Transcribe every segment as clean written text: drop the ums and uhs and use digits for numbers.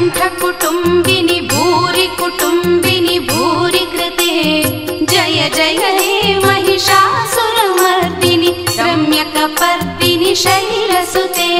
उत्कण्ठ कुटुम्बिनि भूरि कुटुम्बिनि भूरि कृते जय जय हे महिषासुरमर्दिनि रम्यकपर्दिनि शैलसुते।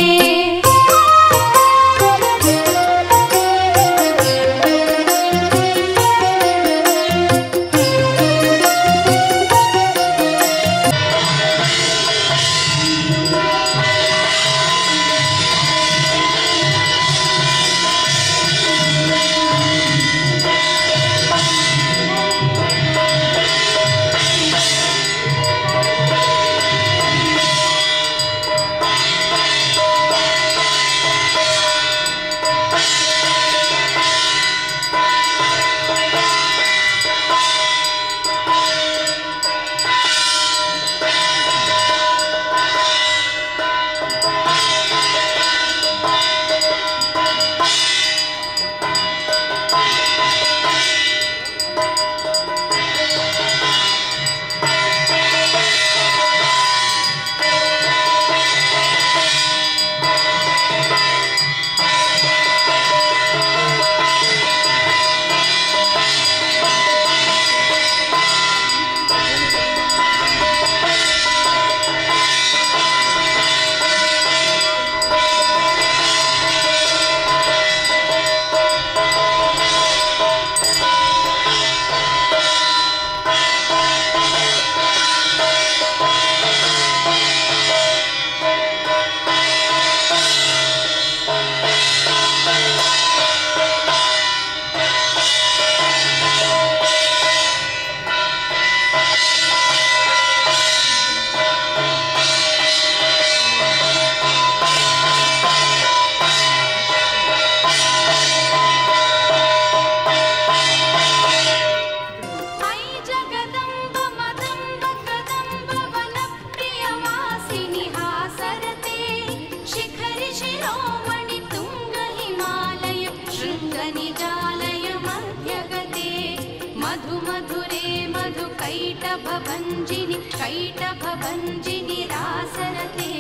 कैटभभञ्जिनि रासरते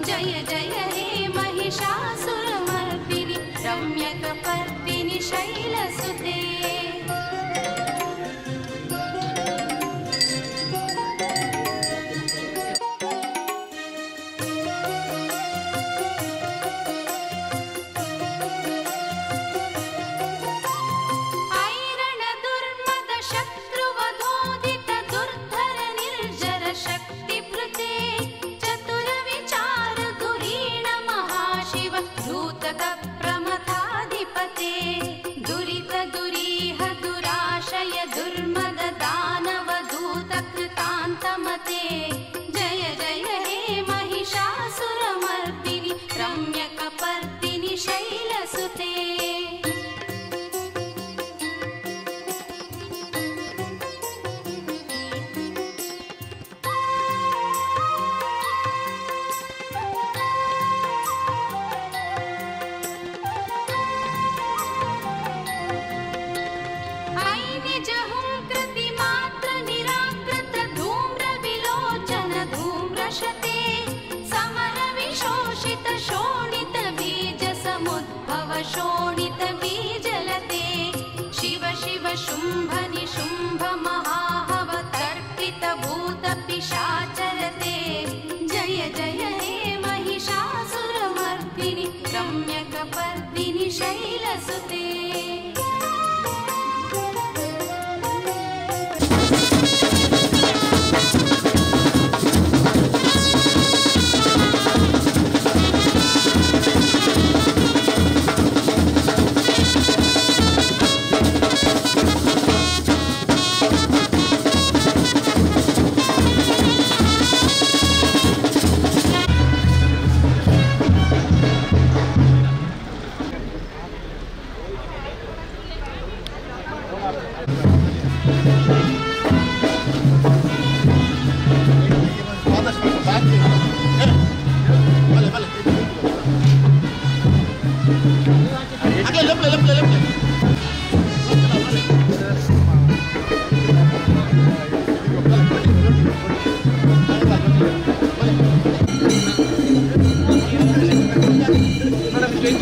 जय जय हे महिषासुरमर्दिनि रम्यकपर्दिनि शैलसुते। जय जय हे महिषासुरमर्दिनि रम्यकपर्दिनि शैलसुते। शोणित बीजलते शिव शिव शुंभ निशुंभ महाहव तर्पित भूत पिशाचरते जय जय हे महिषासुरमर्दिनि रम्यकपर्दिनि शैलसुते। Madam,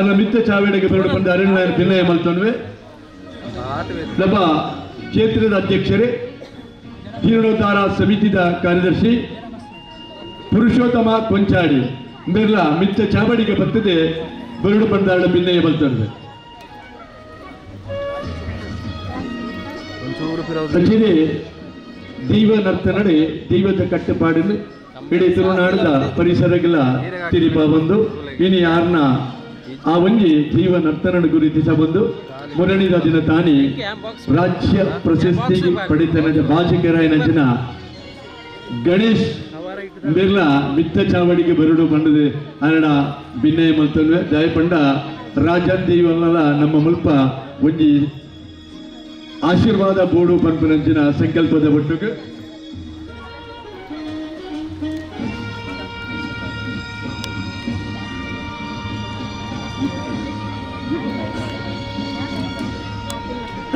ಅರ್ನ ಮಿತ್ತ ಚಾವಡಿಗೆ ಬರಡು ಬಂದ ಅರಣ್ಯ ಬಿನ್ನಯ ಮಲ್ತೊಂಡ್ವೆ. ನಮ್ಮ ಕ್ಷೇತ್ರದ ಅಧ್ಯಕ್ಷರೇ, ಜೀರ್ಣೋದ್ಧಾರ ಸಮಿತಿದ ಕಾರ್ಯದರ್ಶಿ ಪುರುಷೋತ್ತಮ ಕೊಂಚಾಡಿ ಮೆರ್ಲ ಮಿತ್ತ ಚಾವಡಿಗೆ ಬರ್ತದೆ ಬರಡು ಬಂದಾರಣ ಬಿನ್ನಯ ಮಲ್ತೊಂಡ್ವೆ. ಅಂಚನೆ ದೈವ ನರ್ತನಡೆ ದೈವದ ಕಟ್ಟುಪಾಡಿನ ಇಡೀ ತುಳುನಾಡದ ಪರಿಸರಗಳ ತಿರಿಪ ಬಂದು ಇನಿ ಯಾರನ್ನ ಆ ಒಂಜಿ ಜೀವ ನರ್ತನ ಗುರುತಿಸ ಬಂದು ಮುರಣಿದ ದಿನ ತಾನಿ ರಾಜ್ಯ ಪ್ರಶಸ್ತಿ ಪಡಿತನದ ಭಾಷಿಕರಾಯನಂಚಿನ ಗಣೇಶ್ ಬಿರ್ಲಾ ಮಿತ್ತ ಚಾವಡಿಗೆ ಬರಡು ಬಂಡದೆ ಅರಡ ಬಿನ್ನಯ ಮಲ್ತನ್ವೆ. ದಯಪಂಡ ರಾಜದೇವಲ್ಲ ನಮ್ಮ ಮುಲ್ಪ ಒಂಜಿ ಆಶೀರ್ವಾದ ಬೋಡು ಪನ್ಪುನಂಚಿನ ಸಂಕಲ್ಪದ ಒಟ್ಟುಗೆ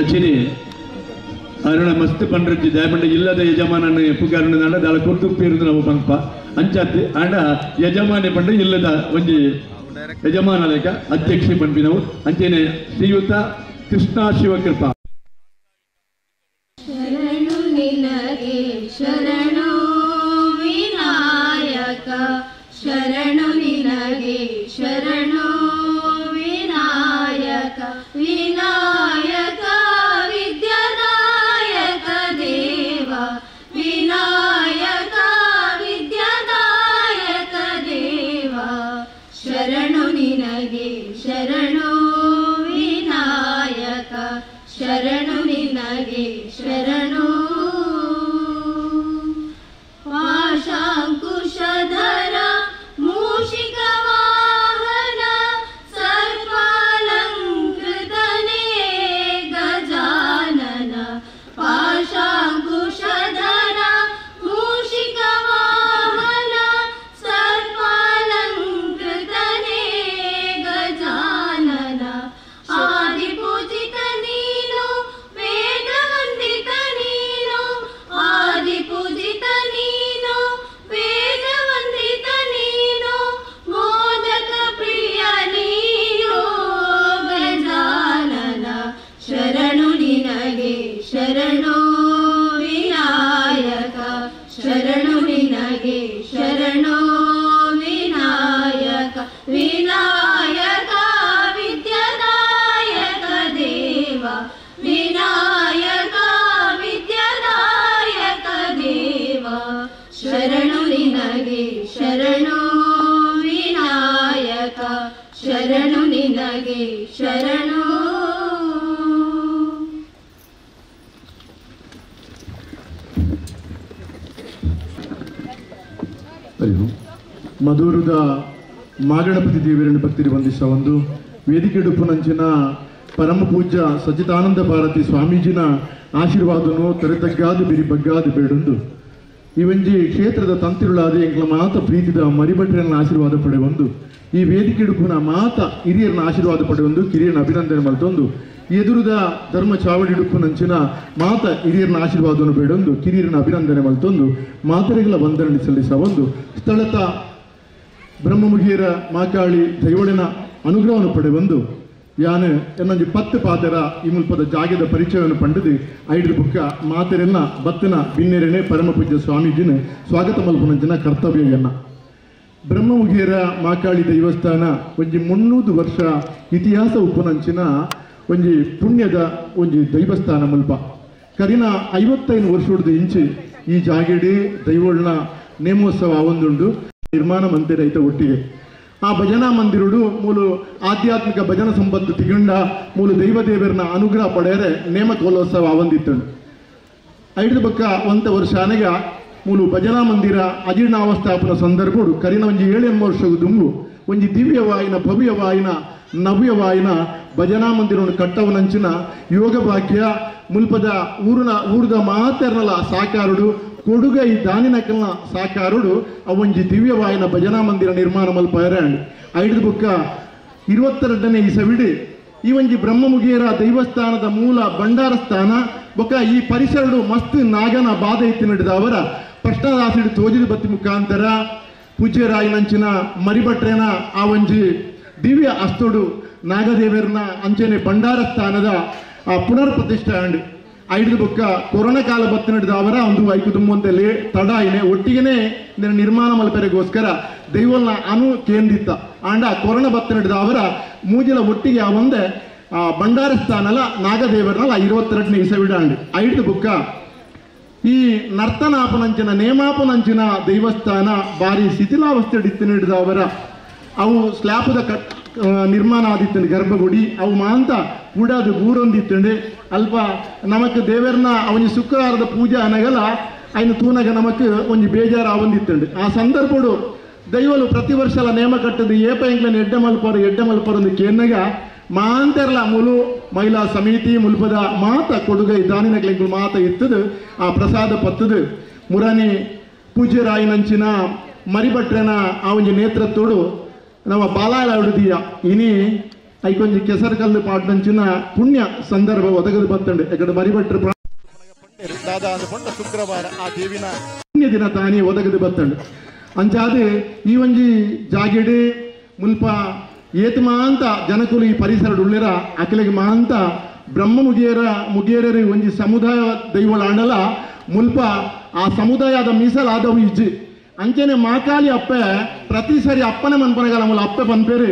ಅಚ್ಚಿನಿ ಅರುಣ ಮಸ್ತ್ ಪಂಡ್ರಜ್ಜಿ ದಯಪಂಡ ಇಲ್ಲದ ಯಜಮಾನನ ಎಪ್ಪುಗಾರನ ದಾಳ ಕೊರ್ದು ಪೇರುದು ನಾವು ಪಂಪ ಅಂಚಾತಿ ಆಂಡ ಯಜಮಾನಿ ಪಂಡ ಇಲ್ಲದ ಒಂಜಿ ಯಜಮಾನ ಲೇಖ ಅಧ್ಯಕ್ಷೆ ಪಂಪಿನವು ಅಂಚೆನೆ ಶ್ರೀಯುತ ಕೃಷ್ಣ ಶಿವಕೃಪಾ. ಶರಣು ನಿನಗೆ ಶರಣು ವಿನಾಯಕ, ಶರಣು ನಿನಗೆ ಶರಣು ವಿನಾಯಕ, ವಿನಾಯಕ ವಿದ್ಯಾನಾಯಕ ದೇವ, ವಿನಾಯಕ ವಿದ್ಯಾನಾಯಕ ದೇವ, ಶರಣು ನಿನಗೆ ಶರಣು ವಿನಾಯಕ, ಶರಣು ನಿನಗೆ ಶರಣು. ಪಾಶಾಂಕುಶಧರ ಮೂಷಿಕ ವಾಹನ ಸರ್ಪಾಲಂಕೃತನೇ ಗಜಾನನ, ಪಾಶಾಂಕುಶಧರ ಮೂಷಿಕ ವಾಹನ ಸರ್ಪಾಲಂಕೃತನೇ ಗಜಾನನ, ಆದಿಪೂಜಿತ ನೀನು ವೇದವಂದಿತ ನೀನು, ಆದಿಪೂಜಿತ ನೀನು ವೇದವಂದಿತ ನೀನು, ಮೋದಕ ಪ್ರಿಯ ನೀನು ಗಜಾನನ, ಶರಣು ನಿನಗೆ ಶರಣು ವಿನಾಯಕ, ಶರಣು ನಿನಗೆ ಶರಣು ವಿನಾಯಕ, ವಿನಾಯಕ ವಿದ್ಯಾನಾಯಕ ದೇವ, ವಿನಾಯಕ ವಿದ್ಯಾನಾಯಕ ದೇವ, ಶರಣು ನಿನಗೆ ಶರಣು ವಿನಾಯಕ, ಶರಣು ನಿನಗೆ ಶರಣು. ಮಧುರದ ಮಾಗಣಪತಿ ದೇವರನ್ನು ಭಕ್ತರು ವಂದಿಸ ಒಂದು ವೇದಿಕೆ ಡುಪ್ಪುನಂಚಿನ ಪರಮ ಪೂಜ್ಯ ಸಚ್ಚಿದಾನಂದ ಭಾರತಿ ಸ್ವಾಮೀಜಿನ ಆಶೀರ್ವಾದನು ತರೆತಗ್ಗಾದು ಬಿರಿ ಬಗ್ಗಾದು ಬೇಡೊಂದು ಈ ಒಂಜಿ ಕ್ಷೇತ್ರದ ತಂತಿರುಳಾದ ಎಂಕ್ಲ ಮಾತ ಪ್ರೀತಿದ ಮರಿಭಟ್ರನ್ನ ಆಶೀರ್ವಾದ ಪಡೆಯೊಂದು ಈ ವೇದಿಕೆ ಡುಪ್ಪುನ ಮಾತ ಹಿರಿಯರನ್ನ ಆಶೀರ್ವಾದ ಪಡೆಯೊಂದು ಕಿರಿಯರನ್ನ ಅಭಿನಂದನೆ ಮಲ್ತೊಂದು ಎದುರುದ ಧರ್ಮ ಚಾವಡಿ ಡುಪ್ಪುನಂಚಿನ ಮಾತ ಹಿರಿಯರನ್ನ ಆಶೀರ್ವಾದವನ್ನು ಬೇಡೊಂದು ಕಿರಿಯರನ್ನ ಅಭಿನಂದನೆ ಮಲ್ತೊಂದು ಮಾತರೆಗಳ ವಂದನೆ ಸಲ್ಲಿಸ ಒಂದು ಸ್ಥಳತ ಬ್ರಹ್ಮಮುಖಿಯರ ಮಾಕಾಳಿ ದೈವಳಿನ ಅನುಗ್ರಹವನ್ನು ಪಡೆಯೊಂದು ಯಾನು ಎನ್ನೊಂಜಿ 10 ಪಾತೆರ ಈ ಮುಲ್ಪದ ಜಾಗದ ಪರಿಚಯವನ್ನು ಪಂಡದು ಐಡ್ರ ಬುಕ್ಕ ಮಾತೆರೆಲ್ಲ ಬತ್ತಿನ ಬಿನ್ನೆರೆನೆ ಪರಮ ಪೂಜ್ಯ ಸ್ವಾಮೀಜಿನ ಸ್ವಾಗತ ಮಲ್ಪುನಂಚಿನ ಕರ್ತವ್ಯಯನ್ನ. ಬ್ರಹ್ಮಮುಖಿಯರ ಮಾಕಾಳಿ ದೈವಸ್ಥಾನ ಒಂಜಿ 300 ವರ್ಷ ಇತಿಹಾಸ ಉಪ್ಪುನಂಚಿನ ಒಂಜಿ ಪುಣ್ಯದ ಒಂಜಿ ದೈವಸ್ಥಾನ ಮುಲ್ಪ. ಕರಿನ 55 ವರ್ಷದ ಇಂಚಿ ಈ ಜಾಗೆಡಿ ದೈವೋಳ್ನ ನೇಮೋತ್ಸವ ಒಂದುಂಡು ನಿರ್ಮಾಣ ಮಂದಿರ ಐತ ಒಟ್ಟಿಗೆ ಆ ಭಜನಾ ಮಂದಿರುಡು ಮೂಲು ಆಧ್ಯಾತ್ಮಿಕ ಭಜನಾ ಸಂಪತ್ತು ತಿಗುಂಡ ಮೂಲು ದೈವದೇವರನ್ನ ಅನುಗ್ರಹ ಪಡೆಯರೆ ನೇಮಕೋಲೋತ್ಸವ ಆವಂದಿತ್ತು. ಐದು ಬಕ್ಕ ಒಂತ ವರ್ಷ ಅನೆಗ ಮೂಲು ಭಜನಾ ಮಂದಿರ ಅಜೀರ್ಣಾವಸ್ಥಾಪನ ಸಂದರ್ಭಡು ಕರಿನ ಒಂಜಿ 7 ವರ್ಷ ದುಂಬು ಒಂಜಿ ದಿವ್ಯವಾಯಿನ ಭವ್ಯವಾಯಿನ ನವ್ಯವಾಯಿನ ಭಜನಾ ಮಂದಿರವನ್ನು ಕಟ್ಟವನಂಚಿನ ಯೋಗ ಭಾಗ್ಯ ಮುಲ್ಪದ ಊರಿನ ಊರದ ಮಾತೆರ್ನಲ ಸಾಕಾರುಡು ಕೊಡುಗೈ ದಾನಿನಕಲ್ನ ಸಾಕಾರುಡು ಅವೊಂಜಿ ದಿವ್ಯವಾಯಿನ ಭಜನಾ ಮಂದಿರ ನಿರ್ಮಾಣ ಮಲ್ಪಯರಾಂಡ್. ಐದು ಬುಕ್ಕ 22ನೇ ಇಸವಿಡಿ ಈ ಒಂಜಿ ಬ್ರಹ್ಮಮುಖಿಯರ ದೈವಸ್ಥಾನದ ಮೂಲ ಭಂಡಾರ ಸ್ಥಾನ ಬೊಕ್ಕ ಈ ಪರಿಸರಡು ಮಸ್ತ್ ನಾಗನ ಬಾಧೆ ಇತ್ತು ನಡೆದ ಅವರ ಪ್ರಶ್ನದಾಸಿಡು ತೋಜಿದ ಬತ್ತಿ ಮುಖಾಂತರ ಪೂಜ್ಯರಾಯಿನಂಚಿನ ಮರಿಭಟ್ರೇನ ಆ ಒಂಜಿ ದಿವ್ಯ ಅಸ್ತುಡು ನಾಗದೇವರನ ಅಂಚನೆ ಭಂಡಾರ ಸ್ಥಾನದ ಪುನರ್ ಪ್ರತಿಷ್ಠೆ ಅಂಡ್ ಐದು ಬೊಕ್ಕ ಕೊರೋನಾ ಕಾಲ ಬತ್ತಿನಡ್ದಾವರ ಒಂದು ಐಕು ತುಂಬುವಂತೆ ಲೇ ತಡ ಇನೆ ಒಟ್ಟಿಗೆನೆ ನಿರ್ಮಾಣ ಮಲ್ಪೆರೆಗೋಸ್ಕರ ದೈವಲ್ನ ಅನು ಕೇಂದ್ರಿತ ಆಂಡ ಕೊರೋನಾ ಬತ್ತಿನಡ್ದಾವರ ಮೂಜಿಲ ಒಟ್ಟಿಗೆ ಆ ಒಂದೇ ಭಂಡಾರ ಸ್ಥಾನಲ ನಾಗದೇವರನಲ್ಲ 22ನೇ ಇಸವಿಡ ಐದು ಬುಕ್ಕ ಈ ನರ್ತನಾಪನಂಚಿನ ನೇಮಾಪನಂಚಿನ ದೇವಸ್ಥಾನ ಬಾರಿ ಶಿಥಿಲಾವಸ್ಥೆ ಇತ್ತಿನಡ್ದಾವರ ಅವು ಸ್ಲ್ಯಾಪದ ಕಟ್ ನಿರ್ಮಾಣ ಆದಿತ್ತಂಡು ಗರ್ಭಗುಡಿ ಅವು ಮಾಂತ ಕೂಡಾದು ಗೂರೊಂದಿತ್ತಂಡು ಅಲ್ಪ ನಮಕ್ ದೇವರನ್ನ ಅವನಿ ಶುಕ್ರವಾರದ ಪೂಜೆ ಅನಗಲ ಐನು ತೂನಗ ನಮಕ್ ಒಂಜಿ ಬೇಜಾರು ಆವೊಂದಿತ್ತಂಡು ಆ ಸಂದರ್ಭಡು ದೈವಲು ಪ್ರತಿ ವರ್ಷಲ ನೇಮ ಕಟ್ಟದು ಏಪ ಎಂಕ್ಲನ ಎಡ್ಡೆ ಮಲ್ಪರು ಎಡ್ಡೆ ಮಲ್ಪರು ಒಂದು ಕೇನ್ನಗ ಮಾಂತೆರ್ಲ ಮುಲು ಮಹಿಳಾ ಸಮಿತಿ ಮುಲ್ಪದ ಮಾತ ಕೊಡುಗೈ ದಾನಿನಕ್ಲೆಂಕುಲು ಮಾತ ಇತ್ತದು ಆ ಪ್ರಸಾದ ಪತ್ತದು ಮುರನಿ ಪೂಜ್ಯರಾಯಿನಂಚಿನ ಮರಿಭಟ್ರನ ಆ ಒಂಜಿ ನೇತೃತ್ವಡು ನಮ್ಮ ಬಾಲಾಳ ಉಡುದಿಯ ಇನಿ ಐಕೊಂಜಿ ಕೆಸರು ಕಲ್ಲು ಪಾಡ್ನಂಚಿನ ಪುಣ್ಯ ಸಂದರ್ಭ ಒದಗದು ಬತ್ತಂಡು ಯಾಕಂದ್ರೆ ಮರಿಭಟ್ರು ದಾದಾ ಅಂದುಕೊಂಡ ಶುಕ್ರವಾರ ಆ ದೇವಿನ ಪುಣ್ಯ ದಿನ ತಾನೇ ಒದಗದು ಬತ್ತಂಡು ಅಂಚಾದ ಈ ಒಂಜಿ ಜಾಗಿಡಿ ಮುಲ್ಪ ಏತು ಮಾಂತ ಜನಕುಲು ಈ ಪರಿಸರ ಉಳ್ಳಿರ ಅಖಿಲಿಗೆ ಮಾಂತ ಬ್ರಹ್ಮ ಮುಗಿಯರ ಮುಗಿಯರರಿ ಒಂಜಿ ಸಮುದಾಯ ದೈವಳ ಮುಲ್ಪ ಆ ಸಮುದಾಯದ ಮೀಸಲಾದವು ಇಜ್ಜಿ ಅಂಚನೆ ಮಾಕಾಲಿ ಅಪ್ಪೆ ಪ್ರತಿ ಸರಿ ಅಪ್ಪನೆ ಮನ್ಪನಗಲ ಮುಲ್ಲ ಅಪ್ಪೆ ಪನ್ಪೇರು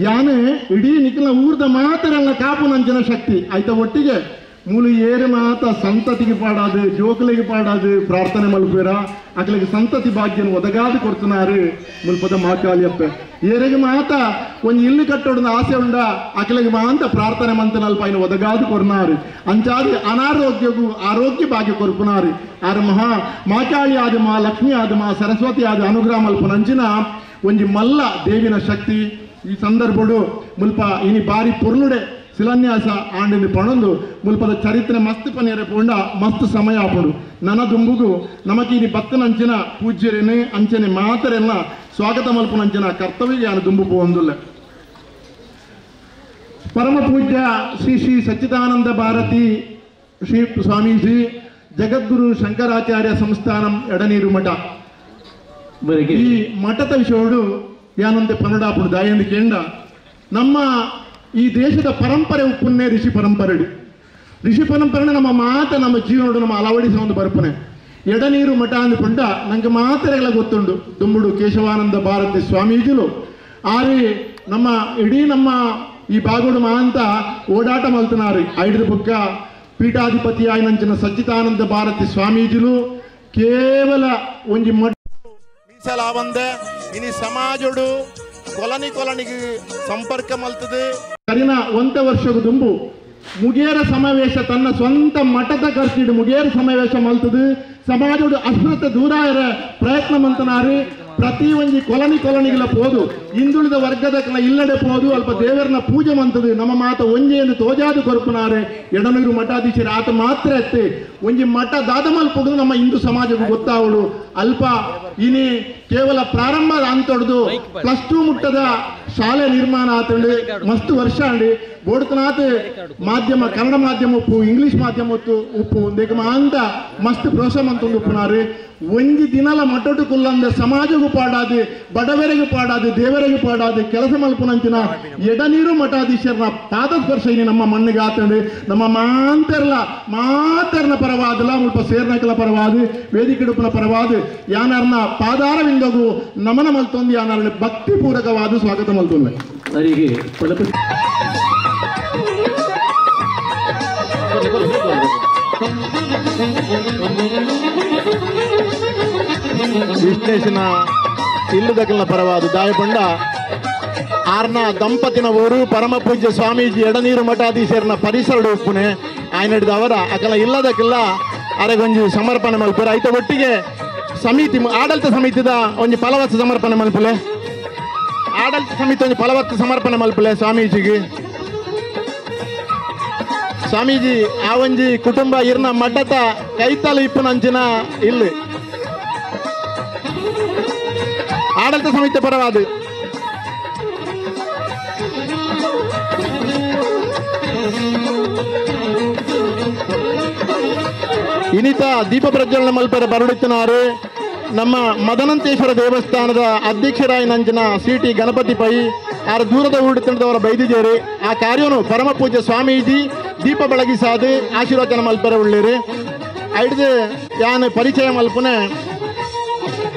ಯಾನೆ ಇಡೀ ನಿಖಿಲ ಊರ್ದ ಮಾತರೆಲ್ಲ ಕಾಪು ನಂಚಿನ ಶಕ್ತಿ ಆಯ್ತ ಒಟ್ಟಿಗೆ ಮೂಲು ಏರು ಮಾತ ಸಂತತಿಗೆ ಪಾಡಾದು ಜೋಕುಲಿಗೆ ಪಾಡಾದು ಪ್ರಾರ್ಥನೆ ಮಲ್ಪೇರ ಅಕಲಿಗೆ ಸಂತತಿ ಭಾಗ್ಯನ ಒದಗಾದು ಕೊಡ್తున్నారు ಮುಲ್ಪದ ಮಾಕಾಲಿ ಅಪ್ಪೆ ಏರಿಗೆ ಮಾತ ಒಂಜಿ ಇಲ್ಲು ಕಟ್ಟೋಡನ ಆಸೆ ಉಂಡ ಅಕಲಿಗೆ ಮಾಂತ ಪ್ರಾರ್ಥನೆ ಮಂತನಲ್ಪ ಐನ ಒದಗಾದು ಕೊರ್ನಾರು ಅಂಚಾದಿ ಅನಾರೋಗ್ಯಗೂ ಆರೋಗ್ಯ ಭಾಗ್ಯ ಕೊರ್ಪುನಾರು ಆರು ಮಹಾ ಮಾಕಾಳಿ ಆದ ಮಾ ಲಕ್ಷ್ಮಿ ಆದ ಮಾ ಸರಸ್ವತಿ ಆದ ಅನುಗ್ರಹ ಮಲ್ಪನಂಚಿನ ಒಂಜಿ ಮಲ್ಲ ದೇವಿನ ಶಕ್ತಿ ಈ ಸಂದರ್ಭಡು ಮುಲ್ಪ ಇನಿ ಬಾರಿ ಪೊರ್ಲುಡೆ ಶಿಲಾನ್ಯಾಸ ಆಂಡಿನ ಪಣೊಂದು ಮುಲ್ಪದ ಚರಿತ್ರೆ ಮಸ್ತ್ ಪನೇರೆ ಪೋಂಡ ಮಸ್ತ್ ಸಮಯ ಆಪುಂಡು ನನ ದುಂಬುಗು ನಮಕ್ ಇನಿ ಬತ್ತನಂಚಿನ ಪೂಜ್ಯರೇನೆ ಅಂಚನೆ ಮಾತರೆಲ್ಲ ಸ್ವಾಗತ ಮಲ್ಪುನಂಚಿನ ಕರ್ತವ್ಯ ಯಾನು ದುಂಬು ಪೋಂದುಲ್ಲ. ಪರಮ ಪೂಜ್ಯ ಶ್ರೀ ಶ್ರೀ ಸಚ್ಚಿದಾನಂದ ಭಾರತಿ ಶ್ರೀ ಸ್ವಾಮೀಜಿ ಜಗದ್ಗುರು ಶಂಕರಾಚಾರ್ಯ ಸಂಸ್ಥಾನಂ ಎಡನೀರು ಮಠ ಈ ಮಠದ ವಿಷಯಡು ಯಾನಂತೆ ಪನ್ನಡಾಪುಡು ದಾಯಂದು ಕೇಂಡ ನಮ್ಮ ಈ ದೇಶದ ಪರಂಪರೆ ಉಪ್ಪುನ್ನೇ ಋಷಿ ಪರಂಪರೆ ಋಷಿ ಪರಂಪರೆ ನಮ್ಮ ಮಾತ ನಮ್ಮ ಜೀವನಡು ನಮ್ಮ ಅಳವಡಿಸ ಒಂದು ಬರ್ಪನೆ ಎಡನೀರು ಮಠ ಅಂದುಕೊಂಡ ನಂಗೆ ಮಾತೆರೆಗಳ ಗೊತ್ತುಂಡು ದುಂಬುಡು ಕೇಶವಾನಂದ ಭಾರತಿ ಸ್ವಾಮೀಜಿಲು ಆರಿ ನಮ್ಮ ಇಡೀ ನಮ್ಮ ಈ ಬಾಗೋಡು ಮಾಂತ ಓಡಾಟ ಮಲ್ತನಾರಿ ಐದು ಬುಕ್ಕ ಪೀಠಾಧಿಪತಿ ಆಯ್ನಂಚಿನ ಸಚ್ಚಿದಾನಂದ ಭಾರತಿ ಸ್ವಾಮೀಜಿಲು ಕೇವಲ ಒಂಜಿ ಮಠ ಮೀಸಲಾವಂದೆ ಇನಿ ಸಮಾಜಡು ಕೊಲನಿ ಕೊಲನಿಗೆ ಸಂಪರ್ಕ ಮಲ್ತದೆ ಕರಿನ ಒಂತ ವರ್ಷದ ದುಂಬು ಮುಗೇರ ಸಮಾವೇಶ ತನ್ನ ಸ್ವಂತ ಮಠದ ಖರ್ಚಿಡು ಮುಗೇರ ಸಮಾವೇಶ ಮಲ್ತದೆ ಸಮಾಜಡು ಅಸ್ವಸ್ಥ ದೂರ ಪ್ರಯತ್ನ ಮಂತನಾರಿ ಪ್ರತಿ ಒಂಜಿ ಕೊಲನಿ ಕೊಲನಿಗೆಲ್ಲ ಪೋದು ಹಿಂದುಳಿದ ವರ್ಗದ ಇಲ್ಲಡೆ ಪೋದು ಅಲ್ಪ ದೇವರನ್ನ ಪೂಜೆ ಮಂತದೆ ನಮ್ಮ ಮಾತ ಒಂಜಿ ಎಂದು ತೋಜಾದು ಕೊರಪುನಾರೆ ಎಡನೂರು ಮಠಾಧೀಶರು ಆತ ಮಾತ್ರ ಎತ್ತೆ ಒಂಜಿ ಮಠ ದಾದಮಲ್ಪುಡು ನಮ್ಮ ಹಿಂದೂ ಸಮಾಜಕ್ಕೂ ಗೊತ್ತಾವಳು ಅಲ್ಪ ಇನಿ ಕೇವಲ ಪ್ರಾರಂಭ ಅಂತೊಡ್ದು +2 ಮುಟ್ಟದ ಶಾಲೆ ನಿರ್ಮಾಣ ಆತಂಡು ಮಸ್ತ್ ವರ್ಷ ಅಂಡಿ ಬೋಡ್ತನಾಥ್ ಮಾಧ್ಯಮ ಕನ್ನಡ ಮಾಧ್ಯಮ ಉಪ್ಪು ಇಂಗ್ಲಿಷ್ ಮಾಧ್ಯಮ ಉಪ್ಪು ಒಂದೇಕ ಅಂತ ಮಸ್ತ್ ಪ್ರೋತ್ಸಾಹ ಮಂತೊಂದು ಉಪ್ಪುನಾರು ಒಂಜಿ ದಿನಲ ಮಠಟು ಕುಲ್ಲಂದ ಸಮಾಜಗೂ ಪಾಡಾದು ಬಡವರಿಗೆ ಪಾಡಾದು ದೇವರಿಗೆ ಪಾಡಾದು ಕೆಲಸ ಮಲ್ಪುನಂಚಿನ ಎಡನೀರು ಮಠಾಧೀಶರನ ಪಾದಸ್ಪರ್ಶ ಇನಿ ನಮ್ಮ ಮಣ್ಣಿಗೆ ಆತಂಡು ನಮ್ಮ ಮಾಂತೆರ್ಲ ಮಾತೆರ್ನ ಪರವಾದಲ ಮುಲ್ಪ ಸೇರ್ನಕಲ ಪರವಾದ ವೇದಿಕೆಡುಪನ ಪರವಾದ ಯಾನರ್ನ ಪಾದಾರವಿಂದಗೂ ನಮನ ಮಲ್ತೊಂದು ಯಾನರ್ನ ಭಕ್ತಿ ಪೂರಕವಾದ ಸ್ವಾಗತ ಮಲ್ತೊಂದೆ. ಅವರಿಗೆ ವಿಶ್ಲೇಷಣ ಇಲ್ಲದಕ್ಕಲ್ನ ಪರವಾದ ದಾಯಪಂಡ ಆರ್ನ ದಂಪತಿನ ಊರು ಪರಮ ಪೂಜ್ಯ ಸ್ವಾಮೀಜಿ ಎಡನೀರು ಮಠಾಧೀಶರನ ಪರಿಸರ ಉಪ್ಪುನೆ ಆಯ್ನಡಿದವರ ಅಕಲ ಇಲ್ಲದಕ್ಕೆಲ್ಲ ಅರೆಗೊಂಜಿ ಸಮರ್ಪಣೆ ಮಲ್ಪುರ ಐತ ಒಟ್ಟಿಗೆ ಸಮಿತಿ ಆಡಳಿತ ಸಮಿತಿದ ಒಂಜಿ ಫಲವತ್ತು ಸಮರ್ಪಣೆ ಮಲ್ಪುಲೆ ಆಡಳಿತ ಸಮಿತಿ ಒಂಜಿ ಫಲವತ್ತು ಸಮರ್ಪಣೆ ಮಲ್ಪುಲೆ ಸ್ವಾಮೀಜಿಗೆ. ಸ್ವಾಮೀಜಿ ಆ ಒಂಜಿ ಕುಟುಂಬ ಇರ್ನ ಮಠದ ಕೈತಲ ಇಪ್ಪುನಂಚಿನ ಇಲ್ಲಿ ಆಡಳಿತ ಸಮಿತಿ ಪರವಾದ ಇನಿತ ದೀಪ ಪ್ರಜ್ವಲನ ಮಲ್ಪರ ಬರುಡುತ್ತಿನಾರು ನಮ್ಮ ಮದನಂತೇಶ್ವರ ದೇವಸ್ಥಾನದ ಅಧ್ಯಕ್ಷರಾಯಿನಂಚಿನ ಸಿ ಟಿ ಗಣಪತಿ ಪೈ ಆರು ದೂರದ ಊಡುತ್ತಂಡದವರ ಬೈದಿಜೇರಿ ಆ ಕಾರ್ಯನು ಪರಮ ಪೂಜ್ಯ ಸ್ವಾಮೀಜಿ ದೀಪ ಬೆಳಗಿಸಾದು ಆಶೀರ್ವಚನ ಮಲ್ಪೆರೆ ಉಳ್ಳೇರಿ. ಐದು ಯಾನ್ ಪರಿಚಯ ಮಲ್ಪುನೆ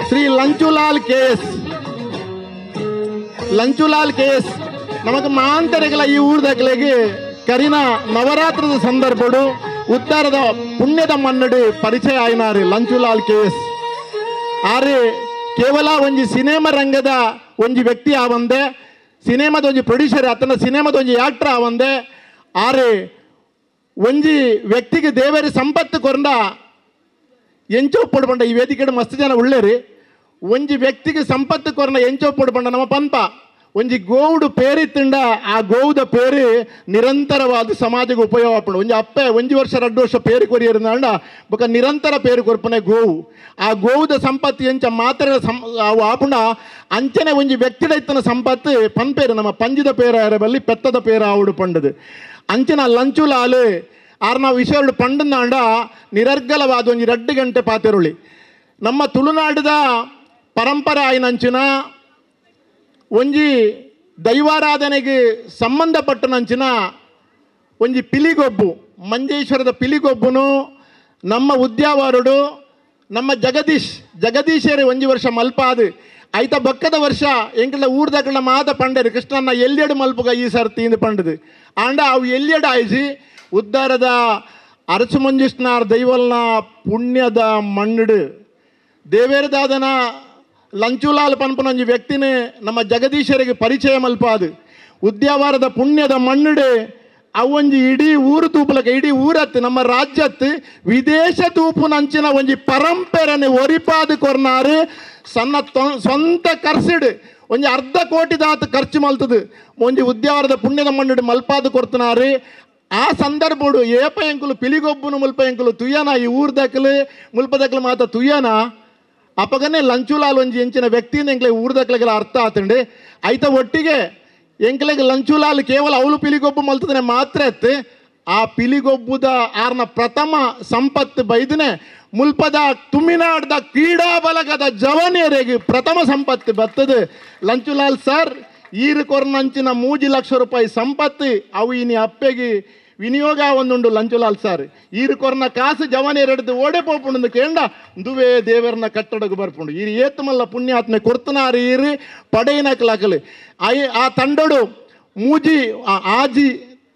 Shri Lanchulal K S. Lanchulal K S ನಮಕ್ ಮಾಂತರೆಗಳ ಈ ಊರ್ದಕ್ಲೆಗೆ ಕರಿನ ನವರಾತ್ರದ ಸಂದರ್ಭಡು ಉತ್ತರದ ಪುಣ್ಯದ ಮನ್ನಡಿ ಪರಿಚಯ ಆಯ್ನಾರಿ ಲಂಚುಲಾಲ್ ಕೆ ಎಸ್. ಆರೆ ಕೇವಲ ಒಂಜಿ ಸಿನಿಮಾ ರಂಗದ ಒಂಜಿ ವ್ಯಕ್ತಿ ಆವಂದೆ, ಸಿನಿಮಾದ ಒಂಜಿ ಪ್ರೊಡ್ಯೂಸರ್ ಆತನ ಸಿನಿಮಾದ ಒಂಜಿ ಆಕ್ಟರ್ ಆವಂದೆ, ಆರೆ ಒಂಜಿ ವ್ಯಕ್ತಿಗೆ ದೇವರಿ ಸಂಪತ್ತು ಕೊರಂಡ ಎಂಚೋ ಪೊಡುಪಂಡ ಈ ವೇದಿಕೆ ಮಸ್ತ್ ಜನ ಉಳ್ಳೇರಿ. ಒಂಜಿ ವ್ಯಕ್ತಿಗೆ ಸಂಪತ್ತು ಕೊರಂಡ ಎಂಚೋ ಪೊಡುಪಂಡ ನಮ್ಮ ಪಂಪ ಒಂಜಿ ಗೋವುಡು ಪೇರಿತ್ತಿಂಡ ಆ ಗೋವುದ ಪೇರು ನಿರಂತರವಾದ ಸಮಾಜಕ್ಕೆ ಉಪಯೋಗ ಆಪುಂಡು. ಒಂಜಿ ಅಪ್ಪೆ ಒಂಜಿ ವರ್ಷ ರಡ್ಡು ವರ್ಷ ಪೇರು ಕೊರಿಯರ್ನಾಂಡ ಬೊಕ ನಿರಂತರ ಪೇರು ಕೊರ್ಪುನೆ ಗೋವು. ಆ ಗೋವುದ ಸಂಪತ್ತು ಎಂಚ ಮಾತ್ರ ಅವು ಆಪುಂಡ ಅಂಚನೆ ಒಂಜಿ ವ್ಯಕ್ತಿಡ ಇತ್ತನ ಸಂಪತ್ತು ಪನ್ಪೇರು ನಮ್ಮ ಪಂಜಿದ ಪೇರ ಬಲ್ಲಿ ಪೆತ್ತದ ಪೇರು ಆವುಡು ಪಂಡದು. ಅಂಚನ ಲಂಚುಲಾಲು ಆರ್ನ ವಿಷಯಗಳು ಪಂಡನಾಂಡ ನಿರರ್ಗಲವಾದ ಒಂಜಿ 2 ಗಂಟೆ ಪಾತೆರುಳಿ. ನಮ್ಮ ತುಳುನಾಡದ ಪರಂಪರೆ ಆಯಿನಂಚಿನ ಒಂಜಿ ದೈವಾರಾಧನೆಗೆ ಸಂಬಂಧಪಟ್ಟನಂಚಿನ ಒಂಜಿ ಪಿಲಿಗೊಬ್ಬು, ಮಂಜೇಶ್ವರದ ಪಿಲಿಗೊಬ್ಬನು ನಮ್ಮ ಉದ್ಯಾವರುಡು ನಮ್ಮ ಜಗದೀಶರು ಒಂಜಿ ವರ್ಷ ಮಲ್ಪಾದು ಐತ ಬಕ್ಕದ ವರ್ಷ ಎಂಕಲ ಊರ್ದಕಲ ಮಾತ ಪಂಡರು ಕೃಷ್ಣನ ಎಲ್ಯಡು ಮಲ್ಪುಗ ಈ ಸರ್ತಿ ಪಂಡದು. ಆಂಡ ಅವು ಎಲ್ಯಡು ಆಯ್ಸಿ ಉದ್ದಾರದ ಅರಸು ಮಂಜುಷ್ಣಾರ್ ದೈವಲ್ನ ಪುಣ್ಯದ ಮಣ್ಣುಡು ದೇವೇರದಾದನ ಲಂಚುಲಾಲ್ ಪನ್ಪುನೊಂಜಿ ವ್ಯಕ್ತಿನೇ ನಮ್ಮ ಜಗದೀಶರಿಗೆ ಪರಿಚಯ ಮಲ್ಪಾದು. ಉದ್ಯಾವಾರದ ಪುಣ್ಯದ ಮಣ್ಣುಡೆ ಅವೊಂಜಿ ಇಡೀ ಊರು ತೂಪಲಕ ಇಡೀ ಊರತ್ತು ನಮ್ಮ ರಾಜ್ಯತ್ತು ವಿದೇಶ ತೂಪುನಂಚಿನ ಒಂಜಿ ಪರಂಪರೆನೆ ಒರಿಪಾದು ಕೊರ್ನಾರು. ಸಣ್ಣ ಸ್ವಂತ ಖರ್ಚಿಡು ಒಂಜಿ ಅರ್ಧ ಕೋಟಿ ದಾತು ಖರ್ಚು ಮಲ್ತದು ಒಂಜಿ ಉದ್ಯಾವರದ ಪುಣ್ಯದ ಮಣ್ಣುಡು ಮಲ್ಪಾದು ಕೊರ್ತನಾರು. ಆ ಸಂದರ್ಭಡು ಏಪ ಎಂಕುಲು ಪಿಲಿಗೊಬ್ಬನು ಮುಲ್ಪ ಎಂಕುಲು ತುಯ್ಯನ ಈ ಊರು ದಕ್ಕಲು ಮುಲ್ಪ ದಕ್ಕಲು ಮಾತ ತುಯ್ಯನ ಅಪಗನೆ ಲಂಚುಲಾಲ್ ಒಂಜಿ ಎಂಚಿನ ವ್ಯಕ್ತಿನ ಎಂಕ್ಲೆ ಊರ್ದಕ್ಲೆಗೆಲ್ಲ ಅರ್ಥ ಆತಂಡು. ಐತ ಒಟ್ಟಿಗೆ ಎಂಕ್ಲೆಗೆ ಲಂಚುಲಾಲ್ ಕೇವಲ ಅವಳು ಪಿಲಿಗೊಬ್ಬು ಮಲ್ತದನೆ ಮಾತ್ರ ಎತ್ತು ಆ ಪಿಲಿಗೊಬ್ಬುದ ಆರ್ನ ಪ್ರಥಮ ಸಂಪತ್ತು ಬೈದನೆ ಮುಲ್ಪದ ತುಮಿನಾಡ್ದ ಕ್ರೀಡಾ ಬಲಗದ ಜವನಿಯರಿಗೆ ಪ್ರಥಮ ಸಂಪತ್ತು ಬರ್ತದೆ. ಲಂಚುಲಾಲ್ ಸರ್ ಈರು ಕೊರ್ನಂಚಿನ 3 ಲಕ್ಷ ರೂಪಾಯಿ ಸಂಪತ್ತು ಅವು ಇನಿ ಅಪ್ಪೆಗೆ ವಿನಿಯೋಗ ಒಂದುಂಡು ಲಂಚುಲಾಲ್ ಸರ್. ಈರು ಕೊರ್ನ ಕಾಸು ಜವನಿಯರೆಡ್ದು ಓಡೆ ಪೋಪುಂಡು ಕೇಂಡ ದುವೇ ದೇವರನ್ನ ಕಟ್ಟಡకు ಬರ್ಪುಂಡು. ಈರು ಏತುಮಲ್ಲ ಪುಣ್ಯಾತ್ಮೆ ಕೊರ್ತನಾರು ಈರು ಪಡೆಯಿನಕಲಕಲು ಆ ತಂಡಡು ಮೂಜಿ ಆಜಿ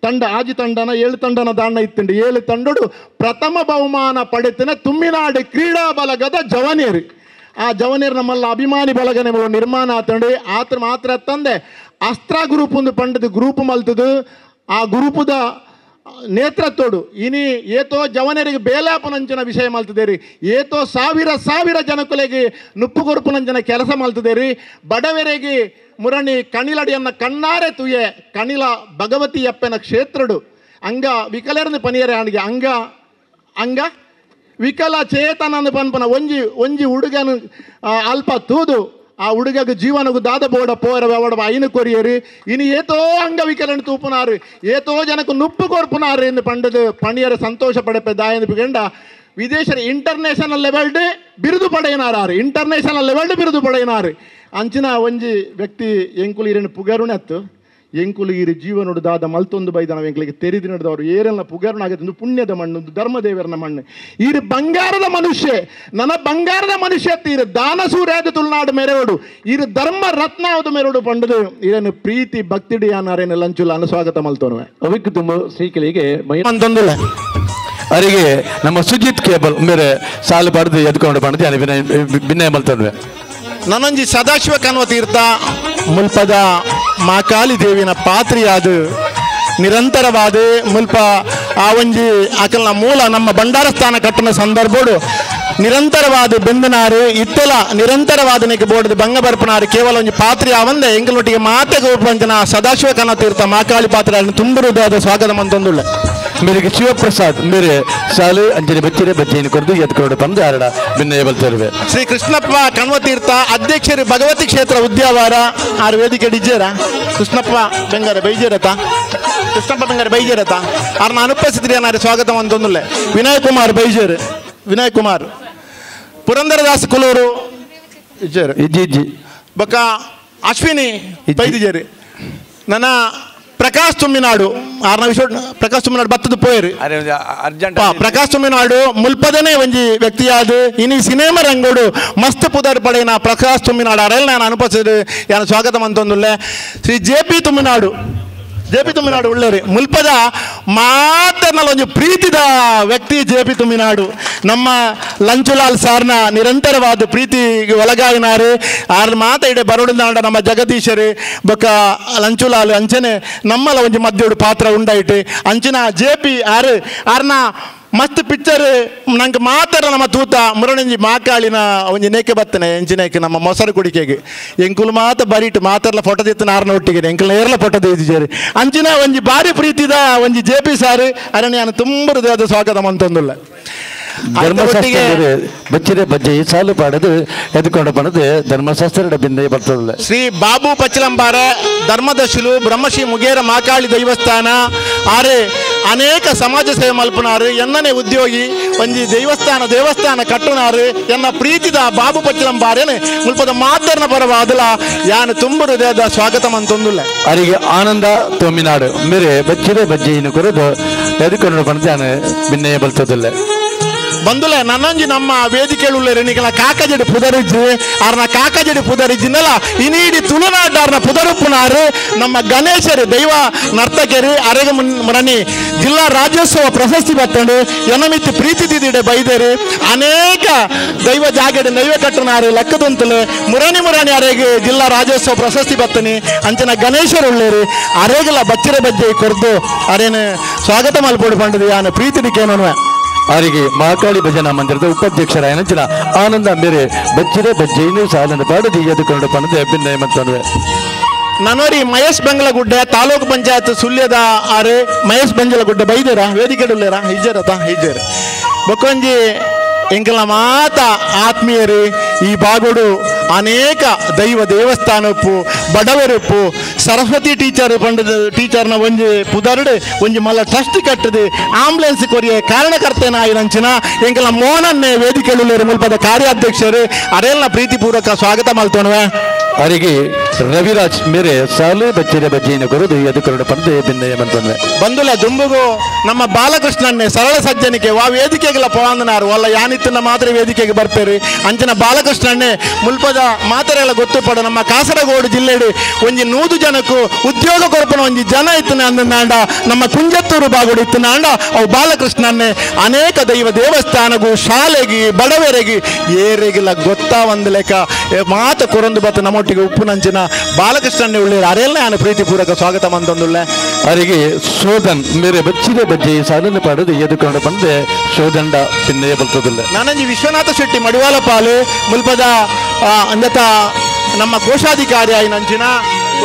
ತಂಡ ಆಜಿ ತಂಡನ 7 ತಂಡನ ದಾಂಡ ಇತ್ತುಂಡು. 7 ತಂಡಡು ಪ್ರಥಮ ಬಹುಮಾನ ಪಡೆತನ ತುಮ್ಮಿನಾಡು ಕ್ರೀಡಾ ಬಲಗದ ಜವನಿಯರು. ಆ ಜವನಿಯರು ನಮ್ಮಲ್ಲ ಅಭಿಮಾನಿ ಬಲಗನೆ ನಿರ್ಮಾಣ ಆತಂಡು. ಆತ್ರ ಮಾತ್ರ ತಂದೆ ಅಸ್ತ್ರ ಗ್ರೂಪ್ ಒಂದು ಪಂಡದ ಗ್ರೂಪ್ ಮಲ್ತದು. ಆ ಗ್ರೂಪದ ನೇತೃತ್ವಡು ಇನಿ ಏತೋ ಜವನರಿಗೆ ಬೇಲಾಪನಂಚಿನ ವಿಷಯ ಮಲ್ತದೇರಿ, ಏತೋ ಸಾವಿರ ಸಾವಿರ ಜನಕುಲೆಗೆ ನುಪ್ಪು ಕೊರುಪುನಂಚಿನ ಕೆಲಸ ಮಲ್ತದೇರಿ. ಬಡವರಿಗೆ ಮುರಣಿ ಕಣಿಲಡಿಯನ್ನ ಕಣ್ಣಾರೆ ತುಯೆ ಕಣಿಲ ಭಗವತಿಯಪ್ಪನ ಕ್ಷೇತ್ರಡು ಅಂಗ ವಿಕಲರನ್ನು ಪನಿಯರೆ ಆಣಿಗೆ ಅಂಗ ಅಂಗ ವಿಕಲ ಚೇತನನ್ನು ಪನ್ಪನ ಒಂಜಿ ಒಂಜಿ ಹುಡುಗನು ಅಲ್ಪ ತೂದು ಆ ಹುಡುಗಗೆ ಜೀವನಗೂ ದಾದ ಬೋಡ ಪೋರ ವ್ಯವಡ ಐನು ಕೊರಿಯರು. ಇನ್ನು ಏತೋ ಅಂಗವಿಕಲನ್ನು ತೂಪುನಾರು ಏತೋ ಜನಕ್ಕೆ ನುಪ್ಪು ಕೊರ್ಪುನಾರು ಎಂದು ಪಂಡದು ಪಣಿಯರ ಸಂತೋಷ ಪಡೆಪೆ ದಾಯಂದು ಗಂಡ ವಿದೇಶರ ಇಂಟರ್ನ್ಯಾಷನಲ್ ಲೆವೆಲ್ಡ್ ಬಿರುದು ಪಡೆಯನಾರು, ಇಂಟರ್ನ್ಯಾಷನಲ್ ಲೆವೆಲ್ಡ್ ಬಿರುದು ಪಡೆಯನಾರು. ಅಂಚಿನ ಒಂಜಿ ವ್ಯಕ್ತಿ ಎಂಕುಲು ಇರನ್ನು ಪುಗರುಣತ್ತು ಎಂಕುಲು ಇರು ಜೀವನೋಡು ದಾದ ಮಲ್ತೊಂದು ಬೈದನ ಎಂಕುಲಿಗೆ ತೆರಿದು ನಡೆದವರು ಏರೆಲ್ಲ ಪುಗರುಣ ಆಗುತ್ತೆ. ಪುಣ್ಯದ ಮಣ್ಣು, ಧರ್ಮದೇವರನ ಮಣ್ಣು. ಈರು ಬಂಗಾರದ ಮನುಷ್ಯ, ನನ್ನ ಬಂಗಾರದ ಮನುಷ್ಯ ಈರು ದಾನ ಸೂರ್ಯಾದ ತುಳುನಾಡು ಮೆರವಡು, ಈರು ಧರ್ಮ ರತ್ನಾವದು ಮೆರವಡು ಪಂಡದು ಇರೇನು ಪ್ರೀತಿ ಭಕ್ತಿಡಿಯಾನಾರೇನು ಲಂಚುಲ ಸ್ವಾಗತ ಮಲ್ತೋನುವೆ. ಅವಿಕ್ ತುಂಬ ಶ್ರೀಕಲಿಗೆ ಅಂತಂದಿಲ್ಲ ಅವರಿಗೆ ನಮ್ಮ ಸುಜಿತ್ ಕೇಬಲ್ ಮೇರೆ ಸಾಲು ಪಡೆದು ಎದ್ಕೊಂಡು ಪಡೆದು ವಿನಯ ಮಲ್ತೋನುವೆ. ನನ್ನೊಂಜಿ ಸದಾಶಿವ ಕನ್ವ ತೀರ್ಥ ಮುಲ್ಪದ ಮಾಕಾಲಿ ದೇವಿನ ಪಾತ್ರಿಯಾದ ನಿರಂತರವಾದ ಮುಲ್ಪ ಆ ಒಂಜಿ ಅಕಲ್ನ ಮೂಲ ನಮ್ಮ ಭಂಡಾರ ಸ್ಥಾನ ಕಟ್ಟನ ಸಂದರ್ಭಡು ನಿರಂತರವಾದ ಬೆಂದನಾರು ಇತ್ತೆಲ ನಿರಂತರವಾದನೆಗೆ ಬೋರ್ಡ್ ಬಂಗ ಬರ್ಪನಾರು ಕೇವಲ ಒಂಜಿ ಪಾತ್ರಿ ಆವಂದೆ ಎಂಕಲೊಟ್ಟಿಗೆ ಮಾತೆ ಗೋಪಂಚನ ಸದಾಶಿವ ಕನ್ನ ತೀರ್ಥ ಮಾಕಾಳಿ ಪಾತ್ರೆ ತುಂಬುರುದಾದ ಸ್ವಾಗತ ಮಂತೊಂದುಳ್ಳ. ಮೇರೆಗೆ ಶಿವಪ್ರಸಾದ್ ಮೇರೆ ಸಾಲು ಅಂಜಲಿ ಬಚ್ಚಿರೆ ಬಜ್ಜಿಯನ್ನು ಕೊರದು ಎತ್ಕೊಂಡು ಬಂದು ಆರಡ ಭಿನ್ನ ಬಲ್ತೇವೆ. ಶ್ರೀ ಕೃಷ್ಣಪ್ಪ ಕಣ್ವತೀರ್ಥ ಅಧ್ಯಕ್ಷರು ಭಗವತಿ ಕ್ಷೇತ್ರ ಉದ್ಯಾವರ ಆರು ವೇದಿಕೆ ಡಿಜೇರ ಕೃಷ್ಣಪ್ಪ ಬೆಂಗಾರ ಬೈಜೇರತ ಕೃಷ್ಣಪ್ಪ ಬೆಂಗಾರ ಬೈಜೇರತ ಆರ್ನ ಅನುಪಸ್ಥಿತಿ ಏನಾರು ಸ್ವಾಗತ ಅಂತೊಂದುಳ್ಳೆ. ವಿನಯ್ ಕುಮಾರ್ ಬೈಜೇರು, ವಿನಯ್ ಕುಮಾರ್ ಪುರಂದರದಾಸ್ ಕುಲೂರು ಇಜ್ಜೇರು ಇಜ್ಜಿ ಇಜ್ಜಿ ಬೊಕ್ಕ ಅಶ್ವಿನಿ ಬೈದಿಜೇರು ನನ್ನ ಪ್ರಕಾಶ್ ತುಮ್ಮಿನಾಡು ಆರ್ನ ವಿಶ್ವ ಪ್ರಕಾಶ್ ತುಮ್ಮಿನಾಡು ಬತ್ತದ ಪೋಯರು ಪ್ರಕಾಶ್ ತುಮ್ಮಿನಾಡು ಮುಲ್ಪದನೇ ಒಂಜಿ ವ್ಯಕ್ತಿಯಾದ ಇನಿ ಸಿನಿಮಾ ರಂಗೋಡು ಮಸ್ತ್ ಪುದರ್ ಪಡೆಯಿನ ಪ್ರಕಾಶ್ ತುಮ್ಮಿನಾಡು ಅರೆಲ್ ನಾನು ಅನುಪಸ್ಥಿತ ಯಾನು ಸ್ವಾಗತ ಮಂತೊಂದುಲ್ಲೆ. Shri J P Tumminadu J P Tumminadu ಉಳ್ಳೇರಿ ಮುಲ್ಪದ ಮಾತರ್ನಲ್ಲ ಒಂಜಿ ಪ್ರೀತಿದ ವ್ಯಕ್ತಿ ಜೆ ಪಿ ತುಮ್ಮಿನಾಡು. ನಮ್ಮ ಲಂಚುಲಾಲ್ ಸಾರ್ನ ನಿರಂತರವಾದ ಪ್ರೀತಿ ಒಳಗಾಯಿನಾರು ಆರ್ ಮಾತ ಇಡೆ ಬರೋಡಿಂದಾಂಡ ನಮ್ಮ ಜಗದೀಶರು ಬೊಕ್ಕ ಲಂಚುಲಾಲ್ ಅಂಚನೆ ನಮ್ಮಲ ಒಂಜಿ ಮಧ್ಯೋಡು ಪಾತ್ರ ಉಂಡಾಯಿಟ್ಟು ಅಂಚಿನ J P R ಆರ್ನ ಮಸ್ತ್ ಪಿಕ್ಚರ್ ನಂಗೆ ಮಾತ್ರ ನಮ್ಮ ತೂತ ಮುರಣಿಂಜಿ ಮಾಕಾಳಿನ ಒಂಜಿ ನೇಕೆ ಬತ್ತನೆ ಎಂಚಿನೇಕೆ ನಮ್ಮ ಮೊಸರು ಕುಡಿಕೆಗೆ ಎಂಕುಲು ಮಾತ ಬರೀಟು ಮಾತ್ರಲ ಫೋಟೋ ದಿತ್ತನ ಆರ್ನ ಒಟ್ಟಿಗೆ ಎಂಕುಲು ನೇರ್ಲ ಫೋಟೋ ದಿದ್ದಿದ್ದಾರೆ ಅಂಚಿನ ಒಂಜಿ ಭಾರಿ ಪ್ರೀತಿದ ಒಂಜಿ J P sir ಅರಣ್ಯ ತುಂಬ ಹೃದಯದ ಸ್ವಾಗತ ಮಂತೊಂದುಲ್ಲ. ಧರ್ಮಶಾಸ್ತ್ರ ಬಚ್ಚಿರೆ ಬಜ್ಜೆ ಸಾಲು ಪಾಡದು ಎದ್ಕೊಂಡು ಬಣ್ಣದು ಧರ್ಮಶಾಸ್ತ್ರ ಬಿಂದೆ ಬರ್ತದಲ್ಲ. ಶ್ರೀ ಬಾಬು ಪಚ್ಚಲಂಬಾರ ಧರ್ಮದರ್ಶಿಲು ಬ್ರಹ್ಮಶ್ರೀ ಮುಗೇರ ಮಾಕಾಳಿ ದೈವಸ್ಥಾನ ಆರೆ ಅನೇಕ ಸಮಾಜ ಸೇವೆ ಮಲ್ಪನಾರು ಎನ್ನನೆ ಉದ್ಯೋಗಿ ಒಂಜಿ ದೇವಸ್ಥಾನ ದೇವಸ್ಥಾನ ಕಟ್ಟುನಾರು ಎನ್ನ ಪ್ರೀತಿದ ಬಾಬು ಪಚ್ಚಲಂಬಾರೇನೆ ಮುಲ್ಪದ ಮಾತರ್ನ ಪರವಾದಲ ಯಾನು ತುಂಬ ಹೃದಯದ ಸ್ವಾಗತ ಮಂತೊಂದುಲ್ಲ. ಅರಿಗೆ ಆನಂದ ತೋಮಿನಾಡು ಮೇರೆ ಬಚ್ಚಿರೆ ಬಜ್ಜೆಯನ್ನು ಕೊರದು ಎದ್ಕೊಂಡು ಬಣ್ಣದ ಬಿನ್ನೆ ಬರ್ತದಲ್ಲ. ಬಂದುಲೆ ನನ್ನಂಜಿ ನಮ್ಮ ವೇದಿಕೆಳುಳ್ಳೇರು ನಿಕಲ ಕಾಕಜಡಿ ಪುದರಿಜ್ಜಿ ಆರ್ನ ಕಾಕಜಡಿ ಪುದರಿಜ್ಜಿನಲ್ಲ ಇನೀಡಿ ತುಳುನಾಡಾರ್ನ ಪುದರುಪ್ಪುನಾರು ನಮ್ಮ ಗಣೇಶರು ದೈವ ನರ್ತಕರು ಅರೆಗ ಮುರಣಿ ಜಿಲ್ಲಾ ರಾಜ್ಯೋತ್ಸವ ಪ್ರಶಸ್ತಿ ಬತ್ತಂಡು ಎನಮಿತ್ತು ಪ್ರೀತಿ ದಿದಿಡೆ ಬೈದೇರು ಅನೇಕ ದೈವ ಜಾಗಡೆ ನೈವ ಕಟ್ಟನಾರು ಲೆಕ್ಕದಂತಲು ಮುರಣಿ ಮುರಣಿ ಅರೆಗೆ ಜಿಲ್ಲಾ ರಾಜ್ಯೋತ್ಸವ ಪ್ರಶಸ್ತಿ ಬತ್ತನಿ ಅಂಚನ ಗಣೇಶರು ಉಳ್ಳೇರು ಅರೆಗಲ ಬಚ್ಚಿರ ಬಜ್ಜೆ ಕೊರ್ದು ಅರೇನು ಸ್ವಾಗತ ಮಲ್ಪೋಡು ಪಂಡದು ಯಾನು ಪ್ರೀತಿ ದಿಕ್ಕೇನೋ. ಅವರಿಗೆ ಮಹಾಕಾಳಿ ಭಜನಾ ಮಂದಿರದ ಉಪಾಧ್ಯಕ್ಷರಾಯನ ಆನಂದ ಮೇರೆ ಬಚ್ಚಿರೆ ಬಜ್ಜೆಯನ್ನು ಸಾಲನ್ನು ಪಾಡದಿ ಎದ್ದುಕೊಂಡು ಪಣದೆ ಅಭಿನಯ ಮಂತನುವೆ. ನನೋರಿ ಮಹೇಶ್ ಬಂಗ್ಲಗುಡ್ಡೆ ತಾಲೂಕು ಪಂಚಾಯತ್ ಸುಳ್ಯದ ಆರು ಮಹೇಶ್ ಬಂಜಲಗುಡ್ಡೆ ಬೈದೇರ ವೇದಿಕೆಡುಲ್ಲೇರ ಇಜ್ಜರತ ಇಜ್ಜೇರು ಬೊಕ್ಕೊಂಜಿ ಎಂಕಲ ಮಾತ ಆತ್ಮೀಯರು ಈ ಬಾಗೋಡು ಅನೇಕ ದೈವ ದೇವಸ್ಥಾನಪ್ಪು ಬಡವರಪ್ಪು ಸರಸ್ವತಿ ಟೀಚರ್ ಪಂಡದ ಟೀಚರ್ನ ಒಂಜಿ ಪುದರ್ಡು ಒಂಜಿ ಮಲ್ಲ ಟ್ರಸ್ಟ್ ಕಟ್ಟದು ಆಂಬುಲೆನ್ಸ್ ಕೊರಿಯ ಕಾರಣಕರ್ತೇನಾಯಿನಂಚಿನ ಎಂಕಲ ಮೋನನ್ನೇ ವೇದಿಕೆಳುಳ್ಳೇರು ಮುಲ್ಪದ ಕಾರ್ಯಾಧ್ಯಕ್ಷರು ಅರೆಲ್ಲ ಪ್ರೀತಿಪೂರ್ವಕ ಸ್ವಾಗತ ಮಲ್ತೋಣವೆ. ಅವರಿಗೆ ರವಿರಾಜ್ ಮೇರೆ ಸಾಲು ಬಚ್ಚಿರೆ ಬಜ್ಜಿಯನ್ನು ಕೊರದು ಎದುಕೊರಡು ಪಂದೆ ಬಿನ್ನಯ ಮಂತನ್ವೆ. ಬಂದುಲ ದುಂಬುಗು ನಮ್ಮ ಬಾಲಕೃಷ್ಣನ್ನೇ ಸರಳ ಸಜ್ಜನಿಕೆ ವಾ ವೇದಿಕೆಗೆಲ್ಲ ಪವಾಂದನಾರು ಅಲ್ಲ ಯಾನಿತ್ತನ್ನ ಮಾತ್ರ ವೇದಿಕೆಗೆ ಬರ್ಪೇರು ಅಂಚಿನ ಬಾಲಕೃಷ್ಣನ್ನೇ ಮುಲ್ಪದ ಮಾತರೆಲ್ಲ ಗೊತ್ತುಪಡ ನಮ್ಮ ಕಾಸರಗೋಡು ಜಿಲ್ಲೆಡು ಒಂಜಿ 100 ಜನಕ್ಕೂ ಉದ್ಯೋಗ ಕೊರಪನ ಒಂಜಿ ಜನ ಇತ್ತನೆ ಅಂದಂಡ ನಮ್ಮ ಕುಂಜತ್ತೂರು ಬಾಗೋಡು ಇತ್ತನಾಂಡ ಅವು ಬಾಲಕೃಷ್ಣನ್ನೇ ಅನೇಕ ದೈವ ದೇವಸ್ಥಾನಗೂ ಶಾಲೆಗೆ ಬಡವರೆಗೆ ಏರೆಗಿಲ್ಲ ಗೊತ್ತಾ ಒಂದು ಲೆಕ್ಕ ಮಾತ ಕೊರೊಂದು ಬತ್ತ ನಮ್ಮೊಟ್ಟಿಗೆ ಉಪ್ಪುನಂಚಿನ ಬಾಲಕೃಷ್ಣನ್ನೇ ಉಳ್ಳೇರು ಅರೆಲ್ಲ ನಾನು ಪ್ರೀತಿಪೂರ್ವಕ ಸ್ವಾಗತ ಮಂತೊಂದುಳ್ಳೆ. ಅವರಿಗೆ ಶೋಧನ್ ಮೇರೆ ಬಚ್ಚಿರೆ ಬಜ್ಜೆ ಸಾಲನ್ನು ಪಾಡದು ಎದುಕೊಂಡು ಬಂದೆ ಶೋಧಂಡ ಪಿನ್ನೆಯ ಬರ್ತದಿಲ್ಲ. ನಾನಂಜಿ ವಿಶ್ವನಾಥ ಶೆಟ್ಟಿ ಮಡಿವಾಳಪಾಲು ಮುಲ್ಪದ ಅಂದತ ನಮ್ಮ ಕೋಶಾಧಿಕಾರಿ ಆಯಿನಂಚಿನ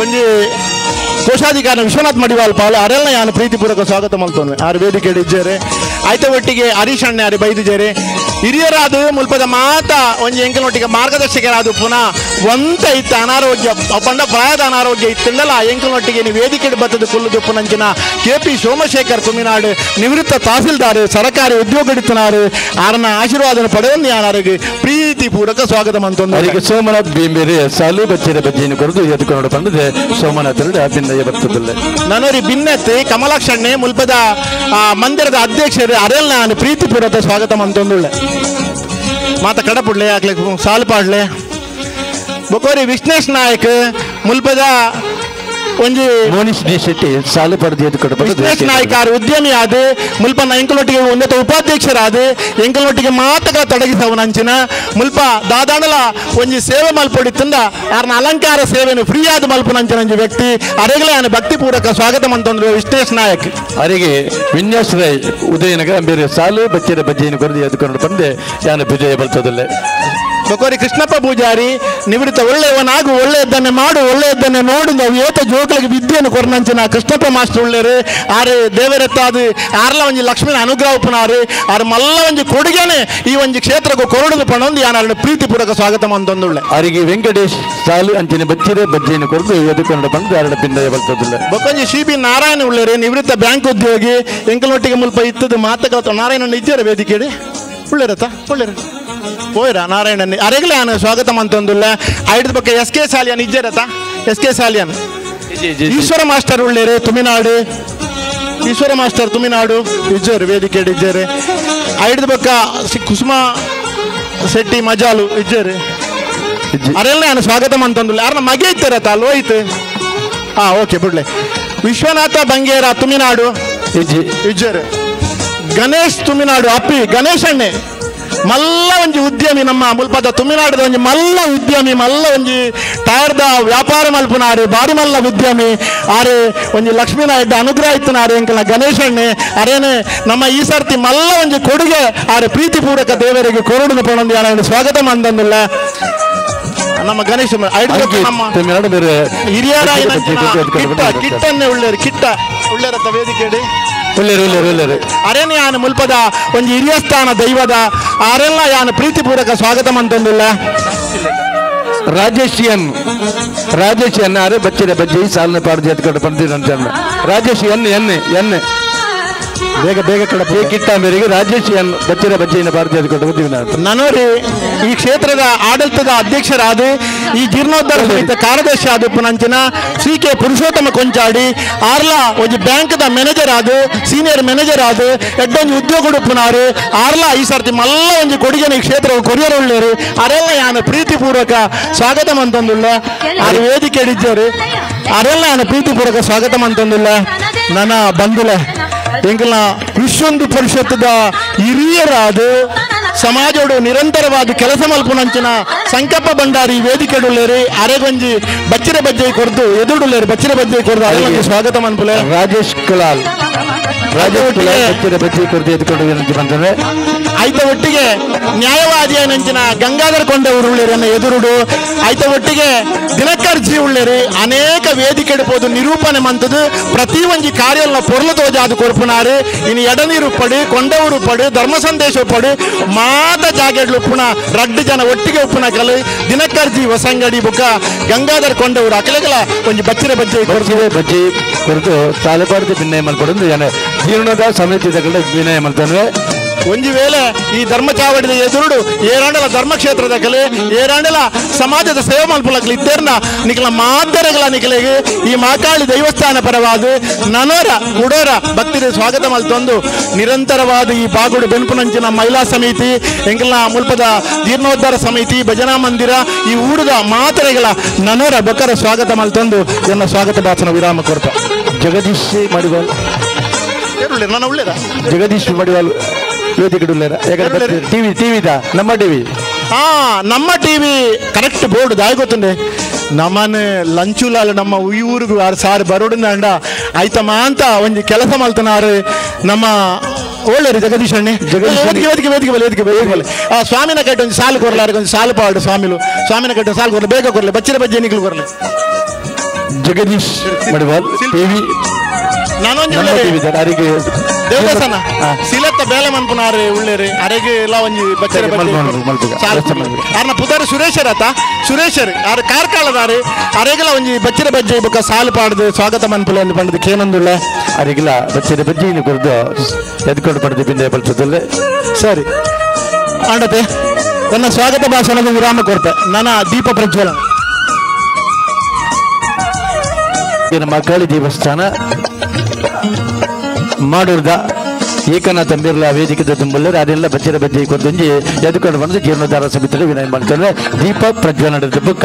ಒಂಜಿ ಕೋಶಾಧಿಕಾರಿ ವಿಶ್ವನಾಥ್ ಮಡಿವಾಳ ಪಾಲು ಅರೆಲ್ಲ ನಾನು ಪ್ರೀತಿಪೂರ್ವಕ ಸ್ವಾಗತ ಮಲ್ತೋನು ಆರು ವೇದಿಕೆ ಇಜ್ಜೇರೆ ಆಯ್ತ ಒಟ್ಟಿಗೆ ಹರೀಶ್ ಅಣ್ಣೆ ಅರೆ ಬೈದಿಜೇರೆ ಹಿರಿಯರಾದ ಮುಲ್ಪದ ಮಾತ ಒಂಜಿ ಎಂಕಲ್ನೊಟ್ಟಿಗೆ ಮಾರ್ಗದರ್ಶಕರಾದ ಪುನಃ ಒಂತ ಇತ್ತು ಅನಾರೋಗ್ಯ ಪಂಡ ಪ್ರಾಯದ ಅನಾರೋಗ್ಯ ಇತ್ತಂಡಲ್ಲ ಎಂಕಲ್ನೊಟ್ಟಿಗೆ ನೀವು ವೇದಿಕೆ ಬತ್ತದ ಕುಲ್ಲು ಪುನಂಚಿನ ಕೆ ಪಿ ಸೋಮಶೇಖರ್ ಕುಮಿನಾಡು ನಿವೃತ್ತ ತಹಸೀಲ್ದಾರ್ ಸರಕಾರಿ ಉದ್ಯೋಗ ಆರನ ಆಶೀರ್ವಾದ ಪಡೆಯೊಂದು ಯಾರಿಗೆ ಪ್ರೀತಿಪೂರ್ವಕ ಸ್ವಾಗತ ಮಂತೊಂದು. ಅವರಿಗೆ ಸೋಮನಾಥ್ ಬೇಂಬೇರೆ ಸಾಲು ಬಚ್ಚಿರ ಬಜ್ಜಿಯನ್ನು ಕೊರದು ಎದ್ದುಕೊಂಡು ಬಂದಿದೆ ಸೋಮನಾಥ್ ಬರ್ತದಿಲ್ಲ. ನನೋರಿ ಬಿನ್ನತ್ತೆ ಕಮಲಾಕ್ಷಣ್ಣೆ ಮುಲ್ಪದ ಮಂದಿರದ ಅಧ್ಯಕ್ಷರು ಅರೆಲ್ಲ ನಾನು ಪ್ರೀತಿಪೂರ್ವಕ ಸ್ವಾಗತ ಮಂತೊಂದುಳ್ಳೆ. ಮಾತ ಕಡಪುಡ್ಲೆ ಆಗ್ಲಿ ಸಾಲು ಪಾಡ್ಲೆ ಬೊಕೋರಿ ವಿಷ್ಣೇಶ್ ನಾಯಕ್ ಮುಲ್ಪದ ಒಂಜಿ ಮೋನಿಶ್ ಡಿ ಶೆಟ್ಟಿ ಸಾಲು ಪಡೆದು ಎದ್ದುಕೊಂಡು ವಿಷ್ಣೇಶ್ ನಾಯ್ಕ ಆರು ಉದ್ಯಮಿ ಆದ ಮುಲ್ಪನ ಎಂಕಲೊಟ್ಟಿಗೆ ಉನ್ನತ ಉಪಾಧ್ಯಕ್ಷರಾದ ಎಂಕಲೊಟ್ಟಿಗೆ ಮಾತಗಳ ತೊಡಗಿಸವನಂಚಿನ ಮುಲ್ಪ ದಾದಾಣಲ ಒಂಜಿ ಸೇವೆ ಮಲ್ಪೊಡಿತ್ತಂದ ಆರ್ನ ಅಲಂಕಾರ ಸೇವೆನು ಫ್ರೀ ಆದ ಮಲ್ಪನಂಚಿನ ಒಂಜಿ ವ್ಯಕ್ತಿ ಅರೆಗಲೇ ಆನ ಭಕ್ತಿಪೂರ್ವಕ ಸ್ವಾಗತ ಮಂತಂದ್ರು ವಿಷ್ಣೇಶ್ ನಾಯಕ್. ಅವರಿಗೆ ವಿನ್ಯಾಸ್ ರೈ ಉದಯನಗರ ಬೇರೆ ಸಾಲು ಬಚ್ಚಿರ ಬಜ್ಜಿಯನ್ನು ಕೊರದು ಎದ್ದುಕೊಂಡು ಬಂದೆ ಯಾನ ವಿಜಯ ಬರ್ತದಲ್ಲೇ. ಬೊಕೋರಿ ಕೃಷ್ಣಪ್ಪ ಪೂಜಾರಿ ನಿವೃತ್ತ ಒಳ್ಳೆಯವನಾಗು ಒಳ್ಳೆಯದನ್ನೇ ಮಾಡು ಒಳ್ಳೆಯದನ್ನೇ ನೋಡು ನಾವು ಏತ ಜೋಕಲಿಗೆ ವಿದ್ಯೆಯನ್ನು ಕೊರನಂಚಿನ ಕೃಷ್ಣಪ್ಪ ಮಾಸ್ಟರ್ ಉಳ್ಳೇರು ಆರು ದೇವರತ್ತಾದು ಆರ್ಲ ಒಂಜಿ ಲಕ್ಷ್ಮೀನ ಅನುಗ್ರಹ ಉಪ್ಪುನಾರು ಆರು ಮಲ್ಲ ಒಂಜಿ ಕೊಡುಗೆನೆ ಈ ಒಂಜಿ ಕ್ಷೇತ್ರಕ್ಕೂ ಕೊರಡುದು ಪಣೊಂದು ಯಾನಾರು ಪ್ರೀತಿಪೂರ್ವಕ ಸ್ವಾಗತ ಮಂತೊಂದುಳ್ಳೆ. ಅವರಿಗೆ ವೆಂಕಟೇಶ್ ಸಾಲು ಅಂಚಿನ ಬಚ್ಚಿರೆ ಬಜ್ಜಿಯನ್ನು ಕೊರದು ಎದ್ದುಕೊಂಡು ಬಂದು ಆರಡ ಪಿಂದಯ ಬರ್ತದಿಲ್ಲ. ಬೊಕೊಂಜಿ ಸಿ ಬಿ ನಾರಾಯಣ ಉಳ್ಳೇರು ನಿವೃತ್ತ ಬ್ಯಾಂಕ್ ಉದ್ಯೋಗಿ ಎಂಕಲೊಟ್ಟಿಗೆ ಮುಲ್ಪ ಇತ್ತದು ಮಾತಕ ನಾರಾಯಣ ಇಜ್ಜರ ವೇದಿಕೆ ಉಳ್ಳೇರತ್ತ ಉಳ್ಳೇರು ಪೋಯ್ರ ನಾರಾಯಣನ್ ಅರೆಗಲೇ ನಾನು ಸ್ವಾಗತ ಮಂತೊಂದುಲ್ಲ. ಐದು ಬಗ್ಗೆ ಎಸ್ ಕೆ ಸಾಲಿಯನ್ ಇಜ್ಜರತ S K Saliyan Eshwara master ಉಳ್ಳೇರು Thuminadu, ಈಶ್ವರ ಮಾಸ್ಟರ್ ತುಮಿನಾಡು ಇಜ್ಜೇರು ವೇದಿಕೆ ಇಜ್ಜೇರು. ಐಡ್ದ ಬೊಕ್ಕ ಕುಸುಮ ಶೆಟ್ಟಿ ಮಜಾಲು ಇಜ್ಜೇರು. ಅರೆಲ್ಲ ನಾನು ಸ್ವಾಗತ ಅಂತಂದಿಲ್ಲ. ಯಾರನ್ನ ಮಗೆ ಇತ್ತಾರತ್ತ ಲೋಹಿತ್? ಹಾ ಓಕೆ ಬಿಡ್ಲೆ. ವಿಶ್ವನಾಥ ಬಂಗೇರ ತುಮಿನಾಡು ಇಜ್ಜೇರು. ಗಣೇಶ್ ತುಮಿನಾಡು ಅಪ್ಪಿ ಗಣೇಶ್ ಅಣ್ಣೆ ಮಲ್ಲ ಒಂಜಿ ಉದ್ಯಮಿ, ನಮ್ಮ ಮುಲ್ಪದ ತುಮಿನಾಡದ ಒಂಜಿ ಮಲ್ಲ ಉದ್ಯಮಿ, ಮಲ್ಲ ಒಂಜಿ ಟೈರ್ದ ವ್ಯಾಪಾರ ಮಲ್ಪುನಾರು, ಬಾರಿ ಮಲ್ಲ ಉದ್ಯಮಿ ಆರೆ ಒಂಜಿ ಲಕ್ಷ್ಮೀನಾಯ್ದ ಅನುಗ್ರಹ ಇತ್ತನಾರು ಎಂಕಲ್ನ ಗಣೇಶಣ್ಣೆ. ಅರೇನೆ ನಮ್ಮ ಈ ಸರ್ತಿ ಮಲ್ಲ ಒಂಜಿ ಕೊಡುಗೆ ಆರೆ ಪ್ರೀತಿಪೂರ್ವಕ ದೇವರಿಗೆ ಕೊರಡುನ ಪಣೊಂದು ಯಾರು ಸ್ವಾಗತ ಮಂದಂದಿಲ್ಲ ನಮ್ಮ ಗಣೇಶ. ನಮ್ಮ ಹಿರಿಯರ ಕಿಟ್ಟನ್ನೇ ಉಳ್ಳೇರು, ಕಿಟ್ಟ ಉಳ್ಳೇರತ್ತ ವೇದಿಕೆ ಅರೇನೆ ಯಾನು ಮುಲ್ಪದ ಒಂಜಿ ಹಿರಿಯ ಸ್ಥಾನ ದೈವದ ಆರೆಲ್ಲ ಯಾನು ಪ್ರೀತಿಪೂರ್ವಕ ಸ್ವಾಗತ ಅಂತಂದಿಲ್ಲ. ರಾಜೇಶ್ ಎನ್, ರಾಜೇಶ್ ಎನ್ ಆರೆ ಬಚ್ಚಿರ ಬಜ್ಜಿ ಸಾಲನೆ ಪಾಡ್ದು ಎತ್ಕೊಂಡು ಬಂದಿರಂತ. ರಾಜೇಶ್ N N N ಬೇಗ ಬೇಗ ಕಡೆ ಕಿಟ್ಟ ಮೇರೆಗೆ ರಾಜೇಶ್ ಎನ್ ಬಚ್ಚಿರ ಬಜ್ಜಿಯನ್ನು ಪಾಡ್ದು ಎತ್ಕೊಂಡು ಬಂದಿವಿ. ನನೋರಿ ಈ ಕ್ಷೇತ್ರದ ಆಡಳಿತದ ಅಧ್ಯಕ್ಷರಾದ ಈ ಜೀರ್ಣೋದ್ಧಾರ ಸಮಿತಿ ಕಾರ್ಯದರ್ಶಿ ಆದ ಪುನಂಚಿನ ಸಿ ಕೆ ಪುರುಷೋತ್ತಮ ಕೊಂಚಾಡಿ ಆರ್ಲಾ ಒಂಜಿ ಬ್ಯಾಂಕ್ದ ಮ್ಯಾನೇಜರ್ ಆದ, ಸೀನಿಯರ್ ಮ್ಯಾನೇಜರ್ ಆದ, ಎಡ್ಡೊಂಜಿ ಉದ್ಯೋಗ ಉಪ್ಪುನಾರು ಆರ್ಲಾ ಈ ಸರ್ತಿ ಮಲ್ಲ ಒಂಜಿ ಕೊಡುಗೆನ ಈ ಕ್ಷೇತ್ರ ಕೊರಿಯರ್ ಉಳ್ಳೇರು. ಅರೆಲ್ಲ ಯಾನು ಪ್ರೀತಿಪೂರ್ವಕ ಸ್ವಾಗತ ಅಂತಂದುಲ್ಲ. ಆರು ವೇದಿಕೆ ಹಿಡಿಜರು ಅರೆಲ್ಲ ಯಾನು ಪ್ರೀತಿಪೂರ್ವಕ ಸ್ವಾಗತ ಅಂತಂದುಲ್ಲ. ನನ್ನ ಬಂಧುಲ ಎಂಕಲ್ನ ವಿಶ್ವೊಂದು ಪರಿಷತ್ತದ ಹಿರಿಯರಾದ ಸಮಾಜೋಡು ನಿರಂತರವಾದ ಕೆಲಸ ಮಲ್ಪುನಂಚಿನ ಸಂಕಪ್ಪ ಭಂಡಾರಿ ವೇದಿಕೆಡುಳ್ಳೇರಿ. ಅರೆಗೊಂಜಿ ಬಚ್ಚಿರ ಬಜ್ಜೆ ಕೊರ್ದು ಎದುರುಡುಳ್ಳೇರಿ, ಬಚ್ಚಿರ ಬಜ್ಜೆ ಕೊರ್ದು ಅರೆಗೊಂಜಿ ಸ್ವಾಗತ ಮನ್ಪುಲೆ. ರಾಜೇಶ್ ಕುಲಾಲ್, ರಾಜೇಶ್ ಕುಲಾಲ್ ಬಚ್ಚಿರ ಬಜ್ಜೆ ಕೊರ್ದು ಎದ್ಕೊಂಡು ವಿನಂತಿ ಬಂದರೆ. ಆಯ್ತ ಒಟ್ಟಿಗೆ ನ್ಯಾಯವಾದಿಯ ನಂಚಿನ ಗಂಗಾಧರ್ ಕೊಂಡೆ ಉರುಳ್ಳೇರಿ ಅನ್ನ ಎದುರುಡು. ಆಯ್ತ ಒಟ್ಟಿಗೆ ದಿನಕರ್ ಜಿ ಉಳ್ಳೇರಿ. ಅನೇಕ ವೇದಿಕೆ ಪೋದು ನಿರೂಪಣೆ ಮಂತದು ಪ್ರತಿ ಒಂಜಿ ಕಾರ್ಯಲ್ಲ ಪೊರ್ಲು ತೋಜಾದು ಕೊರ್ಪುನಾರು. ಇನ್ನು ಎಡನೀರು ಪಡು, ಕೊಂಡವರು ಪಡು, ಧರ್ಮ ಸಂದೇಶ ಪಡು, ಮಾತ ಜಾಗೆಡ್ಲು ಉಪ್ಪುನ ರಡ್ಡು ಜನ ಒಟ್ಟಿಗೆ ಉಪ್ಪುನ ಕಲು ದಿನಕರ್ ಜಿ ಹೊಸಂಗಡಿ ಬುಕ್ಕ ಗಂಗಾಧರ್ ಕೊಂಡವರು ಅಕಲೆಗಲ ಒಂಜಿ ಬಚ್ಚಿರ ಬಜ್ಜೆ ಬಚ್ಚಿರೆ ಬಜ್ಜಿ ಕೊರತು ತಾಲೂಕಾಡ್ದು ವಿನಯ ಮಲ್ಪಡೊಂದು ಜನ ಜೀರ್ಣೋದ್ಧಾರ ಸಮಿತಿ ವಿನಯ ಮಲ್ತಂದ್ರೆ. ಒಂಜಿ ವೇಳೆ ಈ ಧರ್ಮ ಚಾವಡಿದ ಎದುರುಡು ಏರಾಂಡಲ ಧರ್ಮಕ್ಷೇತ್ರದ ಕಲೆ ಏರಾಂಡಲ ಸಮಾಜದ ಸೇವೆ ಮಲ್ಪುಲಕ್ಲು ಇದ್ದೇರ್ನ ನಿಕಲ ಮಾತರೆಗಳ ನಿಕಲೆಗೆ ಈ ಮಾಕಾಳಿ ದೇವಸ್ಥಾನ ಪರವಾದ ನನೋರ ಕುಡೋರ ಭಕ್ತಿಗೆ ಸ್ವಾಗತ ಮಲ್ತೊಂದು ನಿರಂತರವಾದ ಈ ಬಾಗುಡು ಬೆನ್ಪುನಂಚಿನ ಮಹಿಳಾ ಸಮಿತಿ ಎಂಕಲ್ನ ಮುಲ್ಪದ ಜೀರ್ಣೋದ್ಧಾರ ಸಮಿತಿ ಭಜನಾ ಮಂದಿರ ಈ ಊರುದ ಮಾತರೆಗಳ ನನೋರ ಬೊಕ್ಕರ ಸ್ವಾಗತ ಮಲ್ತೊಂದು ಎನ್ನ ಸ್ವಾಗತ ಭಾಷಣ ವಿರಾಮ ಕೊರ್ಪ. ಜಗದೀಶ್ ಮಡಿವಾಲ್ ನನ್ನ ಉಳ್ಳೇರ ಜಗದೀಶ್ ಮಡಿವಾಲ್ ವೇದಿಕೆ ಯಾಕಂದ್ರೆ ಟಿವಿ ಟಿವಿದ ನಮ್ಮ ಟಿವಿ, ಹಾ ನಮ್ಮ ಟಿವಿ ಕರೆಕ್ಟ್ ಬೋರ್ಡ್ ದಾಯ ಗೊತ್ತುಂಡೆ. ನಮ್ಮನೆ ಲಂಚುಲಾಲ್ ನಮ್ಮ ಈ ಊರಿಗೂ ಆರು ಸಾರು ಬರೋಡಿಂದ ಆಯ್ತಮ್ಮ ಅಂತ ಒಂಜಿ ಕೆಲಸ ಮಲ್ತನಾರು ನಮ್ಮ ಒಳ್ಳೆ ಜಗದೀಶ್ ಅಣ್ಣೆ. ವೇದಿಕೆ ವೇದಿಕೆ ವೇದಿಕೆ ಬಲೆ ವೇದಿಕೆ ವೇದಿಕೆ ಬಲೆ ಆ ಸ್ವಾಮಿನ ಕಟ್ಟಿ ಒಂಜಿ ಸಾಲು ಕೊರ್ಲಾರು, ಒಂಜಿ ಸಾಲು ಪಾಡು ಸ್ವಾಮಿಲು ಸ್ವಾಮಿನ ಕಟ್ಟಿ ಸಾಲು ಕೊರ್ಲೆ, ಬೇಗ ಕೊರ್ಲೆ, ಬಚ್ಚಿರ ಬಜ್ಜೆ ನಿಕ್ಲು ಕೊರ್ಲೆ. ಜಗದೀಶ್ ಮಡಿವಾಲ್ ಟಿವಿ ನಾನೊಂಜಿ ದೇವಸ್ಥಾನ ಸಿಲತ್ತ ಬೇಲೆ ಮನ್ಪುನಾರು ಉಳ್ಳೇರಿ ಅರೆಗೆ ಎಲ್ಲ ಒಂಜಿ ಬಚ್ಚರ ಆರ್ನ ಪುದಾರು ಸುರೇಶರ್ ಆತ, ಸುರೇಶರ್ ಆರು ಕಾರ್ಕಾಳದಾರು ಅರೆಗೆಲ್ಲ ಒಂಜಿ ಬಚ್ಚಿರ ಬಜ್ಜೆ ಬೊಕ್ಕ ಸಾಲು ಪಾಡ್ದು ಸ್ವಾಗತ ಮನ್ಪುಲೆ ಅಂತ ಪಂಡದು ಕೇನಂದುಳ್ಳ ಅರೆಗಿಲ್ಲ ಬಚ್ಚಿರ ಬಜ್ಜಿನ ಕೊರ್ದು ಎದ್ಕೊಂಡು ಪಡೆದು ಬಿಂದೆ ಬಲ್ತದಲ್ಲೇ. ಸರಿ ಆಂಡತೆ ನನ್ನ ಸ್ವಾಗತ ಭಾಷಣದ ವಿರಾಮ ಕೊಡ್ತೆ. ನನ್ನ ದೀಪ ಪ್ರಜ್ವಲನ. ಮಕ್ಕಳಿ ದೇವಸ್ಥಾನ ಮಾಡೂರ್ದ ಏಕನಾಥ ಬಿರ್ಲಾ ವೇದಿಕೆ ತುಂಬಲ್ಲರು ಅದೆಲ್ಲ ಬಚ್ಚಿರ ಬಜ್ಜೆ ಕೊತ್ತಂಜಿ ಎದ್ಕೊಂಡು ಬಂದು ಜೀರ್ಣೋದ್ಧಾರ ಸಮಿತಿಯಲ್ಲಿ ವಿನಯ ಮಾಡ್ತಾರೆ. ದೀಪ ಪ್ರಜ್ವಲನದ ಬುಕ್ಕ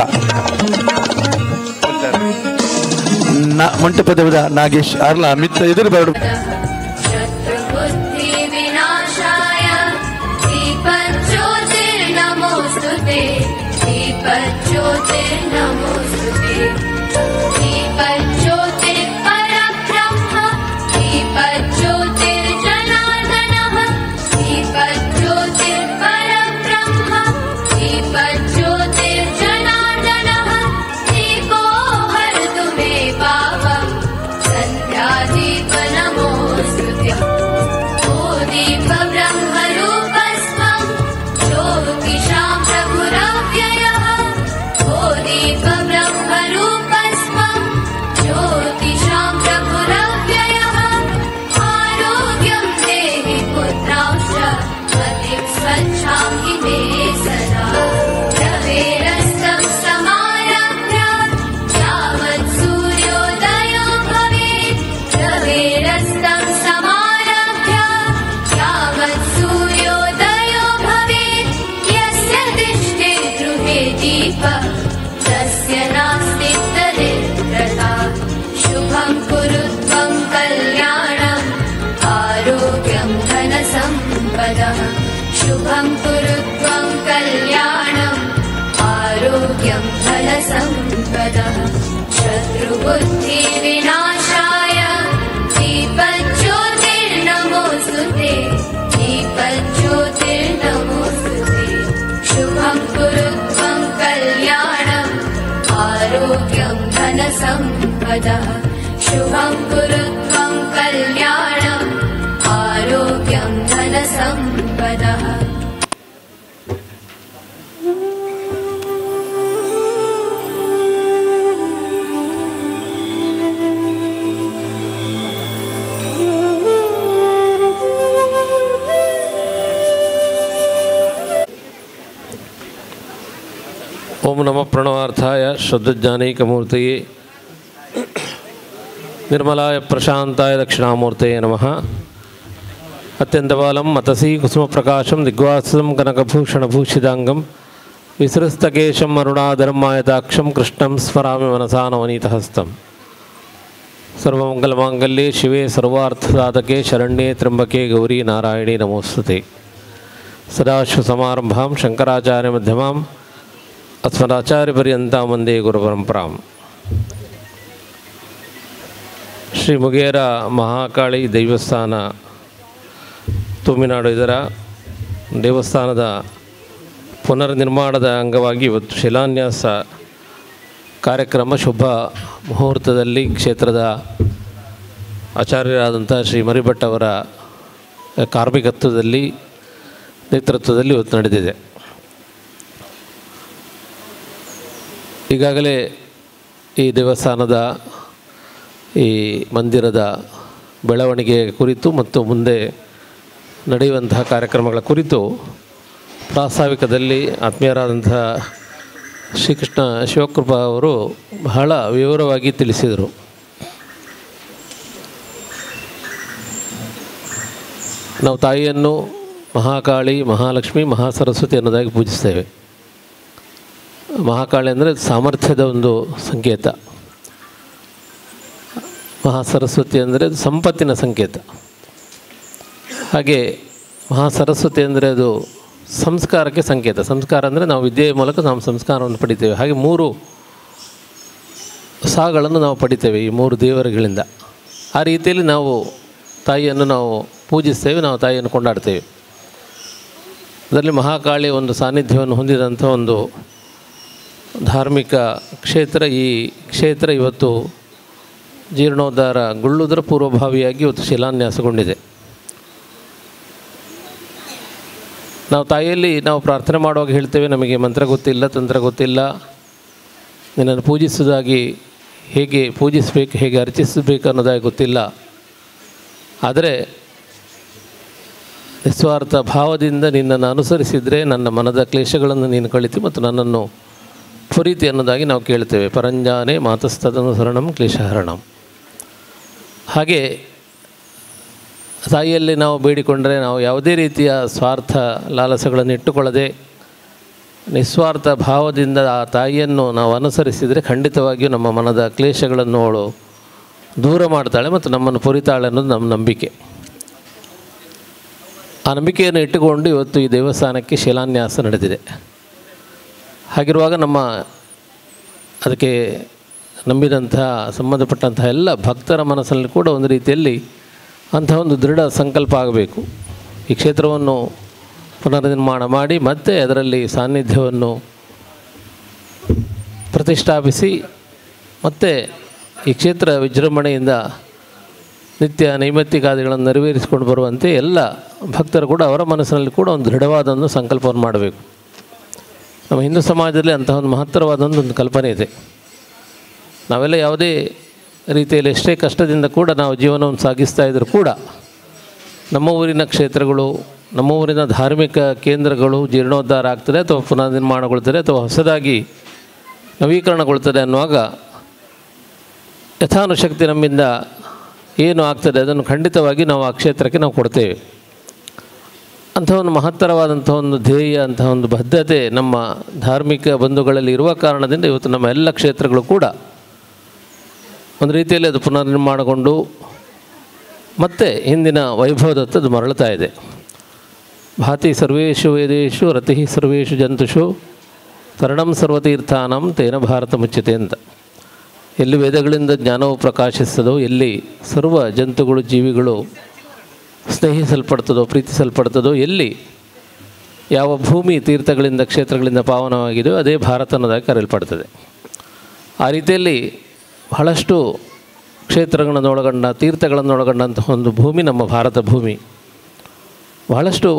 ಮಂಟಪದ ನಾಗೇಶ್ ಅರ್ಲ ಮಿತ್ರ ಎದುರು ಬರಡು. ज्योतिषां प्रभुरव्ययः। बुद्धिविनाशाय दीपज्योतिर्नमोऽस्तुते दीपज्योतिर्नमोऽस्तुते। शुभं कुरु त्वं कल्याणम् आरोग्यं धनसम्पदः। शुभं कुरु त्वं कल्याणम् आरोग्यं धनसम्पदः। ಓಂ ನಮಃ ಪ್ರಣವಾರ್ಥಾಯ ಶ್ರದ್ಧಜ್ಞಾನೈಕಮೂರ್ತಯೇ ನಿರ್ಮಲಾಯ ಪ್ರಶಾಂತಾಯ ದಕ್ಷಿಣಾಮೂರ್ತಯೇ ನಮಃ. ಅತ್ಯಂತಬಾಲಂ ಮತಸೀ ಕುಸುಮಪ್ರಕಾಶಂ ದಿಗ್ವಾಸಂ ಕನಕಭೂಷಣಭೂಷಿತಾಂಗಂ ವಿಸೃಸ್ತಕೇಶಂ ಅರುಣಾಧರಂ ಮಾಯತಾಕ್ಷಂ ಕೃಷ್ಣಂ ಸ್ಮರಾಮಿ ಮನಸಾ ನವನೀತಹಸ್ತಂ. ಸರ್ವಮಂಗಲಮಾಂಗಲ್ಯೆ ಶಿವೆ ಸರ್ವಾರ್ಥಸಾಧಕೆ ಶರಣ್ಯೇ ತ್ರ್ಯಂಬಕೆ ಗೌರಿ ನಾರಾಯಣಿ ನಮೋಸ್ತುತೆ. ಸದಾಶಿವಸಮಾರಂಭಾಂ ಶಂಕರಾಚಾರ್ಯ ಮಧ್ಯಮಾಂ ಅಸ್ಮದಾಚಾರ್ಯಪರ್ಯಂತಾಂ ವಂದೇ ಗುರುಪರಂಪರಾಂ. ಶ್ರೀ ಮುಗೇರ ಮಹಾಕಾಳಿ ದೇವಸ್ಥಾನ ತೂಮಿನಾಡು ಇದರ ದೇವಸ್ಥಾನದ ಪುನರ್ನಿರ್ಮಾಣದ ಅಂಗವಾಗಿ ಇವತ್ತು ಶಿಲಾನ್ಯಾಸ ಕಾರ್ಯಕ್ರಮ ಶುಭ ಮುಹೂರ್ತದಲ್ಲಿ ಕ್ಷೇತ್ರದ ಆಚಾರ್ಯರಾದಂಥ ಶ್ರೀ ಮರಿಭಟ್ ಅವರ ಕಾರ್ಮಿಕತ್ವದಲ್ಲಿ ನೇತೃತ್ವದಲ್ಲಿ ಇವತ್ತು ನಡೆದಿದೆ. ಈಗಾಗಲೇ ಈ ದೇವಸ್ಥಾನದ ಈ ಮಂದಿರದ ಬೆಳವಣಿಗೆ ಕುರಿತು ಮತ್ತು ಮುಂದೆ ನಡೆಯುವಂತಹ ಕಾರ್ಯಕ್ರಮಗಳ ಕುರಿತು ಪ್ರಾಸ್ತಾವಿಕದಲ್ಲಿ ಆತ್ಮೀಯರಾದಂಥ ಶ್ರೀಕೃಷ್ಣ ಶಿವಕೃಪಾ ಅವರು ಬಹಳ ವಿವರವಾಗಿ ತಿಳಿಸಿದರು. ನಾವು ತಾಯಿಯನ್ನು ಮಹಾಕಾಳಿ, ಮಹಾಲಕ್ಷ್ಮಿ, ಮಹಾಸರಸ್ವತಿ ಅನ್ನೋದಾಗಿ ಪೂಜಿಸ್ತೇವೆ. ಮಹಾಕಾಳಿ ಅಂದರೆ ಸಾಮರ್ಥ್ಯದ ಒಂದು ಸಂಕೇತ, ಮಹಾಸರಸ್ವತಿ ಅಂದರೆ ಅದು ಸಂಪತ್ತಿನ ಸಂಕೇತ, ಹಾಗೆ ಮಹಾಸರಸ್ವತಿ ಅಂದರೆ ಅದು ಸಂಸ್ಕಾರಕ್ಕೆ ಸಂಕೇತ. ಸಂಸ್ಕಾರ ಅಂದರೆ ನಾವು ವಿದ್ಯೆಯ ಮೂಲಕ ನಾವು ಸಂಸ್ಕಾರವನ್ನು ಪಡಿತೇವೆ. ಹಾಗೆ ಮೂರು ಸಾಗಳನ್ನು ನಾವು ಪಡಿತೇವೆ ಈ ಮೂರು ದೇವರುಗಳಿಂದ. ಆ ರೀತಿಯಲ್ಲಿ ನಾವು ತಾಯಿಯನ್ನು ನಾವು ಪೂಜಿಸ್ತೇವೆ, ನಾವು ತಾಯಿಯನ್ನು ಕೊಂಡಾಡ್ತೇವೆ. ಅದರಲ್ಲಿ ಮಹಾಕಾಳಿ ಒಂದು ಸಾನ್ನಿಧ್ಯವನ್ನು ಹೊಂದಿದಂಥ ಒಂದು ಧಾರ್ಮಿಕ ಕ್ಷೇತ್ರ. ಈ ಕ್ಷೇತ್ರ ಇವತ್ತು ಜೀರ್ಣೋದ್ಧಾರಗೊಳ್ಳುವುದರ ಪೂರ್ವಭಾವಿಯಾಗಿ ಇವತ್ತು ಶಿಲಾನ್ಯಾಸಗೊಂಡಿದೆ. ನಾವು ತಾಯಿಯಲ್ಲಿ ನಾವು ಪ್ರಾರ್ಥನೆ ಮಾಡುವಾಗ ಹೇಳ್ತೇವೆ, ನಮಗೆ ಮಂತ್ರ ಗೊತ್ತಿಲ್ಲ, ತಂತ್ರ ಗೊತ್ತಿಲ್ಲ, ನಿನ್ನನ್ನು ಪೂಜಿಸುವುದಾಗಿ ಹೇಗೆ ಪೂಜಿಸಬೇಕು, ಹೇಗೆ ಅರ್ಚಿಸಬೇಕು ಅನ್ನೋದಾಗಿ ಗೊತ್ತಿಲ್ಲ, ಆದರೆ ನಿಸ್ವಾರ್ಥ ಭಾವದಿಂದ ನಿನ್ನನ್ನು ಅನುಸರಿಸಿದರೆ ನನ್ನ ಮನದ ಕ್ಲೇಶಗಳನ್ನು ನೀನು ಕಳಿತಿ ಮತ್ತು ನನ್ನನ್ನು ಪುರೀತಿ ಅನ್ನೋದಾಗಿ ನಾವು ಕೇಳ್ತೇವೆ. ಪರಂಜಾನೆ ಮಾತಸ್ತದನುಸರಣಂ ಕ್ಲೇಶಹರಣಂ. ಹಾಗೆ ತಾಯಿಯಲ್ಲಿ ನಾವು ಬೇಡಿಕೊಂಡರೆ ನಾವು ಯಾವುದೇ ರೀತಿಯ ಸ್ವಾರ್ಥ ಲಾಲಸೆಗಳನ್ನು ಇಟ್ಟುಕೊಳ್ಳದೆ ನಿಸ್ವಾರ್ಥ ಭಾವದಿಂದ ಆ ತಾಯಿಯನ್ನು ನಾವು ಅನುಸರಿಸಿದರೆ ಖಂಡಿತವಾಗಿಯೂ ನಮ್ಮ ಮನದ ಕ್ಲೇಶಗಳನ್ನು ಅವಳು ದೂರ ಮಾಡ್ತಾಳೆ ಮತ್ತು ನಮ್ಮನ್ನು ಪುರಿತಾಳೆ ಅನ್ನೋದು ನಮ್ಮ ನಂಬಿಕೆ. ಆ ನಂಬಿಕೆಯನ್ನು ಇಟ್ಟುಕೊಂಡು ಇವತ್ತು ಈ ದೇವಸ್ಥಾನಕ್ಕೆ ಶಿಲಾನ್ಯಾಸ ನಡೆದಿದೆ. ಹಾಗಿರುವಾಗ ನಮ್ಮ ಅದಕ್ಕೆ ನಂಬಿದಂಥ ಸಂಬಂಧಪಟ್ಟಂತಹ ಎಲ್ಲ ಭಕ್ತರ ಮನಸ್ಸಲ್ಲಿ ಕೂಡ ಒಂದು ರೀತಿಯಲ್ಲಿ ಅಂಥ ಒಂದು ದೃಢ ಸಂಕಲ್ಪ ಆಗಬೇಕು. ಈ ಕ್ಷೇತ್ರವನ್ನು ಪುನರ್ನಿರ್ಮಾಣ ಮಾಡಿ ಮತ್ತೆ ಅದರಲ್ಲಿ ಸಾನ್ನಿಧ್ಯವನ್ನು ಪ್ರತಿಷ್ಠಾಪಿಸಿ ಮತ್ತೆ ಈ ಕ್ಷೇತ್ರ ವಿಜೃಂಭಣೆಯಿಂದ ನಿತ್ಯ ನೈಮಿತ್ತಿಕಾದಿಗಳನ್ನು ನೆರವೇರಿಸಿಕೊಂಡು ಬರುವಂತೆ ಎಲ್ಲ ಭಕ್ತರು ಕೂಡ ಅವರ ಮನಸ್ಸಿನಲ್ಲಿ ಕೂಡ ಒಂದು ದೃಢವಾದ ಒಂದು ಸಂಕಲ್ಪವನ್ನು ಮಾಡಬೇಕು. ನಮ್ಮ ಹಿಂದೂ ಸಮಾಜದಲ್ಲಿ ಅಂತಹ ಒಂದು ಮಹತ್ತರವಾದ ಒಂದು ಕಲ್ಪನೆ ಇದೆ. ನಾವೆಲ್ಲ ಯಾವುದೇ ರೀತಿಯಲ್ಲಿ ಎಷ್ಟೇ ಕಷ್ಟದಿಂದ ಕೂಡ ನಾವು ಜೀವನವನ್ನು ಸಾಗಿಸ್ತಾ ಇದ್ದರೂ ಕೂಡ ನಮ್ಮ ಊರಿನ ಕ್ಷೇತ್ರಗಳು, ನಮ್ಮ ಊರಿನ ಧಾರ್ಮಿಕ ಕೇಂದ್ರಗಳು ಜೀರ್ಣೋದ್ಧಾರ ಆಗ್ತದೆ ಅಥವಾ ಪುನಃ ನಿರ್ಮಾಣಗೊಳ್ತದೆ ಅಥವಾ ಹೊಸದಾಗಿ ನವೀಕರಣಗೊಳ್ತದೆ ಅನ್ನುವಾಗ ಯಥಾನುಶಕ್ತಿ ನಮ್ಮಿಂದ ಏನು ಆಗ್ತದೆ ಅದನ್ನು ಖಂಡಿತವಾಗಿ ನಾವು ಆ ಕ್ಷೇತ್ರಕ್ಕೆ ನಾವು ಕೊಡ್ತೇವೆ. ಅಂಥ ಒಂದು ಮಹತ್ತರವಾದಂಥ ಒಂದು ಧ್ಯೇಯ, ಅಂಥ ಒಂದು ಬದ್ಧತೆ ನಮ್ಮ ಧಾರ್ಮಿಕ ಬಂಧುಗಳಲ್ಲಿ ಇರುವ ಕಾರಣದಿಂದ ಇವತ್ತು ನಮ್ಮ ಎಲ್ಲ ಕ್ಷೇತ್ರಗಳು ಕೂಡ ಒಂದು ರೀತಿಯಲ್ಲಿ ಅದು ಪುನರ್ನಿರ್ಮಾಣಗೊಂಡು ಮತ್ತೆ ಹಿಂದಿನ ವೈಭವದತ್ತ ಅದು ಮರಳುತ್ತಾ ಇದೆ. ಭಾತಿ ಸರ್ವೇಷು ವೇದೇಶು ರತಿ ಸರ್ವೇಷು ಜಂತುಷು ತರಣಂ ಸರ್ವತೀರ್ಥಾನಂ ತೇನ ಭಾರತ ಮುಚ್ಯತೆ ಅಂತ. ಎಲ್ಲಿ ವೇದಗಳಿಂದ ಜ್ಞಾನವು ಪ್ರಕಾಶಿಸ್ತದೋ, ಎಲ್ಲಿ ಸರ್ವ ಜಂತುಗಳು ಜೀವಿಗಳು ಸ್ನೇಹಿಸಲ್ಪಡ್ತದೋ, ಪ್ರೀತಿಸಲ್ಪಡ್ತದೋ, ಎಲ್ಲಿ ಯಾವ ಭೂಮಿ ತೀರ್ಥಗಳಿಂದ ಕ್ಷೇತ್ರಗಳಿಂದ ಪಾವನವಾಗಿದೆಯೋ ಅದೇ ಭಾರತ ಅನ್ನೋದಾಗಿ ಕರೆಯಲ್ಪಡ್ತದೆ. ಆ ರೀತಿಯಲ್ಲಿ ಬಹಳಷ್ಟು ಕ್ಷೇತ್ರಗಳನ್ನೊಳಗೊಂಡ ತೀರ್ಥಗಳನ್ನೊಳಗೊಂಡಂತಹ ಒಂದು ಭೂಮಿ ನಮ್ಮ ಭಾರತ ಭೂಮಿ. ಬಹಳಷ್ಟು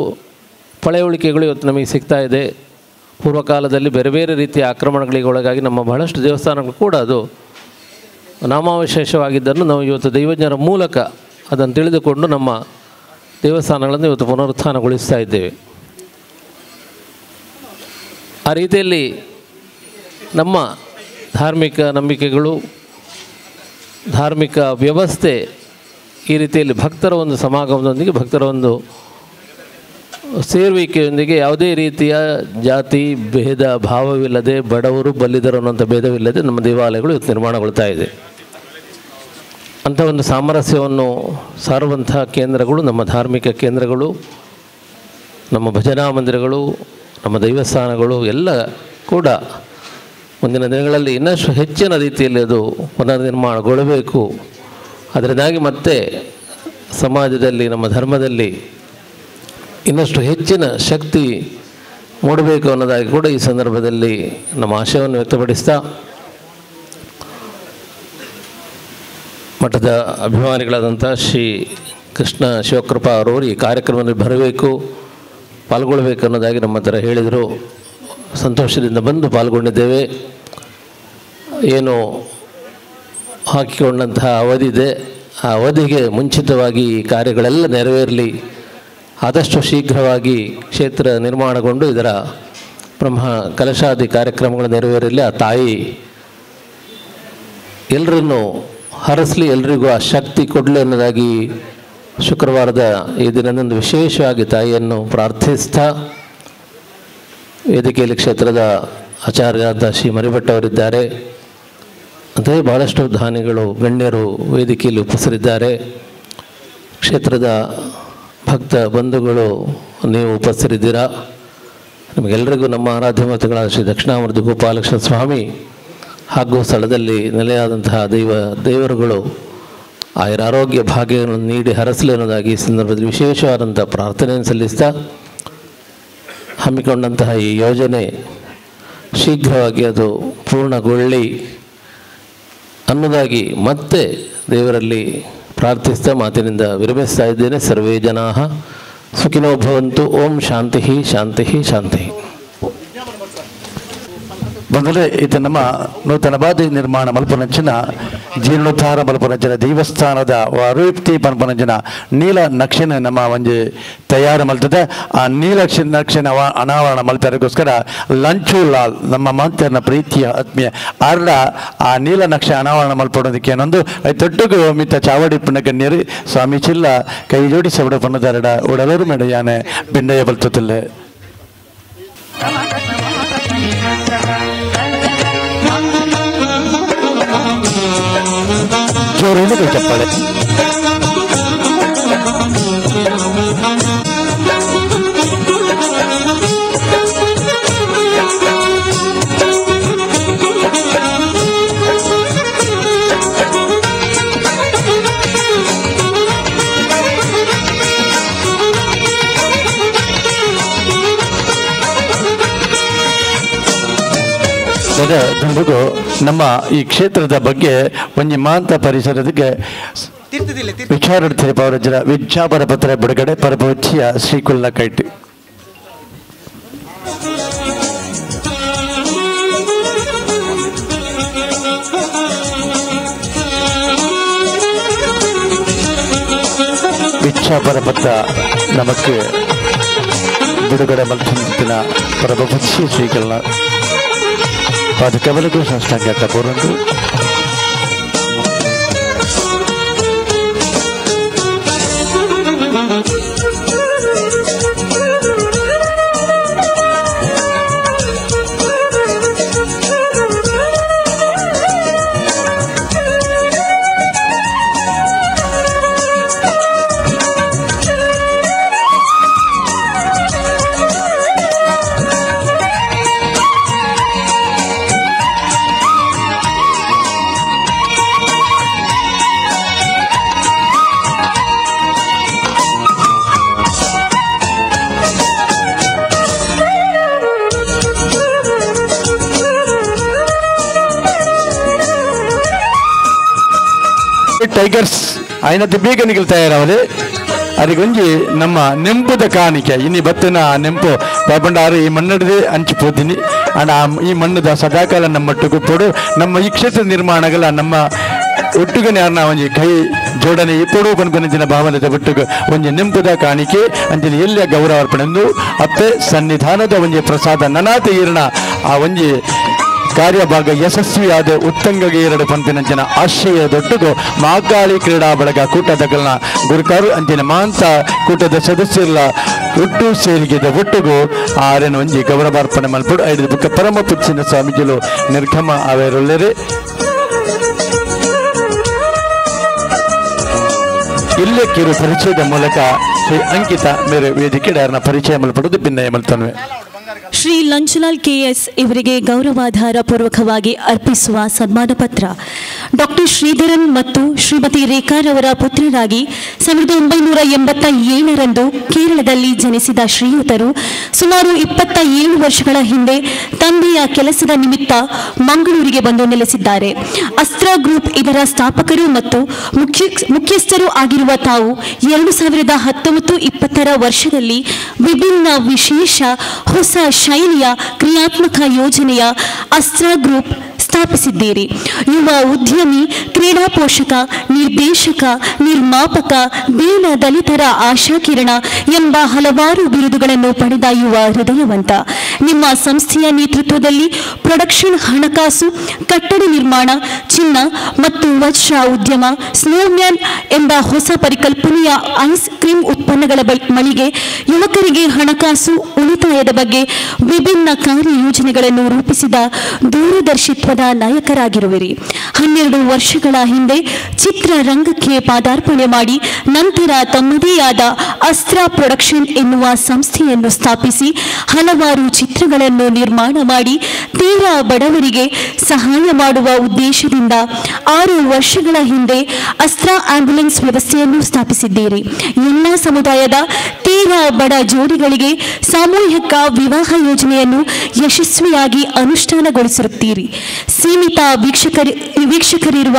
ಪಳೆಯುಳಿಕೆಗಳು ಇವತ್ತು ನಮಗೆ ಸಿಗ್ತಾ ಇದೆ. ಪೂರ್ವಕಾಲದಲ್ಲಿ ಬೇರೆ ಬೇರೆ ರೀತಿಯ ಆಕ್ರಮಣಗಳಿಗೆ ಒಳಗಾಗಿ ನಮ್ಮ ಬಹಳಷ್ಟು ದೇವಸ್ಥಾನಗಳು ಕೂಡ ಅದು ನಾಮಾವಶೇಷವಾಗಿದ್ದನ್ನು ನಾವು ಇವತ್ತು ದೈವಜ್ಞರ ಮೂಲಕ ಅದನ್ನು ತಿಳಿದುಕೊಂಡು ನಮ್ಮ ದೇವಸ್ಥಾನಗಳನ್ನು ಇವತ್ತು ಪುನರುತ್ಥಾನಗೊಳಿಸ್ತಾ ಇದ್ದೇವೆ. ಆ ರೀತಿಯಲ್ಲಿ ನಮ್ಮ ಧಾರ್ಮಿಕ ನಂಬಿಕೆಗಳು, ಧಾರ್ಮಿಕ ವ್ಯವಸ್ಥೆ ಈ ರೀತಿಯಲ್ಲಿ ಭಕ್ತರ ಒಂದು ಸಮಾಗಮದೊಂದಿಗೆ, ಭಕ್ತರ ಒಂದು ಸೇರುವಿಕೆಯೊಂದಿಗೆ ಯಾವುದೇ ರೀತಿಯ ಜಾತಿ ಭೇದ ಭಾವವಿಲ್ಲದೆ, ಬಡವರು ಬಲ್ಲಿದರು ಅನ್ನುವಂಥ ಭೇದವಿಲ್ಲದೆ ನಮ್ಮ ದೇವಾಲಯಗಳು ಇವತ್ತು ನಿರ್ಮಾಣಗೊಳ್ತಾ ಇದೆ. ಅಂಥ ಒಂದು ಸಾಮರಸ್ಯವನ್ನು ಸಾರುವಂಥ ಕೇಂದ್ರಗಳು ನಮ್ಮ ಧಾರ್ಮಿಕ ಕೇಂದ್ರಗಳು, ನಮ್ಮ ಭಜನಾ ಮಂದಿರಗಳು, ನಮ್ಮ ದೈವಸ್ಥಾನಗಳು ಎಲ್ಲ ಕೂಡ ಮುಂದಿನ ದಿನಗಳಲ್ಲಿ ಇನ್ನಷ್ಟು ಹೆಚ್ಚಿನ ರೀತಿಯಲ್ಲಿ ಅದು ಪುನರ್ನಿರ್ಮಾಣಗೊಳ್ಳಬೇಕು. ಅದರಿಂದಾಗಿ ಮತ್ತೆ ಸಮಾಜದಲ್ಲಿ, ನಮ್ಮ ಧರ್ಮದಲ್ಲಿ ಇನ್ನಷ್ಟು ಹೆಚ್ಚಿನ ಶಕ್ತಿ ಮೂಡಬೇಕು ಅನ್ನೋದಾಗಿ ಕೂಡ ಈ ಸಂದರ್ಭದಲ್ಲಿ ನಮ್ಮ ಆಶಯವನ್ನು ವ್ಯಕ್ತಪಡಿಸ್ತಾ, ಮಠದ ಅಭಿಮಾನಿಗಳಾದಂಥ ಶ್ರೀ ಕೃಷ್ಣ ಶಿವಕೃಪಾ ಅವರವರು ಈ ಕಾರ್ಯಕ್ರಮದಲ್ಲಿ ಬರಬೇಕು, ಪಾಲ್ಗೊಳ್ಳಬೇಕು ಅನ್ನೋದಾಗಿ ನಮ್ಮ ಹತ್ರ ಹೇಳಿದರು. ಸಂತೋಷದಿಂದ ಬಂದು ಪಾಲ್ಗೊಂಡಿದ್ದೇವೆ. ಏನು ಹಾಕಿಕೊಂಡಂತಹ ಅವಧಿ ಇದೆ, ಆ ಅವಧಿಗೆ ಮುಂಚಿತವಾಗಿ ಈ ಕಾರ್ಯಗಳೆಲ್ಲ ನೆರವೇರಲಿ, ಆದಷ್ಟು ಶೀಘ್ರವಾಗಿ ಕ್ಷೇತ್ರ ನಿರ್ಮಾಣಗೊಂಡು ಇದರ ಬ್ರಹ್ಮ ಕಲಶಾದಿ ಕಾರ್ಯಕ್ರಮಗಳು ನೆರವೇರಲಿ. ಆ ತಾಯಿ ಎಲ್ಲರನ್ನೂ ಹರಸಲಿ, ಎಲ್ರಿಗೂ ಆ ಶಕ್ತಿ ಕೊಡಲಿ ಅನ್ನೋದಾಗಿ ಶುಕ್ರವಾರದ ಈ ದಿನದಂದು ವಿಶೇಷವಾಗಿ ತಾಯಿಯನ್ನು ಪ್ರಾರ್ಥಿಸ್ತಾ, ವೇದಿಕೆಯಲ್ಲಿ ಕ್ಷೇತ್ರದ ಆಚಾರ್ಯರಾದ ಶ್ರೀ ಮರಿಭಟ್ ಅವರಿದ್ದಾರೆ, ಅಂತೆಯೇ ಭಾಳಷ್ಟು ದಾನಿಗಳು ಗಣ್ಯರು ವೇದಿಕೆಯಲ್ಲಿ ಉಪಸ್ಥಿತರಿದ್ದಾರೆ. ಕ್ಷೇತ್ರದ ಭಕ್ತ ಬಂಧುಗಳು ನೀವು ಉಪಸ್ಥಿತರಿದ್ದೀರಾ. ನಿಮಗೆಲ್ಲರಿಗೂ ನಮ್ಮ ಆರಾಧ್ಯ ಮೂರ್ತಿಗಳಾದ ಶ್ರೀ ದಕ್ಷಿಣಾಮೂರ್ತಿ ಗೋಪಾಲಕೃಷ್ಣ ಸ್ವಾಮಿ ಹಾಗೂ ಸ್ಥಳದಲ್ಲಿ ನೆಲೆಯಾದಂತಹ ದೇವರುಗಳು ಆಯುರ ಆರೋಗ್ಯ ಭಾಗ್ಯಗಳನ್ನು ನೀಡಿ ಹರಸಲಿ ಅನ್ನೋದಾಗಿ ಈ ಸಂದರ್ಭದಲ್ಲಿ ವಿಶೇಷವಾದಂಥ ಪ್ರಾರ್ಥನೆಯನ್ನು ಸಲ್ಲಿಸ್ತಾ, ಹಮ್ಮಿಕೊಂಡಂತಹ ಈ ಯೋಜನೆ ಶೀಘ್ರವಾಗಿ ಅದು ಪೂರ್ಣಗೊಳ್ಳಿ ಅನ್ನೋದಾಗಿ ಮತ್ತೆ ದೇವರಲ್ಲಿ ಪ್ರಾರ್ಥಿಸ್ತಾ ಮಾತಿನಿಂದ ವಿರಮಿಸ್ತಾ ಇದ್ದೇನೆ. ಸರ್ವೇ ಜನಾಃ ಸುಖಿನೋ ಭವಂತು. ಓಂ ಶಾಂತಿ ಶಾಂತಿ ಶಾಂತಿ. ಬಂದರೆ ಇದು ನಮ್ಮ ನೂತನ ಬಾದಿ ನಿರ್ಮಾಣ ಮಲ್ಪನಂಚಿನ ಜೀರ್ಣೋದ್ಧಾರ ಮಲ್ಪನಂಚಿನ ದೇವಸ್ಥಾನದ ಅರುಪ್ತಿ ಪನ್ಪನಂಚಿನ ನೀಲ ನಕ್ಷೆನ ನಮ್ಮ ಒಂಜಿ ತಯಾರು ಮಲ್ತದೆ. ಆ ನೀಲ ನಕ್ಷೆನ ಅನಾವರಣ ಮಲ್ಪರಿಗೋಸ್ಕರ ಲಂಚು ಲಾಲ್ ನಮ್ಮ ಮಂತ್ರನ ಪ್ರೀತಿಯ ಆತ್ಮೀಯ ಅರ್ಲ ಆ ನೀಲ ನಕ್ಷೆ ಅನಾವರಣ ಮಲ್ಪಡೋದಕ್ಕೆ ಏನೊಂದು ತೊಟ್ಟುಗು ಮಿತ್ತ ಚಾವಡಿ ಪುಣ್ಯ ಸ್ವಾಮಿ ಚಿಲ್ಲ ಕೈ ಜೋಡಿಸಿ ಬಿಡ ಪಣ್ಣದಾರಡ ಉಡಲರು ಮೇಡ ಯಾನೆ ಬಿಂಡಯ್ಯ ಬಲ್ತುತ್ತಿಲ್ಲ. ಜೋರೇನು ಚಪ್ಪಾಳೆ. ದುಂಬುಗು ನಮ್ಮ ಈ ಕ್ಷೇತ್ರದ ಬಗ್ಗೆ ಒಂಜಿ ಮಾಂತ ಪರಿಸರದಕ್ಕೆ ವಿಚಾರ ಪೌರಜರ ವಿಜ್ಞಾಪನ ಪತ್ರ ಬಿಡುಗಡೆ ಪರಪೋಚಿಯ ಶ್ರೀಕುಲ್ಲ ಕೈಟಿ. ವಿಜ್ಞಾಪನ ಪತ್ರ ನಮಕ್ ಬಿಡುಗಡೆ ಮಲ್ತಿನ ಪರಪೋಚಿಯ ಶ್ರೀಕಲ್ನ ಪದಕವಲಗೂ ಸಾಷ್ಟಾಂಗ ಕಪೂರಂದು. Tigers ಐನತ್ತು ಬೇಗ ನಿಗಲ್ ತಯಾರಾವಲಿ ಅದಕ್ಕೊಂಜಿ ನಮ್ಮ ನೆಂಪುದ ಕಾಣಿಕೆ ಇನಿ ಬತ್ತಿನ ನೆಂಪು ಬಾಬಂಡಾರು ಈ ಮಣ್ಣಡದೆ ಹಂಚಿ ಪೋತೀನಿ ಅಂಡ್ ಈ ಮಣ್ಣದ ಸದಾಕಾಲ ನಮ್ಮ ಕೊಡು ನಮ್ಮ ಈ ಕ್ಷೇತ್ರ ನಿರ್ಮಾಣಗಳ ನಮ್ಮ ಒಟ್ಟುಗನೆ ಯಾರನ್ನ ಒಂಜಿ ಕೈ ಜೋಡಣೆ ಇಪ್ಪಡು ಪನ್ಪನಂಚಿನ ಭಾವನೆದ ಒಟ್ಟುಗು ಒಂಜಿ ನೆಂಪುದ ಕಾಣಿಕೆ ಅಂಚಿನ ಎಲ್ಲ ಗೌರವಾರ್ಪಣೆ ಎಂದು ಅತ್ತೆ ಸನ್ನಿಧಾನದ ಒಂಜಿ ಪ್ರಸಾದ ನನಾತಿ ಈರಣ ಆ ಒಂಜಿ ಕಾರ್ಯಭಾಗ ಯಶಸ್ವಿಯಾದ ಉತ್ತಂಗಗೆ ಎರಡು ಪಂಪಿನಂಚಿನ ಆಶಯ ದೊಡ್ಡಗು ಮಹಾಕಾಳಿ ಕ್ರೀಡಾ ಬಳಗ ಕೂಟದಗಲ್ನ ಗುರುಕಾರು ಅಂಚಿನ ಮಾಂತ ಕೂಟದ ಸದಸ್ಯರ ಒಟ್ಟು ಸೇರಿಗೆದ ಒಟ್ಟುಗು ಆರೆನ ಒಂಜಿ ಗೌರವಾರ್ಪಣೆ ಮಲ್ಪಡು ಐದು ಬುಕ್ಕ ಪರಮ ಪುಚ್ಚಿನ ಸ್ವಾಮೀಜಿಲು ನಿರ್ಗಮ ಅವೆರೊಲ್ಲೆರೆ ಇಲ್ಲೇ ಕಿರು ಪರಿಚಯದ ಮೂಲಕ ಶ್ರೀ ಅಂಕಿತ ಮೇರೆ ವೇದಿಕೆ ಡಾರ್ನ ಪರಿಚಯ ಮಲ್ಪಡುದು ಭಿನ್ನಯ ಮಲ್ತನ್ವೆ. ಶ್ರೀ ಲಂಚಲಾಲ್ ಕೆಎಸ್ ಇವರಿಗೆ ಗೌರವಾಧಾರ ಪೂರ್ವಕವಾಗಿ ಅರ್ಪಿಸುವ ಸನ್ಮಾನ ಪತ್ರ. ಡಾಕ್ಟರ್ ಶ್ರೀಧರನ್ ಮತ್ತು ಶ್ರೀಮತಿ ರೇಖಾರವರ ಪುತ್ರರಾಗಿ 1987ರಂದು ಕೇರಳದಲ್ಲಿ ಜನಿಸಿದ ಶ್ರೀಯುತರು ಸುಮಾರು 27 ವರ್ಷಗಳ ಹಿಂದೆ ತಂದೆಯ ಕೆಲಸದ ನಿಮಿತ್ತ ಮಂಗಳೂರಿಗೆ ಬಂದು ನೆಲೆಸಿದ್ದಾರೆ. ಅಸ್ತ್ರ ಗ್ರೂಪ್ ಇದರ ಸ್ಥಾಪಕರು ಮತ್ತು ಮುಖ್ಯಸ್ಥರು ಆಗಿರುವ ತಾವು 2019-20 ವರ್ಷದಲ್ಲಿ ವಿಭಿನ್ನ ವಿಶೇಷ ಹೊಸ ಶೈಲಿಯ ಕ್ರಿಯಾತ್ಮಕ ಯೋಜನೆಯ ಅಸ್ತ್ರ ಗ್ರೂಪ್ ಸ್ಥಾಪಿಸಿದ್ದೀರಿ. ಯುವ ಉದ್ಯಮಿ, ಕ್ರೀಡಾ ಪೋಷಕ, ನಿರ್ದೇಶಕ, ನಿರ್ಮಾಪಕ, ದೀನ ದಲಿತರ ಆಶಾಕಿರಣ ಎಂಬ ಹಲವಾರು ಬಿರುದುಗಳನ್ನು ಪಡೆದ ಯುವ ಹೃದಯವಂತ. ನಿಮ್ಮ ಸಂಸ್ಥೆಯ ನೇತೃತ್ವದಲ್ಲಿ ಪ್ರೊಡಕ್ಷನ್, ಹಣಕಾಸು, ಕಟ್ಟಡ ನಿರ್ಮಾಣ, ಚಿನ್ನ ಮತ್ತು ವಜ್ರ ಉದ್ಯಮ, ಸ್ನೋಮ್ಯಾನ್ ಎಂಬ ಹೊಸ ಪರಿಕಲ್ಪನೆಯ ಐಸ್ ಕ್ರೀಮ್ ಉತ್ಪನ್ನಗಳ ಮಳಿಗೆ, ಯುವಕರಿಗೆ ಹಣಕಾಸು ಉಳಿತಾಯದ ಬಗ್ಗೆ ವಿಭಿನ್ನ ಕಾರ್ಯಯೋಜನೆಗಳನ್ನು ರೂಪಿಸಿದ ದೂರದರ್ಶಿತ್ವದ ನಾಯಕರಾಗಿರುವಿರಿ. 12 ವರ್ಷಗಳ ಹಿಂದೆ ಚಿತ್ರರಂಗಕ್ಕೆ ಪಾದಾರ್ಪಣೆ ಮಾಡಿ ನಂತರ ತಮ್ಮದೇ ಆದ ಅಸ್ತ್ರ ಪ್ರೊಡಕ್ಷನ್ ಎನ್ನುವ ಸಂಸ್ಥೆಯನ್ನು ಸ್ಥಾಪಿಸಿ ಹಲವಾರು ಚಿತ್ರಗಳನ್ನು ನಿರ್ಮಾಣ ಮಾಡಿ ತೀರಾ ಬಡವರಿಗೆ ಸಹಾಯ ಮಾಡುವ ಉದ್ದೇಶದಿಂದ 6 ವರ್ಷಗಳ ಹಿಂದೆ ಅಸ್ತ್ರ ಆಂಬ್ಯುಲೆನ್ಸ್ ವ್ಯವಸ್ಥೆಯನ್ನು ಸ್ಥಾಪಿಸಿದ್ದೀರಿ. ಎಲ್ಲ ಸಮುದಾಯದ ತೀರಾ ಬಡ ಜೋಡಿಗಳಿಗೆ ಸಾಮೂಹಿಕ ವಿವಾಹ ಯೋಜನೆಯನ್ನು ಯಶಸ್ವಿಯಾಗಿ ಅನುಷ್ಠಾನಗೊಳಿಸಿರುತ್ತೀರಿ. ಸೀಮಿತ ವೀಕ್ಷಕರಿರುವ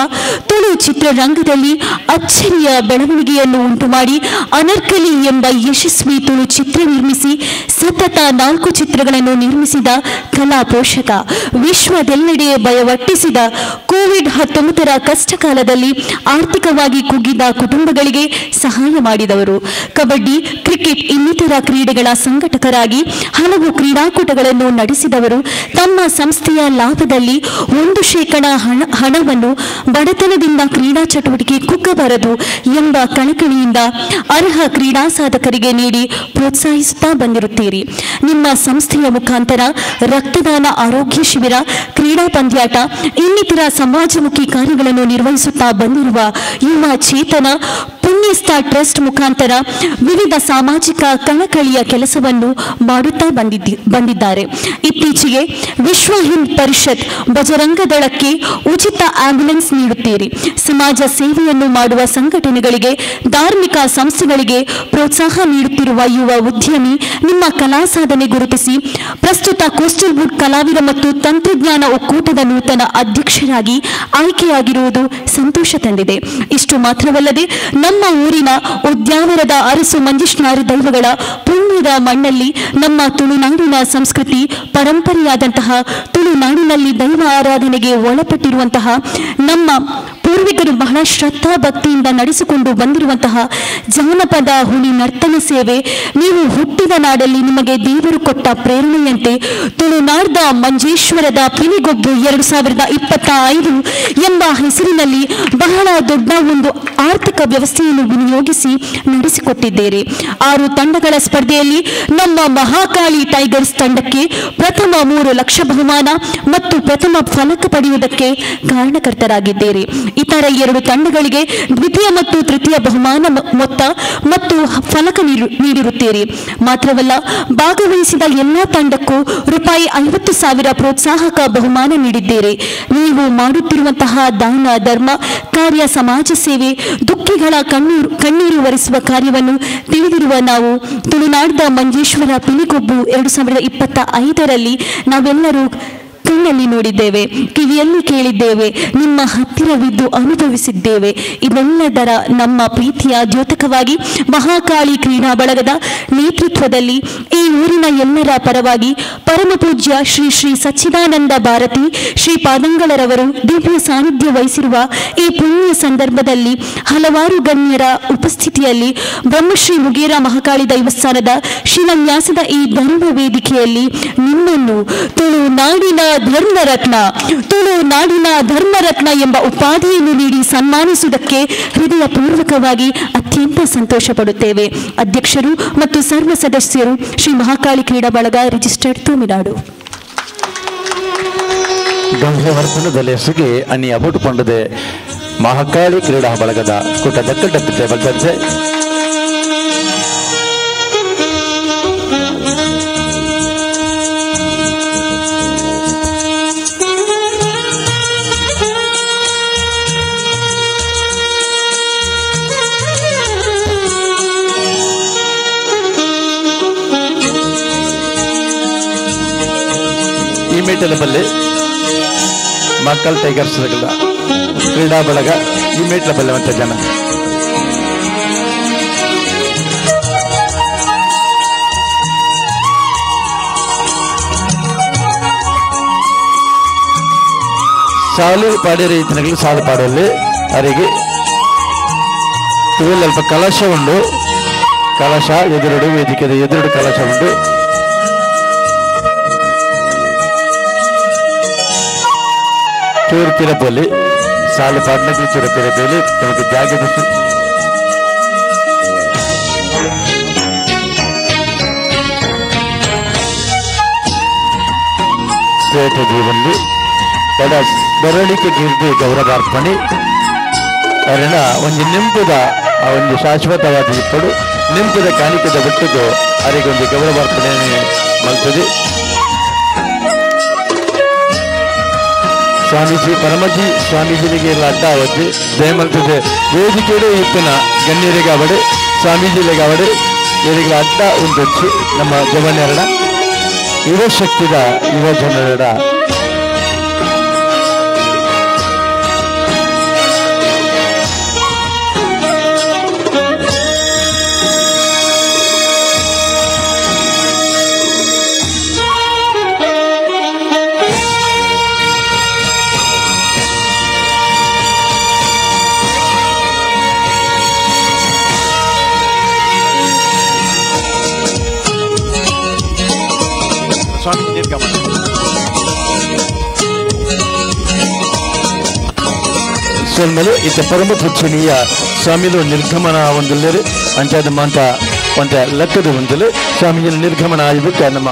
ತುಳು ಚಿತ್ರರಂಗದಲ್ಲಿ ಅಚ್ಚರಿಯ ಬೆಳವಣಿಗೆಯನ್ನು ಉಂಟುಮಾಡಿ ಅನರ್ಕಲಿ ಎಂಬ ಯಶಸ್ವಿ ತುಳು ಚಿತ್ರ ನಿರ್ಮಿಸಿ ಸತತ 4 ಚಿತ್ರಗಳನ್ನು ನಿರ್ಮಿಸಿದ ಕಲಾ ಪೋಷಕ, ವಿಶ್ವದೆಲ್ಲೆಡೆ ಭಯವಟ್ಟಿಸಿದ ಕೋವಿಡ್-19 ಕಷ್ಟಕಾಲದಲ್ಲಿ ಆರ್ಥಿಕವಾಗಿ ಕುಗ್ಗಿದ ಕುಟುಂಬಗಳಿಗೆ ಸಹಾಯ ಮಾಡಿದವರು, ಕಬಡ್ಡಿ, ಕ್ರಿಕೆಟ್ ಇನ್ನಿತರ ಕ್ರೀಡೆಗಳ ಸಂಘಟಕರಾಗಿ ಹಲವು ಕ್ರೀಡಾಕೂಟಗಳನ್ನು ನಡೆಸಿದವರು, ತಮ್ಮ ಸಂಸ್ಥೆಯ ಲಾಭದಲ್ಲಿ 1% ಹಣವನ್ನು ಬಡತನದಿಂದ ಕ್ರೀಡಾ ಚಟುವಟಿಕೆ ಕುಗ್ಗಬಾರದು ಎಂಬ ಕಳಕಳಿಯಿಂದ ಅರ್ಹ ಕ್ರೀಡಾ ಸಾಧಕರಿಗೆ ನೀಡಿ ಪ್ರೋತ್ಸಾಹಿಸುತ್ತಾ ಬಂದಿರುತ್ತೀರಿ. ನಿಮ್ಮ ಸಂಸ್ಥೆಯ ಮುಖಾಂತರ ರಕ್ತದಾನ, ಆರೋಗ್ಯ ಶಿಬಿರ, ಕ್ರೀಡಾ ಪಂದ್ಯಾಟ ಇನ್ನಿತರ ಸಮಾಜಮುಖಿ ಕಾರ್ಯಗಳನ್ನು ನಿರ್ವಹಿಸುತ್ತಾ ಬಂದಿರುವ ಯುವ ಚೇತನ ಪುಣ್ಯಸ್ಥ ಟ್ರಸ್ಟ್ ಮುಖಾಂತರ ವಿವಿಧ ಸಾಮಾಜಿಕ ಕಳಕಳಿಯ ಕೆಲಸವನ್ನು ಮಾಡುತ್ತಾ ಬಂದಿದ್ದಾರೆ. ಇತ್ತೀಚೆಗೆ ವಿಶ್ವ ಹಿಂದ್ ಪರಿಷತ್ ಬಜರಂಗ ದಳಕ್ಕೆ ಉಚಿತ ಆಂಬ್ಯುಲೆನ್ಸ್ ನೀಡುತ್ತೀರಿ. ಸಮಾಜ ಸೇವೆಯನ್ನು ಮಾಡುವ ಸಂಘಟನೆಗಳಿಗೆ, ಧಾರ್ಮಿಕ ಸಂಸ್ಥೆಗಳಿಗೆ ಪ್ರೋತ್ಸಾಹ ನೀಡುತ್ತಿರುವ ಯುವ ಉದ್ಯಮಿ ನಿಮ್ಮ ಕಲಾ ಸಾಧನೆ ಗುರುತಿಸಿ ಪ್ರಸ್ತುತ ಕೋಸ್ಟಲ್ ವುಡ್ ಕಲಾವಿದ ಮತ್ತು ತಂತ್ರಜ್ಞಾನ ಒಕ್ಕೂಟದ ನೂತನ ಅಧ್ಯಕ್ಷರಾಗಿ ಆಯ್ಕೆಯಾಗಿರುವುದು ಸಂತೋಷ ತಂದಿದೆ. ಇಷ್ಟು ಮಾತ್ರವಲ್ಲದೆ ನಮ್ಮ ಊರಿನ ಉದ್ಯಾವರದ ಅರಸು ಮಂಜೇಶ್ನಾರು ದೈವಗಳ ಪುಣ್ಯದ ಮಣ್ಣಲ್ಲಿ ನಮ್ಮ ತುಳುನಾಡಿನ ಸಂಸ್ಕೃತಿ ಪರಂಪರೆಯಾದಂತಹ ತುಳುನಾಡಿನಲ್ಲಿ ದೈವ ಆರಾಧನೆಗೆ ಒಳಪಟ್ಟಿರುವಂತಹ ನಮ್ಮ ಪೂರ್ವಿಕರು ಬಹಳ ಶ್ರದ್ಧಾ ಭಕ್ತಿಯಿಂದ ನಡೆಸಿಕೊಂಡು ಬಂದಿರುವಂತಹ ಜಾನಪದ ಹುಲಿ ನರ್ತನ ಸೇವೆ ನೀವು ಹುಟ್ಟಿದ ನಾಡಲ್ಲಿ ನಿಮಗೆ ದೇವರು ಕೊಟ್ಟ ಪ್ರೇರಣೆಯಂತೆ ತುಳುನಾಡ್ದ ಮಂಜೇಶ್ವರದ ಪಿಲಿಗೊಬ್ಬು 2025 ಎಂಬ ಹೆಸರಿನಲ್ಲಿ ಬಹಳ ದೊಡ್ಡ ಒಂದು ಆರ್ಥಿಕ ವ್ಯವಸ್ಥೆಯನ್ನು ವಿನಿಯೋಗಿಸಿ ನಡೆಸಿಕೊಟ್ಟಿದ್ದೀರಿ. 6 ತಂಡಗಳ ಸ್ಪರ್ಧೆಯಲ್ಲಿ ನಮ್ಮ ಮಹಾಕಾಳಿ ಟೈಗರ್ಸ್ ತಂಡಕ್ಕೆ ಪ್ರಥಮ 3 ಲಕ್ಷ ಬಹುಮಾನ ಮತ್ತು ಪ್ರಥಮ ಫಲಕ ಪಡೆಯುವುದಕ್ಕೆ ಕಾರಣಕರ್ತರಾಗಿದ್ದೀರಿ. ಇತರ 2 ತಂಡಗಳಿಗೆ ದ್ವಿತೀಯ ಮತ್ತು ತೃತೀಯ ಬಹುಮಾನ ಮೊತ್ತ ಮತ್ತು ಫಲಕ ನೀಡಿರುತ್ತೀರಿ. ಮಾತ್ರವಲ್ಲ, ಭಾಗವಹಿಸಿದ ಎಲ್ಲ ತಂಡಕ್ಕೂ ರೂಪಾಯಿ 50,000 ಪ್ರೋತ್ಸಾಹಕ ಬಹುಮಾನ ನೀಡಿದ್ದೀರಿ. ನೀವು ಮಾಡುತ್ತಿರುವಂತಹ ದಾನ ಧರ್ಮ ಕಾರ್ಯ, ಸಮಾಜ ಸೇವೆ, ದುಃಖಿಗಳ ಕಣ್ಣೀರು ಒರೆಸುವ ಕಾರ್ಯವನ್ನು ತಿಳಿದಿರುವ ನಾವು ತುಳುನಾಡಿನ ಮಂಜೇಶ್ವರ ಪಿಲಿಗೊಬ್ಬು 2025ರಲ್ಲಿ ನಾವೆಲ್ಲರೂ ಕಣ್ಣಲ್ಲಿ ನೋಡಿದ್ದೇವೆ, ಕಿವಿಯಲ್ಲಿ ಕೇಳಿದ್ದೇವೆ, ನಿಮ್ಮ ಹತ್ತಿರವಿದ್ದು ಅನುಭವಿಸಿದ್ದೇವೆ. ಇದೆಲ್ಲದರ ನಮ್ಮ ಪ್ರೀತಿಯ ದ್ಯೋತಕವಾಗಿ ಮಹಾಕಾಳಿ ಕ್ರೀಡಾ ಬಳಗದ ನೇತೃತ್ವದಲ್ಲಿ ಈ ಊರಿನ ಎಲ್ಲರ ಪರವಾಗಿ ಪರಮಪೂಜ್ಯ ಶ್ರೀ ಶ್ರೀ ಸಚ್ಚಿದಾನಂದ ಭಾರತಿ ಶ್ರೀ ಪಾದಂಗಳರವರು ದಿವ್ಯ ಸಾನ್ನಿಧ್ಯ ವಹಿಸಿರುವ ಈ ಪುಣ್ಯ ಸಂದರ್ಭದಲ್ಲಿ ಹಲವಾರು ಗಣ್ಯರ ಉಪಸ್ಥಿತಿಯಲ್ಲಿ ಬ್ರಹ್ಮಶ್ರೀ ಮುಗೇರ ಮಹಾಕಾಳಿ ದೇವಸ್ಥಾನದ ಶಿಲಾನ್ಯಾಸದ ಈ ಧರ್ಮ ವೇದಿಕೆಯಲ್ಲಿ ನಿಮ್ಮನ್ನು ತುಳುನಾಡಿನ ಧರ್ಮರತ್ನ, ತುಳುನಾಡಿನ ಧರ್ಮರತ್ನ ಎಂಬ ಉಪಾಧಿಯನ್ನು ನೀಡಿ ಸನ್ಮಾನಿಸುವುದಕ್ಕೆ ಹೃದಯಪೂರ್ವಕವಾಗಿ ಅತ್ಯಂತ ಸಂತೋಷ ಪಡುತ್ತೇವೆ. ಅಧ್ಯಕ್ಷರು ಮತ್ತು ಸರ್ವ ಸದಸ್ಯರು, ಶ್ರೀ ಮಹಾಕಾಳಿ ಕ್ರೀಡಾ ಬಳಗ, ರಿಜಿಸ್ಟರ್ಡ್ ತಮಿಳುನಾಡು. ಗಂಧವರ್ಧನದಲ್ಲಿ ಅನ್ನಿ ಅಬುಟು ಪಂಡದೆ ಮಹಾಕಾಳಿ ಕ್ರೀಡಾ ಬಳಗದ ಕೂಟ ದಕ್ಕಡತ್ತೆ ಬಲ್ತರ್ಸೆ. ಈ ಮೇಟಲ ಬಲ್ಲೆ ಮಕ್ಕಳ ಟೈಗರ್ಸ್ ಕ್ರೀಡಾ ಬಳಗ ಈ ಮೇಟ್ಲ ಬಲ್ಲವಂತ ಜನ. ಸಾಲು ಪಾಡಿ ರೈತನಗಳು ಸಾಲು ಪಾಡಲ್ಲಿ ಅವರಿಗೆ ಅಲ್ಪ ಕಲಶ ಉಂಡು, ಕಲಶ ಎದುರುಡು ವೇದಿಕೆ ಎದುರುಡು ಕಲಶ ಉಂಡು. ಚೂರು ಪಿರಪಲ್ಲಿ ಸಾಲು ಪಾಡ್ನಗಳು ಚೂರು ಪಿರಪಲ್ಲಿ ನಮಗೆ ಜಾಗ ಶ್ರೇಷ್ಠ ಜೀವನಲ್ಲಿ ಬಡ ಬರಳಿಕೆ ಗಿರ್ದಿ ಗೌರವಾರ್ಪಣೆ ಅವರನ್ನ ಒಂದು ನೆಂಪುದ ಆ ಒಂದು ಶಾಶ್ವತವಾದ ಇಪ್ಪಡು ನೆಂಪುದ ಕಾಣಿಕೆದ ಬಿಟ್ಟದ್ದು ಅವರಿಗೊಂದು ಗೌರವಾರ್ಪಣೆ ಮಲ್ತದೆ. ಸ್ವಾಮೀಜಿ ಪರಮಜಿ ಸ್ವಾಮೀಜಿನಿಗೆ ಎಲ್ಲ ಅಡ್ಡ ಅವಧಿ ದಯಮಲ್ತದೆ ವೇದಿಕೆಯು ಇಪ್ಪನ ಗಣ್ಯರಿಗೆ ಅವಡೆ ಸ್ವಾಮೀಜಿಲಿಗೆ ಅವಡೆ ಇವರಿಗೆ ಅಡ್ಡ ಉಂಟೊಚ್ಚಿ ನಮ್ಮ ಜವನ್ಯರಡ ಯುವ ಶಕ್ತಿದ ಯುವ ಜನರಡ ಸ್ವಾಮೀಜಿ ನಿರ್ಗಮನ. ಸೋಲ್ಮೇಲೆ ಇತ್ತ ಪರಮ ಪೂಜನೀಯ ಸ್ವಾಮಿಲು ನಿರ್ಗಮನ ಒಂದುಲ್ಲೇರು ಅಂಚಾದ ಮಾಂತ ಒಂದ ಲೆಕ್ಕದ ಒಂದಲು ಸ್ವಾಮೀಜಿನ ನಿರ್ಗಮನ ಆಯ್ಬಿಟ್ಟು ನಮ್ಮ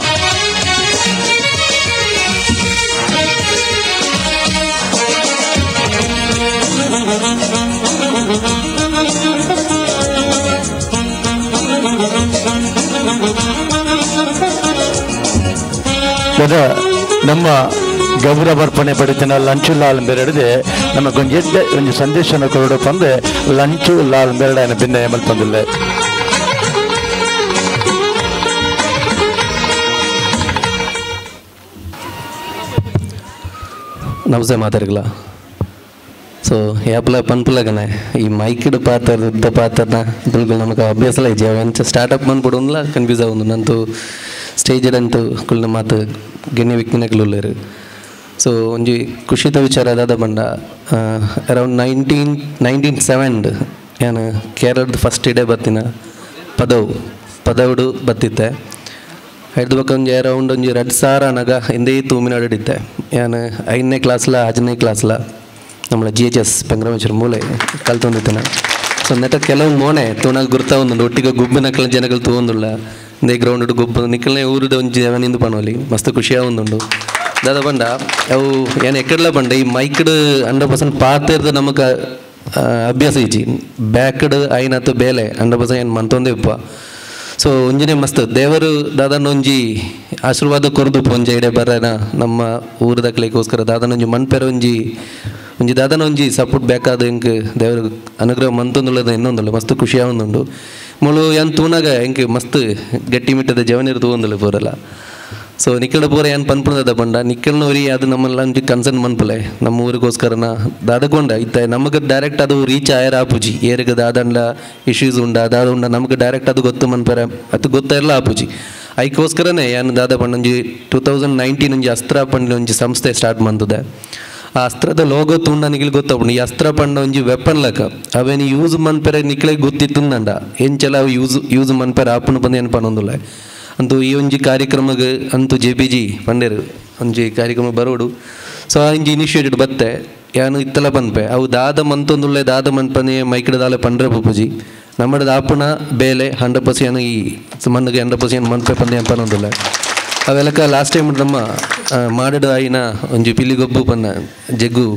ನಮ್ಮ ಗೌರವಾರ್ಪಣೆ ಪಡಿತನ ಲಂಚು ಲಾಲ್ ಬೆರಡದೆ ನಮ್ಮ ಗೊಂಜೆಡ್ಡೆ ಒಂದು ಸಂದೇಶನ ಕೊರಡು ಪಂದೆ ಲಂಚು ಲಾಲ್ ಬೆರಡನ ಭಿನ್ನ ಮಲ್ಪಂದಿಲ್ಲ. ನಮಸ್ತೆ ಮಾತಾಡಲ್ಲ. ಸೊ ಯಾಪಲ ಪನ್ಪುಲಗನೆ ಈ ಮೈಕ್ಡ್ ಪಾತ್ರ ಉದ್ದ ಪಾತ್ರನ ಬಿಲ್ಗುಲ್ ನಮಗೆ ಅಭ್ಯಾಸಲ ಇಜ್ಜಿ ಅವಂಚ ಸ್ಟಾರ್ಟಪ್ ಬಂದ್ಬಿಡೋನ್ಲ ಕನ್ಫ್ಯೂಸ್ ಆವೊಂದು ನಂತು ಸ್ಟೇಜ್ ಅಂತೂ ಕುಲ್ನ ಮಾತು ಗೆಣ್ಣೆ ವಿಕ್ಕಿನಕ್ಲು. ಸೊ ಒಂಜಿ ಖುಷಿತ ವಿಚಾರ ದಾದ ಬಂಡ ಅರೌಂಡ್ 1997 ಯಾನು ಕೇರಳದ ಫಸ್ಟ್ ಇಡೇ ಬತ್ತಿನ ಪದವುಡು ಬತ್ತಿತ್ತೆ. ಹಿಡ್ದು ಬೊಕ್ಕ ಒಂಜಿ ಅರೌಂಡ್ ಒಂಜಿ 2000 ಅನಗ ಇಂದೇ ತೂಮಿನಾಡಿತ್ತೆ. ಯಾನು 5ನೇ ಕ್ಲಾಸ್ಲ 6ನೇ ಕ್ಲಾಸ್ಲ നമ്മളെ ಜಿ ಎಚ್ ಎಸ್ ಪೆಂಗ್ರಮೇಶ್ವರ ಮೂಲೆ ಕಲ್ತೊಂದಿತ್ತನ. ಸೊ ನೆಟ ಕೆಲವು ಮೋನೆ ತೂನಾಗ ಗುರ್ತಾ ಒಂದುಂಡು ಒಟ್ಟಿಗೆ ಗುಬ್ಬು ನಕಲ ಜನಗಳು ತೂವೊಂದುಲ್ಲ ಇಂದೇ ಗ್ರೌಂಡ್ ಗುಬ್ಬು ನಿಕ್ಕಲ್ನೇ ಊರುದ ಒಂಜಿ ಜವನಿಂದು ಪನೋಲಿ ಮಸ್ತ್ ಖುಷಿಯ ಒಂದುಂಡು. ದಾದ ಬಂಡ ಅವು ಏನು ಎಕ್ಕಡ್ಲ ಬಂಡ ಈ ಮೈಕ್ಡ್ 100% ಪಾತಿರ್ದು ನಮಕ್ ಅಭ್ಯಾಸ ಇಜ್ಜಿ ಬ್ಯಾಕ್ಡ್ ಐನತ್ತು ಬೇಲೆ 100% ಏನು ಮಂತೊಂದೇ ಉಪ್ಪ. ಸೊ ಒಂಜಿನೇ ಮಸ್ತ್ ದೇವರು ದಾದನ ಒಂಜಿ ಆಶೀರ್ವಾದ ಕೊರ್ದು ಒಂಜಿ ಇಡೆ ಬರನ ನಮ್ಮ ಊರದಕ್ಲಿಗೋಸ್ಕರ ದಾದನ ಒಂಜಿ ಮನ್ಪೆರ ಒಂಜಿ ಒಂಜಿ ದಾದನ ಒಂಜಿ ಸಪೋರ್ಟ್ ಬೇಕಾದ ಎಂಕ್ ದೇವರು ಅನುಗ್ರಹ ಮಂತೊಂದುಳ್ಳದ ಇನ್ನೊಂದುಳ್ಳ ಮಸ್ತ್ ಖುಷಿಯಾವೊಂದುಂಡು. ಮುಳು ಏನ್ ತೂನಾಗ ಎಂಕ್ ಮಸ್ತ್ ಗಟ್ಟಿ ಮಿಟ್ಟದ ಜವನಿರು ತೂವೊಂದುಳ್ಳ ಪೂರಲ್ಲ. ಸೊ ನಿಕ್ಕಡ ಪೂರ ಏನು ಪನ್ಪುಣದ ಪಂಡ ನಿಕ್ಕಲ್ನವರಿ ಅದು ನಮ್ಮೆಲ್ಲ ಒಂಜಿ ಕನ್ಸರ್ನ್ ಮನ್ಪುಲೆ ನಮ್ಮ ಊರಿಗೋಸ್ಕರನ ದಾದಕೊಂಡ ಇತ್ತ ನಮಗೆ ಡೈರೆಕ್ಟ್ ಅದು ರೀಚ್ ಆಯರ ಆಪುಜಿ ಏರಿಗೆ ದಾದಂಡ ಇಶ್ಯೂಸ್ ಉಂಡ ದಾದ ಉಂಡ ನಮಗೆ ಡೈರೆಕ್ಟ್ ಅದು ಗೊತ್ತು ಮನ್ಪರ ಅದು ಗೊತ್ತಾಯಿರಲ್ಲ ಆಪುಜಿ ಐಕೋಸ್ಕರನೇ ಏನು ದಾದ ಪಂಡ ಒಂಜಿ 2019 ಒಂಜಿ ಅಸ್ತ್ರ ಪಂಡ ಒಂಜಿ ಸಂಸ್ಥೆ ಸ್ಟಾರ್ಟ್ ಮಂತದೆ. ಆ ಅಸ್ತ್ರದ ಲೋಗೋ ತುಂಡ ನಿಖಿಲ್ ಗೊತ್ತಾಪುಂಡು. ಈ ಅಸ್ತ್ರ ಪಂಡ ಒಂಜಿ ವೆಪನ್ ಲಕ ಅವೇನು ಯೂಸ್ ಮನ್ಪೆರೆ ನಿಕ್ಲೆ ಗೊತ್ತಿತ್ತುಂದಂಡ ಎಂಚೆಲ್ಲ ಅವು ಯೂಸ್ ಯೂಸ್ ಮನ್ಪೆರೆ ಆಪುಂಡು ಪಂದ್ ಏನು ಪನೊಂದುಲ್ಲ. ಅಂತೂ ಈ ಒಂಜಿ ಕಾರ್ಯಕ್ರಮಗ್ ಅಂತೂ ಜೆ ಪಿ ಜಿ ಪಂಡೇರು ಒಂಜಿ ಕಾರ್ಯಕ್ರಮ ಬರೋಡು. ಸೊ ಆ ಇಂಜಿ ಇನಿಷಿಯೇಟೆಡ್ ಬತ್ತೆ ಯಾನು ಇತ್ತಲ ಪನ್ಪೆ ಅವು ದಾದ ಮಂತೊಂದುಳ್ಳೆ ದಾದ ಮನ್ಪನೆ ಮೈಕಡ ದಾಲೆ ಪಂಡ್ರೆ ಪೂಪುಜಿ ನಮ್ಮಡ ಆಪುಣ ಬೇಲೆ 100% ಏನು ಈ ಮಣ್ಣಿಗೆ 100% ಮನ್ಪೆ ಪಂದ್ಯ ಪನೊಂದುಲ್ಲ. ಅವೆಲ್ಲಕ ಲಾಸ್ಟ್ ಟೈಮ್ ನಮ್ಮ ಮಾಡಿದ ಆಯಿನ ಒಂಜಿ ಪಿಲಿಗೊಬ್ಬು ಪನ್ನ ಜಗ್ಗು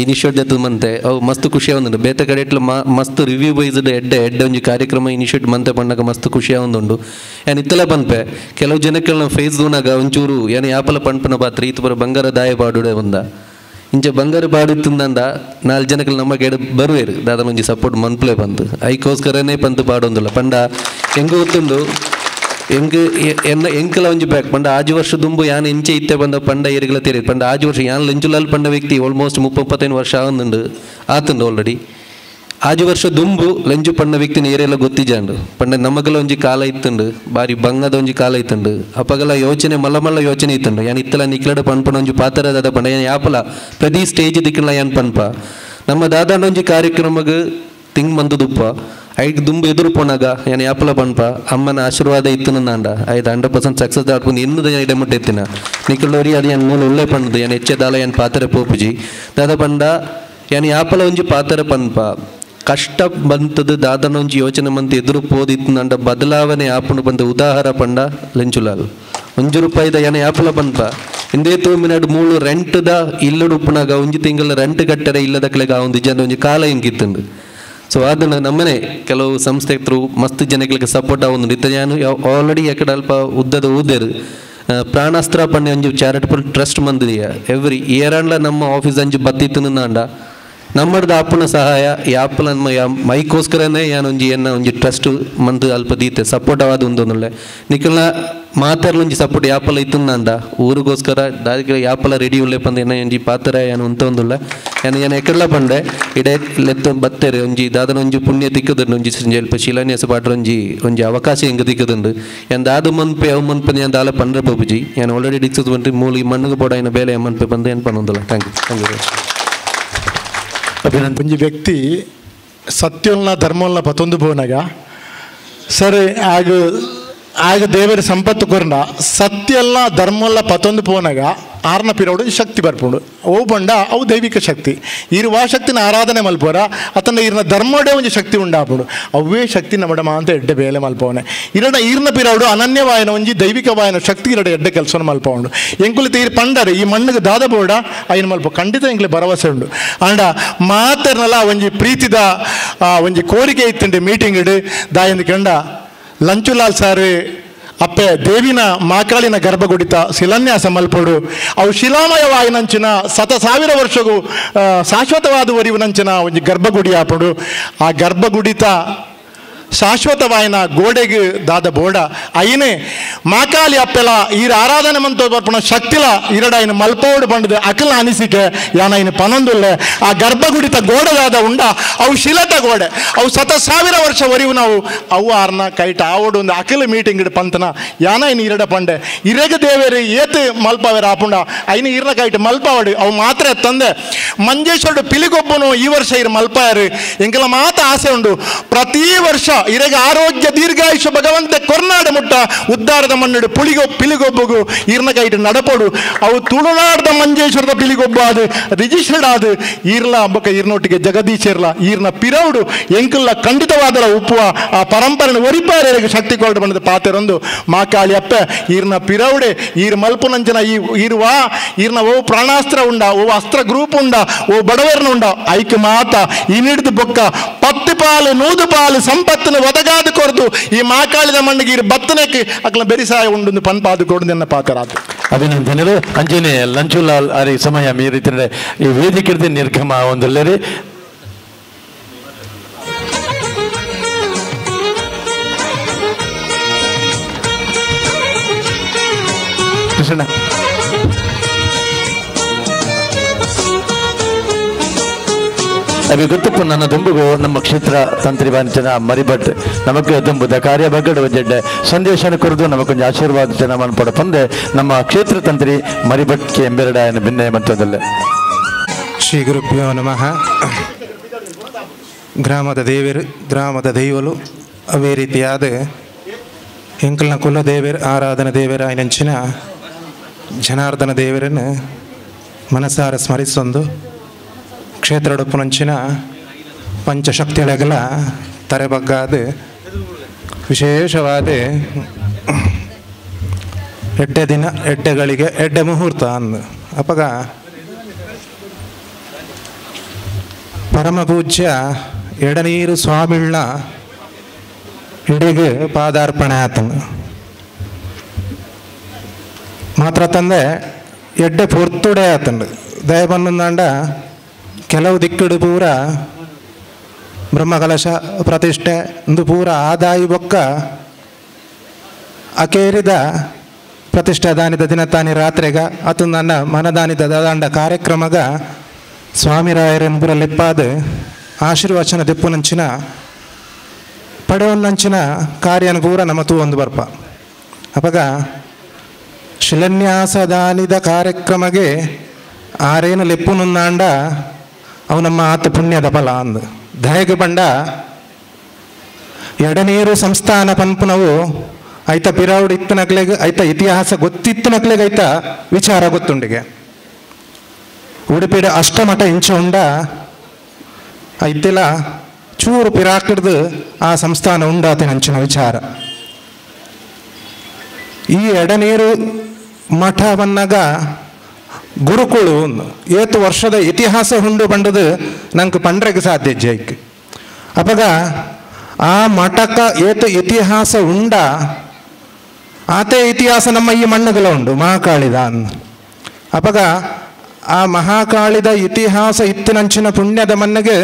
ಇನಿಷಿಯೇಟ್ ದತ್ತು ಮಂತೆ ಅವು ಮಸ್ತ್ ಖುಷಿ ಆವೊಂದುಂಡು. ಬೇತೆ ಕಡೆ ಇಟ್ಲ ಮಸ್ತ್ ರಿವ್ಯೂ ವೈಸ್ಡ್ ಎಡ್ಡೆ ಎಡ್ಡೆ ಒಂಜಿ ಕಾರ್ಯಕ್ರಮ ಇನಿಷಿಯೇಟ್ ಮಂತೆ ಪಣ್ಣಗ ಮಸ್ತ್ ಖುಷಿ ಆವೊಂದುಂಡು. ಏನ್ ಇತ್ತಲ ಪನ್ಪೆ ಕೆಲವು ಜನಕ್ಕೆ ಫೇಸ್ ದೂನಾಗ ಒಂಚೂರು ಏನು ಯಾಪಲ ಪನ್ಪನ ಪಾತ್ರ ಈತ ಪೂರ ಬಂಗಾರ ದಾಯ ಪಾಡುಡೆ ಒಂದ ಇಂಚ ಬಂಗಾರ ಪಾಡಿತ್ತಂದ 4 ಜನಕ್ಕೆ ನಮ್ಮ ಎಡ ಬರುವೇರು ದಾದ ಒಂಜಿ ಸಪೋರ್ಟ್ ಮನ್ಪುಲೆ ಬಂತು ಐಕೋಸ್ಕರನೇ ಪಂತು ಪಾಡೊಂದುಲ್ಲ. ಪಂಡ ಹೆಂಗ ಗೊತ್ತುಂಡು ಎಂಕ್ ಎನ್ನ ಎಂಕಲ ಒಂಜಿ ಬ್ಯಾಕ್ ಪಂಡ ಆಜು ವರ್ಷ ದುಂಬು ಯಾನ್ ಎಂಚೆ ಇತ್ತೆ ಬಂದ ಪಂಡ ಏರಿಗಳ ತೇರಿ ಪಂಡ ಆಜು ವರ್ಷ ಯಾನ್ ಲಂಚುಲಾಲ್ ಪಂಡ ವ್ಯಕ್ತಿ ಆಲ್ಮೋಸ್ಟ್ 35 ವರ್ಷ ಆವೊಂದುಂಡು ಆತುಂಡು ಆಲ್ರೆಡಿ. ಆಜು ವರ್ಷ ದುಂಬು ಲಂಚು ಪಂಡ ವ್ಯಕ್ತಿನ ಏರಿಯೆಲ್ಲ ಗೊತ್ತಿಜಾಂಡು ಪಂಡ ನಮಗಲ ಒಂಜಿ ಕಾಲ ಇತ್ತುಂಡು ಬಾರಿ ಬಂಗದ ಒಂಜಿ ಕಾಲ ಇತ್ತುಂಡು ಅಪಗಲ ಯೋಚನೆ ಮಲ್ಲ ಮಲ್ಲ ಯೋಚನೆ ಇತ್ತುಂಡು. ಯಾನ್ ಇತ್ತಲ ನಿಕ್ಲಡ ಪನ್ಪನ ಒಂಜಿ ಪಾತ್ರ ಪಂಡ ಯಾನ್ ಯಾಪಲ ಪ್ರತಿ ಸ್ಟೇಜ್ ದಿಕ್ಕಲ ಯಾನ್ ಪನ್ಪ ನಮ್ಮ ದಾದಾಂಡ ಒಂಜಿ ಕಾರ್ಯಕ್ರಮಗ್ ತಿಂಗ್ ಮಂದುದುಪ್ಪ ಐಟ್ ದುಂಬು ಎದುರು ಪೋನಾಗ ಯಾನ್ ಯಾಪಲ ಪನ್ಪ ಅಮ್ಮನ ಆಶೀರ್ವಾದ ಇತ್ತು ನಂದ ಐದು 100% ಸಕ್ಸಸ್ ಆಡ್ಕೊಂಡು ಇನ್ನದ ಇಡೆ ಮುಟ್ಟೆ ಎತ್ತಿನ ನಿಕ್ಕಳೋರಿ ಅದು ಯಾನ್ ಮೂಲ ಉಳ್ಳೆ ಪಂಡದು ಯಾನ್ ಹೆಚ್ಚೆ ದಾಲ ಯಾನ್ ಪಾತ್ರ ಪೋಪುಜಿ ದಾದ ಪಂಡ ಯಾನ್ ಯಾಪಲ ಒಂಜಿ ಪಾತ್ರ ಪನ್ಪ ಕಷ್ಟ ಬಂತದ್ದು ದಾದನ ಒಂಜಿ ಯೋಚನೆ ಮಂತ ಎದುರು ಪೋದಿತ್ತು ನಂಡ ಬದಲಾವಣೆ ಆಪುಂಡು ಬಂದ ಉದಾಹರ ಪಂಡ ಲೆಂಚುಲಾಲ್ ಒಂಜು ರೂಪಾಯಿದ ಯಾನ್ ಯಾಪಲ ಪನ್ಪ ಇಂದೇ ತೂಮಿನಾಡು ಮೂಳು ರೆಂಟ್ದ ಇಲ್ಲಡು ಉಪ್ಪುನಾಗ ಒಂಜಿ ತಿಂಗಳ ರೆಂಟ್ ಕಟ್ಟರೆ ಇಲ್ಲದಕ್ಲೆಗ ಒಂದು ಜನ ಒಂಜಿ ಕಾಲ ಹಿಂಗಿತ್ತುಂಡು. ಸೊ ಅದನ್ನು ನಮ್ಮನೆ ಕೆಲವು ಸಂಸ್ಥೆ ಥ್ರೂ ಮಸ್ತ್ ಜನಗಳಿಗೆ ಸಪೋರ್ಟ್ ಆವೊಂದುಂಡು. ಇತ್ತ ಯಾನು ಆಲ್ರೆಡಿ ಎಕಡೆ ಅಲ್ಪ ಉದ್ದದ ಊದೇರು ಪ್ರಾಣಾಸ್ತ್ರ ಪಂಡೆ ಒಂಜಿ ಚಾರಿಟಬಲ್ ಟ್ರಸ್ಟ್ ಮಂದಿದೆಯ ಎವ್ರಿ ಇಯರ್ ಅಂಡ್ಲ ನಮ್ಮ ಆಫೀಸ್ ಅಂಜಿ ಬತ್ತಿತ್ತು ಅಂಡ ನಮ್ಮಡ್ದ ಆಪುನ ಸಹಾಯ ಯಾಪಲ ನಮ್ಮ ಮೈಕೋಸ್ಕರನೇ ಯಾನೊಂಜಿ ಎನ್ನ ಒಂಜಿ ಟ್ರಸ್ಟ್ ಮಂದು ಅಲ್ಪ ದೀತೆ ಸಪೋರ್ಟ್ ಆವಾದ ಉಂದೊಂದುಳ್ಳೆ ನಿಕಲ್ನ ಮಾತಾಡ್ಲೊಂಜಿ ಸಪೋರ್ಟ್ ಯಾಪಲ ಇತ್ತುಂದ ಊರಿಗೋಸ್ಕರ ದಾದಿಗೆ ಯಾಪಲ ರೆಡಿ ಉಳ್ಳೆ ಪಂದ ಎನ್ನ ಒಂಜಿ ಪಾತ್ರ ಯಾನು ಉಂತೊಂದುಳ್ಳೆ ಯಾನು ಯಾನು ಎಕ್ಕಡ್ಲ ಪಂಡೆ ಇಡೆ ಲೆತ್ತ ಬತ್ತೇರೆ ಒಂಜಿ ದಾದನ ಒಂಜಿ ಪುಣ್ಯ ತಿಕ್ಕದುಂಡು ಒಂಜಿ ಅಲ್ಪ ಶಿಲಾನ್ಯಾಸ ಪಾಟ್ರ ಒಂಜಿ ಒಂಜಿ ಅವಕಾಶ ಹೆಂಗೆ ತಿಕ್ಕದುಂಡು ಯಾನ್ ದಾದ ಮನ್ಪೆ ಅವು ಮನ್ಪೆ ಯಾನ್ ದಾಲ ಪಂಡ್ರೆ ಪೋಪುಜಿ ಯಾನ್ ಆಲ್ರೆಡಿ ಡಿಕ್ಸಸ್ ಬಂದು ಮೂಲಿ ಮಣ್ಣಿಗೆ ಬೋಡ ಏನ ಬೇಲೆ ಮನ್ಪೆ ಬಂದು ಏನು ಪನ್ನೊಂದುಲ್ಲ. Thank you thank you. ಅಭಿನಂದನೆ. ಒಂಜಿ ವ್ಯಕ್ತಿ ಸತ್ಯೋಲ್ನ ಧರ್ಮೋಲ್ನ ಪತೊಂದು ಪೋನಾಗ ಸರಿ ಆಗ ಆಗ ದೇವರ ಸಂಪತ್ತು ಕೊರ್ನ ಸತ್ಯಲ್ಲ ಧರ್ಮಲ್ಲ ಪತೊಂದು ಪೋನಾಗ ಆರ್ನ ಪಿರೋಡು ಶಕ್ತಿ ಬರ್ಪುಂಡು ಅವು ಬಂಡ ಅವು ದೈವಿಕ ಶಕ್ತಿ ಇರುವ ಶಕ್ತಿನ ಆರಾಧನೆ ಮಲ್ಪೋರ ಅತನ ಇರ್ನ ಧರ್ಮೋಡೆ ಒಂಜಿ ಶಕ್ತಿ ಉಂಡಾಪುಂಡು ಅವೇ ಶಕ್ತಿ ನಮ್ಮಡ ಮಾಂತ ಎಡ್ಡೆ ಬೇಲೆ ಮಲ್ಪವನೆ ಇರಡ ಈರ್ನ ಪಿರೌಡು ಅನನ್ಯವಾಯನ ಒಂಜಿ ದೈವಿಕವಾಯನ ಶಕ್ತಿ ಇರಡ ಎಡ್ಡೆ ಕೆಲಸನ ಮಲ್ಪವುಂಡು ಎಂಕುಲಿ ತೀರ್ ಪಂಡರೆ ಈ ಮಣ್ಣಿಗೆ ದಾದ ಬೋಡ ಐನ ಮಲ್ಪ ಖಂಡಿತ ಎಂಕ್ಲೆ ಭರವಸೆ ಉಂಡು ಅಂಡ ಮಾತರ್ನಲ್ಲ ಒಂಜಿ ಪ್ರೀತಿದ ಒಂಜಿ ಕೋರಿಕೆ ಇತ್ತುಂಡೆ ಮೀಟಿಂಗ್ ಇಡು ದಾಯಂದು ಕಂಡ ಲಂಚುಲಾಲ್ ಸಾರು ಅಪ್ಪೆ ದೇವಿನ ಮಾಕಾಳಿನ ಗರ್ಭಗುಡಿತ ಶಿಲಾನ್ಯಾಸ ಮಲ್ಪೊಡು ಅವು ಶಿಲಾಮಯವಾಯಿನಂಚಿನ 1,000 ವರ್ಷಗೂ ಶಾಶ್ವತವಾದ ಒರಿಯುವನಂಚಿನ ಒಂಜಿ ಗರ್ಭಗುಡಿ ಆಪೊಡು ಆ ಗರ್ಭಗುಡಿತ ಶಾಶ್ವತವಾಯಿನ ಗೋಡೆಗೆ ದಾದ ಬೋಡ ಐನೆ ಮಾಕಾಲಿ ಅಪ್ಪೆಲ ಈರ ಆರಾಧನೆ ಮಂತ ಬರ್ಪುಣ ಶಕ್ತಿಲ ಇರಡ ಐನ ಮಲ್ಪೋಡು ಬಂಡದು ಅಕಲ ಅನಿಸಿಕೆ ಯಾನ ಐನ ಪನೊಂದುಲ್ಲೆ ಆ ಗರ್ಭಗುಡಿತ ಗೋಡೆದಾದ ಉಂಡ ಅವು ಶಿಲತ ಗೋಡೆ ಅವು 1,000 ವರ್ಷ ಒರಿವು ನಾವು ಅವು ಆರ್ನ ಕೈಟ ಆವೋಡು ಒಂದು ಅಕಲ ಮೀಟಿಂಗ್ ಇಡ ಪಂತನ ಯಾನ ಐನ ಇರಡ ಪಂಡೆ ಇರಗ ದೇವೇರು ಏತು ಮಲ್ಪವೇರ ಆಪುಂಡ ಐನ ಇರನ ಕೈಟ ಮಲ್ಪವಾಡು ಅವು ಮಾತ್ರ ತಂದೆ ಮಂಜೇಶ್ವರಡು ಪಿಲಿಗೊಬ್ಬನು ಈ ವರ್ಷ ಇರ ಮಲ್ಪಾಯರು ಎಂಕೆಲ್ಲ ಮಾತ ಆಸೆ ಉಂಡು ಪ್ರತಿ ವರ್ಷ ಇರಗ ಆರೋಗ್ಯ ದೀರ್ಘಾಯುಷ್ಯ ಭಗವಂತ ಕೊರ್ನಾಡ ಮುಟ್ಟ ಉದ್ದಾರದ ಮಣ್ಣು ಪುಳಿಗೊ ಪಿಲಿಗೊಬ್ಬಗು ಈರ್ನ ಕೈಟ್ ನಡಪೊಡು ಅವು ತುಳುನಾಡದ ಮಂಜೇಶ್ವರದ ಪಿಲಿಗೊಬ್ಬ ಅದು ರಿಜಿಸ್ಟರ್ಡ್ ಆದು ಈರ್ಲ ಅಂಬಕ ಈರ್ನೊಟ್ಟಿಗೆ ಜಗದೀಶರ್ಲ ಈರ್ನ ಪಿರೌಡು ಎಂಕುಲ್ಲ ಖಂಡಿತವಾದಲ ಉಪ್ಪುವ ಆ ಪರಂಪರೆನ ಒರಿಪಾರೆ ಶಕ್ತಿ ಕೊರಡು ಬಂದದ ಪಾತೆರೊಂದು ಮಾಕಾಳಿ ಅಪ್ಪೆ ಈರ್ನ ಪಿರೌಡೆ ಈರ್ ಮಲ್ಪುನಂಚನ ಈ ಈರ್ವಾ ಈರ್ನ ಓ ಪ್ರಾಣಾಸ್ತ್ರ ಉಂಡ ಓ ಅಸ್ತ್ರ ಗ್ರೂಪ್ ಉಂಡ ಓ ಬಡವರ್ನ ಉಂಡ ಐಕ್ ಮಾತ ಈ ನೀಡಿದ ಬೊಕ್ಕ 10 ಪಾಲು 100 ಪಾಲು ಸಂಪತ್ತಿನ ಒದಗಾದ ಕೊರದು ಈ ಮಾಕಾಳಿದ ಮಣ್ಣಿಗೆ ಇರು ಬತ್ತನಕ್ಕೆ ಅಕ್ಲ ಬೆರಿಸಾಯ ಉಂಡು ಪನ್ಪಾದು ಕೊಡು ನನ್ನ ಪಾತರಾತು. ಅಭಿನಂದನೆಗಳು. ಅಂಜನೆ ಲಂಚುಲಾಲ್ ಅರಿ ಸಮಯ ಮೀರಿದ್ರೆ ಈ ವೇದಿಕೆ ನಿರ್ಗಮ ಒಂದಲ್ಲೇರಿ. Thank you. ಕೃಷ್ಣ. ಅವಿ ಗೊತ್ತಪ್ಪ ನನ್ನ ದುಂಬುಗು ನಮ್ಮ ಕ್ಷೇತ್ರ ತಂತ್ರಿ ವಾಂಚನ ಮರಿಭಟ್ ನಮಕ್ ದುಂಬುದ ಕಾರ್ಯ ಬಗ್ಗಡ ಜಡ್ಡೆ ಸಂದೇಶನ ಕೊರದು ನಮಕೊಂಜ ಆಶೀರ್ವಾದ ಜನ ಮನ್ಪಡ ಪಂದೆ ನಮ್ಮ ಕ್ಷೇತ್ರ ತಂತ್ರಿ ಮರಿಭಟ್ ಕೆ ಎಂಬೆರಡ ಭಿನ್ನ ಮತ್ತೊಂದಲ್ಲ. ಶ್ರೀ ಗುರುಭ್ಯೋ ನಮಃ. ಗ್ರಾಮದ ದೇವರು ಗ್ರಾಮದ ದೈವಲು ಅವೇ ರೀತಿಯಾದ ಎಂಕಲ್ನ ಕುಲ ದೇವರ ಆರಾಧನ ದೇವರ ಐನಂಚಿನ ಜನಾರ್ದನ ದೇವರನ್ನು ಮನಸಾರ ಸ್ಮರಿಸೊಂದು ಕ್ಷೇತ್ರಡೊಪ್ಪುನಂಚಿನ ಪಂಚಶಕ್ತಿಯೊಳಗಲ ತರೆಬಗ್ಗಾದ ವಿಶೇಷವಾದ ಎಡ್ಡೆ ದಿನ ಎಡ್ಡೆಗಳಿಗೆ ಎಡ್ಡೆ ಮುಹೂರ್ತ ಅಂದು ಅಪಗ ಪರಮಪೂಜ್ಯ ಎಡನೀರು ಸ್ವಾಮಿಳ್ನ ಇಡಿಗೆ ಪಾದಾರ್ಪಣೆ ಆತನು. ಮಾತ್ರ ತಂದೆ ಎಡ್ಡೆ ಪೊರ್ತುಡೆ ಆತಂಡು ದಯಬನ್ನಂದಾಂಡ ಕೆಲವು ದಿಕ್ಕಡು ಪೂರ ಬ್ರಹ್ಮಕಲಶ ಪ್ರತಿಷ್ಠೆ ಒಂದು ಪೂರ ಆದಾಯ ಬೊಕ್ಕ ಅಕೇರಿದ ಪ್ರತಿಷ್ಠೆ ದಾನಿದ ದಿನ ತಾನಿ ರಾತ್ರಿಗ ಅದು ನನ್ನ ಮನದಾನಿದ ದಾದಾಂಡ ಕಾರ್ಯಕ್ರಮಗ ಸ್ವಾಮಿರಾಯರೆಂಬುರ ಲೆಪ್ಪಾದ ಆಶೀರ್ವಚನ ದೆಪ್ಪುನಂಚಿನ ಪಡೆಯೊನ್ನಂಚಿನ ಕಾರ್ಯನ ಪೂರ ನಮ್ಮ ತೂ ಒಂದು ಬರ್ಪ. ಅಪಗ ಶಿಲಾನ್ಯಾಸದಾನಿದ ಕಾರ್ಯಕ್ರಮಗೆ ಆರೇನು ಲೆಪ್ಪುನುಂದಾಂಡ ಅವು ನಮ್ಮ ಆತ ಪುಣ್ಯದ ಫಲ ಅಂದು ದಯಗೆ ಬಂಡ ಎಡನೀರು ಸಂಸ್ಥಾನ ಪನ್ಪುನವು ಐತ ಪಿರೌಡ್ ಇತ್ತನಕ್ಲೆಗ್ ಐತ ಇತಿಹಾಸ ಗೊತ್ತಿತ್ತನಕ್ಲೆಗ್ ಐತ ವಿಚಾರ ಗೊತ್ತುಂಡಿಗೆ. ಉಡುಪಿಡ ಅಷ್ಟಮಠ ಇಂಚ ಉಂಡ ಐತಿಲ ಚೂರು ಪಿರಾಕಿಡ್ದು ಆ ಸಂಸ್ಥಾನ ಉಂಡಾತಿನಂಚಿನ ವಿಚಾರ. ಈ ಎಡನೀರು ಮಠವನ್ನಾಗ ಗುರುಕುಳು ಏತು ವರ್ಷದ ಇತಿಹಾಸ ಹುಂಡು ಬಂಡದು ನಂಗೆ ಪಂಡ್ರೆಗೆ ಸಾಧ್ಯ ಜೈಕ್. ಅಪಗ ಆ ಮಠಕ ಏತು ಇತಿಹಾಸ ಉಂಡ ಆತೇ ಇತಿಹಾಸ ನಮ್ಮ ಈ ಮಣ್ಣುಗಳ ಉಂಡು ಮಹಾಕಾಳಿದ. ಅಪಗ ಆ ಮಹಾಕಾಳಿದ ಇತಿಹಾಸ ಇತ್ತಿನಂಚಿನ ಪುಣ್ಯದ ಮಣ್ಣಿಗೆ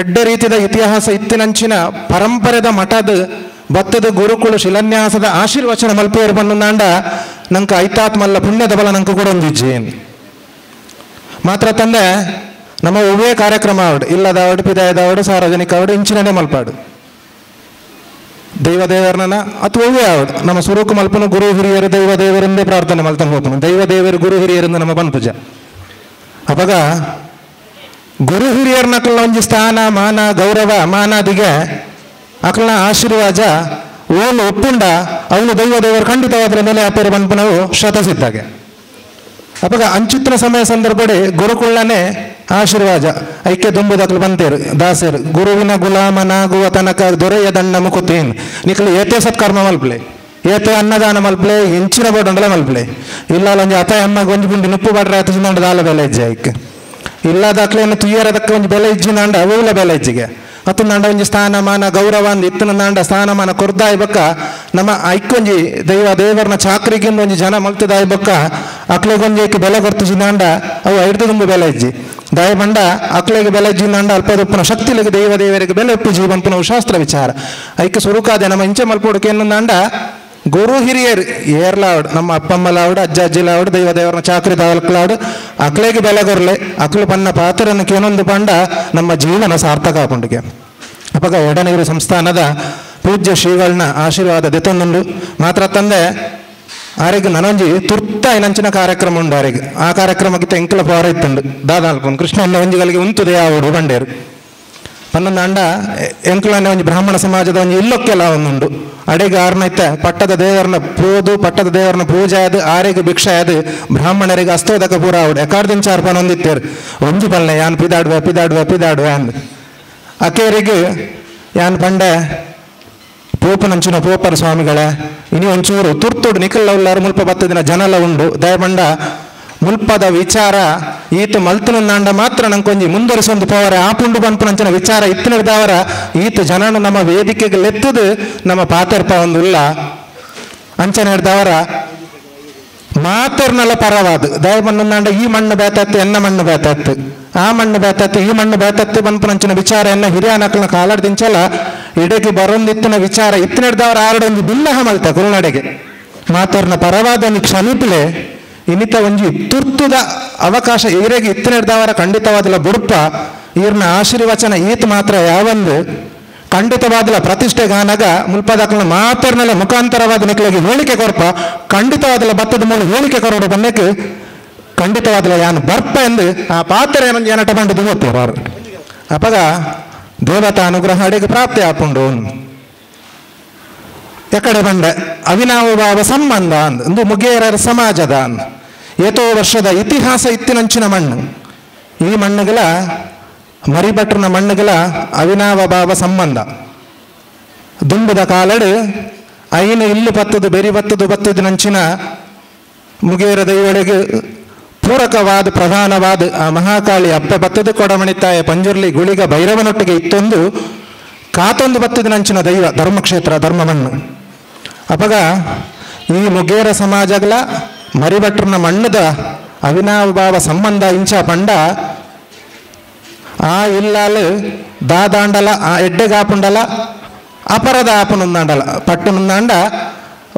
ಎಡ್ಡ ರೀತಿಯ ಇತಿಹಾಸ ಇತ್ತಿನಂಚಿನ ಪರಂಪರೆದ ಮಠದ ಭತ್ತದ ಗುರುಕುಳು ಶಿಲಾನ್ಯಾಸದ ಆಶೀರ್ವಚನ ಮಲ್ಪೇರು ಬಣ್ಣಾಂಡ ನಂಗೆ ಐತಾತ್ಮಲ್ಲ ಪುಣ್ಯದ ಬಲ ನಂಗೆ ಕೂಡ ಒಂದಿಜ್ಜೇನು. ಮಾತ್ರ ತಂದೆ ನಮ್ಮ ಒವ್ವೇ ಕಾರ್ಯಕ್ರಮ ಆವಡು ಇಲ್ಲದವಡು ಪಿದಾಯದವಡು ಸಾರ್ವಜನಿಕ ಅವಡು ಇಂಚಿನನೇ ಮಲ್ಪಾಡು ದೈವ ದೇವರನ್ನ ಅಥವಾ ಒವ್ವೇ ಆವಡು ನಮ್ಮ ಸುರುಕು ಮಲ್ಪನು ಗುರು ಹಿರಿಯರು ದೈವ ದೇವರಿಂದೇ ಪ್ರಾರ್ಥನೆ ಮಲ್ತಾನೆ ಹೋಗ್ನು ದೈವ ದೇವರು ಗುರು ಹಿರಿಯರಿಂದ ನಮ್ಮ ಬನ್ಪೂಜ. ಅವಾಗ ಗುರು ಹಿರಿಯರ್ನಕಲ್ನ ಒಂಜಿ ಸ್ಥಾನ ಮಾನ ಗೌರವ ಮಾನಾದಿಗೆ ಅಕಲ್ನ ಆಶೀರ್ವಾದ ಓನು ಒಪ್ಪುಂಡ ಅವನು ದೈವ ದೇವರು ಖಂಡಿತವಾದ್ರ ಮೇಲೆ ಅಪೇರು ಬನ್ಪುನವು ಶತಸಿದ್ದಾಗೆ. ಅವಾಗ ಅಂಚಿತ್ರ ಸಮಯ ಸಂದರ್ಭಡೆ ಗುರುಕುಳ್ಳನೇ ಆಶೀರ್ವಾದ ಐಕ್ಯ ದುಂಬುದಕ್ಲು ಬಂತೇರು ದಾಸರು ಗುರುವಿನ ಗುಲಾಮನಾಗುವ ತನಕ ದೊರೆಯ ದಂಡ ಮುಕುತೇನ್ ನಿಕ್ಲು ಏತೆ ಸತ್ಕರ್ಮ ಮಲ್ಪ್ಲೆ ಏತೆ ಅನ್ನದಾನ ಮಲ್ಪ್ಲೆ ಎಂಚಿನ ಬೋಡಂಡಲ ಮಲ್ಪ್ಲೆ ಇಲ್ಲ ಒಂಜಿ ಅತ ಅಮ್ಮ ಒಂಜಿ ಗುಂಡಿ ನುಪ್ಪು ಬಡ್ರೆ ಆತ ದಾಲ ಬೆಲೆ ಇಜ್ಜೆ ಐಕ್ ಇಲ್ಲದಾಕ್ಲೇನು ತುಯ್ಯರದಕ್ಕೆ ಒಂಜಿ ಬೆಲೆ ಇಜ್ಜಿನಾಂಡ ಅವುಲ ಬೆಲೆ ಇಜ್ಜಿಗೆ ಮತ್ತು ನಾಂಡ ಒಂಜಿ ಸ್ಥಾನಮಾನ ಗೌರವ ಅಂದ್ ಇತ್ತನ ನಾಂಡ ಸ್ಥಾನಮಾನ ಕೊರ್ದಾಯ್ ಬೊಕ್ಕ ನಮ್ಮ ಐಕ್ಕೊಂಜಿ ದೈವ ದೇವರನ ಚಾಕ್ರಿಗಿಂದ ಒಂಜಿ ಜನ ಮಲ್ತದಾಯ್ ಬೊಕ್ಕ ಅಕ್ಲೆಗೊಂಜಿ ಐಕ್ ಬೆಲೆ ಕೊರ್ತಿಜಿನಾಂಡ ಅವು ಐಡ್ದು ತುಂಬ ಬೆಲೆ ಇಜ್ಜಿ ದಯ ಬಂಡ ಅಕ್ಲೆಗೆ ಬೆಲೆ ಇಜ್ಜಿನಾಂಡ ಅಲ್ಪದೊಪ್ಪನ ಶಕ್ತಿಲಿಗೆ ದೈವ ದೇವರಿಗೆ ಬೆಲೆ ಒಪ್ಪು ಜೀವಂಪನ ಶಾಸ್ತ್ರ ವಿಚಾರ ಐಕ್ ಸುರುಕಾದೆ ನಮ್ಮ ಇಂಚೆ ಮಲ್ಪೋಡಕ್ಕೆ ಏನಂದಾಂಡ ಗುರು ಹಿರಿಯರು ಏರ್ಲಾವಡ್ ನಮ್ಮ ಅಪ್ಪಮ್ಮಲಾವಡು ಅಜ್ಜ ಅಜ್ಜಿಲಾವಡು ದೈವ ದೇವರನ ಚಾಕ್ರಿ ದಾವಲ್ಕಲಾವಡು ಅಕ್ಲೆಗೆ ಬೆಲೆ ಕೊರ್ಲೆ ಅಕ್ಲು ಪನ್ನ ಪಾತ್ರನ ಕೇನೊಂದು ಪಂಡ ನಮ್ಮ ಜೀವನ ಸಾರ್ಥಕ ಆಪುಂಡಿಗೆ. ಅಪಗ ಎಡನೀರು ಸಂಸ್ಥಾನದ ಪೂಜ್ಯ ಶ್ರೀಗಳನ್ನ ಆಶೀರ್ವಾದ ದೆತ್ತೊಂದುಂಡು. ಮಾತ್ರ ತಂದೆ ಆರಿಗೆ ನನೊಂಜಿ ತುರ್ತ ಏನಂಚಿನ ಕಾರ್ಯಕ್ರಮ ಉಂಡು ಆರಿಗೆ ಆ ಕಾರ್ಯಕ್ರಮಕ್ಕೆ ಎಂಕಲ ಪವಾರ ಇತ್ತುಂಡು ದಾದಾಲ್ಪನ್ ಕೃಷ್ಣ ಒಂಜಿಗಳಿಗೆ ಉಂತುದೆ ಯಾವಡು ಬಂಡೇರು ಪನ್ನೊಂದು ಅಂಡ ಎಂಕಲನೆ ಒಂಜಿ ಬ್ರಾಹ್ಮಣ ಸಮಾಜದ ಒಂಜಿ ಇಲ್ಲೊಕ್ಕೆಲ್ಲ ಒಂದುಂಡು ಅಡೆಗೆ ಆರ್ನೈತೆ ಪಟ್ಟದ ದೇವರನ್ನ ಪೋದು ಪಟ್ಟದ ದೇವರನ್ನ ಪೂಜೆ ಆದ ಆರೆಗೆ ಭಿಕ್ಷೆ ಆದ ಬ್ರಾಹ್ಮಣರಿಗೆ ಅಸ್ತೋದಕ ಪೂರ ಆವಡು ಎಕಾರ್ದಿನ ಚಾರ್ಪನ ಒಂದಿತ್ತೇರು ಒಂಜಿ ಬಲ್ಲೆ ಯಾನ್ ಪಿದಾಡುವೆ ಪಿದಾಡುವೆ ಪಿದಾಡುವೆ ಅಂದ್ ಅಕೇರಿಗೆ ಯಾನ್ ಪಂಡೆ ಪೋಪನಂಚಿನ ಪೋಪರ ಸ್ವಾಮಿಗಳೇ ಇನಿ ಒಂಚೂರು ತುರ್ತುಡು ನಿಖಲ್ಲ ಉಲ್ಲಾರು ಮುಲ್ಪ ಬತ್ತದಿನ ಜನಲ ಉಂಡು ದಯಬಂಡ ಮುಲ್ಪದ ವಿಚಾರ ಈತ ಮಲ್ತನಂದಾಂಡ ಮಾತ್ರ ನಂಕೊಂಜಿ ಮುಂದುವರಿಸೊಂದು ಪವರ ಆಪುಂಡು ಬನ್ಪುನಂಚಿನ ವಿಚಾರ ಇತ್ತಿನದವರ ಈತ ಜನನು ನಮ್ಮ ವೇದಿಕೆಗೆ ಲೆತ್ತದು ನಮ್ಮ ಪಾತರ್ಪ ಒಂದು ಇಲ್ಲ ಅಂಚನೆ ಹಿಡ್ದವರ ಮಾತರ್ನಲ್ಲ ಪರವಾದ ದಯಬಂದಂದಾಂಡ ಈ ಮಣ್ಣು ಬೇತತ್ತು ಎನ್ನ ಮಣ್ಣು ಬೇತತ್ತು ಆ ಮಣ್ಣು ಬೇತತ್ತು ಈ ಮಣ್ಣು ಬೇತತ್ತು ಬನ್ಪುನಂಚಿನ ವಿಚಾರ ಎನ್ನ ಹಿರಿಯ ನಕಲ್ನ ಕಾಲಾಡ್ದಿಂಚಲ ಇಡಕ್ಕೆ ಬರೊಂದಿತ್ತಿನ ವಿಚಾರ ಇತ್ತಿನಡ್ದವರ ಆರಡೊಂದು ಬಿಲ್ಲಹ ಮಲ್ತ ಕುರುನಡೆಗೆ ಮಾತರ್ನ ಪರವಾದ ಕ್ಷಮಿಪಲೆ ಇನ್ನಿತ ಒಂಜಿ ತುರ್ತುದ ಅವಕಾಶ ಈರೆಗೆ ಇತ್ತನೆಡ್ದವರ ಖಂಡಿತವಾದಲ ಬುಡುಪ ಈರ್ನ ಆಶೀರ್ವಚನ ಈತ ಮಾತ್ರ ಯಾವೊಂದು ಖಂಡಿತವಾದಲ ಪ್ರತಿಷ್ಠೆಗಾನಗ ಮುಲ್ಪದಾಕಲ ಮಾತರ್ನೆಲ್ಲ ಮುಖಾಂತರವಾದ ನಿಕ್ಲೆಗೆ ಹೇಳಿಕೆ ಕೊರ್ಪ ಖಂಡಿತವಾದಲ ಭತ್ತದ ಮೂಲ ಹೇಳಿಕೆ ಕೊರೋಡು ಬನ್ನಕ್ಕೆ ಖಂಡಿತವಾದಲ ಯಾನು ಬರ್ಪ ಎಂದು ಆ ಪಾತ್ರ ಏನೊಂದು ಏನಟ ಬಂಡದು ಗೊತ್ತೇರು ಅವರು ಅಪಗ ದೇವತಾ ಅನುಗ್ರಹ ಅಡಿಗೆ ಪ್ರಾಪ್ತಿ ಆಪುಂಡು ಎಕಡೆ ಬಂಡೆ ಅವಿನಾವ ಭಾವ ಸಂಬಂಧ ಅಂದ್ ಒಂದು ಮುಗೇರರ ಸಮಾಜದ ಅಂದ್ ಏತೋ ವರ್ಷದ ಇತಿಹಾಸ ಇತ್ತಿನಂಚಿನ ಮಣ್ಣು ಈ ಮಣ್ಣುಗಳ ಮರಿಭಟ್ರನ ಮಣ್ಣುಗಳ ಅವಿನಾವ ಭಾವ ಸಂಬಂಧ ದುಂಬದ ಕಾಲಡು ಐನು ಇಲ್ಲು ಬತ್ತದು ಬೆರಿ ಬತ್ತದು ಬತ್ತದು ನಂಚಿನ ಮುಗೇರ ದೈವಳಿಗೆ ಪೂರಕವಾದ ಪ್ರಧಾನವಾದ ಆ ಮಹಾಕಾಳಿ ಅಪ್ಪ ಬತ್ತದು ಕೊಡಮಣಿತಾಯ ಪಂಜುರ್ಲಿ ಗುಳಿಗ ಭೈರವನೊಟ್ಟಿಗೆ ಇತ್ತೊಂದು ಕಾತೊಂದು ಬತ್ತದ ನಂಚಿನ ದೈವ ಧರ್ಮಕ್ಷೇತ್ರ ಧರ್ಮ ಮಣ್ಣು ಅಪಗ ಈ ಮುಗೇರ ಸಮಾಜಗಳ ಮರಿಭಟ್ರನ ಮಣ್ಣದ ಅವಿನಾವ ಭಾವ ಸಂಬಂಧ ಇಂಚ ಪಂಡ ಆ ಇಲ್ಲಾಲು ದಾದಾಂಡಲ ಆ ಎಡ್ಡೆಗಾಪುಂಡಲ ಅಪರದ ಆಪನುಂದಾಂಡಲ ಪಟ್ಟುನುಂದಾಂಡ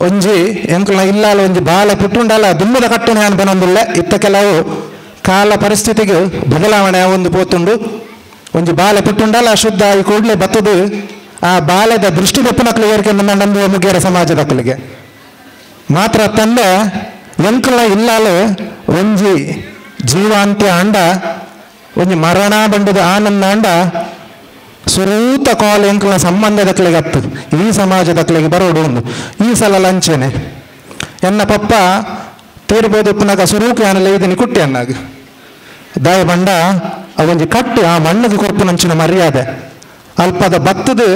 ಒಂಜಿ ಎಂಕುಲ ಇಲ್ಲಾಲ ಒಂಜಿ ಬಾಲ ಪುಟ್ಟುಂಡಲ ದುಮ್ಮದ ಕಟ್ಟುನೆ ಅನ್ಬನೊಂದುಲ್ಲ ಇತ್ತ ಕೆಲವು ಕಾಲ ಪರಿಸ್ಥಿತಿಗೆ ಬದಲಾವಣೆ ಒಂದು ಪೋತುಂಡು ಒಂಜಿ ಬಾಲೆ ಪುಟ್ಟುಂಡಲ ಶುದ್ಧ ಈ ಕೂಡಲೇ ಬತ್ತದು ಆ ಬಾಲೆದ ದೃಷ್ಟಿ ದಪ್ಪನಕ್ಲು ಏರ್ಕೆ ನಂದು ಮುಗೇರ ಸಮಾಜದಕ್ಕಲಿಗೆ ಮಾತ್ರ ತಂದೆ ಎಂಕುಲ ಇಲ್ಲಾಲು ಒಂಜಿ ಜೀವಾಂತ್ಯ ಅಂಡ ಒಂಜಿ ಮರಣ ಬಂಡದ ಆನಂದ ಅಂಡ ಸುರೂತ ಕಾಲ ಎಂಕುಲ ಸಂಬಂಧದಕ್ಕಲಿಗೆ ಹತ್ತು ಈ ಸಮಾಜದಕ್ಕಲಿಗೆ ಬರೋಡು ಒಂದು ಈ ಸಲ ಲಂಚನೆ ಎನ್ನ ಪಪ್ಪ ತೇರ್ಬೋದು ಪುನಗ ಸುರೂಕ ಅನ್ನಲ್ಲ ಇದನ್ನು ಕುಟ್ಟಿ ಅನ್ನಾಗ ದಾಯ ಬಂಡ ಅವೊಂಜಿ ಕಟ್ಟು ಆ ಮಣ್ಣಿಗೆ ಕೊರ್ಪುನಂಚಿನ ಮರ್ಯಾದೆ ಅಲ್ಪದ ಬತ್ತದು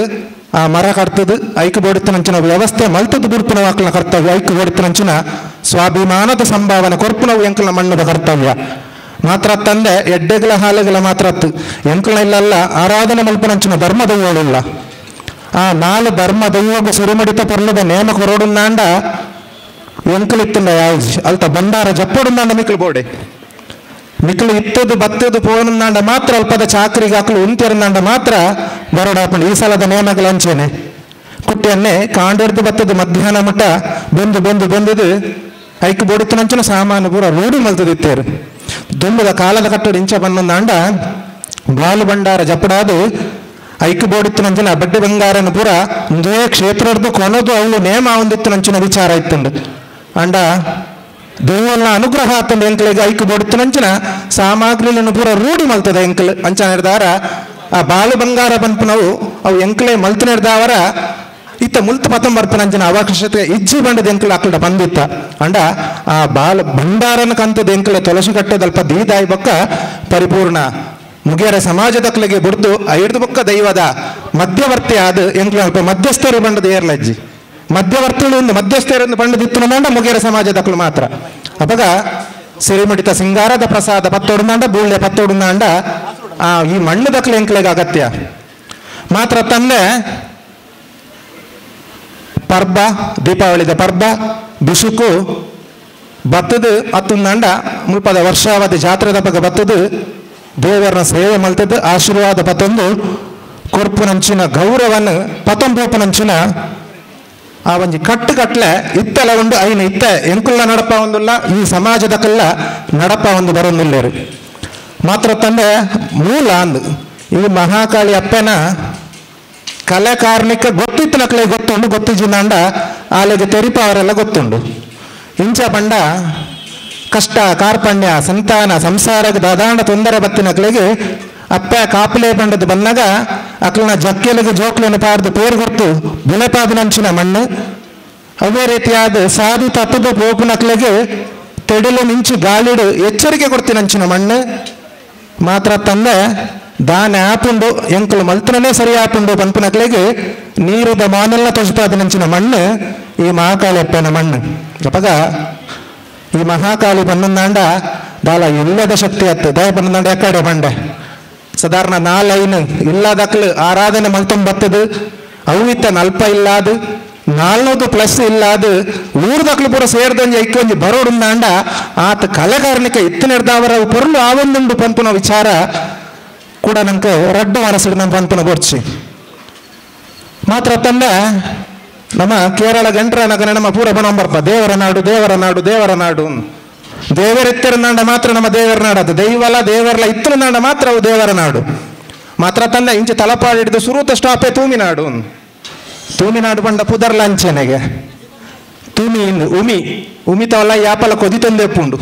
ಆ ಮರ ಕಟ್ತದು ಐಕು ಬೋಡಿತ್ತನಂಚಿನ ವ್ಯವಸ್ಥೆ ಮಲ್ತದ ಬುಡ್ಪುನ ವಾಕ್ಲನ ಕರ್ತವ್ಯ ಐಕು ಬೋಡಿತ್ತನಂಚಿನ ಸ್ವಾಭಿಮಾನದ ಸಂಭಾವನೆ ಕೊರ್ಪುನವು ಎಂಕುಲ ಮಣ್ಣದ ಕರ್ತವ್ಯ ಮಾತ್ರ ತಂದೆ ಎಡ್ಡೆಗಳ ಹಾಲುಗಳ ಮಾತ್ರ ಎಂಕುಲ ಇಲ್ಲಲ್ಲ ಆರಾಧನೆ ಮಲ್ಪನಂಚಿನ ಧರ್ಮ ದೈವಗಳಿಲ್ಲ ಆ ನಾಲು ಧರ್ಮ ದೈವಗ ಸುರುಮಡಿತ ಪೊರ್ಲದ ನೇಮ ಕೊರೋಡುಂದಾಂಡ ಎಂಕುಲಿತ್ತುಂಡ ಯಾವ್ದು ಅಲ್ತ ಬಂಡಾರ ಜಪ್ಪಡುಂದಾಂಡ ಮಿಕ್ಲು ಬೋಡೆ ಮಿಕ್ಲು ಇತ್ತದು ಬತ್ತದು ಪೋನುಂದಾಂಡ ಮಾತ್ರ ಅಲ್ಪದ ಚಾಕ್ರಿಗೆ ಹಾಕಲು ಉಂತಿರಂದಾಂಡ ಮಾತ್ರ ಬರೋಡಾಪಂಡು ಈ ಸಲದ ನೇಮಗಳ ಅಂಚೇನೆ ಕುಟ್ಟಿಯನ್ನೇ ಕಾಂಡಿಡ್ದು ಬತ್ತದು ಮಧ್ಯಾಹ್ನ ಮಟ್ಟ ಬಂದು ಬಂದು ಬಂದದು ಐಕು ಬೋಡಿತ್ತನಂಚಿನ ಸಾಮಾನು ಪೂರ ರೂಢಿ ಮಲ್ತದಿತ್ತೇರು ದುಂಬದ ಕಾಲದ ಕಟ್ಟಡ ಇಂಚ ಬಂದಂದಾಂಡ ಬಾಲು ಬಂಡಾರ ಜಪ್ಪಡಾದು ಐಕು ಬೋಡಿತ್ತನಂಚಿನ ಬಡ್ಡಿ ಬಂಗಾರನ ಪೂರ ಒಂದೇ ಕ್ಷೇತ್ರದ್ದು ಕೊನದು ಅವಳು ನೇಮ ಒಂದಿತ್ತನಂಚಿನ ವಿಚಾರ ಇತ್ತುಂಡು ಅಂಡ ದೇವನ ಅನುಗ್ರಹ ಆತಂಡು ಎಂಕಲಿಗೆ ಐಕು ಬೋಡಿತ್ತನಂಚಿನ ಸಾಮಗ್ರಿలను ಪೂರ ರೂಢಿ ಮಲ್ತದ ಎಂಕಲ್ ಅಂಚ ನಿರ್ದಾರ ಆ ಬಾಲು ಬಂಗಾರ ಪನ್ಪುನವು ಅವು ಎಂಕಲೆ ಮಲ್ತು ನಿರ್ದಾವರ ಇತ್ತ ಮುಲ್ತು ಪತಂಬರ್ಪನಂಚಿನ ಅವಕಾಶತೆ ಇಜ್ಜಿ ಬಂಡದ ಎಂಕಲ್ ಅಕ್ಕಡ ಬಂದಿತ್ತ ಅಂಡ ಆ ಬಾಲ ಭಂಡಾರನ ಕಂತದ ಎಂಕಲೆ ತುಳಸಿ ಕಟ್ಟದಲ್ಪ ದೀದಾಯಿ ಬೊಕ್ಕ ಪರಿಪೂರ್ಣ ಮುಗೇರ ಸಮಾಜದಕ್ಕಲಿಗೆ ಬುಡ್ದು ಐದು ಬೊಕ್ಕ ದೈವದ ಮಧ್ಯವರ್ತಿ ಆದ ಎಂಕಲ ಅಲ್ಪ ಮಧ್ಯಸ್ಥರು ಬಂಡದ ಏರ್ಲಜ್ಜಿ ಮಧ್ಯವರ್ತಿಗಳು ಒಂದು ಮಧ್ಯಸ್ಥರನ್ನು ಬಂಡದಿತ್ತು ಮಂಡ ಮುಗೇರ ಸಮಾಜದಕ್ಕಲು ಮಾತ್ರ ಅಪಗ ಸಿರಿಮಿಡಿತ ಸಿಂಗಾರದ ಪ್ರಸಾದ ಪತ್ತೊಡುಂದಾಂಡ ಬೂಳ್ಳೆ ಪತ್ತೊಡುಂದಾಂಡ ಆ ಈ ಮಣ್ಣು ದಕ್ಕಲು ಎಂಕಲೆಗೆ ಅಗತ್ಯ ಮಾತ್ರ ತಂದೆ ಪರ್ಬ ದೀಪಾವಳಿದ ಪರ್ಬ ಬಿಸುಕು ಬತ್ತದು ಅತ್ತುಂದಾಂಡ ಮುಲ್ಪದ ವರ್ಷಾವಧಿ ಜಾತ್ರೆದ ಬಗ್ಗೆ ಬತ್ತದು ದೇವರನ್ನ ಸೇವೆ ಮಲ್ತದ್ದು ಆಶೀರ್ವಾದ ಪತ್ತೊಂದು ಕೊರ್ಪುನಂಚಿನ ಗೌರವನ ಪತಂಪೋಪನಂಚಿನ ಆ ಒಂಜಿ ಕಟ್ಟು ಕಟ್ಲೆ ಇತ್ತೆಲ್ಲ ಉಂಡು ಐನ ಇತ್ತೆ ಎಂಕುಲ್ಲ ನಡಪ ಒಂದುಲ್ಲ ಈ ಸಮಾಜದಕ್ಕೆಲ್ಲ ನಡಪ ಒಂದು ಬರೊಂದಿಲ್ಲೇರು ಮಾತ್ರ ತಂದೆ ಮೂಲ ಅಂದು ಈ ಮಹಾಕಾಳಿ ಅಪ್ಪನ ಕಲೆ ಕಾರ್ಣಿಕ ಗೊತ್ತಿತ್ತು ನಕ್ಲೆ ಗೊತ್ತುಂಡು ಗೊತ್ತಿಜಿನಾಂಡ ಆಲೆಗೆ ತೆರಿಪ ಅವರೆಲ್ಲ ಗೊತ್ತುಂಡು ಇಂಚ ಪಂಡ ಕಷ್ಟ ಕಾರ್ಪಣ್ಯ ಸಂತಾನ ಸಂಸಾರಕ್ಕೆ ದಾದಾಂಡ ತೊಂದರೆ ಬತ್ತಿನಕ್ಲೆಗೆ ಅಪ್ಪ ಕಾಪುಲೆ ಪಂಡದ ಬಂದಾಗ ಅಕ್ಲನ ಜಕ್ಕೆಲಿಗೆ ಜೋಕ್ಲೆನ ಪಾರ್ದು ಪೇರು ಗೊತ್ತು ಬುಲೆಪಾದನಂಚಿನ ಮಣ್ಣು ಅದೇ ರೀತಿಯಾದ ಸಾಧು ತಪ್ಪದ ಪೋಪುನಕ್ಲೆಗೆ ತೆಡಲು ಮಿಂಚು ಗಾಳಿಡು ಎಚ್ಚರಿಕೆ ಕೊಡ್ತಿನಂಚಿನ ಮಣ್ಣು ಮಾತ್ರ ತಂದೆ ದಾನೆ ಆಪುಂಡು ಎಂಕುಲು ಮಲ್ತನೇ ಸರಿ ಆಪುಂಡು ಪನ್ಪುನಕ್ಲೆಗೆ ನೀರುದ ಮಾನೆಲ್ಲ ತೊಜಪಾದನಂಚಿನ ಮಣ್ಣು ಈ ಮಹಾಕಾಳಿ ಅಪ್ಪನ ಮಣ್ಣು ಅಪಗ ಈ ಮಹಾಕಾಳಿ ಬನ್ನಂದಾಂಡ ದಾಲ ಇಲ್ಲದ ಶಕ್ತಿ ಅತ್ತು ದಯ ಬನ್ನಂದಾಂಡ ಎಕ್ಕಡೆ ಬಂಡೆ ಸಾಧಾರಣ ನಾಲೈನು ಇಲ್ಲದಕ್ಲು ಆರಾಧನೆ ಮಲ್ತೊಂಬತ್ತದು ಅವು ಇತ್ತ ನಲ್ಪ ಇಲ್ಲಾದು ನಾಲ್ನೂದು ಪ್ಲಸ್ ಇಲ್ಲಾದು ಊರ್ದಕ್ಲು ಪೂರ ಸೇರ್ದಂಜಿ ಐಕ್ಕೊಂಜಿ ಬರೋಡುಂದಾಂಡ ಆತ ಕಲೆಗಾರನಿಕ ಇತ್ತನೆಡ್ದಾವರ ಪೊರ್ಲು ಆವೊಂದುಂಡು ಪಂಪುನ ವಿಚಾರ ಕೂಡ ನಂಗೆ ರಡ್ಡು ಮನಸ್ಸಿಡ್ ನಮ್ಮ ಪಂಪುನ ಬೋರ್ಚಿ ಮಾತ್ರ ತಂದೆ ನಮ್ಮ ಕೇರಳ ಗಂಟ್ರ ನಗನ ನಮ್ಮ ಪೂರ ಬಣಂಬರ್ಪ ದೇವರ ನಾಡು ದೇವರ ನಾಡು ದೇವರ ನಾಡು. ದೇವರೆತ್ತರ ನಾಡ ಮಾತ್ರ ನಮ್ಮ ದೇವರ ನಾಡು, ಅದು ದೈವಲ ದೇವರಲ ಇತ್ತರ ನಾಡ ಮಾತ್ರ ಅವು ದೇವರ ನಾಡು ಮಾತ್ರ. ತಂದೆ ಇಂಚೆ ತಲಪಾಡು ಹಿಡಿದು ಸುರೂತ ಸ್ಟಾಪೇ ತೂಮಿನಾಡು. ತೂಮಿನಾಡು ಬಂಡ ಪುದರ್ಲ ಅಂಚೆನೆಗೆ ತೂಮಿ ಉಮಿ ಉಮಿತವಲ್ಲ ಯಾಪಲ ಕೊದಿ ತಂದೆಪ್ಪುಂಡು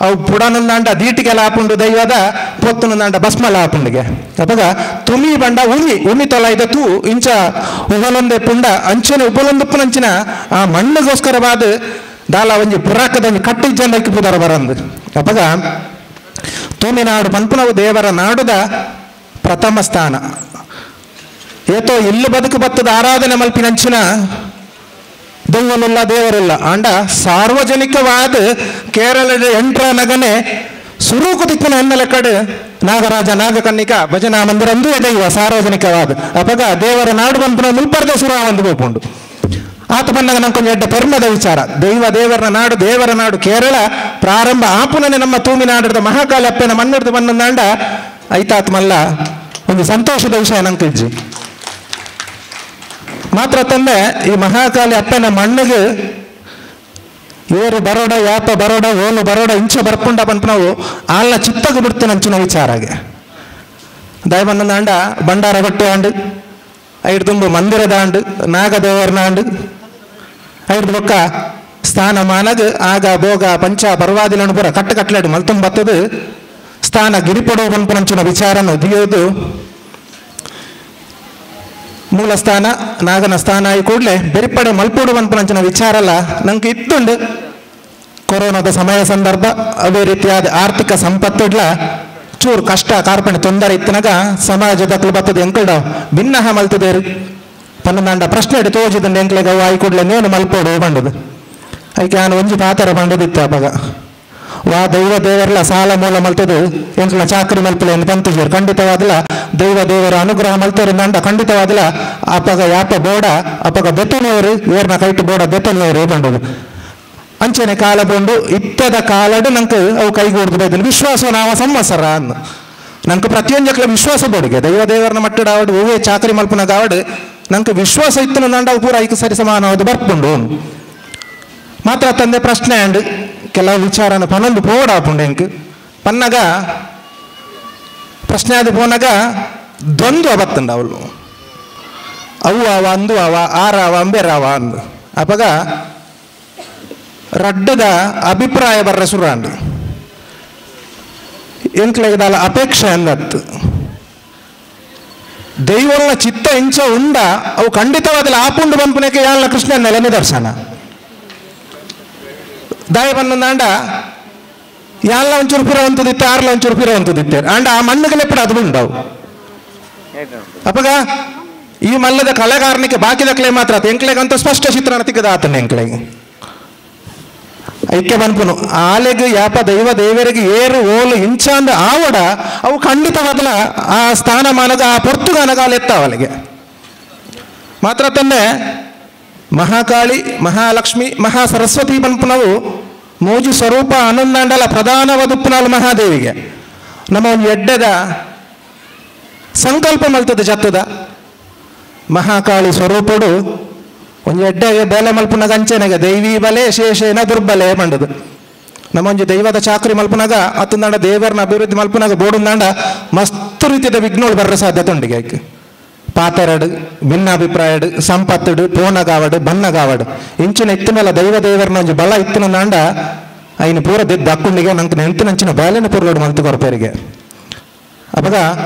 ಅವು ಪುಡನಂದಾಂಡ ದೀಟಿಗೆಲ್ಲ ಆಪುಂಡು ದೈವದ ಪೊತ್ತುನಂದಾಂಡ ಭಸ್ಮಲ ಆಪುಂಡಿಗೆ. ಅಪಗ ತುಮಿ ಬಂಡ ಉಮಿ ಉಮಿ ತೊಲ ಇದ ತೂ ಇಂಚ ಉಗಲೊಂದೆ ಪುಂಡ ಅಂಚನೆ ಉಪಲೊಂದುಪ್ಪುನಂಚಿನ ಆ ಮಣ್ಣುಗೋಸ್ಕರವಾದ ದಾಲ ಒಂಜಿ ಪುರಾಕದ ಒಂಜಿ ಕಟ್ಟಿ ಜನಕ್ಕೆ ಪುದರ ಬರಂದು. ಅಪಗ ತೂಮಿನಾಡು ಪನ್ಪುನವು ದೇವರ ನಾಡುದ ಪ್ರಥಮ ಸ್ಥಾನ. ಏತೋ ಇಲ್ಲಿ ಬದುಕು ಬತ್ತದ ಆರಾಧನೆ ಮಲ್ಪಿನಂಚಿನ ದೈವಲಿಲ್ಲ ದೇವರಿಲ್ಲ. ಆಂಡ ಸಾರ್ವಜನಿಕವಾದ ಕೇರಳದ ಎಂಟ್ರ ನಗನೆ ಸುರೂಕು ದಿಕ್ಕನ ಎನ್ನಲ ಕಡೆ ನಾಗರಾಜ ನಾಗಕನ್ನಿಕ ಭಜನಾ ಮಂದಿರ ಅಂದೂ ದೈವ ಸಾರ್ವಜನಿಕವಾದ. ಅಪಗ ದೇವರ ನಾಡು ಬಂಪುನ ಮುಲ್ಪರ್ದ ಸುರ ಒಂದು ಗೋಪುಂಡು. ಆತ ಬಂದಾಗ ನಂಗೆ ಕೊಂಚ ಎಡ್ಡ ಪೆರ್ಮದ ವಿಚಾರ. ದೈವ ದೇವರ ನಾಡು ದೇವರ ನಾಡು ಕೇರಳ ಪ್ರಾರಂಭ ಆಪುನನೆ ನಮ್ಮ ತೂಮಿನಾಡದ ಮಹಾಕಾಳಿ ಅಪ್ಪನ ಮಣ್ಣಿಡ್ದು ಬಂದಂದಾಂಡ ಐತಾತ್ಮಲ್ಲ ಒಂದು ಸಂತೋಷದ ವಿಷಯ ನಂಗೆ ಇಜ್ಜಿ. ಮಾತ್ರ ತಂದೆ ಈ ಮಹಾಕಾಳಿ ಅಪ್ಪನ ಮಣ್ಣಿಗೆ ಏರು ಬರೋಡ ಯಾಪ ಬರೋಡ ಓಲು ಬರೋಡ ಇಂಚ ಬರ್ಪುಂಡ ಪನ್ಪುನವು ಆಲ್ನ ಚಿತ್ತಗ ಬಿಡ್ತೇನೆ ಅಂಚಿನ ವಿಚಾರಾಗೆ. ದಯಬಂದಂದಾಂಡ ಬಂಡಾರ ಬಟ್ಟೆ ಆಂಡು ಐದು ತುಂಬು ಮಂದಿರದ ಆಂಡು ನಾಗದೇವರನ ಆಂಡು ಐದು ಬೊಕ್ಕ ಸ್ಥಾನಮಾನಗ ಆಗ ಭೋಗ ಪಂಚ ಪರ್ವಾದಿಲನು ಪೂರ ಕಟ್ಟು ಕಟ್ಲಾಡು ಮಲ್ತುಂಬತ್ತದು ಸ್ಥಾನ ಗಿರಿಪಡೋ ಪನ್ಪುನಂಚಿನ ವಿಚಾರನು ದಿಯೋದು ಮೂಲ ಸ್ಥಾನ ನಾಗನ ಸ್ಥಾನ ಆಗಿ ಕೂಡಲೇ ಬೆರಿಪಡೆ ಮಲ್ಪೋಡು ಪನ್ಪುನಂಚಿನ ವಿಚಾರಲ್ಲ ನಂಗೆ ಇತ್ತುಂಡು. ಕೊರೋನಾದ ಸಮಯ ಸಂದರ್ಭ ಅದೇ ರೀತಿಯಾದ ಆರ್ಥಿಕ ಸಂಪತ್ತಿಡ್ಲ ಚೂರು ಕಷ್ಟ ಕಾರ್ಪಣೆ ತೊಂದರೆ ಇತ್ತನಾಗ ಸಮಾಜದ ಬತ್ತದ ಎಂಕಲ್ಡ ಭಿನ್ನಹ ಮಲ್ತದೇರು ಪನ್ನಂದಾಂಡ ಪ್ರಶ್ನೆ ಇಟ್ಟು ತೋಜಿದಂಡು ಎಂಕ್ಲೆಗ ಅವು ಆಯಿ ಕೂಡಲೇ ನೇನು ಮಲ್ಪೋಡು ಬಂಡದು. ಐಕೆ ನಾನು ಒಂಜಿ ಪಾತರ ಬಂಡದಿತ್ತು ಅವಾಗ ವಾ ದೈವ ದೇವರಲ್ಲ ಸಾಲ ಮೂಲ ಮಲ್ತದು ಎಂಕ್ಲ ಚಾಕ್ರಿ ಮಲ್ಪಲೆ ಎಂದು ಪಂತುಜರು ಖಂಡಿತವಾದಲ ದೈವ ದೇವರ ಅನುಗ್ರಹ ಮಲ್ತರು ನಂಡ ಖಂಡಿತವಾದಲ ಅಪಗ ಯಾಪ ಬೋಡ ಅಪಗ ಬೆತ್ತನವರು ಏರ್ನ ಕೈಟು ಬೋಡ ಬೆತ್ತನವರು ಬಂಡದು. ಅಂಚನೆ ಕಾಲ ಬಂದು ಇತ್ತದ ಕಾಲಡು ನಂಗೆ ಅವು ಕೈಗೂಡ್ದು ಬೈದನು ವಿಶ್ವಾಸ ನಾವ ಸಂವತ್ಸರ ಅನ್ನ ನಂಗೆ ಪ್ರತಿಯೊಂದಕ್ಲ ವಿಶ್ವಾಸ ಬೋಡಿಗೆ ದೈವ ದೇವರನ್ನ ಮಟ್ಟಡ ಆವಡು ಹೂವೇ ಚಾಕರಿ ಮಲ್ಪನಾಗ ಆವಡು ನಂಗೆ ವಿಶ್ವಾಸ ಇತ್ತು ನಂಡ ಅವು ಪೂರ ಐಕ ಸರಿ ಸಮಾನವಾದ ಬರ್ಪುಂಡು. ಮಾತ್ರ ತಂದೆ ಪ್ರಶ್ನೆ ಅಂಡ್ ಕೆಲವು ವಿಚಾರನ ಪನ್ನೊಂದು ಪೋಡಾಪುಂಡು ಎಂಕ್ ಪನ್ನಗ ಪ್ರಶ್ನೆ ಆದ ಪೋನಾಗ ದ್ವಂದ್ವ ಬತ್ತಂಡ ಅವಳು ಅವು ಅವ ಅಂದು ಅವ ಆರಾವ ಅಂಬೇರಾವ ಅಂದು. ಅಪಗ ರಡ್ಡದ ಅಭಿಪ್ರಾಯ ಬರ್ರ ಸುರಾಂಡು ಎಂಕ್ಲೆಗದಾಲ ಅಪೇಕ್ಷೆ ಅಂದತ್ತು ದೈವನ ಚಿತ್ತ ಇಂಚ ಉಂಡ ಅವು ಖಂಡಿತವಾದಲ್ಲ ಆಪುಂಡು ಬಂಪುನಕ್ಕೆ ಯಾಲ ಕೃಷ್ಣನ ನೆಲೆ ನಿದರ್ಶನ. ದಾಯ ಬಂದಂದಾಂಡ ಯಾಲ ಒಂಚೂರು ಪಿರ ಒಂತದಿತ್ತೆ ಆರ್ಲ ಒಂಚೂರು ಪಿರ ಒಂತದಿತ್ತೆ ಆಂಡ ಆ ಮಣ್ಣಿಗೆ ಲೆಪ್ಪಡ ಅದು ಉಂಡವು. ಅಪಗ ಈ ಮಲ್ಲದ ಕಲೆಗಾರನಿಗೆ ಬಾಕಿದ ಕ್ಲೇ ಮಾತ್ರ ಎಂಕ್ಲೆಗಂತ ಸ್ಪಷ್ಟ ಚಿತ್ರಣ ತಿಕ್ಕದ ಆತನ ಎಂಕ್ಲೆಗೆ ಐಕ್ಯ ಬನ್ಪುನು ಆಲೆಗ್ ಯಾಪ ದೈವ ದೇವರಿಗೆ ಏರು ಓಲು ಇಂಚಾಂದ ಆವಡ ಅವು ಖಂಡಿತವಾದಲ ಆ ಸ್ಥಾನಮಾನಗ ಆ ಪೊರ್ತುಗಾನಗಾಲ ಎತ್ತಾವಲಿಗೆ. ಮಾತ್ರ ತಂದೆ ಮಹಾಕಾಳಿ ಮಹಾಲಕ್ಷ್ಮಿ ಮಹಾ ಸರಸ್ವತಿ ಪನ್ಪುನವು ಮೋಜು ಸ್ವರೂಪ ಆನಂದಾಂಡಲ ಪ್ರಧಾನ ವದುಪ್ಪುನಾಲು ಮಹಾದೇವಿಗೆ ನಮ್ಮ ಒಂದು ಎಡ್ಡೆದ ಸಂಕಲ್ಪ ಮಲ್ತದ ಜತ್ತದ ಮಹಾಕಾಳಿ ಸ್ವರೂಪಡು ಒಂಜಿ ಎಡ್ಡೆಗೆ ಬೇಲೆ ಮಲ್ಪುನಾಗ ಅಂಚೆನಾಗ ದೈವಿ ಬಲೆ ಶೇಷೇನ ದುರ್ಬಲೆ ಮಂಡದು. ನಮ್ಮೊಂಜಿ ದೈವದ ಚಾಕ್ರಿ ಮಲ್ಪುನಾಗ ಅತ್ತಂದಾಂಡ ದೇವರನ್ನ ಅಭಿವೃದ್ಧಿ ಮಲ್ಪುನಾಗ ಬೋಡುಂದಾಂಡ ಮಸ್ತ್ ರೀತಿಯ ವಿಘ್ನಗಳು ಬರ್ರ ಸಾಧ್ಯತೆ ಉಂಡಿಗೆ ಆಯ್ಕೆ ಪಾತೆರಡು ಭಿನ್ನಾಭಿಪ್ರಾಯಡು ಸಂಪತ್ತುಡು ಪೋನಗಾವಡು ಬನ್ನಗಾವಡು ಇಂಚಿನ ಇತ್ತಿನಲ್ಲ ದೈವ ದೇವರನ್ನ ಒಂಜಿ ಬಲ ಇತ್ತಿನಂದಾಂಡ ಐನ ಪೂರ ದಕ್ಕುಂಡಿಗೆ ನಂಗೆ ನೆಂತಿನಂಚಿನ ಬೇಲೆನ ಪೂರ್ಲೋಡು ಮಲ್ತು ಕೊರಪೇರಿಗೆ. ಅಪಗ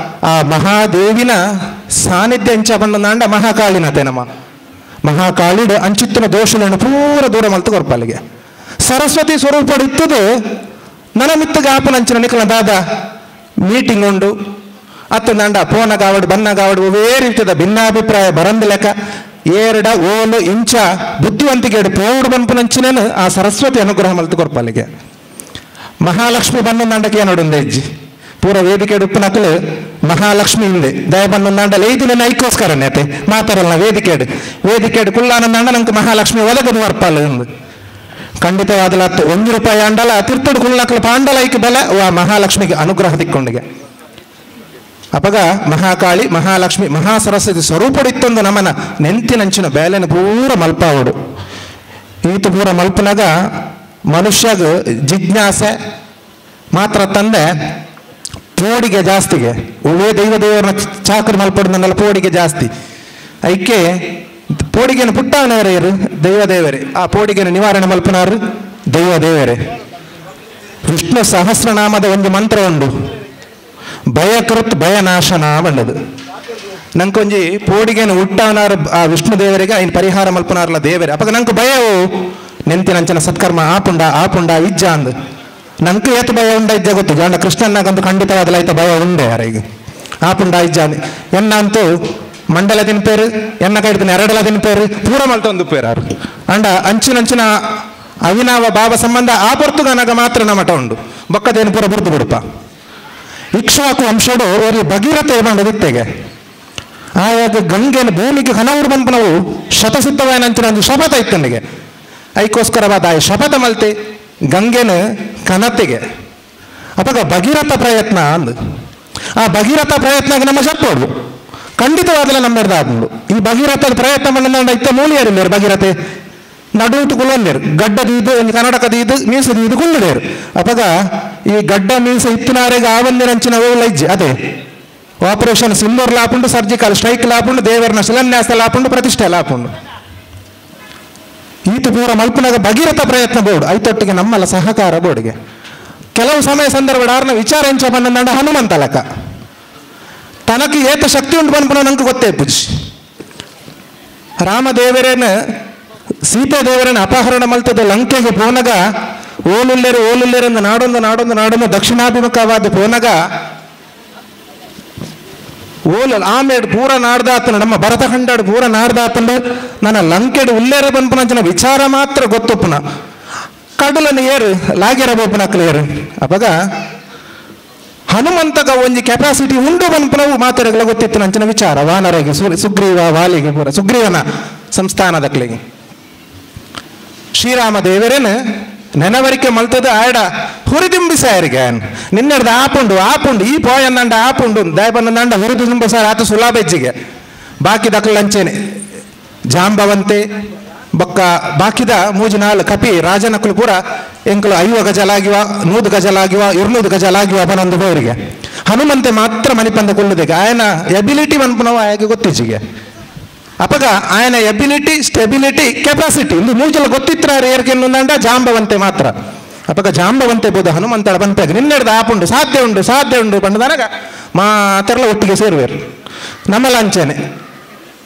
ಆ ಮಹಾದೇವಿನ ಸಾನ್ನಿಧ್ಯ ಇಂಚ ಬಂದಂದಾಂಡ ಮಹಾಕಾಳಿನತೆ ನಮ್ಮ ಮಹಾಕಾಳಿಡು ಅಂಚಿತ್ತಿನ ದೋಷಗಳನ್ನು ಪೂರ ದೂರ ಮಲ್ತು ಕೊರಪಲ್ಲಿಗೆ. ಸರಸ್ವತಿ ಸ್ವರೂಪಡು ಇತ್ತದು ನನ್ನ ಮಿತ್ತಗ ಆಪನಂಚಿನ ನಿಕಲ ದಾದ ಮೀಟಿಂಗ್ ಉಂಡು ಅತ್ತಂದಾಂಡ ಪೋನಗಾವಡು ಬನ್ನಗಾವಡು ಒವೇ ರೀತಿಯ ಭಿನ್ನಾಭಿಪ್ರಾಯ ಬರಂದ ಲೆಕ್ಕ ಏರಡ ಓಲು ಇಂಚ ಬುದ್ಧಿವಂತಿಕೆ ಪೋಡು ಬನ್ಪುನಂಚಿನೇನು ಆ ಸರಸ್ವತಿ ಅನುಗ್ರಹ ಮಲ್ತು ಕೊರಪಲ್ಲಿಗೆ. ಮಹಾಲಕ್ಷ್ಮಿ ಬನ್ನಂದಾಂಡಕ್ಕೆ ಏನೋಡುಂದೆ ಹೆಜ್ಜಿ ಪೂರ ವೇದಿಕೆ ಉಪ್ಪುನಕಲು ಮಹಾಲಕ್ಷ್ಮಿ ಹಿಂದೆ ದಯ ಬನ್ನಂದಾಂಡ ಐದಿನ ಐಕೋಸ್ಕರನೇ ಅತೆ ಮಾತಾರಲ್ಲ ವೇದಿಕೆಡು ವೇದಿಕೆಡು ಕುಲ್ಲಾನಂದಾಂಡ ನಂಗೆ ಮಹಾಲಕ್ಷ್ಮಿ ಒದಗದು ವರ್ಪಲ್ಲ ಎಂದು ಖಂಡಿತವಾದಲ ₹1 ಅಂಡಲ ತಿರ್ತಡು ಕುಲ್ಲಕಲು ಪಾಂಡಲ ಐಕ್ ಬೆಲೆ ವಾ ಮಹಾಲಕ್ಷ್ಮಿಗೆ ಅನುಗ್ರಹ ದಿಕ್ಕೊಂಡಿಗೆ. ಅಪಗ ಮಹಾಕಾಳಿ ಮಹಾಲಕ್ಷ್ಮಿ ಮಹಾಸರಸ್ವತಿ ಸ್ವರೂಪಡಿತ್ತೊಂದು ನಮನ ನೆಂತಿನಂಚಿನ ಬೇಲೆನ ಪೂರ ಮಲ್ಪಾವಡು. ಈತ ಪೂರ ಮಲ್ಪನಾಗ ಮನುಷ್ಯಗ ಜಿಜ್ಞಾಸೆ ಮಾತ್ರ ತಂದೆ ಪೋಡಿಗೆ ಜಾಸ್ತಿಗೆ ಒಳ್ಳೆ ದೈವ ದೇವರನ್ನ ಚಾಕರಿ ಮಲ್ಪಡ್ದನ್ನೆಲ್ಲ ಪೋಡಿಗೆ ಜಾಸ್ತಿ. ಐಕೆ ಪೋಡಿಗೆನ ಪುಟ್ಟವನವರೇರು ದೈವ ದೇವರೇ, ಆ ಪೋಡಿಗೆನ ನಿವಾರಣೆ ಮಲ್ಪನಾರು ದೈವ ದೇವರೇ. ವಿಷ್ಣು ಸಹಸ್ರನಾಮದ ಒಂದು ಮಂತ್ರ ಉಂಡು, ಭಯಕೃತ್ ಭಯನಾಶನ ಬಂಡದು. ನಂಕೊಂಜಿ ಪೋಡಿಗೆನ ಹುಟ್ಟವನಾರು ಆ ವಿಷ್ಣು ದೇವರಿಗೆ ಐನ್ ಪರಿಹಾರ ಮಲ್ಪನಾರಲ್ಲ ದೇವರೇ. ಅಪಗ ನಂಗೆ ಭಯವು ನೆಂತಿನಂಚನ ಸತ್ಕರ್ಮ ಆಪುಂಡ ಆಪುಂಡ ಇಜ್ಜ ಅಂದು ನಂಗೆ ಏತು ಭಯ ಉಂಡ ಇಜ್ಜ ಗೊತ್ತು. ಜಾಂಡ ಕೃಷ್ಣನಾಗಂತೂ ಖಂಡಿತವಾದಲ್ಲ ಐತ ಭಯ ಉಂಡೆ ಯಾರಿಗೆ ಆಪುಂಡ ಇಜ್ಜ ಅಂದು. ಎನ್ನ ಅಂತೂ ಮಂಡಲ ತಿನ್ಪೇರು, ಎನ್ನ ಕೈಡ್ತೀನಿ ಎರಡಲ ತಿನ್ಪೇರು, ಪೂರ ಮಲ್ತೊಂದು ಪೇರು ಯಾರು ಅಂಡ ಅಂಚಿನಂಚಿನ ಅವಿನಾವ ಭಾವ ಸಂಬಂಧ ಆ ಪೊರ್ತುಗನಾಗ ಮಾತ್ರ ನಮಟ ಉಂಡು ಬೊಕ್ಕದೇನು ಪೂರ ಬುರ್ದು ಬಿಡುಪ. ಇಕ್ಷ್ವಾಕು ವಂಶಡು ಒಂದು ಭಗೀರಥ ಬಂಡದಿತ್ತೆಗೆ ಆಯಾಗ ಗಂಗೆನ ಭೂಮಿಗೆ ಹನವರು ಬಂಪನವು ಶತಸಿದ್ಧವಾಯನಂಚಿನ ಒಂದು ಶಪಥ ಇತ್ತನಿಗೆ. ಐಕೋಸ್ಕರವಾದ ಆ ಶಪಥ ಮಲ್ತೆ ಗಂಗೆನ ಕನತೆಗೆ. ಅಪಗ ಭಗೀರಥ ಪ್ರಯತ್ನ ಅಂದು ಆ ಭಗೀರಥ ಪ್ರಯತ್ನ ನಮ್ಮ ಜಪ್ಪೋಡು ಖಂಡಿತವಾದಲ್ಲ ನಮ್ಮ ಆಗುಂಡು. ಈ ಭಗೀರಥದ ಪ್ರಯತ್ನ ಬಂದ ಇತ್ತ ಮೂಲಿಯರಿಲ್ಲೇರು ಭಗೀರಥೆ ನಡುಟು ಕುಲಂದೇರು ಗಡ್ಡದೀದು ಒಂದು ಕರ್ನಾಟಕದೀದು ಮೀಸದೀದು ಕುಲ್ಲದೇರು. ಅಪಗ ಈ ಗಡ್ಡ ಮೀಸ ಇತ್ತಿನಾರೆಗೆ ಆವಂದಿನಂಚಿನ ಲೈಜ್ಜೆ ಅದೇ ಆಪರೇಷನ್ ಸಿಂದೂರ್ ಲಾಪುಂಡು, ಸರ್ಜಿಕಲ್ ಸ್ಟ್ರೈಕ್ ಲಾಪುಂಡು, ದೇವರನ ಶಿಲಾನ್ಯಾಸ ಲಾಪುಂಡು, ಪ್ರತಿಷ್ಠೆ ಲಾಪುಂಡು. ಈತ ಪೂರ ಮಲ್ಪನಾಗ ಭಗೀರಥ ಪ್ರಯತ್ನ ಬೋರ್ಡ್ ಐತೊಟ್ಟಿಗೆ ನಮ್ಮಲ್ಲ ಸಹಕಾರ ಬೋರ್ಡ್ಗೆ. ಕೆಲವು ಸಮಯ ಸಂದರ್ಭ ಆರ್ನ ವಿಚಾರ ಎಂಚ ಬಂದ ಹನುಮಂತ ಲಕ ತನಕ್ಕೆ ಏತ ಶಕ್ತಿ ಉಂಟು ಬಂದ್ಪನ ನಂಗೆ ಗೊತ್ತೇ ಪೂಜಿ. ರಾಮದೇವರೇನ ಸೀತೆ ದೇವರನ್ನ ಅಪಹರಣ ಮಲ್ತದ ಲಂಕೆಗೆ ಪೋನಗ ಓಲುಲ್ಲೇರು ಓಲುಲ್ಲೇರೆಂದು ನಾಡೊಂದು ನಾಡೊಂದು ನಾಡೊಂದು ದಕ್ಷಿಣಾಭಿಮುಖವಾದ ಪೋನಗ ಓಲ ಆಮೇಡ್ ಪೂರ ನಾಡ್ದಾತನ ನಮ್ಮ ಭರತಖಂಡಾಡು ಪೂರ ನಾಡ್ದಾತಂಡು ನನ್ನ ಲಂಕೆಡು ಉಲ್ಲೇರ ಬಂಪನಂಚಿನ ವಿಚಾರ ಮಾತ್ರ ಗೊತ್ತೊಪ್ಪನ ಕಡಲನ್ನು ಏರು ಲಾಗೆರ ಬೋಪನಕ್ಕಲು ಏರು. ಅಪಗ ಹನುಮಂತಗ ಒಂಜಿ ಕೆಪಾಸಿಟಿ ಉಂಡು ಬಂಪನವು ಮಾತೆರೆಗಳ ಗೊತ್ತಿತ್ತು ನಂಚಿನ ವಿಚಾರ ವಾನರಿಗೆ ಸುಗ್ರೀವ ವಾಲಿಗೆ ಪೂರ ಸುಗ್ರೀವನ ಸಂಸ್ಥಾನದಕ್ಲಿಗೆ. ಶ್ರೀರಾಮ ದೇವರೇನು ನೆನವರಿಕೆ ಮಲ್ತದ ಆಡ ಹುರಿದುಂಬಿಸಾರಿಗೆ ನಿನ್ನೆಡ್ದು ಆಪುಂಡು ಆಪುಂಡು ಈ ಪೋಯನ್ನಂಡ ಆಪುಂಡು ದಯಬಂದಂಡ ಹುರಿದುಂಬಿಸಾರ ಆತ ಸುಲಾಬೆಜ್ಜಿಗೆ. ಬಾಕಿ ದಕ್ಕಲಂಚೇನೆ ಜಾಂಬವಂತೆ ಬೊಕ್ಕ ಬಾಕಿದ ಮೂಜಿ ನಾಲ್ ಕಪಿ ರಾಜನಕುಲು ಪೂರ ಎಂಕಲು 50 ಗಜಲಾಗಿವ 100 ಗಜಲಾಗಿವ 200 ಗಜಲಾಗಿವ ಬನೊಂದು ಬೋರಿಗೆ. ಹನುಮಂತೆ ಮಾತ್ರ ಮನಿಪಂದ ಕುಲ್ಲುದೆಗೆ ಆಯನ ಎಬಿಲಿಟಿ ಮನ್ಪುನವ ಆಯಗೆ ಗೊತ್ತಿಜ್ಜಿಗೆ. ಅಪಗ ಆಯನ ಎಬಿಲಿಟಿ ಸ್ಟೆಬಿಲಿಟಿ ಕೆಪಾಸಿಟಿ ಇಂದು ಮೂಜಲ ಗೊತ್ತಿತ್ರ ಏರ್ಕೆನ್ನುಂದಂಡ ಜಾಂಬವಂತೆ ಮಾತ್ರ. ಅಪಗ ಜಾಂಬವಂತೆ ಬೋದು ಹನುಮಂತಳ ಬಂತಾಗ ನಿನ್ನೆಡ್ದು ಆಪುಂಡು ಸಾಧ್ಯ ಉಂಡು ಸಾಧ್ಯ ಉಂಡು ಬಂಡದನಗ ಮಾತೆಲ್ಲ ಒಟ್ಟಿಗೆ ಸೇರುವೇರು. ನಮ್ಮ ಲಾಂಚನೆ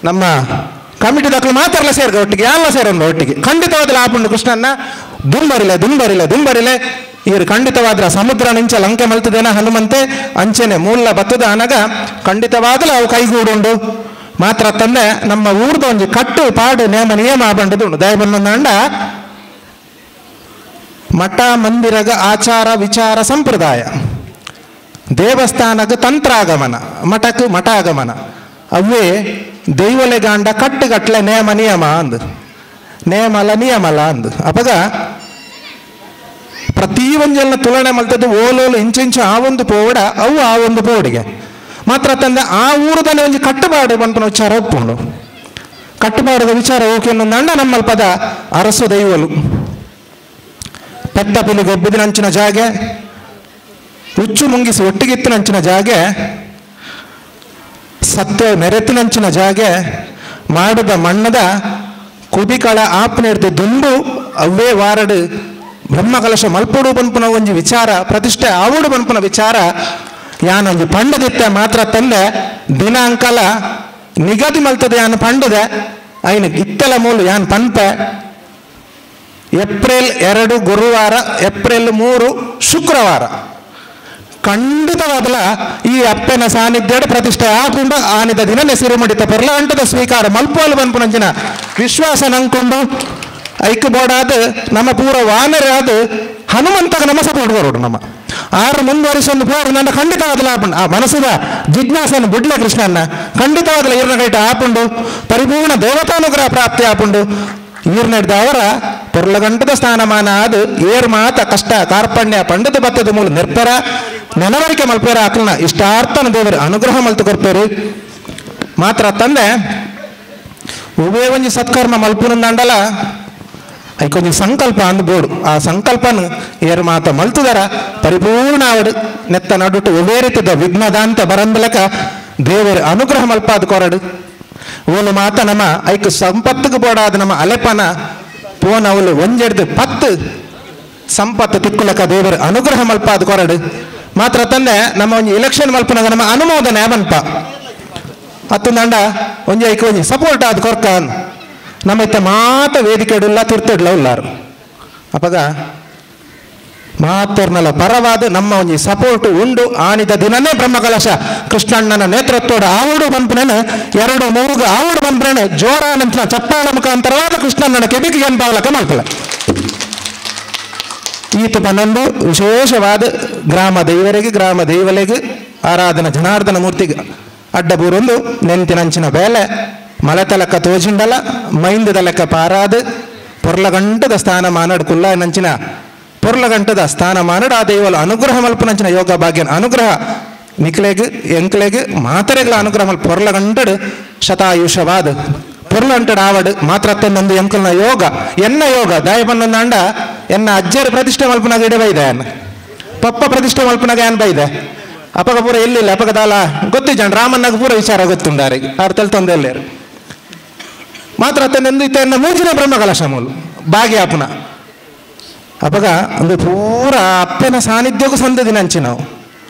ನಮ್ಮ ಕಮಿಟಿ ದಾಖಲು ಮಾತಾಡಲ ಸೇರ್ಗ ಒಟ್ಟಿಗೆ ಎಲ್ಲ ಸೇರೋಣ ಒಟ್ಟಿಗೆ ಖಂಡಿತವಾದ ಆಪುಂಡು ಕೃಷ್ಣನ್ನ ದುಂಬರಿಲೆ ದುಂಬರಿಲೆ ದುಂಬರಿಲೆ ಇವರು ಖಂಡಿತವಾದ್ರ ಸಮುದ್ರ ನಿಂಚ ಲಂಕೆ ಮಲ್ತದೇನ ಹನುಮಂತೆ ಅಂಚೆನೆ ಮೂಲ ಬತ್ತದ ಅನಗ ಖಂಡಿತವಾಗಲೂ ಅವು ಕೈಗೂಡುಂಡು. ಮಾತ್ರ ತಂದೆ ನಮ್ಮ ಊರ್ದ ಒಂಜಿ ಕಟ್ಟು ಪಾಡು ನೇಮ ನಿಯಮ ಬಂಡದು ಉಂಡು. ದಯಬಂದ ಮಠ ಮಂದಿರಗ ಆಚಾರ ವಿಚಾರ ಸಂಪ್ರದಾಯ, ದೇವಸ್ಥಾನಕ್ಕೆ ತಂತ್ರಾಗಮನ, ಮಠಕ್ಕೆ ಮಠಾಗಮನ, ಅವೇ ದೈವಲೆಗಾಂಡ ಕಟ್ಟುಗಟ್ಟಲೆ ನೇಮ ನಿಯಮ ಅಂದು ನೇಮಲ ನಿಯಮಲ ಅಂದು. ಅಪಗ ಪ್ರತಿ ಒಂಜೆಲ್ಲ ತುಲನೆ ಮಲ್ತದ್ದು ಓಲೋಲು ಇಂಚಿಂಚು ಆ ಒಂದು ಪೋವಡ ಅವು ಆ ಒಂದು ಪೋವಡಿಗೆ ಮಾತ್ರ ತಂದೆ ಆ ಊರದಲ್ಲಿ ಒಂಜಿ ಕಟ್ಟುಪಾಡು ಬಂಪನ ವಿಚಾರ ಒಪ್ಪುಂಡು. ಕಟ್ಟುಪಾಡದ ವಿಚಾರ ಓಕೆ ಅನ್ನೊಂದಂಡ ನಮ್ಮಲ್ ಪದ ಅರಸು ದೈವಲು ಪೆದ್ದ ಪಿಲಿ ಗೊಬ್ಬಿದಿನಂಚಿನ ಜಾಗೆ, ಹುಚ್ಚು ಮುಂಗಿಸಿ ಒಟ್ಟಿಗಿತ್ತಿನಂಚಿನ ಜಾಗೆ, ಸತ್ಯ ಮೆರೆತಿನಂಚಿನ ಜಾಗೆ, ಮಾಡದ ಮಣ್ಣದ ಕುಬಿಕಳ ಆಪ್ನೆಡ್ದು ದುಂಡು ಅವೇ ವಾರಡು ಬ್ರಹ್ಮಕಲಶ ಮಲ್ಪೊಡು ಬನ್ಪುನ ಒಂಜಿ ವಿಚಾರ ಪ್ರತಿಷ್ಠೆ ಆವಡು ಬನ್ಪುನ ವಿಚಾರ ಯಾನೊಂಜಿ ಪಂಡದಿತ್ತೆ ಮಾತ್ರ ತಂದೆ ದಿನಾಂಕಲ ನಿಗದಿ ಮಲ್ತದೆ ಯಾನು ಪಂಡದೆ ಐನ ಇತ್ತೆಲ ಮೂಲು ಯಾನ್ ಪನ್ಪೆ ಏಪ್ರಿಲ್ 2 ಗುರುವಾರ, ಏಪ್ರಿಲ್ 3 ಶುಕ್ರವಾರ ಖಂಡಿತವಾದಲ ಈ ಅಪ್ಪನ ಸಾನ್ನಿಧ್ಯ ಪ್ರತಿಷ್ಠೆ ಆಪುಂಡು. ಆನಿದ ದಿನನೇ ಸಿರುಮಡಿತ ಪೆರ್ಲ ಅಂಟದ ಸ್ವೀಕಾರ ಮಲ್ಪೋಲು ಬನ್ಪುನಂಚಿನ ವಿಶ್ವಾಸ ನಂಕೊಂಡು ಐಕ್ ಬೋಡಾದ ನಮ್ಮ ಪೂರ ವಾನರಾದ ಹನುಮಂತಗ ನಮ್ಮ ಸಪೋರ್ಟ್ ಬರೋಡು ನಮ್ಮ ಆರು ಮುಂದುವರಿಸೊಂದು ಪೋರು ನನ್ನ ಖಂಡಿತವಾದಲ ಆಪುಂಡು. ಆ ಮನಸ್ಸುದ ಜಿಜ್ಞಾಸನ ಬುಡ್ಲ ಕೃಷ್ಣನ್ನ ಖಂಡಿತವಾದಲ ಈರ್ನ ಕೈಟ ಆಪುಂಡು ಪರಿಪೂರ್ಣ ದೇವತಾನುಗ್ರಹ ಪ್ರಾಪ್ತಿ ಆಪುಂಡು. ಈರ್ನೆಡ್ದ ಅವರ ಪೊರ್ಲಗಂಟದ ಸ್ಥಾನಮಾನ ಅದು ಏರ್ ಮಾತ ಕಷ್ಟ ಕಾರ್ಪಣ್ಯ ಪಂಡದ ಬತ್ತದ ಮೂಲ ನಿರ್ಪರ ನೆನವರಿಕೆ ಮಲ್ಪೇರ ಅಕ್ಲನ ಇಷ್ಟಾರ್ಥನ ದೇವರು ಅನುಗ್ರಹ ಮಲ್ತು ಕೊರ್ಪೇರು. ಮಾತ್ರ ತಂದೆ ಒಬ್ಬೇ ಒಂಜಿ ಸತ್ಕರ್ಮ ಮಲ್ಪುನಂದಾಂಡಲ ಐಕೊಂಜಿ ಸಂಕಲ್ಪ ಅಂದ್ ಬೋಡು. ಆ ಸಂಕಲ್ಪನ ಏರು ಮಾತ ಮಲ್ತುದರ ಪರಿಪೂರ್ಣ ಆವಡು ನೆತ್ತ ನಡುಟು ಒವ್ವೇ ರೀತಿದ ವಿಘ್ನದಾಂತ ಬರಂದಲಕ ದೇವರು ಅನುಗ್ರಹ ಮಲ್ಪಾದ ಕೊರಡು. ಓಲು ಮಾತ ನಮ್ಮ ಐಕ್ ಸಂಪತ್ತಿಗೆ ಬೋಡಾದ ನಮ್ಮ ಅಲೆಪನ ಪೋನ ಅವಳು ಒಂಜೆಡ್ದು 10 ಸಂಪತ್ತು ತಿಕ್ಕುಲಕ ದೇವರು ಅನುಗ್ರಹ ಮಲ್ಪಾದ ಕೊರಡು. ಮಾತ್ರ ತಂದೆ ನಮ್ಮ ಒಂಜಿ ಎಲೆಕ್ಷನ್ ಮಲ್ಪನಾಗ ನಮ್ಮ ಅನುಮೋದನೆ ಮನ್ಪ ಅತ್ತಂದಂಡ ಒಂಜಿ ಐಕ್ ಒಂಜಿ ಸಪೋರ್ಟ್ ಆದ ಕೊರ್ಕ ನಮ್ಮ ಇತ್ತ ಮಾತ ವೇದಿಕೆಡುಲ್ಲ ತಿರ್ತಡ್ಲ ಉಲ್ಲಾರು. ಅಪಗ ಮಾತರ್ನಲ ಪರವಾದ ನಮ್ಮ ಒಂಜಿ ಸಪೋರ್ಟ್ ಉಂಡು. ಆನಿದ ದಿನನೇ ಬ್ರಹ್ಮಕಲಶ ಕೃಷ್ಣಣ್ಣನ ನೇತೃತ್ವದ ಆವಡು ಬಂಪನೇನು 2 3 ಆವಡು ಬಂಪನೇನು ಜೋರಾನಂತರ ಚಪ್ಪಾಳ ಮುಖಾಂತರವಾದ ಕೃಷ್ಣಣ್ಣನ ಕೆಬಿಗೆ ಎಂಬಾವಲಕ ಮಲ್ಪಲ. ಈತ ಪನ್ನೊಂದು ವಿಶೇಷವಾದ ಗ್ರಾಮ ದೈವರಿಗೆ ಗ್ರಾಮ ದೈವಲೆಗೆ ಆರಾಧನಾ ಜನಾರ್ದನ ಮೂರ್ತಿಗೆ ಅಡ್ಡಬೂರೊಂದು ನೆಂತಿನಂಚಿನ ಬೇಲೆ ಮಲತಲಕ್ಕ ತೋಜಿಂಡಲ ಮೈಂದದ ಲೆಕ್ಕ ಪಾರಾದ ಪೊರ್ಲಗಂಟದ ಸ್ಥಾನಮಾನಡ್ ಕುಲ್ಲ ನಂಚಿನ ಪೊರ್ಲಗಂಟದ ಸ್ಥಾನಮಾನಡ್ ಆ ದೈವಲ ಅನುಗ್ರಹ ಮಲ್ಪನಂಚಿನ ಯೋಗ ಭಾಗ್ಯನ ಅನುಗ್ರಹ ನಿಕ್ಲೆಗ್ ಎಂಕ್ಲೆಗ್ ಮಾತರೆಗಳ ಅನುಗ್ರಹ ಮಲ್ಪ ಪೊರ್ಲಗಂಟಡ್ ಶತಾಯುಷವಾದ ಪೊರ್ಲಂಟಡ್ ಆವಡ್ ಮಾತ್ರ ನಂದು ಎಂಕಲ್ನ ಯೋಗ ಎನ್ನ ಯೋಗ ದಾಯ ಪನ್ನೊಂದಾಂಡ ಎನ್ನ ಅಜ್ಜರ ಪ್ರತಿಷ್ಠೆ ಮಲ್ಪನಾಗ ಇಡಬೈದೆ ಅನ್ನ ಪಪ್ಪ ಪ್ರತಿಷ್ಠೆ ಮಲ್ಪನಾಗ ಏನ್ ಬೈದೆ ಅಪಗ ಪೂರ ಎಲ್ಲಿಲ್ಲ ಅಪಗ ದಾಲ ಗೊತ್ತಿಜಾಣ ರಾಮನ್ನಾಗ ಪೂರ ವಿಚಾರ ಗೊತ್ತುಂಡಾರಿಗೆ ಆರು ತೆಲ್ತೊಂದು ಎಲ್ಲೇರು ಮಾತ್ರ ಅತ್ತನೆಂದು ಇತ್ತ ಎನ್ನ ಮೂಜಿನ ಬ್ರಹ್ಮಕಲಶ ಮೂಲು ಭಾಗ್ಯಾಪನ ಅಪಗ ಒಂದು ಪೂರ ಅಪ್ಪನ ಸಾನ್ನಿಧ್ಯಕ್ಕೂ ಸಂದದಿನಂಚಿ ನಾವು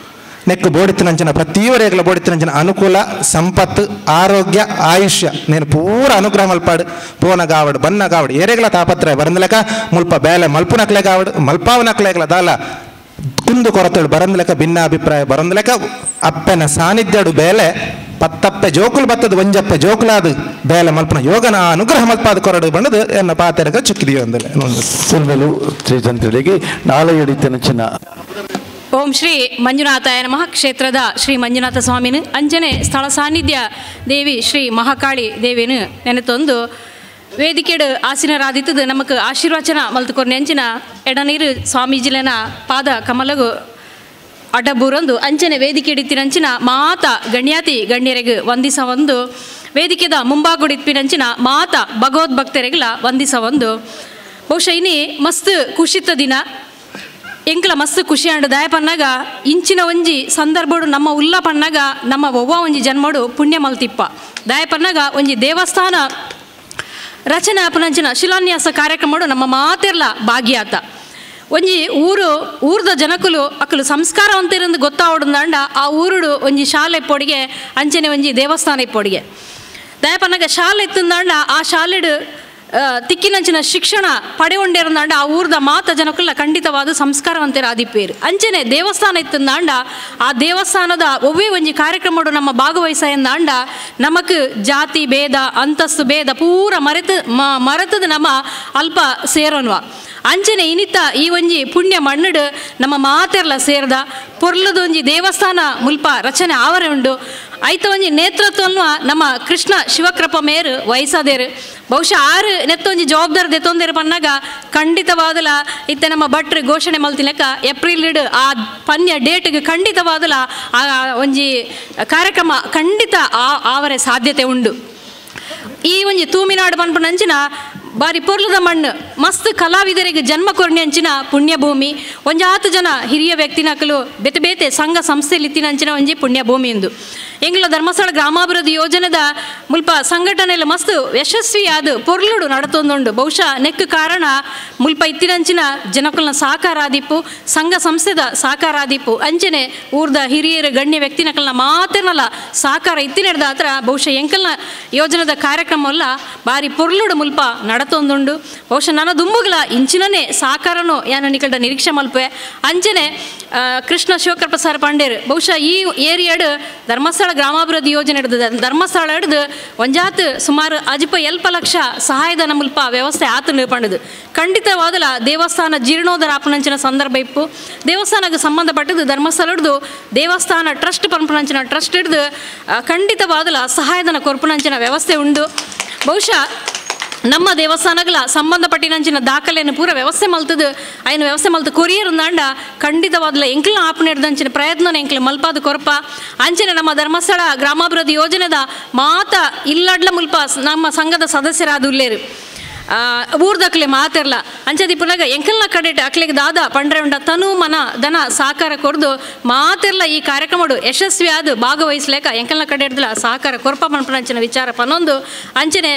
ನೆಕ್ಕು ಬೋಡಿತ್ತಿನಂಚಿನ ಪ್ರತಿಯವರೆಗಲ ಬೋಡಿತ್ತಿನಂಚಿನ ಅನುಕೂಲ ಸಂಪತ್ತು ಆರೋಗ್ಯ ಆಯುಷ್ಯ నేను ಪೂರ ಅನುಗ್ರಹ ಮಲ್ಪಾಡು ಪೋನ ಗಾವಡು ಬನ್ನ ಗಾವಡು ಏರೆಗಲ ತಾಪತ್ರ ಬರಂದಲೆಕ ಮುಲ್ಪ ಬೇಲೆ ಮಲ್ಪುನಕ್ಲೆ ಗಾವಡು ಮಲ್ಪಾವನಕ್ಲೆಗಲ ದಾಲ ಕುಂದು ಕೊರತಳು ಬರಂದಲೆಕ ಭಿನ್ನಾಭಿಪ್ರಾಯ ಬರಂದಲೆಕ ಅಪ್ಪನ ಸಾನ್ನಿಧ್ಯಡು ಬೇಲೆ ಪತ್ತಪ್ಪೆ ಜೋಕುಲು ಬತ್ತದ ಒಂಜಪ್ಪೆ ಜೋಕುಲಾದ ಬೇಲೆ ಮಲ್ಪನ ಯೋಗನ ಅನುಗ್ರಹ ಮಲ್ಪಾದ ಕೊರಡು ಬಂದದು ಎನ್ನ ಪಾತೆರಗ ಚುಕ್ಕಿದೆಯೋ ಅಂದಲೆ ಶ್ರೀತಂತ್ರಿಗೆ ನಾಳೆ ಹಿಡಿತನ. ಓಂ ಶ್ರೀ ಮಂಜುನಾಥಾಯ ನಮಃ. ಕ್ಷೇತ್ರದ ಶ್ರೀ ಮಂಜುನಾಥ ಸ್ವಾಮಿನ ಅಂಜನೆ ಸ್ಥಳ ಸಾನ್ನಿಧ್ಯ ದೇವಿ ಶ್ರೀ ಮಹಾಕಾಳಿ ದೇವಿನ ನೆನೆತೊಂದು ವೇದಿಕೆಡು ಆಸೀನರಾದಿತ್ತದು ನಮಕ್ ಆಶೀರ್ವಚನ ಮಲ್ತುಕೊರ್ನೆ ಅಂಚಿನ ಎಡನೀರು ಸ್ವಾಮೀಜಿಲನ ಪಾದ ಕಮಲಗು ಅಡ್ಡಬೂರೊಂದು ಅಂಚನೆ ವೇದಿಕೆ ಇಡಿತ್ತಿನಂಚಿನ ಮಾತ ಗಣ್ಯಾತಿ ಗಣ್ಯರೆಗ್ ವಂದಿಸ ಒಂದು ವೇದಿಕೆದ ಮುಂಬಾಗುಡಿತ್ಪಿನಂಚಿನ ಮಾತ ಭಗವದ್ಭಕ್ತರೆಗ್ಲ ವಂದಿಸ ಒಂದು. ಬಹುಶಃ ಇನಿ ಮಸ್ತ್ ಖುಷಿತ್ತ ದಿನ ಎಂಕ್ಲ ಮಸ್ತ್ ಖುಷಿ ಅಂಡ್ ದಯ ಪನ್ನಾಗ ಇಂಚಿನ ಒಂಜಿ ಸಂದರ್ಭಡು ನಮ್ಮ ಉಲ್ಲ ಪನ್ನಾಗ ನಮ್ಮ ಒವ್ವ ಒಂಜಿ ಜನ್ಮಡು ಪುಣ್ಯ ಮಲ್ತಿಪ್ಪ ದಯ ಪನ್ನಾಗ ಒಂಜಿ ದೇವಸ್ಥಾನ ರಚನೆ ಅಪನಂಚಿನ ಶಿಲಾನ್ಯಾಸ ಕಾರ್ಯಕ್ರಮಡು ನಮ್ಮ ಮಾತೆರ್ಲ ಭಾಗಿಯಾತ. ಒಂಜಿ ಊರು ಊರ್ದ ಜನಕುಲು ಅಕ್ಕಲು ಸಂಸ್ಕಾರವಂತಿರಂದು ಗೊತ್ತಾವಡುಂದಾಂಡ ಆ ಊರುಡು ಒಂಜಿ ಶಾಲೆ ಪೊಡಿಗೆ ಅಂಚನೆ ಒಂಜಿ ದೇವಸ್ಥಾನ ಪೊಡಿಗೆ ದಯಪನ್ನಾಗ ಶಾಲೆ ಇತ್ತಂದಾಂಡ ಆ ಶಾಲೆಡು ತಿಕ್ಕಿನಂಚಿನ ಶಿಕ್ಷಣ ಪಡೆಗೊಂಡಿರಂದಾಂಡ ಆ ಊರ್ದ ಮಾತ ಜನಕುಲ ಖಂಡಿತವಾದ ಸಂಸ್ಕಾರವಂತರ ಆದಿಪ್ಪೇರು. ಅಂಚನೆ ದೇವಸ್ಥಾನ ಇತ್ತಂದಾಂಡ ಆ ದೇವಸ್ಥಾನದ ಒವ್ವೇ ಒಂಜಿ ಕಾರ್ಯಕ್ರಮಡು ನಮ್ಮ ಭಾಗವಹಿಸಂದಾಂಡ ನಮಕ್ ಜಾತಿ ಭೇದ ಅಂತಸ್ತು ಭೇದ ಪೂರ ಮರೆತದ ನಮ್ಮ ಅಲ್ಪ ಸೇರೋನ್ವ. ಅಂಚನೆ ಇನಿತ ಈ ಒಂಜಿ ಪುಣ್ಯ ಮಣ್ಣುಡು ನಮ್ಮ ಮಾತೆರ್ಲ ಸೇರ್ದ ಪೊರ್ಲದ ಒಂಜಿ ದೇವಸ್ಥಾನ ಮುಲ್ಪ ರಚನೆ ಆವರೆ ಉಂಡು. ಐತ ಒಂಜಿ ನೇತೃತ್ವವನ್ನು ನಮ್ಮ ಕೃಷ್ಣ ಶಿವಕೃಪ ಮೇರು ವಯಸ್ಸಾದೇರು ಬಹುಶಃ ಆರು ನೆತ್ತೊಂಜಿ ಜವಾಬ್ದಾರಿ ದೆತ್ತೊಂದೇರು ಪನ್ನಾಗ ಖಂಡಿತವಾದಲ ಇತ್ತ ನಮ್ಮ ಭಟ್ರು ಘೋಷಣೆ ಮಲ್ತಿನಕ ಏಪ್ರಿಲ್ ಆ ಪನ್ಯ ಡೇಟ್ಗೆ ಖಂಡಿತವಾದಲ ಆ ಒಂಜಿ ಕಾರ್ಯಕ್ರಮ ಖಂಡಿತ ಆವರೆ ಸಾಧ್ಯತೆ ಉಂಡು. ಈ ಒಂಜಿ ತೂಮಿನಾಡು ಪನ್ಪುನಂಚಿನ ಬಾರಿ ಪೊರ್ಲದ ಮಣ್ಣು ಮಸ್ತ್ ಕಲಾವಿದರಿಗೆ ಜನ್ಮ ಕೊರ್ಣಿ ಅಂಚಿನ ಪುಣ್ಯಭೂಮಿ ಒಂಜಾತು ಜನ ಹಿರಿಯ ವ್ಯಕ್ತಿನಕಲು ಬೇತೆ ಬೇತೆ ಸಂಘ ಸಂಸ್ಥೆಯಲ್ಲಿ ಇತ್ತಿನಂಚಿನ ಒಂಜಿ ಪುಣ್ಯಭೂಮಿ ಎಂದು ಎಂಗ್ಲ ಧರ್ಮಸ್ಥಳ ಗ್ರಾಮಾಭಿವೃದ್ಧಿ ಯೋಜನೆದ ಮುಲ್ಪ ಸಂಘಟನೆಯಲ್ಲಿ ಮಸ್ತ್ ಯಶಸ್ವಿಯಾದ ಪೊರ್ಲುಡು ನಡತೊಂದುಂಡು. ಬಹುಶಃ ನೆಕ್ ಕಾರಣ ಮುಲ್ಪ ಇತ್ತಿನಂಚಿನ ಜನಕುಲ್ನ ಸಹಕಾರಾದಿಪ್ಪು ಸಂಘ ಸಂಸ್ಥೆದ ಸಹಕಾರಾದಿಪ್ಪು ಅಂಚನೆ ಊರ್ದ ಹಿರಿಯರು ಗಣ್ಯ ವ್ಯಕ್ತಿನಕಲ್ನ ಮಾತಿನಲ್ಲ ಸಹಕಾರ ಇತ್ತಿನಡ್ದ ಹತ್ರ ಬಹುಶಃ ಎಂಕಲ್ನ ಯೋಜನೆದ ಕಾರ್ಯಕ್ರಮವಲ್ಲ ಬಾರಿ ಪೊರ್ಲುಡು ಮುಲ್ಪ ನಡತೊಂದುಂಡು. ಬಹುಶಃ ನನ್ನ ದುಂಬುಗಳ ಇಂಚಿನನೇ ಸಹಕಾರನು ಯಾನ ನಿಕಲ್ಡ ನಿರೀಕ್ಷೆ ಮಲ್ಪೆ. ಅಂಚನೆ ಕೃಷ್ಣ ಶಿವಕೃಪ ಸರ್ ಪಾಂಡೇರು ಬಹುಶಃ ಈ ಏರಿಯಾಡು ಧರ್ಮಸ್ಥಳ ಗ್ರಾಮಾಭಿವೃದ್ಧಿ ಯೋಜನೆ ಹಿಡಿದು ಧರ್ಮಸ್ಥಳ ಹಿಡಿದು ಒಂಜಾತ್ ಸುಮಾರು ಅಜಿಪ ಎಲ್ಪ ಲಕ್ಷ ಸಹಾಯಧನ ಮುಲ್ಪ ವ್ಯವಸ್ಥೆ ಆತನು ಪಂಡದು ಖಂಡಿತವಾದಲ ದೇವಸ್ಥಾನ ಜೀರ್ಣೋದ್ಧಾರ ಆಪನಂಚಿನ ಸಂದರ್ಭ ಇಪ್ಪು. ದೇವಸ್ಥಾನಕ್ಕೆ ಸಂಬಂಧಪಟ್ಟದ್ದು ಧರ್ಮಸ್ಥಳ ಹಿಡಿದು ದೇವಸ್ಥಾನ ಟ್ರಸ್ಟ್ ಪಂಪನಂಚಿನ ಟ್ರಸ್ಟ್ ಹಿಡಿದು ಖಂಡಿತವಾದಲ ಸಹಾಯಧನ ಕೊರ್ಪನಂಚಿನ ವ್ಯವಸ್ಥೆ ಉಂಡು. ಬಹುಶಃ ನಮ್ಮ ದೇವಸ್ಥಾನಗಳ ಸಂಬಂಧಪಟ್ಟಿನಂಚಿನ ದಾಖಲೆಯನ್ನು ಪೂರ ವ್ಯವಸ್ಥೆ ಮಲ್ತದು ಅಯ್ಯನ ವ್ಯವಸ್ಥೆ ಮಲ್ತು ಕೊರಿಯರ್ ಉಂದಾಂಡ ಖಂಡಿತವಾದಲ ಎಂಕ್ಲ ಆಪಣೆಡ್ದಂಚಿನ ಪ್ರಯತ್ನ ಎಂಕ್ಲ ಮಲ್ಪಾದ ಕೊರಪ ಅಂಚಿನ ನಮ್ಮ ಧರ್ಮಸ್ಥಳ ಗ್ರಾಮಾಭಿವೃದ್ಧಿ ಯೋಜನೆದ ಮಾತ ಇಲ್ಲಡ್ಲ ಮುಲ್ಪ ನಮ್ಮ ಸಂಘದ ಸದಸ್ಯರಾದ ಉಲ್ಲೇರು ಊರ್ದಕ್ಲೆ ಮಾತಿರ್ಲ ಅಂಚದಿ ಪುನಗ ಎಂಕಲ್ನ ಕಡೆಟ್ ಅಕ್ಲೆಗ್ ದಾದ ಪಂಡ್ರೆ ಉಂಡ ತನು ಮನ ದನ ಸಹಕಾರ ಕೊರ್ದು ಮಾತಿರ್ಲ ಈ ಕಾರ್ಯಕ್ರಮಡು ಯಶಸ್ವಿ ಆದ ಭಾಗವಹಿಸ್ಲೇಕ ಎಂಕಲ್ನ ಕಡೆ ಹಿಡ್ದಲ ಸಹಕಾರ ಕೊರ್ಪ ಪನ್ಪನಂಚಿನ ವಿಚಾರ ಪನ್ನೊಂದು ಅಂಚನೆ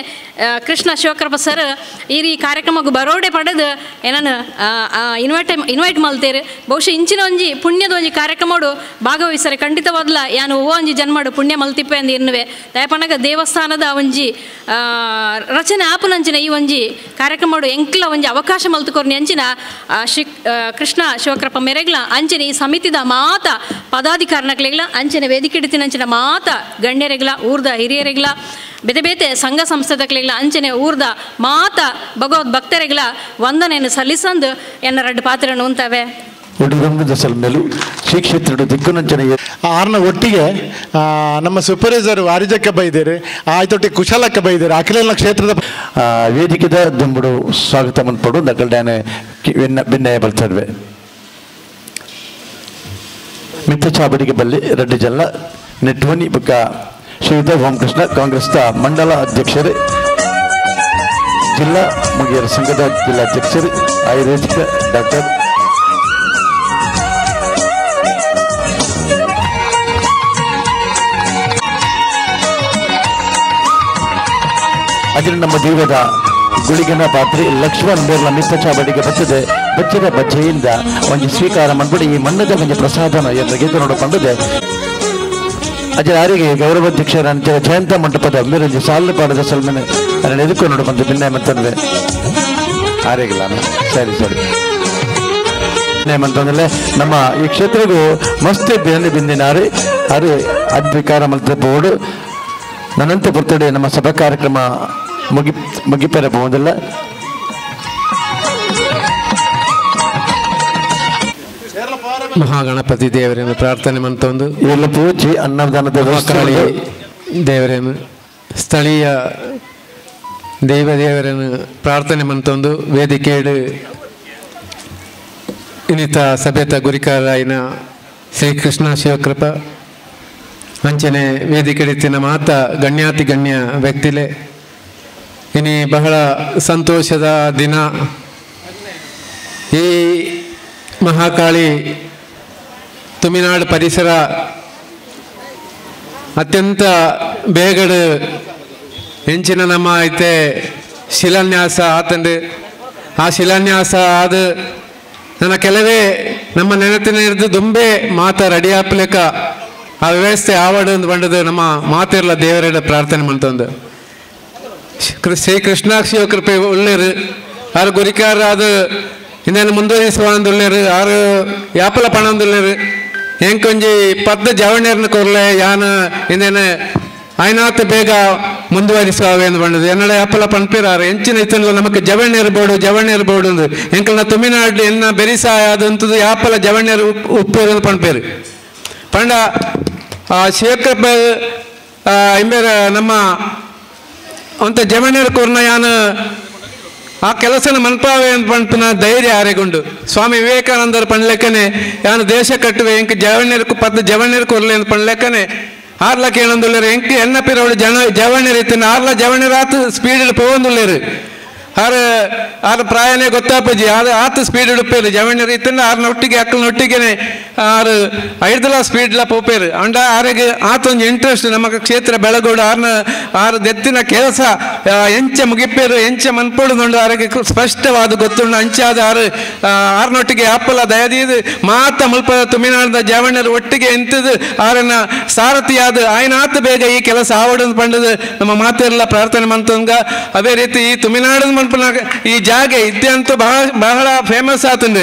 ಕೃಷ್ಣ ಶಿವಕೃಪ ಸರ್ ಈ ಈ ಕಾರ್ಯಕ್ರಮಕ್ಕೆ ಬರೋಡೆ ಪಡೆದು ಏನನ್ನು ಇನ್ವೈಟ್ ಮಲ್ತೇರು ಬಹುಶಃ ಇಂಚಿನ ಒಂಜಿ ಪುಣ್ಯದ ಒಂಜಿ ಕಾರ್ಯಕ್ರಮಡು ಭಾಗವಹಿಸರೆ ಖಂಡಿತವಾದ್ಲ ಯಾನು ಓ ಒಂಜಿ ಜನ್ಮಡು ಪುಣ್ಯ ಮಲ್ತಿಪ್ಪೆ ಅಂದ್ ಎನ್ನುವೆ ದಯಪನಗ ದೇವಸ್ಥಾನದ ಒಂಜಿ ರಚನೆ ಆಪುನಂಚಿನ ಈ ಒಂಜಿ ಕಾರ್ಯಕ್ರಮಡು ಎಂಕ್ಲ ಒಂಜಿ ಅವಕಾಶ ಮಲ್ತುಕೊರ್ನಿ ಅಂಚಿನ ಶ್ರೀ ಕೃಷ್ಣ ಶಿವಕೃಪ ಮೆರೆಗ್ಲ ಅಂಚಿನ ಈ ಸಮಿತಿದ ಮಾತ ಪದಾಧಿಕಾರಿನಕ್ಲೆಗ್ಲ ಅಂಚಿನ ವೇದಿಕೆ ಹಿಡಿತಿನಂಚಿನ ಮಾತ ಗಣ್ಯರೆಗ್ಲ ಊರ್ದ ಹಿರಿಯರೆಗ್ಲ ಬೇತೆ ಬೇತೆ ಸಂಘ ಸಂಸ್ಥೆದಕ್ಲೆಗ್ಲ ಅಂಚನೆ ಊರ್ದ ಮಾತ ಭಗವದ್ ಭಕ್ತರೆಗ್ಲ ವಂದನೆಯನ್ನು ಸಲ್ಲಿಸಂದು ಎನ್ನ ರಡ್ಡು ಪಾತ್ರೆಯನ್ನು ಉಂತವೆ. ಮೇಲೂ ಶ್ರೀ ಕ್ಷೇತ್ರದ ದಿಗ್ಗುನಂಚನೆ ಆರ್ನ ಒಟ್ಟಿಗೆ ನಮ್ಮ ಸೂಪರ್ವೈಸರ್ ವಾರಿಜಕ್ಕ ಬೈದೇರಿ ಆಯ್ತೊಟ್ಟಿಗೆ ಕುಶಲಕ್ಕ ಬೈದೇರಿ ಅಖಿಲ ಕ್ಷೇತ್ರದ ವೇದಿಕೆದ ದುಂಬುಡು ಸ್ವಾಗತ ಮನ್ಪಡು ನಕಲ್ಡ್ಯಾನೆ ಬೆನ್ನಯ ಬರ್ತಡ್ವೆ ಮಿತ್ತ ಚಾಬಡಿಗೆ ಬಲ್ಲಿ ರೆಡ್ಡಿ ಜಲ್ಲ ನೆಟ್ವನಿ ಬುಕ್ಕ ಶ್ರೀಯುತ ಓಂಕೃಷ್ಣ ಕಾಂಗ್ರೆಸ್ನ ಮಂಡಲ ಅಧ್ಯಕ್ಷರು ಜಿಲ್ಲಾ ಮುಗಿಯರ ಸಂಘದ ಜಿಲ್ಲಾಧ್ಯಕ್ಷರು ಆಯುರ್ವೇದಿಕ ಡಾಕ್ಟರ್ ಅದರ ನಮ್ಮ ದೈವದ ಗುಳಿಗನ ಪಾತ್ರೆ ಲಕ್ಷ್ಮಣ್ ಬೇರ್ಲ ಮಿತ್ತ ಚಾಬಡಿಗೆ ಬಚ್ಚದೆ ಬಚ್ಚದ ಬಚ್ಚೆಯಿಂದ ಒಂದು ಸ್ವೀಕಾರ ಮಾಡ್ಬಿಡಿ ಈ ಮಣ್ಣದ ಒಂದು ಪ್ರಸಾದನ ಎಂದು ಗೆದ್ದು ನೋಡಿಕೊಂಡಿದೆ. ಅಜರ ಆರಿಗೆ ಗೌರವಾಧ್ಯಕ್ಷರ ಅಂಚೆ ಜಯಂತ ಮಂಟಪದ ಮೇರಂಜಿ ಸಾಲು ಪಾಡದ ಸಲ್ಮನೆ ಅದನ್ನು ಎದುಕು ನೋಡು ಬಂದು ಭಿನ್ನ ಮಂತಂದ್ರೆ ಆರೆಗಿಲ್ಲ ಸರಿ ಸರಿ ಅಂತಂದ್ರೆ ನಮ್ಮ ಈ ಕ್ಷೇತ್ರಗೂ ಮಸ್ತ್ ಬೇನೆ ಬಿಂದಿನಾರಿ ಅರೆ ಅಧಿಕಾರ ಮಲ್ತ ಬೋರ್ಡು ನನ್ನಂತೆ ಬರ್ತಡೆ ನಮ್ಮ ಸಭಾ ಕಾರ್ಯಕ್ರಮ ಮುಗಿಪೆರಬಹುದಿಲ್ಲ. ಮಹಾಗಣಪತಿ ದೇವರನ್ನು ಪ್ರಾರ್ಥನೆ ಮಂತೊಂದು ಎಲ್ಲ ಪೂಜೆ ಅನ್ನದಾನದ ಮಹಾಕಾಳಿ ದೇವರನ್ನು ಸ್ಥಳೀಯ ದೈವ ದೇವರನ್ನು ಪ್ರಾರ್ಥನೆ ಮಂತೊಂದು ವೇದಿಕೆಯಡು ಇನ್ನಿತ ಸಭೆತ ಗುರಿಕಾರಾಯಿನ ಶ್ರೀಕೃಷ್ಣ ಶಿವಕೃಪ ಅಂಚನೆ ವೇದಿಕೆಡಿತ್ತಿನ ಮಾತ ಗಣ್ಯಾತಿ ಗಣ್ಯ ವ್ಯಕ್ತಿಲೆ ಇನಿ ಬಹಳ ಸಂತೋಷದ ದಿನ. ಈ ಮಹಾಕಾಳಿ ತುಮಿನಾಡು ಪರಿಸರ ಅತ್ಯಂತ ಬೇಗಡು ಹೆಂಚಿನ ನಮ್ಮ ಐತೆ ಶಿಲಾನ್ಯಾಸ ಆತಂಡು ಆ ಶಿಲಾನ್ಯಾಸ ಆದ ನನ್ನ ಕೆಲವೇ ನಮ್ಮ ನೆನಪಿನ ಹಿಡಿದು ದುಂಬೆ ಮಾತ ರೆಡಿ ಆಪ್ಲೆಕ್ಕ ಆ ವ್ಯವಸ್ಥೆ ಆವಡು ಅಂತ ಬಂಡದು ನಮ್ಮ ಮಾತಿರಲ್ಲ ದೇವರೆಲ್ಲ ಪ್ರಾರ್ಥನೆ ಮಾಡ್ತಂದು ಶ್ರೀ ಕೃಷ್ಣ ಶಿವಕೃಪೆ ಒಳ್ಳೇರು ಆರು ಗುರಿಕಾರ ಅದು ಇನ್ನೇನು ಮುಂದುವರಿಸುವ ಅಂದುಳ್ಳೇರು ಆರು ಯಾಪಲ ಪಣ ಅಂದುಳ್ಳೇರು ಎಂಕೊಂಜಿ ಪದ್ದ ಜವಣ್ಯರನ್ನ ಕೊರ್ಲೆ ಯಾನ ಇನ್ನೇನು ಐನಾತ್ ಬೇಗ ಮುಂದುವರಿಸುವ ಎಂದು ಬಂಡದು ಎನ್ನಡ ಯಾಪಲ ಪಣ್ಪಿರಾರು ಎಂಚಿನ ಇತ್ತಲ್ಲ ನಮಕ್ ಜವಣ್ಯರು ಬೋಡು ಜವಣ್ಯರು ಬೋಡು ಅಂದು ಎಂಕಲ್ನ ತುಮಿನಾಡು ಎನ್ನ ಬೆರಿಸಾಯ ಅದಂತದ್ದು ಯಾಪಲ ಜವಣ್ಯರು ಉಪ್ಪೇರು ಅಂತ ಪಣ್ಪೇರು ಪಂಡ ಆ ಶಿವಕೃಪ ಇಂಬೇರ ನಮ್ಮ ಅಂತ ಜವಣ್ಯರ ಕೊರ್ನ ಯಾನ ಆ ಕೆಲಸನ ಮನ್ಪಾವೆ ಅಂತ ಪಂಪನ ಧೈರ್ಯ ಆರೆಗೊಂಡು ಸ್ವಾಮಿ ವಿವೇಕಾನಂದರ ಪಣ್ಲೆಕ್ಕನೆ ಯಾನು ದೇಶ ಕಟ್ಟುವೆ ಎಂಕ್ ಜವಣ್ಯರ್ಕು ಪದ್ದ ಜವಣ್ಯರು ಕೊರ್ಲೆ ಅಂತ ಪಣ್ಲೆಕ್ಕನೆ ಆರ್ಲಕ್ಕೆ ಏನಂದುಳ್ಳೇರು ಎಂಕ್ ಎನ್ನ ಪಿರವಳು ಜನ ಜವಣ್ಯರು ಇತ್ತಿನ ಆರ್ಲ ಜವಣ್ಯರಾತು ಸ್ಪೀಡ್ ಪೋವಂದುಳ್ಳೇರು ಆರು ಆರು ಪ್ರಾಯನೇ ಗೊತ್ತಾಪಜಿ ಆರು ಆತ ಸ್ಪೀಡ್ ಉಡುಪೇರು ಜವಣ್ಯರು ಇತ್ತಿನ ಆರ್ನ ಒಟ್ಟಿಗೆ ಅಕ್ಕನ ಒಟ್ಟಿಗೆನೆ ಆರು ಐದಲ ಸ್ಪೀಡ್ಲ ಪೋಪೇರು ಅಂಡ ಆರಿಗೆ ಆತೊಂದು ಇಂಟ್ರೆಸ್ಟ್ ನಮ್ಮ ಕ್ಷೇತ್ರ ಬೆಳಗೋಡು ಆರ್ನ ಆರು ದೆತ್ತಿನ ಕೆಲಸ ಎಂಚ ಮುಗಿಪೇರು ಎಂಚ ಮನ್ಪೊಡುದುಂಡು ಆರಿಗೆ ಸ್ಪಷ್ಟವಾದ ಗೊತ್ತುಂಡು ಅಂಚಾದ ಆರು ಆರ್ನೊಟ್ಟಿಗೆ ಅಪ್ಪಲ ದಯದೀದು ಮಾತ ಮುಲ್ಪದ ತುಮಿನಾಡದ ಜವಣ್ಯರು ಒಟ್ಟಿಗೆ ಎಂತದು ಆರನ್ನ ಸಾರಥಿಯಾದ ಆಯ್ನಾತ ಬೇಗ ಈ ಕೆಲಸ ಆವಡನ್ನು ಪಂಡದು ನಮ್ಮ ಮಾತೆಲ್ಲ ಪ್ರಾರ್ಥನೆ ಮಂತಂಗ. ಅದೇ ರೀತಿ ಈ ತುಮಿನಾಡದ ಮನ್ಪನ ಈ ಜಾಗೆ ಇದ್ದಂತೂ ಬಹಳ ಬಹಳ ಫೇಮಸ್ ಆತಂದು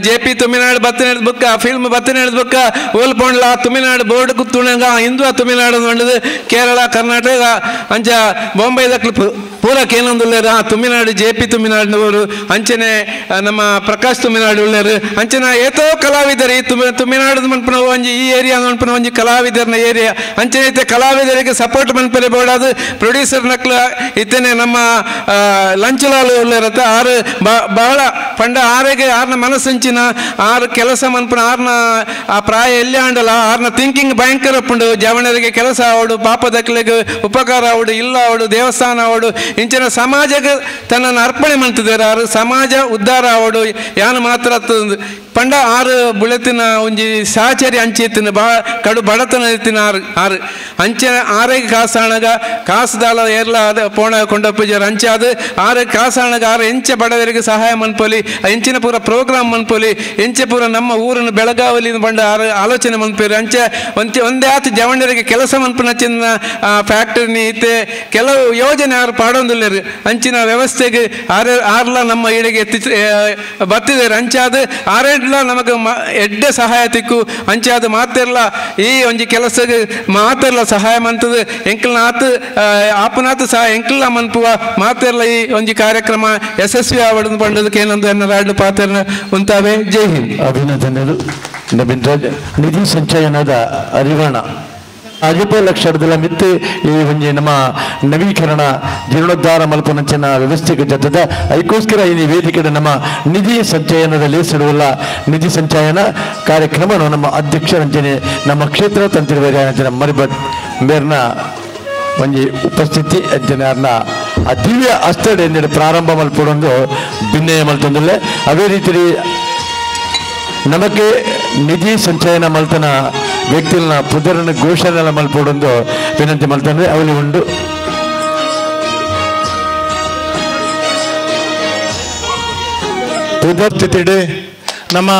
ಜೆ ಪಿ ತುಮಿನಾಡು ಬತ್ತನ ಬುಕ್ಕ ಫಿಲ್ಮ್ ಬತ್ತನ ಬುಕ್ಕ ಓಲ್ ಪೋಂಡ್ಲ ತುಮಿನಾಡು ಬೋರ್ಡ್ ಕುತ್ತುಣಗ ಹಿಂದೂ ತುಮಿನಾಡು ಬಂಡದು ಕೇರಳ ಕರ್ನಾಟಕ ಅಂಚ ಬಾಂಬೆದ ಕ್ಲಿಪ್ ಪೂರಕ್ಕೆ ಏನೊಂದುಲ್ಲೇರು ಆ ತುಮಿನಾಡು ಜೆ ಪಿ ತುಮಿನಾಡಿನವರು ಅಂಚನೆ ನಮ್ಮ ಪ್ರಕಾಶ್ ತುಮಿನಾಡು ಉಳ್ಳೇರು ಅಂಚನೆ ಏತೋ ಕಲಾವಿದರು ಈ ತುಮಿನಾಡು ಮನ್ಪುನ ಒಂಜಿ ಈ ಏರಿಯಾ ಮನ್ಪುನ ಒಂಜಿ ಕಲಾವಿದರನ ಏರಿಯಾ ಅಂಚನೆ ಇತ್ತೆ ಕಲಾವಿದರಿಗೆ ಸಪೋರ್ಟ್ ಮನ್ಪರೆ ಬೋಡಾದು ಪ್ರೊಡ್ಯೂಸರ್ ನಕ್ಲ ಇತ್ತನೆ ನಮ್ಮ ಲಂಚಲಾಲು ಉಳ್ಳೇರತ್ತ ಆರು ಬಹಳ ಪಂಡ ಆರೆಗೆ ಆರ್ನ ಮನಸ್ಸಂಚಿನ ಆರು ಕೆಲಸ ಮನ್ಪುನ ಆರ್ನ ಆ ಪ್ರಾಯ ಎಲ್ಲಿ ಆಂಡಲ ಆರ್ನ ಥಿಂಕಿಂಗ್ ಭಯಂಕರ ಉಂಡು ಜವಣರಿಗೆ ಕೆಲಸ ಆವಡು ಪಾಪದಕ್ಲೆಗೆ ಉಪಕಾರ ಆವಡು ಇಲ್ಲ ಆವಡು ದೇವಸ್ಥಾನ ಆವಡು ಇಂಚಿನ ಸಮಾಜಕ್ಕೆ ತನ್ನನ್ನು ಅರ್ಪಣೆ ಮಾಡ್ತಿದ್ದಾರೆ ಆರು ಸಮಾಜ ಉದ್ಧಾರ ಆವಡು ಯಾನು ಮಾತ್ರ ಪಂಡ ಆರು ಬುಳೆತಿನ ಒಂಜಿ ಸಹಚರಿ ಅಂಚೆ ಬಾ ಕಡು ಬಡತನ ಇತ್ತಿನ ಆರು ಆರು ಅಂಚೆ ಆರೆಗೆ ಕಾಸಾಣಗ ಕಾಸುದಾಲ ಏರ್ಲ ಅದ ಪೋಣ ಕೊಂಡೊಪ್ಪುಜಾರು ಅಂಚೆ ಅದು ಆರು ಕಾಸಾಣಗ ಆರು ಎಂಚೆ ಬಡವರಿಗೆ ಸಹಾಯ ಮನ್ಪೊಲಿ ಎಂಚಿನ ಪೂರ ಪ್ರೋಗ್ರಾಮ್ ಮನ್ಪೊಲಿ ಎಂಚೆ ಪೂರ ನಮ್ಮ ಊರನ್ನು ಬೆಳಗಾವಲಿ ಬಂಡ ಆರು ಆಲೋಚನೆ ಮನ್ಪೇರು ಅಂಚೆ ಒಂಚೆ ಒಂದೇ ಆತು ಜವಣರಿಗೆ ಕೆಲಸ ಮನ್ಪುನ ಚಿನ್ನ ಫ್ಯಾಕ್ಟರಿ ಇತ್ತೆ ಕೆಲವು ಯೋಜನೆ ಆರು ಪಾಡೊಂದುಲ್ಲೇರು ಅಂಚಿನ ವ್ಯವಸ್ಥೆಗೆ ಆರು ಆರ್ಲ ನಮ್ಮ ಈಡೆಗೆ ಎತ್ತಿ ಬತ್ತಿದ್ದಾರೆ ಅಂಚೆ ಅದು ಆರೇ ನಮಗೆ ಎಡ್ಡೆ ಸಹಾಯ ತಿಕ್ಕು ಅಂಚಾದ ಮಾತೆಲ್ಲ ಈ ಒಂಜಿ ಕೆಲಸಕ್ಕೆ ಮಾತೆಲ್ಲ ಸಹಾಯ ಮಂತದ ಎಂಕಲ್ನಾಥ್ ಆಪನಾಥ್ ಸಹ ಎಂಕಲ್ನ ಮನ್ಪುವ ಮಾತೆಲ್ಲ ಈ ಒಂಜಿ ಕಾರ್ಯಕ್ರಮ ಯಶಸ್ವಿ ಆವಡನ್ನು ಪಂಡದಕ್ಕೆ ಏನೊಂದು ಎನ್ನ ರಾಡು ಪಾತ್ರ ಉಂತಾವೆ. ಜೈ ಹಿಂದ್. ಅಭಿನಂದನೆಗಳು ನವೀನ್ ರಾಜ್. ನಿಧಿ ಸಂಚಯನದ ಅರಿವಾಣ ಅಜಿಪ ಲಕ್ಷದಲ್ಲ ಮಿತ್ತು ಈ ಒಂಜಿ ನಮ್ಮ ನವೀಕರಣ ಜೀರ್ಣೋದ್ಧಾರ ಮಲ್ಪನಂಚಿನ ವ್ಯವಸ್ಥೆಗೆ ಜೊತೆದ ಅದಕ್ಕೋಸ್ಕರ ಈ ವೇದಿಕೆ ನಮ್ಮ ನಿಧಿ ಸಂಚಯನದ ಲೇಸಿಡುವಲ್ಲ ನಿಧಿ ಸಂಚಯನ ಕಾರ್ಯಕ್ರಮವನ್ನು ನಮ್ಮ ಅಧ್ಯಕ್ಷರಂಚನೆ ನಮ್ಮ ಕ್ಷೇತ್ರ ತಂತ್ರಿವರ್ಯ ಮರಿಭಟ್ ಮೇರ್ನ ಒಂಜಿ ಉಪಸ್ಥಿತಿ ಅಜ್ಜನಾರ್ನ ಆ ದಿವ್ಯ ಅಸ್ತಡೆ ಎಂದೇಳಿ ಪ್ರಾರಂಭ ಮಲ್ಪಡೊಂದು ಭಿನ್ನಯ ಮಲ್ತೊಂದುಲ್ಲೆ. ಅದೇ ರೀತಿ ನಮಗೆ ನಿಧಿ ಸಂಚಯನ ಮಲ್ತನ ವ್ಯಕ್ತಿನ ಪುದರನ ಘೋಷಣೆ ಮಲ್ಪಡೊಂದು ವಿನಂತಿ ಮಲ್ತಂದ್ರೆ ಅವಳಿ ಉಂಡು. ಉಪಸ್ಥಿತಿಡೆ ನಮ್ಮ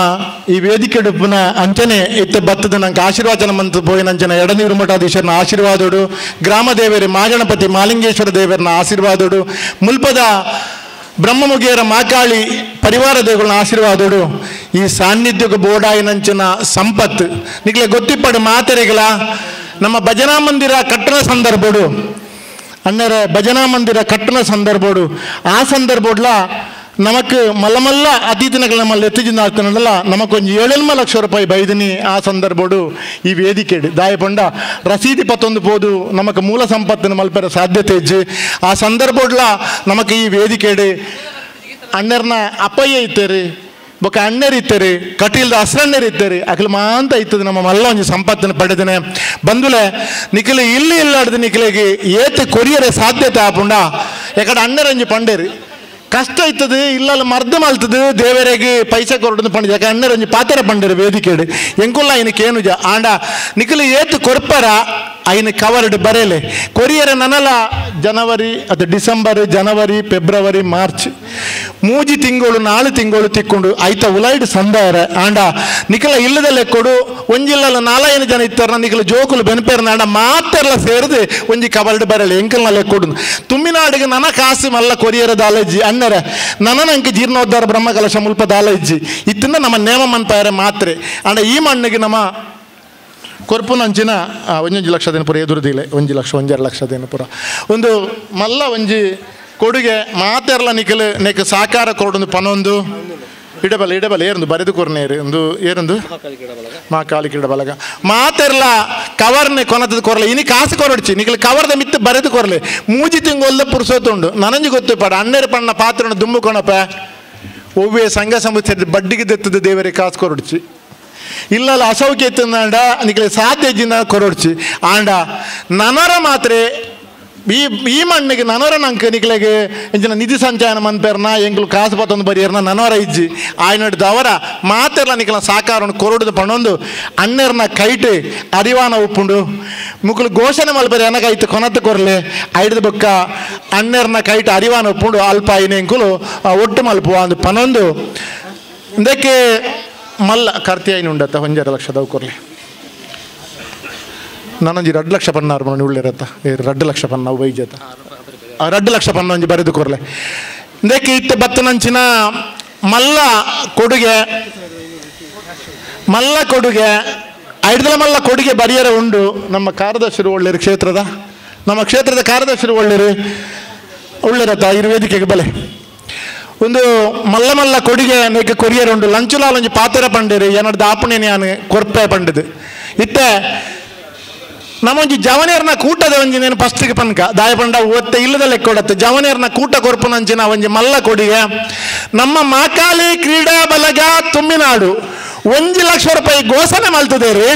ಈ ವೇದಿಕೆ ಡುಪ್ಪುನ ಅಂಚನೆ ಇತ್ತ ಬತ್ತದ ನಂಗೆ ಆಶೀರ್ವಾದನ ಮಂತ್ ಪೋಯಿನಂಚನೆ ಎಡನೀರು ಮಠಾಧೀಶರನ ಆಶೀರ್ವಾದೋಡು, ಗ್ರಾಮ ದೇವರಿ ಮಾಗಣಪತಿ ಮಾಲಿಂಗೇಶ್ವರ ದೇವರನ ಆಶೀರ್ವಾದೋಡು, ಮುಲ್ಪದ ಬ್ರಹ್ಮಮುಗಿಯರ ಮಾಕಾಳಿ ಪರಿವಾರ ದೇವಗಳನ್ನ ಆಶೀರ್ವಾದೋಡು, ಈ ಸಾನ್ನಿಧ್ಯಕ್ಕೆ ಬೋಡಾಯಿನಂಚಿನ ಸಂಪತ್ತು ನಿಗ್ಲೆ ಗೊತ್ತಿಪ್ಪಡು ಮಾತೆರೆಗಳ ನಮ್ಮ ಭಜನಾ ಮಂದಿರ ಕಟ್ಟಣ ಸಂದರ್ಭೋಡು ಅಣ್ಣರ ಭಜನಾ ಮಂದಿರ ಕಟ್ಟಣ ಸಂದರ್ಭೋಡು ಆ ಸಂದರ್ಭೋಡ್ಲ ನಮಕ್ ಮಲ್ಲ ಮಲ್ಲ ಅತಿಥಿನಗಳ ನಮ್ಮಲ್ಲಿ ಎತ್ತಿಜಿಂದ ಆಗ್ತಾನಲ್ಲ ನಮಕೊಂದು 7 ಲಕ್ಷ ರೂಪಾಯಿ ಬೈದಿನಿ ಆ ಸಂದರ್ಭೋಡು ಈ ವೇದಿಕೆ ದಾಯಪಂಡ ರಸೀದಿ ಪತ್ತೊಂದು ಪೋದು ನಮಕ್ ಮೂಲ ಸಂಪತ್ತನ್ನು ಮಲ್ಪೆರ ಸಾಧ್ಯತೆ ಇಜ್ಜಿ ಆ ಸಂದರ್ಭೋಡ್ಲ ನಮಕ್ ಈ ವೇದಿಕೆಡು ಅಣ್ಣರ್ನ ಅಪ್ಪಯ್ಯ ಇತ್ತೇರಿ ಬೊಕ್ಕ ಅಣ್ಣರು ಇತ್ತೇರಿ ಕಟೀಲ್ದ ಅಸ್ರಣ್ಣರು ಇತ್ತೇರಿ ಅಖಿಲ ಮಾಂತ ಇತ್ತದ ನಮ್ಮ ಮಲ್ಲ ಒಂಜಿ ಸಂಪತ್ತನ್ನು ಪಡೆದನೆ ಬಂದುಲೆ ನಿಖಿಲ ಇಲ್ಲಿ ಇಲ್ಲಾಡ್ದು ನಿಖಿಲಿಗೆ ಏತ್ ಕೊರಿಯರೆ ಸಾಧ್ಯತೆ ಆಪುಂಡ ಯಾಕಡೆ ಅಣ್ಣರಂಜಿ ಪಂಡೇರಿ ಕಷ್ಟ ಇತ್ತದು ಇಲ್ಲಲ್ಲ ಮರ್ದ ಮಲ್ತದು ದೇವರಿಗೆ ಪೈಸೆ ಕೊರಡು ಪಂಡ ಯಾಕೆ ಅಣ್ಣರಂಜಿ ಪಾತ್ರ ಪಂಡರು ವೇದಿಕೆಡು ಎಂಕುಲ್ಲ ಐನಕ್ಕೆ ಏನು ಜ ಆಂಡ ನಿಖಿಲ ಏತ್ ಕೊರ್ಪರ ಐನ ಕವರ್ಡ್ ಬರೇಲೆ ಕೊರಿಯರ ನನಲ ಜನವರಿ ಅದು ಡಿಸೆಂಬರ್ ಜನವರಿ ಫೆಬ್ರವರಿ ಮಾರ್ಚ್ ಮೂಜಿ ತಿಂಗಳು 4 ತಿಂಗಳು ತಿಕ್ಕೊಂಡು ಐತ ಉಲೈಡ್ ಸಂದಾರ ಆಂಡ ನಿಖಲ ಇಲ್ಲದಲ್ಲೇ ಕೊಡು ಒಂಜಿಲ್ಲಲ್ಲ 4-5 ಜನ ಇತ್ತಾರ ನಿಖಲ ಜೋಕುಲು ಬೆನ್ಪೇರ್ನ ಆಂಡ ಮಾತೆಲ್ಲ ಸೇರಿದು ಒಂಜಿ ಕವರ್ಡ್ ಬರಲೆ ಎಂಕಲ್ನಲ್ಲೇ ಕೊಡು ತುಮ್ಮಿನಾಡಿಗೆ ನನ ಕಾಸು ಮಲ್ಲ ಕೊರಿಯರ ದಾಲಜ್ಜಿ ಅಣ್ಣರ ನನ್ನ ನಂಗೆ ಜೀರ್ಣೋದ್ಧಾರ ಬ್ರಹ್ಮಕಲಶ ಮುಲ್ಪ ದಾಲಜ್ಜಿ ಇತ್ತಿಂದ ನಮ್ಮ ನೇಮ ಮನ್ಪಾಯರೆ ಮಾತ್ರೆ ಆಂಡ ಈ ಮಣ್ಣಿಗೆ ನಮ್ಮ ಕೊರ್ಪುನಂಚಿನ ಒಂಜೊಂಜಿ ಲಕ್ಷ ಪೂರ ಎದುರುದಿಲ್ಲ 1 ಲಕ್ಷ 1.5 ಲಕ್ಷ ಪೂರ ಒಂದು ಮಲ್ಲ ಒಂಜಿ ಕೊಡುಗೆ ಮಾತೆರ್ಲ ನಿಖಲು ನೆಕ್ ಸಾಕಾರ ಕೊರಡೊಂದು ಪನೊಂದು ಇಡಬಲ ಇಡಬಲ ಏರಂದು ಬರೆದು ಕೊರ್ನೇರು ಒಂದು ಏರಂದು ಮಹಾಕಾಲಿ ಕಿರಡ ಬಲಗ ಮಾತೆರ್ಲ ಕವರ್ನೆ ಕೊನತದ ಕೊರಲೆ ಇನಿ ಕಾಸು ಕೊರಡ್ಚಿ ನಿಖಲು ಕವರ್ದ ಮಿತ್ತು ಬರೆದು ಕೊರಲೆ ಮೂಜಿ ತಿಂಗೊಲ್ಲ ಪುರುಸೋತುಂಡು ನನಂಜಿ ಗೊತ್ತು ಪಡ ಅಣ್ಣರು ಪಣ್ಣ ಪಾತ್ರನ ದುಂಬು ಕೊಣಪ ಒವ್ವೇ ಸಂಘ ಸಂಸ್ಥೆ ಬಡ್ಡಿಗೆ ದೆತ್ತದ ದೇವರಿಗೆ ಕಾಸು ಕೊರಡ್ಚಿ ಇಲ್ಲಲ್ಲ ಅಸೌಖ್ಯ ಇತ್ತಂದ ನಿಖಲೆ ಸಾಧ್ಯ ಜಿನ ಕೊರೊಡ್ಚಿ ಆಂಡ ನನರ ಮಾತ್ರೆ ಈ ಈ ಮಣ್ಣಿಗೆ ನನರ ನಂಗೆ ನಿಖಲೆಗೆ ಇಂಚಿನ ನಿಧಿ ಸಂಚಯನ ಮನ್ಪೇರ್ನ ಎಂಕ್ಲು ಕಾಸು ಪತ್ತೊಂದು ಬರಿಯರ್ನ ನನವರ ಇಜ್ಜಿ ಆಯ್ನಡ್ದವರ ಮಾತೆರ್ಲ ನಿಖಲ ಸಾಕಾರನ್ನು ಕೊರೊಡುದು ಪಣೊಂದು ಅಣ್ಣರ್ನ ಕೈಟ್ ಅರಿವಾನ ಉಪ್ಪುಂಡು ಮುಕ್ಕಲು ಘೋಷಣೆ ಮಲ್ಪರಿ ಎನಕೈತು ಕೊನತ್ತು ಕೊರ್ಲೆ ಐಡ್ದ ಬೊಕ್ಕ ಅಣ್ಣರ್ನ ಕೈಟ್ ಅರಿವಾನ ಉಪ್ಪುಂಡು ಅಲ್ಪ ಐನ ಎಂಕುಲು ಒಟ್ಟು ಮಲ್ಪುವ ಅಂದು ಪನೊಂದು ಇದಕ್ಕೆ ಮಲ್ಲ ಕರ್ತಿಯಾಯಿನ ಉಂಡತ್ತ 1.5 ಲಕ್ಷದವು ಕೊರ್ಲಿ ನಾನೊಂಜಿ 2 ಲಕ್ಷ ಪನ್ನಾರು ಮನೆ ಉಳ್ಳಿರತ್ತ 2 ಲಕ್ಷ ಪನ್ನ ವೈಜತ 2 ಲಕ್ಷ ಪನ್ನ ಒಂಜಿ ಬರೆದು ಕೊರ್ಲೆ ಇದಕ್ಕೆ ಇತ್ತ ಬತ್ತನಂಚಿನ ಮಲ್ಲ ಕೊಡುಗೆ ಮಲ್ಲ ಕೊಡುಗೆ ಐಡ್ದಲ ಮಲ್ಲ ಕೊಡುಗೆ ಬರಿಯರ ಉಂಡು ನಮ್ಮ ಕಾರ್ಯದರ್ಶಿರು ಒಳ್ಳೇರು ಕ್ಷೇತ್ರದ ನಮ್ಮ ಕ್ಷೇತ್ರದ ಕಾರ್ಯದರ್ಶಿರು ಒಳ್ಳೇರು ಉಳ್ಳೆರತ್ತ ಇರು ವೇದಿಕೆಗೆ ಬಲೆ ಒಂದು ಮಲ್ಲ ಮಲ್ಲ ಕೊಡಿಗೆ ನೆಕ್ ಕೊರಿಯರ್ ಉಂಡು ಲಂಚುಲಾಲ್ ಒಂಜಿ ಪಾತೆರ ಪಂಡೇರು ಏನಡ್ದು ದಾಪುಣೆ ನಾನು ಕೊರ್ಪೆ ಪಂಡದು ಇತ್ತೆ ನಮ್ಮೊಂಜಿ ಜವನೇರ್ನ ಕೂಟದ ಒಂಜಿ ನೇನು ಫಸ್ಟಿಗೆ ಪನ್ಕ ದಾಯ ಪಂಡ ಒತ್ತೆ ಇಲ್ಲದ ಲೆಕ್ಕ ಕೊಡತ್ತೆ ಜವನೇರ್ನ ಕೂಟ ಕೊರ್ಪುನಂಚಿನ ಒಂಜಿ ಮಲ್ಲ ಕೊಡಿಗೆ ನಮ್ಮ ಮಾಕಾಲಿ ಕ್ರೀಡಾ ಬಲಗ ತುಮ್ಮಿನಾಡು 1 ಲಕ್ಷ ರೂಪಾಯಿ ಘೋಷಣೆ ಮಲ್ತದೇರಿ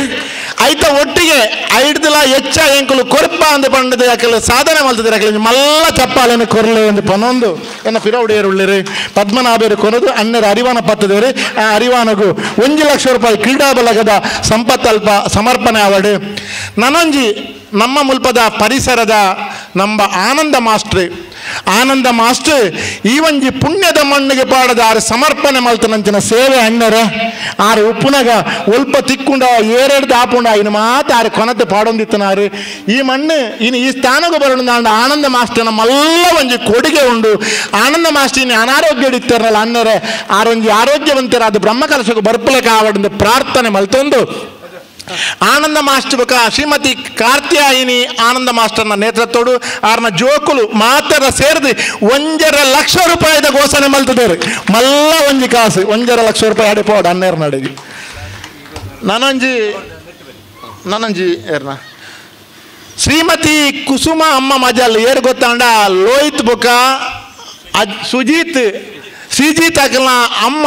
ಐತ ಒಟ್ಟಿಗೆ ಐಡ್ದಿಲ ಹೆಚ್ಚ ಎಂಕುಲು ಕೊರ್ಪ ಅಂದ ಪಂಡದ ಯಾಕಲು ಸಾಧನೆ ಮಲ್ತದೇರಿ ಯಾಕಲು ಮಲ್ಲ ಚಪ್ಪಾಳೆನ ಕೊರ್ಲೆ ಒಂದು ಪನೊಂದು ಎನ್ನ ಪಿರೌಡಿಯರು ಉಳ್ಳಿರಿ ಪದ್ಮನಾಭರು ಕೊನದು ಅಣ್ಣರ ಅರಿವಾನ ಪತ್ತದೇರಿ ಆ ಅರಿವಾನಗು 1 ಲಕ್ಷ ರೂಪಾಯಿ ಕ್ರೀಡಾ ಬಲಗದ ಸಂಪತ್ತಲ್ಪ ಸಮರ್ಪಣೆ ಆವಡು. ನನೊಂಜಿ ನಮ್ಮ ಮುಲ್ಪದ ಪರಿಸರದ ನಮ್ಮ ಆನಂದ ಮಾಸ್ಟ್ರು ಆನಂದ ಮಾಸ್ಟರ್ ಈ ಒಂಜಿ ಪುಣ್ಯದ ಮಣ್ಣಿಗೆ ಪಾಡದ ಆರು ಸಮರ್ಪಣೆ ಮಲ್ತನಂಚಿನ ಸೇವೆ ಅಣ್ಣರ ಆರು ಉಪ್ಪುನಗ ಒಲ್ಪ ತಿಕ್ಕೊಂಡ ಏರೆಡ್ದು ಆಪುಂಡ ಇನ್ನು ಮಾತು ಆರು ಕೊನತೆ ಪಾಡೊಂದಿತ್ತನಾರು ಈ ಮಣ್ಣು ಇನ್ನು ಈ ಸ್ಥಾನಕ್ಕೆ ಬರೋಣ ಆನಂದ ಮಾಸ್ಟರ್ನ ಮಲ್ಲ ಒಂಜಿ ಕೊಡುಗೆ ಉಂಡು. ಆನಂದ ಮಾಸ್ಟರ್ ಇನ್ನು ಅನಾರೋಗ್ಯ ಇತ್ತಾರಲ್ಲ ಅಣ್ಣರೆ ಆರೊಂಜಿ ಆರೋಗ್ಯವಂತರಾದ ಬ್ರಹ್ಮಕಲಶಕ್ಕೆ ಬರ್ಪಲಕ್ಕೆ ಆವಡೊಂದು ಪ್ರಾರ್ಥನೆ ಮಲ್ತೊಂದು ಆನಂದ ಮಾಸ್ಟರ್ ಬೊಕ ಶ್ರೀಮತಿ ಕಾರ್ತ್ಯಾಯಿನಿ ಆನಂದ ಮಾಸ್ಟರ್ನ ನೇತೃತ್ವಡು ಆರ್ನ ಜೋಕುಲು ಮಾತ್ರ ಸೇರಿದು 1.5 ಲಕ್ಷ ರೂಪಾಯಿದ ಘೋಷಣೆ ಮಲ್ತದೇರು ಮಲ್ಲ ಒಂಜಿ ಕಾಸು 1.5 ಲಕ್ಷ ರೂಪಾಯಿ ಅಡಿಪೋಡು ಹನ್ನೆರಡು ನಡಿಗೆ ನಾನೊಂಜಿ ನಾನೊಂಜಿ ಏರ್ನ ಶ್ರೀಮತಿ ಕುಸುಮ ಅಮ್ಮ ಮಜಲ್ ಏರು ಗೊತ್ತಾಂಡ ಲೋಹಿತ್ ಬೊಕ ಸುಜೀತ್ ಶ್ರೀಜಿತ್ ಅಕಲ್ನ ಅಮ್ಮ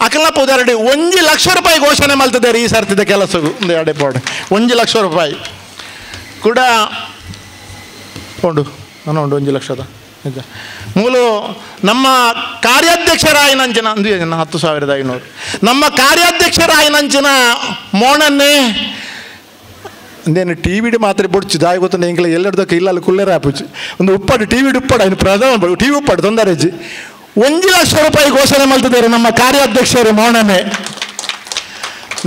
ಅಕಲ್ನ ಪೋದಾರಡಿ 1 ಲಕ್ಷ ರೂಪಾಯಿ ಘೋಷಣೆ ಮಲ್ತದೇರಿ ಈ ಸರ್ತಿದ ಕೆಲಸಗು ಒಂದು ಎರಡೇ ಪೋಡು 1 ಲಕ್ಷ ರೂಪಾಯಿ ಕೂಡ ಉಂಡು ನಾನು ಉಂಡು 1 ಲಕ್ಷದ ನಿಜ ಮೂಲು ನಮ್ಮ ಕಾರ್ಯಾಧ್ಯಕ್ಷರಾಯಿನಂಚಿನ ಅಂದು 10,500 ನಮ್ಮ ಕಾರ್ಯಾಧ್ಯಕ್ಷರಾಯಿನಂಚಿನ ಮೋಣನ್ನೇ ಅಂದೇನು ಟಿ ವಿಡಿ ಮಾತ್ರ ಬೊಡ್ಚು ದಾಯಿ ಗೊತ್ತುಂಡು ಎಂಕ್ಲ ಎಲ್ಲೆಡ್ದಕ್ಕೆ ಇಲ್ಲ ಅಲ್ಲಿ ಕುಲ್ಲೇರ ಆಪುಚು ಒಂದು ಉಪ್ಪಾಡು ಟಿ ವಿಡಿ ಉಪ್ಪಾಡು ಇನ್ನು ಪ್ರಧಾನ ಟಿ ವಿ ಉಪ್ಪಾಡು ತೊಂದರೆ ಅಜ್ಜಿ 1 ಲಕ್ಷ ರೂಪಾಯಿ ಘೋಷಣೆ ಮಲ್ತಿದ್ದಾರೆ ನಮ್ಮ ಕಾರ್ಯಾಧ್ಯಕ್ಷರು ಮೋಣನೆ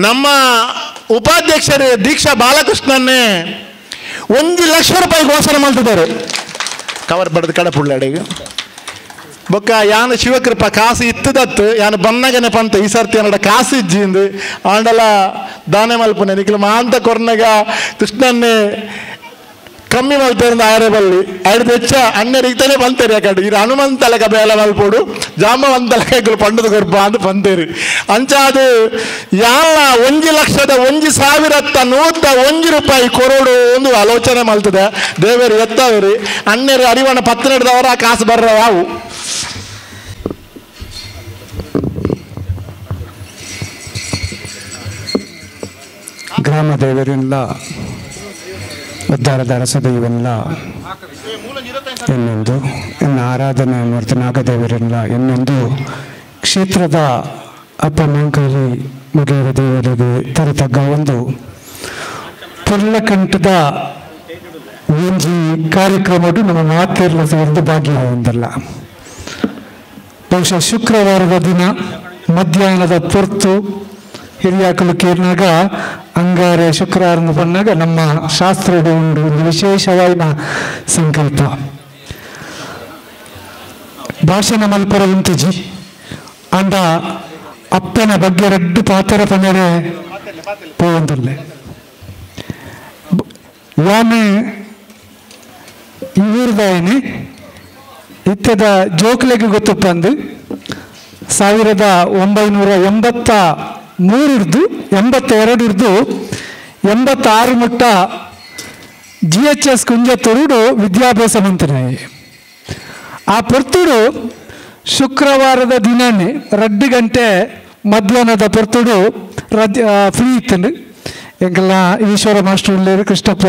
ನಮ್ಮ ಉಪಾಧ್ಯಕ್ಷರು ದೀಕ್ಷಾ ಬಾಲಕೃಷ್ಣನ್ನೇ 1 ಲಕ್ಷ ರೂಪಾಯಿ ಘೋಷಣೆ ಮಲ್ತಿದ್ದಾರೆ ಕವರ್ ಬಡ್ದು ಕಡಪುಳ್ಳಾಡಿಗೆ ಬೊಕ್ಕ ಯಾನು ಶಿವಕೃಪ ಕಾಸು ಇತ್ತದತ್ತು ಯಾನು ಬನ್ನಗನೆ ಪಂತ ಈ ಸರ್ತಿ ಅನ್ನಡ ಕಾಸು ಇಜ್ಜಿಂದು ಆಂಡಲ ದಾನೆ ಮಲ್ಪುನೆ ನಿಖಿಲ ಮಾಂತ ಕೊರ್ನಗ ಕೃಷ್ಣನ್ನೇ ಕಮ್ಮಿ ಮಲ್ತೇರಿಂದ ಆರೆ ಬಲ್ಲಿ ಐದು ಹೆಚ್ಚ ಅಣ್ಣರಿಗೆ ಬಂತೇರಿ ಯಾಕಂದ್ರೆ ಇದು ಹನುಮಂತಲಕ ಬೇಲ ಮಲ್ಪೋಡು ಜಾಂಬವಂತಲಕ ಪಂಡದ ಕೊರ್ಪ ಅಂತ ಬಂತೇರಿ ಅಂಚಾದು ಯಾಲ 1,01,101 ರೂಪಾಯಿ ಕೊರೋಡು ಒಂದು ಆಲೋಚನೆ ಮಲ್ತದೆ ದೇವರು ಎತ್ತವರಿ ಅಣ್ಣರು ಅರಿವಣ ಪತ್ತು ನಡೆದವರ ಆ ಕಾಸು ಬರ್ರ ಯಾವು. ಗ್ರಾಮ ದೇವರಿಂದ ಉದ್ಧಾರದ ಅರಸದೈವಲ್ಲ ಎನ್ನೊಂದು ಎನ್ನ ಆರಾಧನೆ ಮೂರ್ತಿ ನಾಗದೇವರಲ್ಲ ಎನ್ನೊಂದು ಕ್ಷೇತ್ರದ ಅಪ್ಪ ಮಂಕಲಿ ಮುಗಿಯುವ ದೇವರಿಗೆ ತರತಗ್ಗ ಒಂದು ಪೊರ್ಲಕಂಠದ ಒಂಜಿ ಕಾರ್ಯಕ್ರಮಡು ನಮ್ಮ ಮಾತಿರಲ ಒಂದು ಭಾಗ್ಯ ಒಂದಲ್ಲ. ಬಹುಶಃ ಶುಕ್ರವಾರದ ದಿನ ಮಧ್ಯಾಹ್ನದ ಪೊರ್ತು ಹಿರಿಯಾಕಲು ಕೇರ್ನಾಗ ಅಂಗಾರೆ ಶುಕ್ರವಾರ ಬಂದಾಗ ನಮ್ಮ ಶಾಸ್ತ್ರದ ಒಂದು ವಿಶೇಷವಾದ ಸಂಕಲ್ಪ ಭಾಷಣ ಮಲ್ಪರ ಉಂಟುಜಿ ಅಂಡ ಅಪ್ಪನ ಬಗ್ಗೆ ರಡ್ಡು ಪಾತ್ರ ಪಂದರೆ ಪೋವಂದಲ್ಲೇ ಯಾನೆ ಇವರ್ದಾಯನೆ ಇತ್ತದ ಜೋಕ್ಲೆಗೆ ಗೊತ್ತಪ್ಪಂದು 1983 82 86 ಮುಟ್ಟ GHS ಕುಂಜತ್ತೂರು ವಿದ್ಯಾಭ್ಯಾಸ ಮಂತ್ರಿ ಆ ಪೊರ್ತುಡು ಶುಕ್ರವಾರದ ದಿನನೇ 2 ಗಂಟೆ ಮಧ್ಯಾಹ್ನದ ಪೊರ್ತುಡು ರಜೆ ಫ್ರೀ ಇತ್ತು. ಎಂಕೆಲ್ಲ ಈಶ್ವರ ಮಾಸ್ಟರ್ ಉಳ್ಳೇರು ಕೃಷ್ಣಪ್ಪ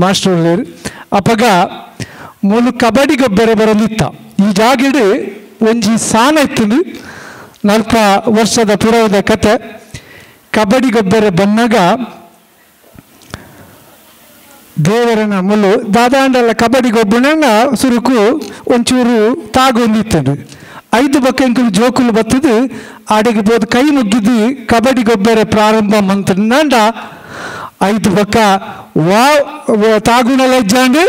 ಮಾಸ್ಟರ್ ಉಳ್ಳೇರು ಅಪಗ ಮೂಲು ಕಬಡ್ಡಿ ಗೊಬ್ಬರ ಬರಲಿತ್ತ ಈ ಜಾಗಿಡು ಒಂಜಿ ಸಾನ ಇತ್ತು 4 ವರ್ಷದ ಪುರವದ ಕತೆ. ಕಬಡ್ಡಿ ಗೊಬ್ಬರ ಬಂದಾಗ ದೇವರನ ಮುಳ್ಳು ದಾದಾಂಡಲ್ಲ ಕಬಡ್ಡಿ ಗೊಬ್ಬರನ ಸುರುಕು ಒಂಚೂರು ತಾಗೊಂದಿತ್ತದು 5 ಬಕ್ಕೆಂಕುಲು ಜೋಕುಲು ಬತ್ತದು ಆಡಿಗೆ ಬೋದು ಕೈ ಮುಗ್ಗಿದ್ದು ಕಬಡ್ಡಿ ಗೊಬ್ಬರ ಪ್ರಾರಂಭ ಮಂತ್ರಂಡ 5 ಬಕ್ಕ ವಾ ತಾಗುಣ ಲಜ್ಜಾಂಡು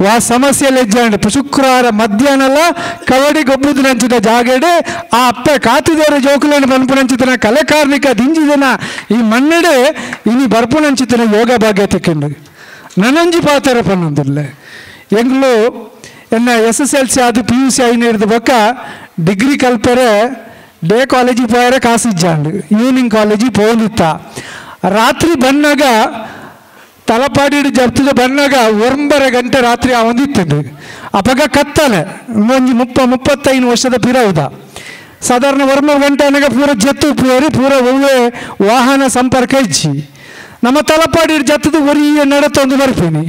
ವಾ ಸಮಸ್ಯೆ ಲಜ್ಜಾಂಡು ಶುಕ್ರವಾರ ಮಧ್ಯಾಹ್ನಲ್ಲ ಕಬಡ್ಡಿ ಗೊಬ್ಬದ ನಂಚಿದ ಜಾಗಡೆ ಆ ಅಪ್ಪ ಕಾತಿದವರ ಜೋಕುలను ಬನ್ಪುನಂಚಿತನ ಕಲೆಕಾರ್ಮಿಕ ದಿಂಜಿದನ ಈ ಮಣ್ಣಡೆ ಇನಿ ಬರ್ಪುನಂಚಿತನ ಯೋಗ ಭಾಗ್ಯ ತೆಕ್ಕೊಂಡು ನನಂಜಿ ಪಾತರ ಪನ್ನೊಂದಿಲ್ಲ ಎಂಗ್ಲು ಎನ್ನ S S L C ಆದ P U C ಐನ ಹಿಡ್ದು ಬೊಕ್ಕ ಡಿಗ್ರಿ ಕಲ್ಪರೆ ಡೇ ಕಾಲೇಜಿಗೆ ಪೋಯರೆ ಕಾಸು ಇಜ್ಜಾಂಡ್ ಈವ್ನಿಂಗ್ ಕಾಲೇಜಿಗೆ ಪೋಂದಿತ್ತ ರಾತ್ರಿ ಬಂದಾಗ ತಲಪಾಡಿ ಜಪ್ತಿದ ಬಂದಾಗ 9 ಗಂಟೆ ರಾತ್ರಿ ಆ ಒಂದಿತ್ತು ಅಪಗ ಕತ್ತಲೆ ಒಂಜಿ 30-35 ವರ್ಷದ ಪಿರವುದ ಸಾಧಾರಣ 9 ಗಂಟೆ ಅನ್ನಾಗ ಪೂರ ಜತ್ತು ಪೂರಿ ಪೂರ ಒವ್ವೆ ವಾಹನ ಸಂಪರ್ಕ ಇಜ್ಜಿ ನಮ್ಮ ತಲಪಾಡಿ ಜತ್ತದ ಒರಿಯ ನಡತೊಂದು ಬರ್ತೀನಿ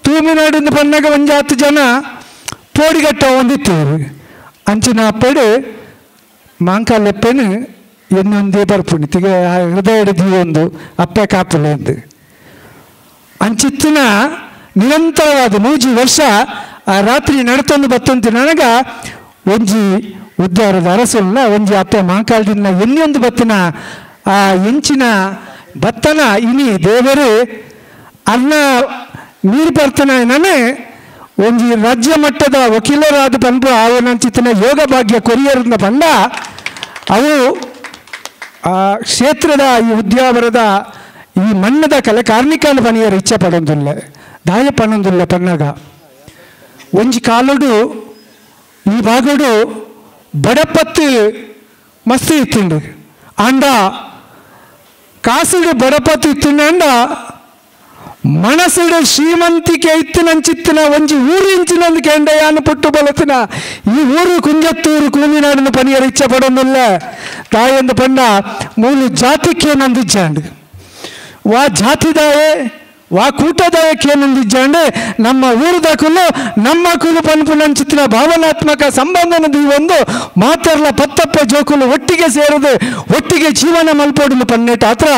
ತೂಮಿನಾಡಿಂದ ಬಂದಾಗ ಒಂಜಿ 10 ಜನ ಪೋಡಿಗಟ್ಟ ಒಂದಿತ್ತು ಅಂಚಿನ ಪೆಡು ಮಾಂಕಾಲೆಪ್ಪೆನು ಎನ್ನೊಂದೇ ಬರ್ಪುಣಿ ತಿಗ ಹೃದಯ ಒಂದು ಅಪ್ಪೆ ಕಾಪುಲೆ ಎಂದು ಅಂಚಿತ್ತಿನ ನಿರಂತರವಾದ 100 ವರ್ಷ ಆ ರಾತ್ರಿ ನಡತೊಂದು ಬತ್ತಂತ ನನಗ ಒಂಜಿ ಉದ್ದಾರದ ಅರಸುಲ್ಲ ಒಂಜಿ ಅಪ್ಪೆ ಮಾಂಕಾಲದಿಂದ ಎನ್ನೊಂದು ಬತ್ತಿನ ಆ ಎಂಚಿನ ಬತ್ತನ ಇನಿ ದೇವರು ಅನ್ನ ನೀರು ಬರ್ತನ ನಾನೇ ಒಂಜಿ ರಾಜ್ಯ ಮಟ್ಟದ ವಕೀಲರಾದ ಪಂಪು ಆವನಂಚಿತನ ಯೋಗ ಭಾಗ್ಯ ಕೊರಿಯರಿಂದ ಬಂದ ಅವು ಆ ಕ್ಷೇತ್ರದ ಈ ಉದ್ಯಾವರದ ಈ ಮಣ್ಣದ ಕಲೆ ಕಾರ್ಣಿಕಾನ ಪನಿಯರು ಇಚ್ಛೆ ಪಡೊಂದುಲ್ಲ ದಾಯ ಪನ್ನೊಂದುಲ್ಲ ಪನ್ನಾಗ ಒಂಜಿ ಕಾಲುಡು ಈ ಭಾಗಡು ಬಡಪತ್ತು ಮಸ್ತ್ ಇತ್ತಿಂಡು ಅಂಡ ಕಾಸುಡು ಬಡಪತ್ತು ಇತ್ತಿಂಡ ಮನಸ್ಸುಡು ಶ್ರೀಮಂತಿಕೆ ಇತ್ತಿನಂಚಿತ್ತಿನ ಒಂಜಿ ಊರು ಇಂಚಿನಂದು ಕೆಂಡಯಾನು ಪುಟ್ಟು ಬಲತಿನ ಈ ಊರು ಕುಂಜತ್ತೂರು ಕೂಮಿನಾಡಿನ ಪನಿಯರು ಇಚ್ಛೆ ಪಡೊಂದಿಲ್ಲ ತಾಯೊಂದು ಪಂಡ ಮೂಲು ಜಾತಿಕ್ಕೆ ನಂದಿಜ್ಜಾಂಡು ವಾ ಜಾತಿದಾಯೆ ವಾ ಕೂಟದಾಯಕ್ಕೆ ನಂದಿಜ್ಜಾಂಡು ನಮ್ಮ ಊರುದ ಕುಲು ನಮ್ಮ ಕುಲು ಪನ್ಪುನಂಚಿತ್ತಿನ ಭಾವನಾತ್ಮಕ ಸಂಬಂಧನದು ಈ ಒಂದು ಮಾತೆರ್ಲ ಪತ್ತಪ್ಪ ಜೋಕುಲು ಒಟ್ಟಿಗೆ ಸೇರದು ಒಟ್ಟಿಗೆ ಜೀವನ ಮಲ್ಪೋಡುಲು ಪನ್ನೇಟ ಹತ್ರ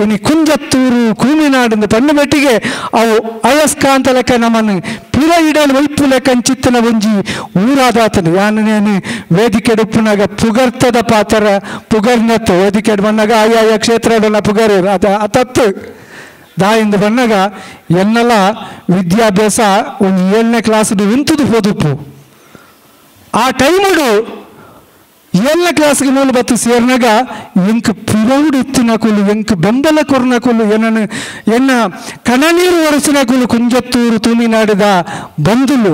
ಇನಿ ಕುಂಜತ್ತೂರು ಕೂಮಿನಾಡಿಂದ ಪಣ್ಣು ಬೆಟ್ಟಿಗೆ ಅವು ಅಯಸ್ಕಾಂತ ಲೆಕ್ಕ ನಮ್ಮನ್ನು ಪಿರ ಇಡಲು ಒಯ್ಪು ಲೆಕ್ಕ ಅಂಚಿತ್ತಿನ ಒಂಜಿ ಊರಾದಾತನು ಯಾನೇನು ವೇದಿಕೆ ಉಪ್ಪುನಾಗ ಪುಗರ್ತದ ಪಾತ್ರ ಪುಗರ್ನತ್ತು ವೇದಿಕೆ ಬಂದಾಗ ಆಯಾಯ ಕ್ಷೇತ್ರದಲ್ಲ ಪುಗರು ಅದ ಅತತ್ತು ದಾಯಿಂದ ಬಂದಾಗ ಎನ್ನೆಲ್ಲ ವಿದ್ಯಾಭ್ಯಾಸ ಒಂದು 7ನೇ ಕ್ಲಾಸ್ದು ಉಂತುದು ಹೋದುಪ್ಪು ಆ ಟೈಮುಡು 7ನೇ ಕ್ಲಾಸ್ಗೆ ಮೂಲ ಬತ್ತು ಸೇರಿನಾಗ ಎಂಕ್ ಪಿರೌಡು ಇತ್ತಿನ ಕುಲು ಎಂಕ್ ಬೆಂಬಲ ಕೊರ್ನ ಕುಲು ಏನನ್ನು ಎನ್ನ ಕಣನೀರು ಒರೆಸಿನ ಕುಲು ಕುಂಜತ್ತೂರು ತೂಮಿನಾಡಿದ ಬಂಧುಲು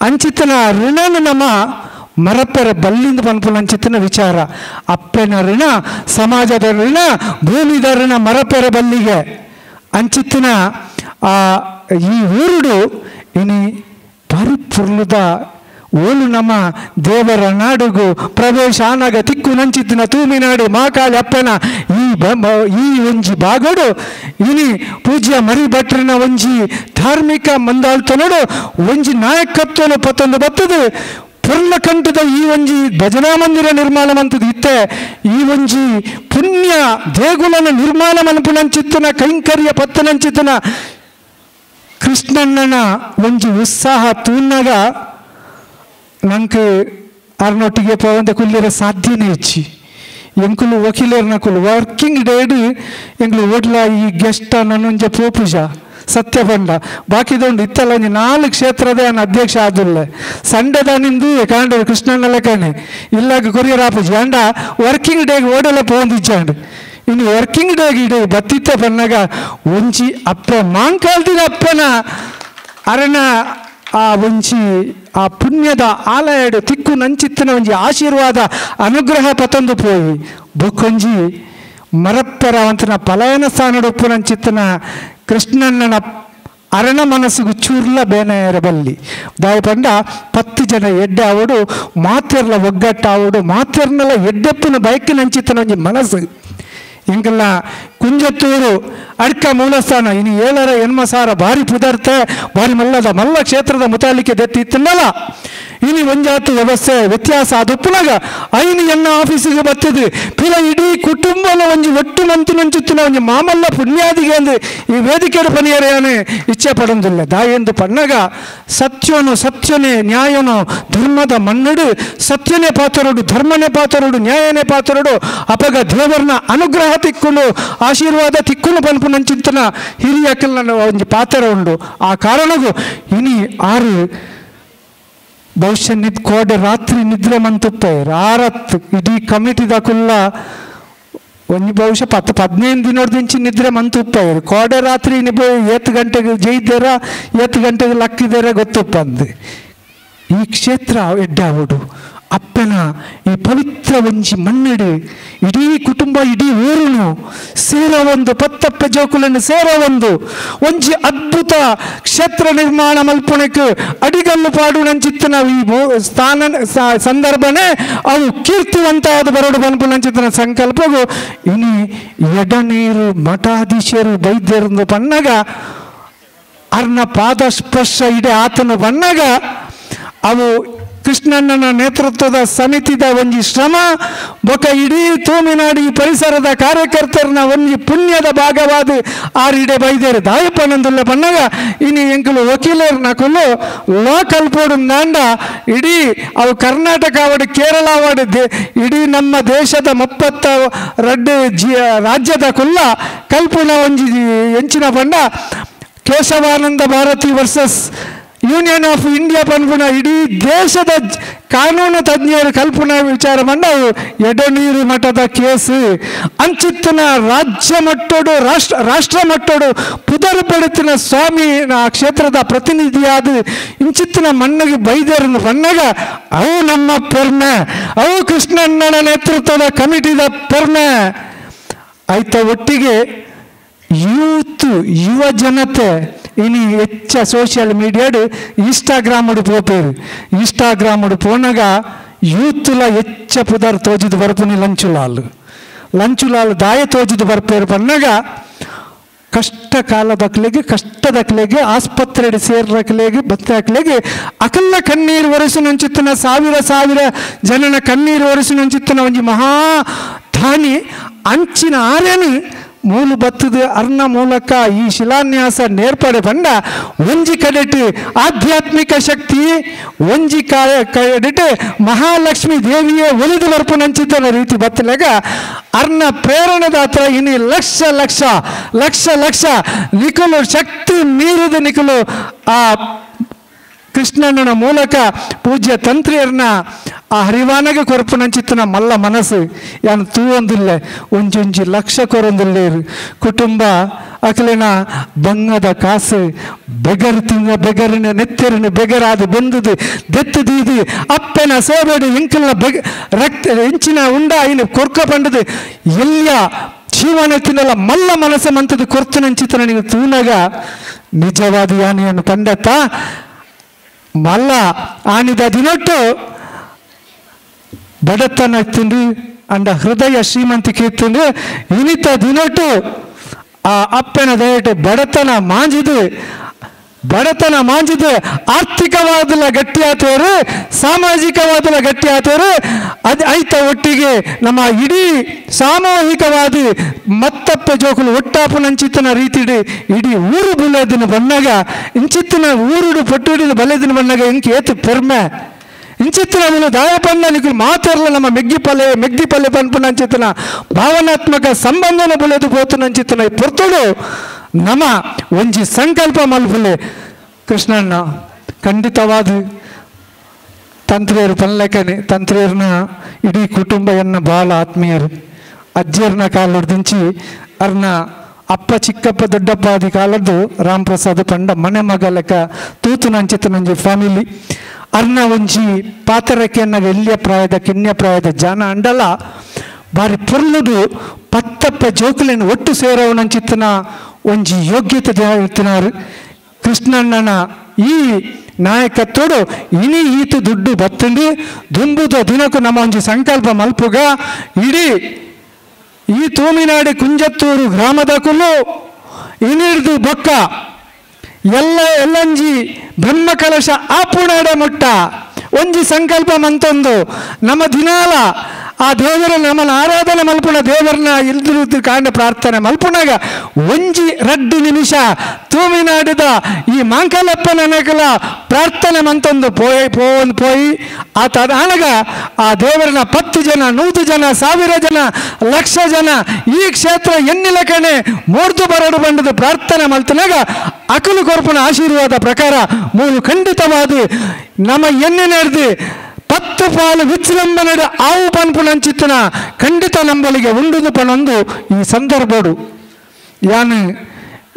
ಅಂಚಿತನ ಋಣನ ನಮ್ಮ ಮರಪ್ಪೆರ ಬಲ್ಲಿಂದ ಪನ್ಪುನ ಅಂಚಿತನ ವಿಚಾರ ಅಪ್ಪೆನ ಋಣ ಸಮಾಜದ ಋಣ ಭೂಮಿದ ಋಣ ಮರಪ್ಪೆರ ಬಲ್ಲಿಗೆ ಅಂಚಿತ್ತಿನ ಆ ಈ ಊರುಡು ಇನಿ ಪರಿಪೂರ್ಣದ ಓಲು ನಮ್ಮ ದೇವರ ನಾಡುಗು ಪ್ರವೇಶ ಆನಾಗ ತಿಕ್ಕು ನಂಚಿತ್ತಿನ ತೂಮಿನಾಡು ಮಾಕಾಳಿ ಅಪ್ಪನ ಈ ಈ ಒಂಜಿ ಬಾಗೋಡು ಇನಿ ಪೂಜ್ಯ ಮರಿ ಭಟ್ರನ ಒಂಜಿ ಧಾರ್ಮಿಕ ಮಂದಾಳ್ತನೋಡು ಒಂಜಿ ನಾಯಕತ್ವನ ಪತ್ತೊಂದು ಬತ್ತದು ಪೂರ್ಣಕಂಠದ ಈ ಒಂಜಿ ಭಜನಾ ಮಂದಿರ ನಿರ್ಮಾಣ ಮಂತದ್ದು ಇತ್ತೆ ಈ ಒಂಜಿ ಪುಣ್ಯ ದೇಗುಲನ ನಿರ್ಮಾಣ ಮನ್ಪುನಂಚಿತ್ತನ ಕೈಂಕರ್ಯ ಪತ್ತನಂಚಿತ್ತನ ಕೃಷ್ಣಣ್ಣನ ಒಂಜಿ ಉತ್ಸಾಹ ತೂನಾಗ ನಂಗೆ ಅರ್ನೊಟ್ಟಿಗೆ ಪೋವಂತ ಕುಲ್ಲಿರ ಸಾಧ್ಯನೇ ಇಚ್ಚಿ ಎಂಕುಲು ವಕೀಲರ್ನಕುಲು ವರ್ಕಿಂಗ್ ಡೇಡು ಎಂಕ್ಲು ಓಡ್ಲ ಈ ಗೆಸ್ಟ ನನ್ನೊಂಜೆ ಪೋಪುಜ ಸತ್ಯ ಬಂಡ ಬಾಕಿದೊಂಡು ಇತ್ತಲ್ಲ ಒಂಜಿ 4 ಕ್ಷೇತ್ರದ ನಾನು ಅಧ್ಯಕ್ಷ ಆದುಲ್ಲೆ ಸಂಡೆದಾನಿಂದು ಕಾಂಡ ಕೃಷ್ಣಣ್ಣ ಲೆಕ್ಕನೆ ಇಲ್ಲಾಗ ಕೊರಿಯರ್ ಆಪುಜಿ ಅಂಡ ವರ್ಕಿಂಗ್ ಡೇಗೆ ಓಡಲೆ ಪೋಂದಿಜ್ಜಾಂಡು ಇನ್ನು ವರ್ಕಿಂಗ್ ಡೇಗೆ ಇಡೀ ಬತ್ತಿತ್ತ ಬಂದಾಗ ಒಂಜಿ ಅಪ್ಪೆ ಮಾಂಕಾಲ್ದಿನ ಅಪ್ಪನ ಅರಣ ಆ ಒಂಜಿ ಆ ಪುಣ್ಯದ ಆಲಯಡು ತಿಕ್ಕು ನಂಚಿತ್ತಿನ ಒಂಜಿ ಆಶೀರ್ವಾದ ಅನುಗ್ರಹ ಪತೊಂದು ಪೋಯಿ ಬೊಕ್ಕೊಂಜಿ ಮರಪ್ಪೆರವಂತನ ಪಲಾಯನ ಸ್ಥಾನಡೊಪ್ಪು ನಂಚಿತ್ತಿನ ಕೃಷ್ಣಣ್ಣನ ಅರಣ ಮನಸ್ಸಿಗೆ ಚೂರ್ಲ ಬೇನೆಯರ ಬಲ್ಲಿ ದಾಯ ಪಂಡ 10 ಜನ ಎಡ್ಡೆ ಆವಡು ಮಾತೆರ್ಲ ಒಗ್ಗಟ್ಟಾವಡು ಮಾತೆರ್ನಲ ಎಡ್ಡೆಪ್ಪನ ಬಯಕಿನ ಅಂಚಿತ್ತನ ಒಂಜಿ ಮನಸ್ಸು ಎಂಕಲ್ಲ ಕುಂಜತ್ತೂರು ಅಡ್ಕ ಮೂಲಸ್ಥಾನ ಇನ್ನು 7 ಎನ್ಮಸಾರ ಭಾರಿ ಪುದರ್ತೆ ಭಾರಿ ಮಲ್ಲದ ಮಲ್ಲ ಕ್ಷೇತ್ರದ ಮುತಾಲಿಕೆ ದೆತ್ತಿ ಇತ್ತನ್ನಲ್ಲ ಇನಿ ಒಂಜಾತು ವ್ಯವಸ್ಥೆ ವ್ಯತ್ಯಾಸ ಅದು ಉಪ್ಪುನಾಗ ಐನು ಎನ್ನ ಆಫೀಸಿಗೆ ಬತ್ತಿದ್ದು ಪಿಲ ಇಡೀ ಕುಟುಂಬನ ಒಂಜಿ ಒಟ್ಟು ಮಂತಿನಂಚುತ್ತಿನ ಒಂಜಿ ಮಾಮಲ್ಲ ಪುಣ್ಯಾದಿಗೆ ಅಂದು ಈ ವೇದಿಕೆಡು ಪನಿಯರೆಯಾನೆ ಇಚ್ಛೆ ಪಡೊಂದಿಲ್ಲ ದಾಯೆಂದು ಪಣ್ಣಗ ಸತ್ಯನು ಸತ್ಯನೇ ನ್ಯಾಯನು ಧರ್ಮದ ಮನ್ನಡು ಸತ್ಯನೇ ಪಾತ್ರರುಡು ಧರ್ಮನೇ ಪಾತ್ರರುಡು ನ್ಯಾಯನೇ ಪಾತ್ರರುಡು ಅಪಗ ದೇವರನ ಅನುಗ್ರಹ ತಿಕ್ಕುನು ಆಶೀರ್ವಾದ ತಿಕ್ಕುನು ಪನ್ಪುನಂಚಿಂತನ ಹಿರಿಯಕಲ್ನ ಒಂಜಿ ಪಾತ್ರ ಉಂಡು. ಆ ಕಾರಣಗೂ ಇನಿ ಆರು ಬಹುಶಃ ನಿದ್ ಕೋಡೆ ರಾತ್ರಿ ನಿದ್ರೆ ಮಂತುಪ್ಪೆ ರಾರತ್ ಇಡೀ ಕಮಿಟಿದ ಕುಲ್ಲ ಒಂಜಿ ಬಹುಶಃ 10-15 ದಿನದಿಂಚಿ ನಿದ್ರೆ ಮಂತುಪ್ಪೆ ಕೋಡೆ ರಾತ್ರಿ ನಿಬ 8 ಗಂಟೆಗೆ ಜೈದೇರ 8 ಗಂಟೆಗೆ ಲಕ್ಕಿದೇರ ಗೊತ್ತುಪ್ಪಂದು ಈ ಕ್ಷೇತ್ರ ಎಡ್ಡಾವಡು ಅಪ್ಪನ ಈ ಪವಿತ್ರ ಒಂಜಿ ಮಣ್ಣಡು ಇಡೀ ಕುಟುಂಬ ಇಡೀ ಊರುನು ಸೇರೋ ಒಂದು ಪತ್ತಪ್ಪ ಜೋಕುಲನ್ನು ಸೇರೋ ಒಂದು ಒಂಜಿ ಅದ್ಭುತ ಕ್ಷೇತ್ರ ನಿರ್ಮಾಣ ಮಲ್ಪುಣಕ್ಕೆ ಅಡಿಗಲ್ಲು ಪಾಡು ನಂಚಿತ್ತನ ಈ ಸ್ಥಾನ ಸಂದರ್ಭನೇ ಅವು ಕೀರ್ತಿವಂತಾದ ಬರಡು ಬನ್ಪು ನಂಚಿತ್ತನ ಸಂಕಲ್ಪವು ಇನಿ ಎಡನೀರು ಮಠಾಧೀಶರು ವೈದ್ಯರಂದು ಪನ್ನಗ ಅರ್ನ ಪಾದಸ್ಪರ್ಶ ಇಡೀ ಆತನು ಬಣ್ಣಗ ಅವು ಕೃಷ್ಣಣ್ಣನ ನೇತೃತ್ವದ ಸಮಿತಿದ ಒಂಜಿ ಶ್ರಮ ಬೊಕ ಇಡೀ ತೂಮಿನಾಡಿ ಪರಿಸರದ ಕಾರ್ಯಕರ್ತರನ್ನ ಒಂಜಿ ಪುಣ್ಯದ ಭಾಗವಾದ ಆರಿಡೆ ಬೈದೇರು ದಾಯಪ್ಪನಂದುಲ್ಲ ಬಣ್ಣಗ ಇನಿ ಎಂಕುಲು ವಕೀಲರ್ ನಕುಲು ಲೋಕಲ್ ಪೋಡು ನಾಂಡ ಇಡೀ ಅವು ಕರ್ನಾಟಕ ಅವಾಡು ಕೇರಳ ಅವಾಡು ಇಡೀ ನಮ್ಮ ದೇಶದ 32 ರಾಜ್ಯದ ಕುಲ್ಲ ಕಲ್ಪುನ ಒಂಜಿ ಎಂಚಿನ ಬಣ್ಣ Keshavananda Bharati versus union of India ಪನ್ಪುನ ಇಡೀ ದೇಶದ ಕಾನೂನು ತಜ್ಞರು ಕಲ್ಪುನ ವಿಚಾರ ಮಂಡವು ಎಡನೀರು ಮಠದ ಕೇಸು ಅಂಚಿತ್ತನ ರಾಜ್ಯ ಮಟ್ಟೋಡು ರಾಷ್ಟ್ರ ಮಟ್ಟೋಡು ಪುದರು ಪಡೆತಿನ ಸ್ವಾಮಿ ಆ ಕ್ಷೇತ್ರದ ಪ್ರತಿನಿಧಿಯಾದ ಇಂಚಿತ್ತಿನ ಮಣ್ಣಿಗೆ ಬೈದರನ್ನು ಬಣ್ಣಗ ಅವು ನಮ್ಮ ಪೆರ್ಮೆ, ಅವು ಕೃಷ್ಣಣ್ಣನ ನೇತೃತ್ವದ ಕಮಿಟಿದ ಪೆರ್ಮೆ. ಆಯ್ತ ಒಟ್ಟಿಗೆ ಯೂತ್ ಯುವ ಜನತೆ ಇನಿ ಹೆಚ್ಚ ಸೋಷಿಯಲ್ ಮೀಡಿಯಾಡು ಇನ್ಸ್ಟಾಗ್ರಾಮಡು ಪೋಪೇರು ಇನ್ಸ್ಟಾಗ್ರಾಮಡು ಪೋನಾಗ ಯೂತ್ಲ ಹೆಚ್ಚ ಪುದರ್ ತೋಜಿದು ಬರ್ಪುನಿ ಲಂಚುಲಾಲ್ ಲಂಚುಲಾಲ್ ದಾಯ ತೋಜಿದು ಬರ್ಪೇರು ಪನ್ನಾಗ ಕಷ್ಟ ಕಾಲದಕ್ಲೆಗೆ ಕಷ್ಟದಕ್ಲೆಗೆ ಆಸ್ಪತ್ರೆ ಸೇರಕ್ಲೆಗೆ ಬತ್ತಾಕ್ಲೆಗೆ ಅಕಲ್ಲ ಕಣ್ಣೀರು ಒರೆಸಿನಂಚಿತ್ತನ ಸಾವಿರ ಸಾವಿರ ಜನನ ಕಣ್ಣೀರು ಒರೆಸಿನಂಚಿತ್ತನ ಒಂಜಿ ಮಹಾ ಧಾನಿ ಅಂಚಿನ ಆರ್ಯನು ಮೂಲು ಬತ್ತದ ಅರ್ಣ ಮೂಲಕ ಈ ಶಿಲಾನ್ಯಾಸ ನೇರ್ಪಡೆ ಬಂಡ ಒಂಜಿ ಕಡೆಟ್ ಆಧ್ಯಾತ್ಮಿಕ ಶಕ್ತಿ ಒಂಜಿ ಕಡೆಟ್ ಮಹಾಲಕ್ಷ್ಮಿ ದೇವಿಯೇ ಒಲಿದು ಬರ್ಪುನಂಚಿತನ ರೀತಿ ಬತ್ತಲಾಗ ಅರ್ಣ ಪ್ರೇರಣದಾತ್ರ ಇನಿ ಲಕ್ಷ ಲಕ್ಷ ಲಕ್ಷ ಲಕ್ಷ ನಿಕುಲು ಶಕ್ತಿ ಮೀರಿದ ನಿಕುಲು ಆ ಕೃಷ್ಣಣ್ಣನ ಮೂಲಕ ಪೂಜ್ಯ ತಂತ್ರಿಯರ್ನ ಆ ಹರಿವಾನಗೆ ಕೊರಪುನಂಚಿತ್ತನ ಮಲ್ಲ ಮನಸ್ಸು ಯಾನು ತೂವೊಂದಿಲ್ಲ ಒಂಜೊಂಜಿ ಲಕ್ಷ ಕೊರೊಂದಿಲ್ಲೇರು ಕುಟುಂಬ ಅಕಲಿನ ಬಂಗದ ಕಾಸು ಬೆಗರು ತಿಂಗ ಬೆಗರಿನ ನೆತ್ತರಿನ ಬೆಗರಾದ ಬಂದುದು ದೆತ್ತು ದೀದಿ ಅಪ್ಪನ ಸೇಬೇಡು ಇಂಕಲ್ನ ಬೆಗ ರಕ್ತ ಇಂಚಿನ ಉಂಡ ಇನ್ನು ಕೊರ್ಕ ಪಂಡದು ಎಲ್ಲ ಜೀವನ ತಿನ್ನಲ್ಲ ಮಲ್ಲ ಮನಸ್ಸು ಮಂತದ್ದು ಕೊರ್ತುನಂಚಿತ್ತನ ನೀವು ತೂನಾಗ ನಿಜವಾದ ಯಾನೆಯನ್ನು ಪಂಡತ್ತ ಮಲ್ಲ ಆನಿದ ದಿನೊಟ್ಟು ಬಡತನ ತಿಂದು ಅಂಡ ಹೃದಯ ಶ್ರೀಮಂತಿಕೆ ತಿಂದು ಇನಿತ ದಿನೊಟ್ಟು ಆ ಅಪ್ಪನ ದಯಟು ಬಡತನ ಮಾಂಜಿದು ಬಡತನ ಮಾಂಜಿದು ಆರ್ಥಿಕವಾದಲ ಗಟ್ಟಿ ಆತವರು ಸಾಮಾಜಿಕವಾದಲ ಗಟ್ಟಿ ಆತವರು ಅದು ಐತ ಒಟ್ಟಿಗೆ ನಮ್ಮ ಇಡೀ ಸಾಮೂಹಿಕವಾದ ಮತ್ತಪ್ಪ ಜೋಕುಲು ಒಟ್ಟಾಪುನಂಚಿತ್ತನ ರೀತಿಡು ಇಡೀ ಊರು ಬುಲೆದಿನ ಬಣ್ಣಗ ಇಂಚಿತ್ತಿನ ಊರುಡು ಪಟ್ಟುಡಿನ ಬಲೆದಿನ ಬಣ್ಣಗ ಇಂಕ ಏತು ಪೆರ್ಮೆ ಇಂಚಿತ್ತಿನ ಊರು ದಾಯಪಣ್ಣ ನಿಕುಲು ಮಾತಾಡಲ ನಮ್ಮ ಮೆಗ್ಗಿ ಪಲ್ಲೆ ಮೆಗ್ಗಿ ಪಲ್ಲೆ ಪನ್ಪುನಂಚಿತ್ತನ ಭಾವನಾತ್ಮಕ ಸಂಬಂಧನ ಬುಲೆದು ಪೋತುನಂಚಿತ್ತನ ಪೊರ್ತುಡು ನಮ ಒಂಜಿ ಸಂಕಲ್ಪ ಮಲ್ಪುಲೆ ಕೃಷ್ಣಣ್ಣ ಖಂಡಿತವಾದ ತಂತ್ರಿಯರು ಪನ್ಲೆಕನೆ ತಂತ್ರಿಯರ್ನ ಇಡೀ ಕುಟುಂಬ ಎನ್ನ ಬಾಳ ಆತ್ಮೀಯರು ಅಜ್ಜಿಯರ್ನ ಕಾಲೊಡ್ದಿಂಚಿ ಅರ್ನ ಅಪ್ಪ ಚಿಕ್ಕಪ್ಪ ದೊಡ್ಡಪ್ಪ ಆದಿ ಕಾಲದ್ದು ರಾಮಪ್ರಸಾದ್ ಪಂಡ ಮನೆ ಮಗ ಲೆಕ್ಕ ತೂತುನಂಚಿತನಂಜಿ ಫ್ಯಾಮಿಲಿ ಅರ್ನ ಒಂಜಿ ಪಾತರಕ್ಕೆನ್ನ ಎಲ್ಲಿಯ ಪ್ರಾಯದ ಕಿನ್ಯ ಪ್ರಾಯದ ಜಾನ ಅಂಡಲ ಬಾರಿ ಪೊರ್ಲುಡು ಪತ್ತಪ್ಪ ಜೋಕುಲೆನ್ ಒಟ್ಟು ಸೇರವನಂಚಿತ್ತನ ಒಂಜಿ ಯೋಗ್ಯತೆ ತಿನಾರು ಕೃಷ್ಣಣ್ಣನ ಈ ನಾಯಕತ್ವಡು ಇನಿ ಈತು ದುಡ್ಡು ಬತ್ತಂಡು ದುಂಬುದ ದಿನಕ್ಕೂ ನಮ್ಮ ಒಂಜಿ ಸಂಕಲ್ಪ ಮಲ್ಪುಗ ಇಡೀ ಈ ತೂಮಿನಾಡಿ ಕುಂಜತ್ತೂರು ಗ್ರಾಮದ ಕುಲ್ಲು ಇನಿಡ್ದು ಬೊಕ್ಕ ಎಲ್ಲ ಎಲ್ಲಂಜಿ ಬ್ರಹ್ಮಕಲಶ ಆಪುಣಾಡ ಮುಟ್ಟ ಒಂಜಿ ಸಂಕಲ್ಪ ಮಂತೊಂದು ನಮ್ಮ ದಿನಾಲ ಆ ದೇವರ ನಮ್ಮನ್ನ ಆರಾಧನೆ ಮಲ್ಪುಣ ದೇವರನ್ನ ಇಲ್ದಿರು ಕಾಂಡ ಪ್ರಾರ್ಥನೆ ಮಲ್ಪುಣಾಗ ಒಂಜಿ ರಡ್ಡು ನಿಮಿಷ ತೂಮಿನಾಡಿದ ಈ ಮಾಂಕಲಪ್ಪನ ಪ್ರಾರ್ಥನೆ ಮಂತೊಂದು ಪೋಯ್ ಪೋಂದು ಪೋಯಿ ಆತ ಆನಗ ಆ ದೇವರನ್ನ 10 ಜನ 100 ಜನ 1000 ಜನ ಲಕ್ಷ ಜನ ಈ ಕ್ಷೇತ್ರ ಎನ್ನಿಲಕಣೆ ಮೂರ್ದು ಬರಡು ಬಂಡದು ಪ್ರಾರ್ಥನೆ ಮಲ್ತನಾಗ ಅಕಲು ಕೊರ್ಪುನ ಆಶೀರ್ವಾದ ಪ್ರಕಾರ ಮೂರು ಖಂಡಿತವಾದ ನಮ್ಮ ಎಣ್ಣೆ ನಡೆದು 10 ಪಾಲು ವಿಜೃಂಭಣೆ ಆವು ಪನ್ಪುನಂಚಿತ್ತನ ಖಂಡಿತ ನಂಬಲಿಗೆ ಉಂಡುದು ಪಣೊಂದು ಈ ಸಂದರ್ಭಡು ಯಾನು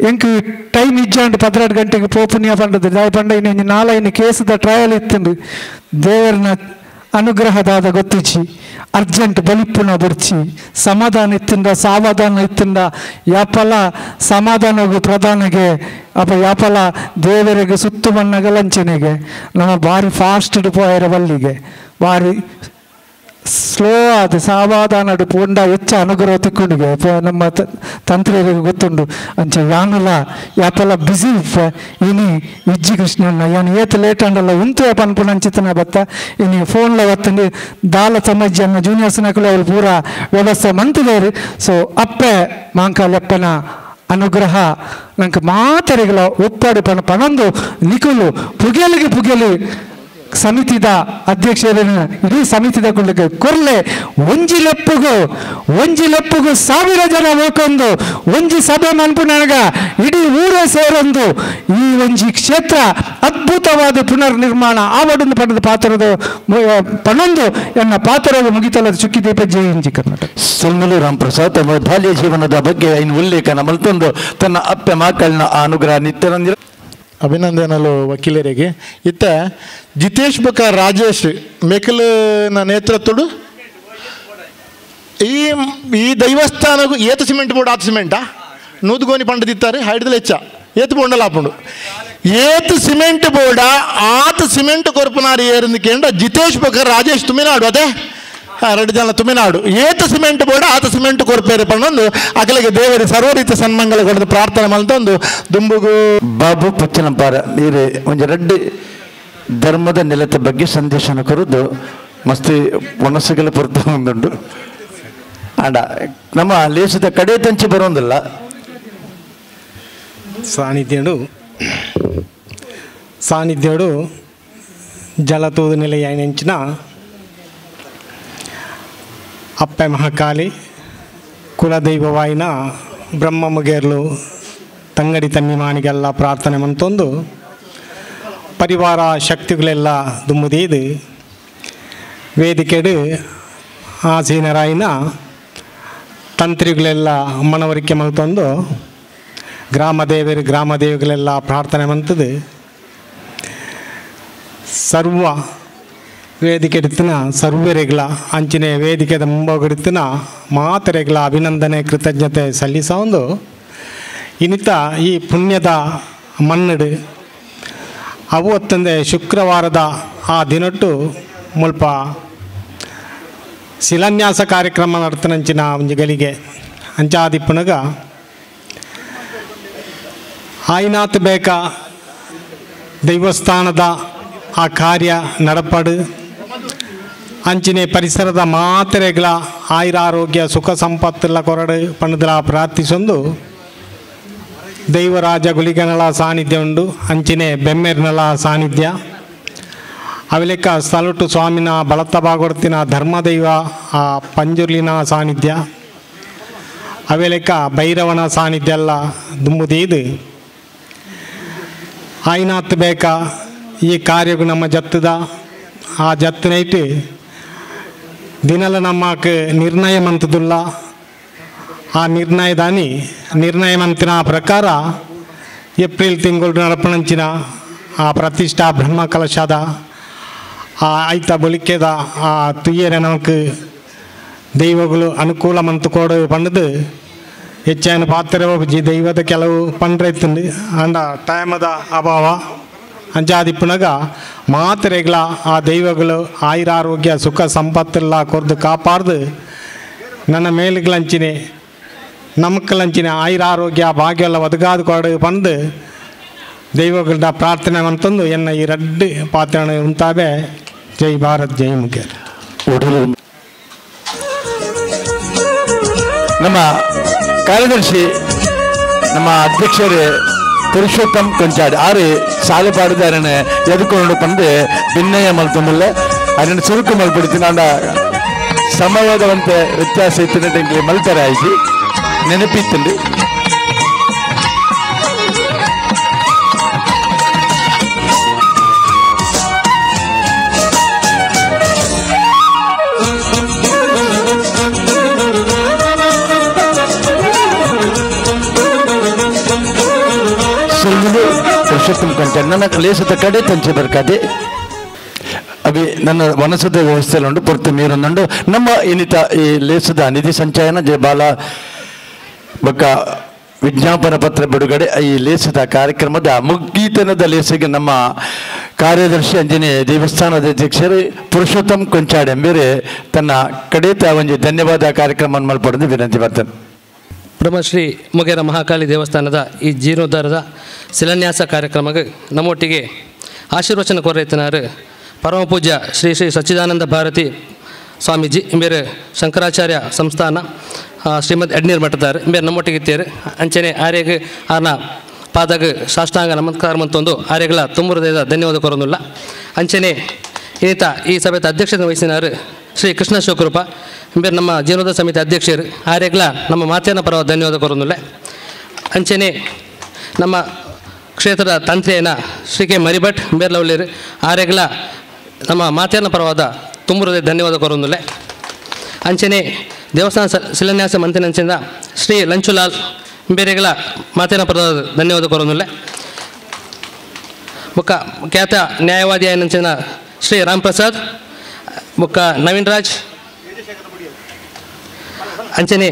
ಎಂಕ್ ಟೈಮ್ ಇಜ್ಜಾಂಡ್ 12 ಗಂಟೆಗೆ ಪೋಪುನಿಯ ಪಂಡದು ದಾಯ ಪಂಡ ಇನ್ನೊಂದು ನಾಲೈನು ಕೇಸದ ಟ್ರಯಲ್ ಇತ್ತುಂಡು ದೇವರನ ಅನುಗ್ರಹದಾದ ಗೊತ್ತಿಚ್ಚಿ ಅರ್ಜೆಂಟ್ ಬಲಿಪುನ ಬುರ್ಚಿ ಸಮಾಧಾನ ಇತ್ತಿಂದ ಸಾವಧಾನ ಇತ್ತಿಂದ ಯಾಪಲ ಸಮಾಧಾನಗೂ ಪ್ರಧಾನಗೆ ಅಪ್ಪ ಯಾಪಲ ದೇವರಿಗೆ ಸುತ್ತು ಮಣ್ಣಗ ಲಂಚನೆಗೆ ನಮ್ಮ ಭಾರಿ ಫಾಸ್ಟ್ ಪೋಯರ ಬಲ್ಲಿಗೆ ಭಾರಿ ಸ್ಲೋ ಆದ ಸಾವಧಾನ ಪೋಂಡ ಹೆಚ್ಚ ಅನುಗ್ರಹ ತಿಕ್ಕೊಂಡಿಗೆ ನಮ್ಮ ತಂತ್ರಿಯರಿಗೆ ಗೊತ್ತುಂಡು ಅಂಚ ಯಾನಲ ಯಾಪಲ ಬಿಸಿ ಇನಿ ಇಜ್ಜಿ ಕೃಷ್ಣಣ್ಣ ಯಾನು ಏತ್ ಲೇಟ್ ಅಂಡಲ್ಲ ಉಂತು ಪನ್ಪುನ ಅಂಚಿತನ ಬತ್ತ ಇನಿ ಫೋನ್ಲ ಬತ್ತಂದು ದಾಲ ಸಮಾಜ ಅನ್ನ ಜೂನಿಯರ್ಸ್ ನಕಲು ಅವರು ಪೂರ ವ್ಯವಸ್ಥೆ ಮಂತಿದೇರು. ಸೊ ಅಪ್ಪೆ ಮಾಂಕಾಲಪ್ಪನ ಅನುಗ್ರಹ ನಂಗೆ ಮಾತರಿಗಳ ಒಪ್ಪಾಡು ಪಣ ಪಣೊಂದು ನಿಕುಲು ಪುಗೆಲಿಗೆ ಪುಗೆಲು ಸಮಿತಿದ ಅಧ್ಯಕ್ಷರನ್ನು ಇಡೀ ಸಮಿತಿದ ಕುಂಡಕ್ಕೆ ಕೊರ್ಲೆ ಒಂಜಿ ಲೆಪ್ಪುಗು 1000 ಜನ ಹೋಗೊಂದು ಒಂಜಿ ಸಭೆ ಮನ್ಪುನಾಗ ಇಡೀ ಊರೇ ಸೇರೊಂದು ಈ ಒಂಜಿ ಕ್ಷೇತ್ರ ಅದ್ಭುತವಾದ ಪುನರ್ ನಿರ್ಮಾಣ ಆವಡನ್ನು ಪಡೆದ ಪಾತ್ರದ ಪಣೊಂದು ಎನ್ನ ಪಾತ್ರದ ಮುಗಿತಲದ ಚುಕ್ಕಿದೀಪ ಜೈ ಹಿಂಜಿ ಕರ್ನಾಟಕ. ಸೊಲ್ಮಲು ರಾಮ್ ಪ್ರಸಾದ್ ತಮ್ಮ ಬಾಲ್ಯ ಜೀವನದ ಬಗ್ಗೆ ಇನ್ನು ಉಲ್ಲೇಖ ಮಲ್ತೊಂದು ತನ್ನ ಅಪ್ಪೆ ಮಕ್ಕಳನ್ನ ಅನುಗ್ರಹ ನಿತ್ಯ ಅಭಿನಂದನಲು ವಕೀಲರಿಗೆ. ಇತ್ತ ಜಿತೇಶ್ ಬಕ ರಾಜೇಶ್ ಮೇಕಲ್ನ ನೇತೃತ್ವಡು ಈ ಈ ದೈವಸ್ಥಾನಗೂ ಏತ ಸಿಮೆಂಟ್ ಬೋರ್ಡ್ ಆತ ಸಿಮೆಂಟಾ ನೂದುಗೋನಿ ಪಂಡದಿತ್ತಾರೆ ಹೈಡ್ದಲ್ಲಿ ಹೆಚ್ಚ ಏತು ಬೋಂಡಲ ಆಪುಂಡು ಏತು ಸಿಮೆಂಟ್ ಬೋರ್ಡ ಆತ ಸಿಮೆಂಟ್ ಕೊರ್ಪುನಾರು ಏರಿಂದ ಕೇಂದ್ರ ಜಿತೇಶ್ ಬಕ ರಾಜೇಶ್ ತುಮಿನಾಡು ಅದೇ ಎರಡು ಜನ ತುಮಿನಾಡು ಏತ ಸಿಮೆಂಟ್ ಬೋರ್ಡ ಆತ ಸಿಮೆಂಟ್ ಕೊರ್ಪೇರೆ ಪಣ್ಣೊಂದು ಅಕಲಿಗೆ ದೇವರಿ ಸರ್ವರೀತ ಸನ್ಮಂಗಲ ಕೊಡದು ಪ್ರಾರ್ಥನೆ ಮಲ್ತೊಂದು ದುಂಬುಗು ಬಾಬು ಪಚ್ಚನಂಪಾರ ನೀರು ಒಂಜಿ ರಡ್ಡು ಧರ್ಮದ ನೆಲದ ಬಗ್ಗೆ ಸಂದೇಶನ ಕೊರದು ಮಸ್ತ್ ಒಣಸುಗಳ ಪೊರ್ತು ಒಂದುಂಡು ಆಂಡ ನಮ್ಮ ಲೇಸದ ಕಡೆ ತಂಚಿ ಬರೋದಿಲ್ಲ. ಸಾನ್ನಿಧ್ಯಡು ಜಲತೂದು ನೆಲೆಯ ನೆಂಚಿನ ಅಪ್ಪೆ ಮಹಾಕಾಳಿ ಕುಲದೈವವಾಯಿನ ಬ್ರಹ್ಮಮುಗೇರ್ಲು ತಂಗಡಿ ತನ್ನಿಮಾನಿಗೆಲ್ಲ ಪ್ರಾರ್ಥನೆ ಮಂತೊಂದು ಪರಿವಾರ ಶಕ್ತಿಗಳೆಲ್ಲ ದುಮ್ಮುದೀದು ವೇದಿಕೆಡು ಆಸೀನರಾಯಿನ ತಂತ್ರಿಗಳೆಲ್ಲ ಮನವರಿಕೆ ಮಲ್ತೊಂದು ಗ್ರಾಮದೇವರು ಗ್ರಾಮದೇವಿಗಳೆಲ್ಲ ಪ್ರಾರ್ಥನೆ ಮಂತದು ಸರ್ವ ವೇದಿಕೆಡಿತ್ತಿನ ಸರ್ವರೆಗಳ ಅಂಚಿನ ವೇದಿಕೆದ ಮುಂಭಾಗಡಿತ್ತಿನ ಮಾತರೆಗಳ ಅಭಿನಂದನೆ ಕೃತಜ್ಞತೆ ಸಲ್ಲಿಸೊಂದು ಇನ್ನಿತ ಈ ಪುಣ್ಯದ ಮನ್ನಡು ಅವು ಅತ್ತಂದೆ ಶುಕ್ರವಾರದ ಆ ದಿನಟ್ಟು ಮುಲ್ಪ ಶಿಲಾನ್ಯಾಸ ಕಾರ್ಯಕ್ರಮ ನಡ್ತನಂಚಿನ ಒಂಜಿ ಗಲಿಗೆ ಅಂಚಾದಿಪ್ಪನಗ ಆಯ್ನಾತ್ ಬೇಕ ದೈವಸ್ಥಾನದ ಆ ಕಾರ್ಯ ನಡಪಡು ಅಂಚಿನೆ ಪರಿಸರದ ಮಾತ್ರೆಗಳ ಆಯುರಾರೋಗ್ಯ ಸುಖ ಸಂಪತ್ತೆಲ್ಲ ಕೊರಡು ಪಣದಲ ಪ್ರಾರ್ಥಿಸೊಂದು ದೈವರಾಜ ಗುಳಿಗನಲ ಸಾನ್ನಿಧ್ಯ ಉಂಡು ಅಂಚಿನೆ ಬೆಮ್ಮೆರ್ನಲ ಸಾನ್ನಿಧ್ಯ ಅವಿಲೆಕ್ಕ ಸ್ಥಳಟು ಸ್ವಾಮಿನ ಬಲತ್ತ ಬಾಗೊಡ್ತಿನ ಧರ್ಮದೈವ ಆ ಪಂಜುರ್ಲಿನ ಸಾನ್ನಿಧ್ಯ ಅವೆಲೆಕ್ಕ ಭೈರವನ ಸಾನ್ನಿಧ್ಯ ಎಲ್ಲ ದುಂಬುದೀದು ಆಯ್ನಾತ್ ಬೇಕ ಈ ಕಾರ್ಯಗೂ ನಮ್ಮ ಜತ್ತದ ಆ ಜತ್ತನೈಟ್ ದಿನಲ ನಮ್ಮಕ್ಕೆ ನಿರ್ಣಯ ಮಂತದುಲ್ಲ ಆ ನಿರ್ಣಯದಾನಿ ನಿರ್ಣಯ ಮಂತಿನ ಪ್ರಕಾರ ಏಪ್ರಿಲ್ ತಿಂಗಳು ನಡಪಣಂಚಿನ ಆ ಪ್ರತಿಷ್ಠಾ ಬ್ರಹ್ಮ ಕಲಶದ ಆ ಐತ ಬೊಲಿಕೆದ ಆ ತುಯ್ಯರೆ ನಮಕ್ ದೈವಗಳು ಅನುಕೂಲ ಮಂತು ಕೊಡು ಪಂಡದು ಹೆಚ್ಚಾನ ಪಾತ್ರೆ ಹೋಗಿ ದೈವದ ಕೆಲವು ಪಂಡ್ರೈತುಂಡು ಅಂಡ ಟೈಮದ ಅಭಾವ ಅಂಚಾದಿಪ್ಪುನಗ ಮಾತ್ರೆಗಳ ಆ ದೈವಗಳು ಆಯುರಾರೋಗ್ಯ ಸುಖ ಸಂಪತ್ತೆಲ್ಲ ಕೊರ್ದು ಕಾಪಾರ್ದು ನನ್ನ ಮೇಲುಗಳಂಚಿನೆ ನಮಕ್ಕಲಂಚಿನ ಆಯುರಾರೋಗ್ಯ ಭಾಗ್ಯ ಎಲ್ಲ ಒದಗಾದು ಕೊಡು ಬಂದು ದೈವಗಳ ಪ್ರಾರ್ಥನೆ ಅಂತಂದು ಎನ್ನ ಈ ರಡ್ಡು ಪಾತ್ರೆ ಉಂತಾವೆ. ಜೈ ಭಾರತ್ ಜೈ ಮುಖೇರ್. ನಮ್ಮ ಕಾರ್ಯದರ್ಶಿ ನಮ್ಮ ಅಧ್ಯಕ್ಷರೇ ಪುರುಷೋತ್ತಮ್ ಕೊಂಚಾಡಿ ಆರು ಸಾಲು ಪಾಡಿದಾರನೆ ಎದುಕೊಂಡು ಬಂದು ಭಿನ್ನಯ ಮಲ್ತೊಂದಿಲ್ಲ ಅದನ್ನು ಚುರುಕು ಮಲ್ಪಡಿತು ನಾಡ ಸಮಯದವಂತೆ ವ್ಯತ್ಯಾಸ ಇತ್ತು ಮಲ್ತಾರೆ ಆಯ್ತು ನೆನಪಿತ್ತುಂಡು. Thank you. ಕೊಂಚಾಡಿ ನನ್ನ ಲೇಸದ ಕಡೆ ತಂಚೆ ಬರ್ಕಾದೆ ಅಭಿ ನನ್ನ ವನಸದ ವ್ಯವಸ್ಥೆಯಲ್ಲಿ ಪೊರ್ತು ಮೀರೊಂದುಂಡು ನಮ್ಮ ಇನ್ನಿತ ಈ ಲೇಸದ ನಿಧಿ ಸಂಚಯನ ಜಯಬಾಲ ಬೊಕ್ಕ ವಿಜ್ಞಾಪನ ಪತ್ರ ಬಿಡುಗಡೆ ಈ ಲೇಸದ ಕಾರ್ಯಕ್ರಮದ ಮುಗ್ಗೀತನದ ಲೇಸಿಗೆ ನಮ್ಮ ಕಾರ್ಯದರ್ಶಿ ಅಂಜನೆ ದೇವಸ್ಥಾನದ ಅಧ್ಯಕ್ಷರು ಪುರುಷೋತ್ತಮ್ ಕೊಂಚಾಡೆ ಬೇರೆ ತನ್ನ ಕಡೇತ ಒಂಜಿ ಧನ್ಯವಾದ ಕಾರ್ಯಕ್ರಮ ಮಲ್ಪಡೋದು ವಿನಂತಿ ಮಾಡ್ತೇನೆ. ಬ್ರಹ್ಮಶ್ರೀ ಮುಗೇರ ಮಹಾಕಾಳಿ ದೇವಸ್ಥಾನದ ಈ ಜೀರ್ಣೋದ್ಧಾರದ ಶಿಲಾನ್ಯಾಸ ಕಾರ್ಯಕ್ರಮಕ್ಕೆ ನಮ್ಮೊಟ್ಟಿಗೆ ಆಶೀರ್ವಚನ ಕೋರೈತನಾರು ಪರಮ ಪೂಜ್ಯ ಶ್ರೀ ಶ್ರೀ ಸಚ್ಚಿದಾನಂದ ಭಾರತಿ ಸ್ವಾಮೀಜಿ ಇಂಬೇರು ಶಂಕರಾಚಾರ್ಯ ಸಂಸ್ಥಾನ ಶ್ರೀಮದ್ ಎಡ್ನೀರ್ ಮಠದಾರು ಇಂಬೇರು ನಮ್ಮೊಟ್ಟಿಗೆ ಇತ್ತೇರು. ಅಂಚನೆ ಆರ್ಯಗೆ ಆರ್ನ ಪಾದಾಗ ಸಾಷ್ಟಾಂಗ ನಮಸ್ಕಾರ ಮಂತೊಂದು ಆರ್ಯಗಳ ತುಂಬ ಹೃದಯದ ಧನ್ಯವಾದ ಕೋರೊಂದುಲ್ಲ. ಅಂಚನೆ ಇನ್ನಿತ ಈ ಸಭೆಯ ಅಧ್ಯಕ್ಷತೆ ವಹಿಸಿನಾರು ಶ್ರೀ ಕೃಷ್ಣ ಶಿವಕೃಪ ಇಂಬೇರು ನಮ್ಮ ಜೀರ್ಣೋದ್ಧಾರ ಸಮಿತಿ ಅಧ್ಯಕ್ಷರು ಆರ್ಯಗಳ ನಮ್ಮ ಮಾತಿನ ಪರವ ಧನ್ಯವಾದ ಕೋರೊಂದುಲ್ಲ. ಅಂಚನೆ ನಮ್ಮ ಕ್ಷೇತ್ರದ ತಂತ್ರಿಯನ ಶ್ರೀ ಕೆ ಮರಿಭಟ್ ಬೇರ್ಲವಳ್ಳಿರು ಆರ್ಯಗಳ ನಮ್ಮ ಮಾತಿನ ಪರವಾದ ತುಂಬ ಹೃದಯ ಧನ್ಯವಾದ ಕೋರೊಂದುಲ್ಲ. ಅಂಚನೆ ದೇವಸ್ಥಾನ ಶಿಲಾನ್ಯಾಸ ಮಂತಿನಂಚಿನ ಶ್ರೀ ಲಂಚುಲಾಲ್ ಬೇರೆಗಳ ಮಾತಿನ ಪರವಾದ ಧನ್ಯವಾದ ಕೋರೊಂದುಲ್ಲ. ಬೊಕ್ಕ ಖ್ಯಾತ ನ್ಯಾಯವಾದಿ ಆಯನಂಚಿನ ಶ್ರೀ ರಾಮ್ ಪ್ರಸಾದ್ ಬೊಕ್ಕ ನವೀನ್ ರಾಜ್ ಅಂಚನೆ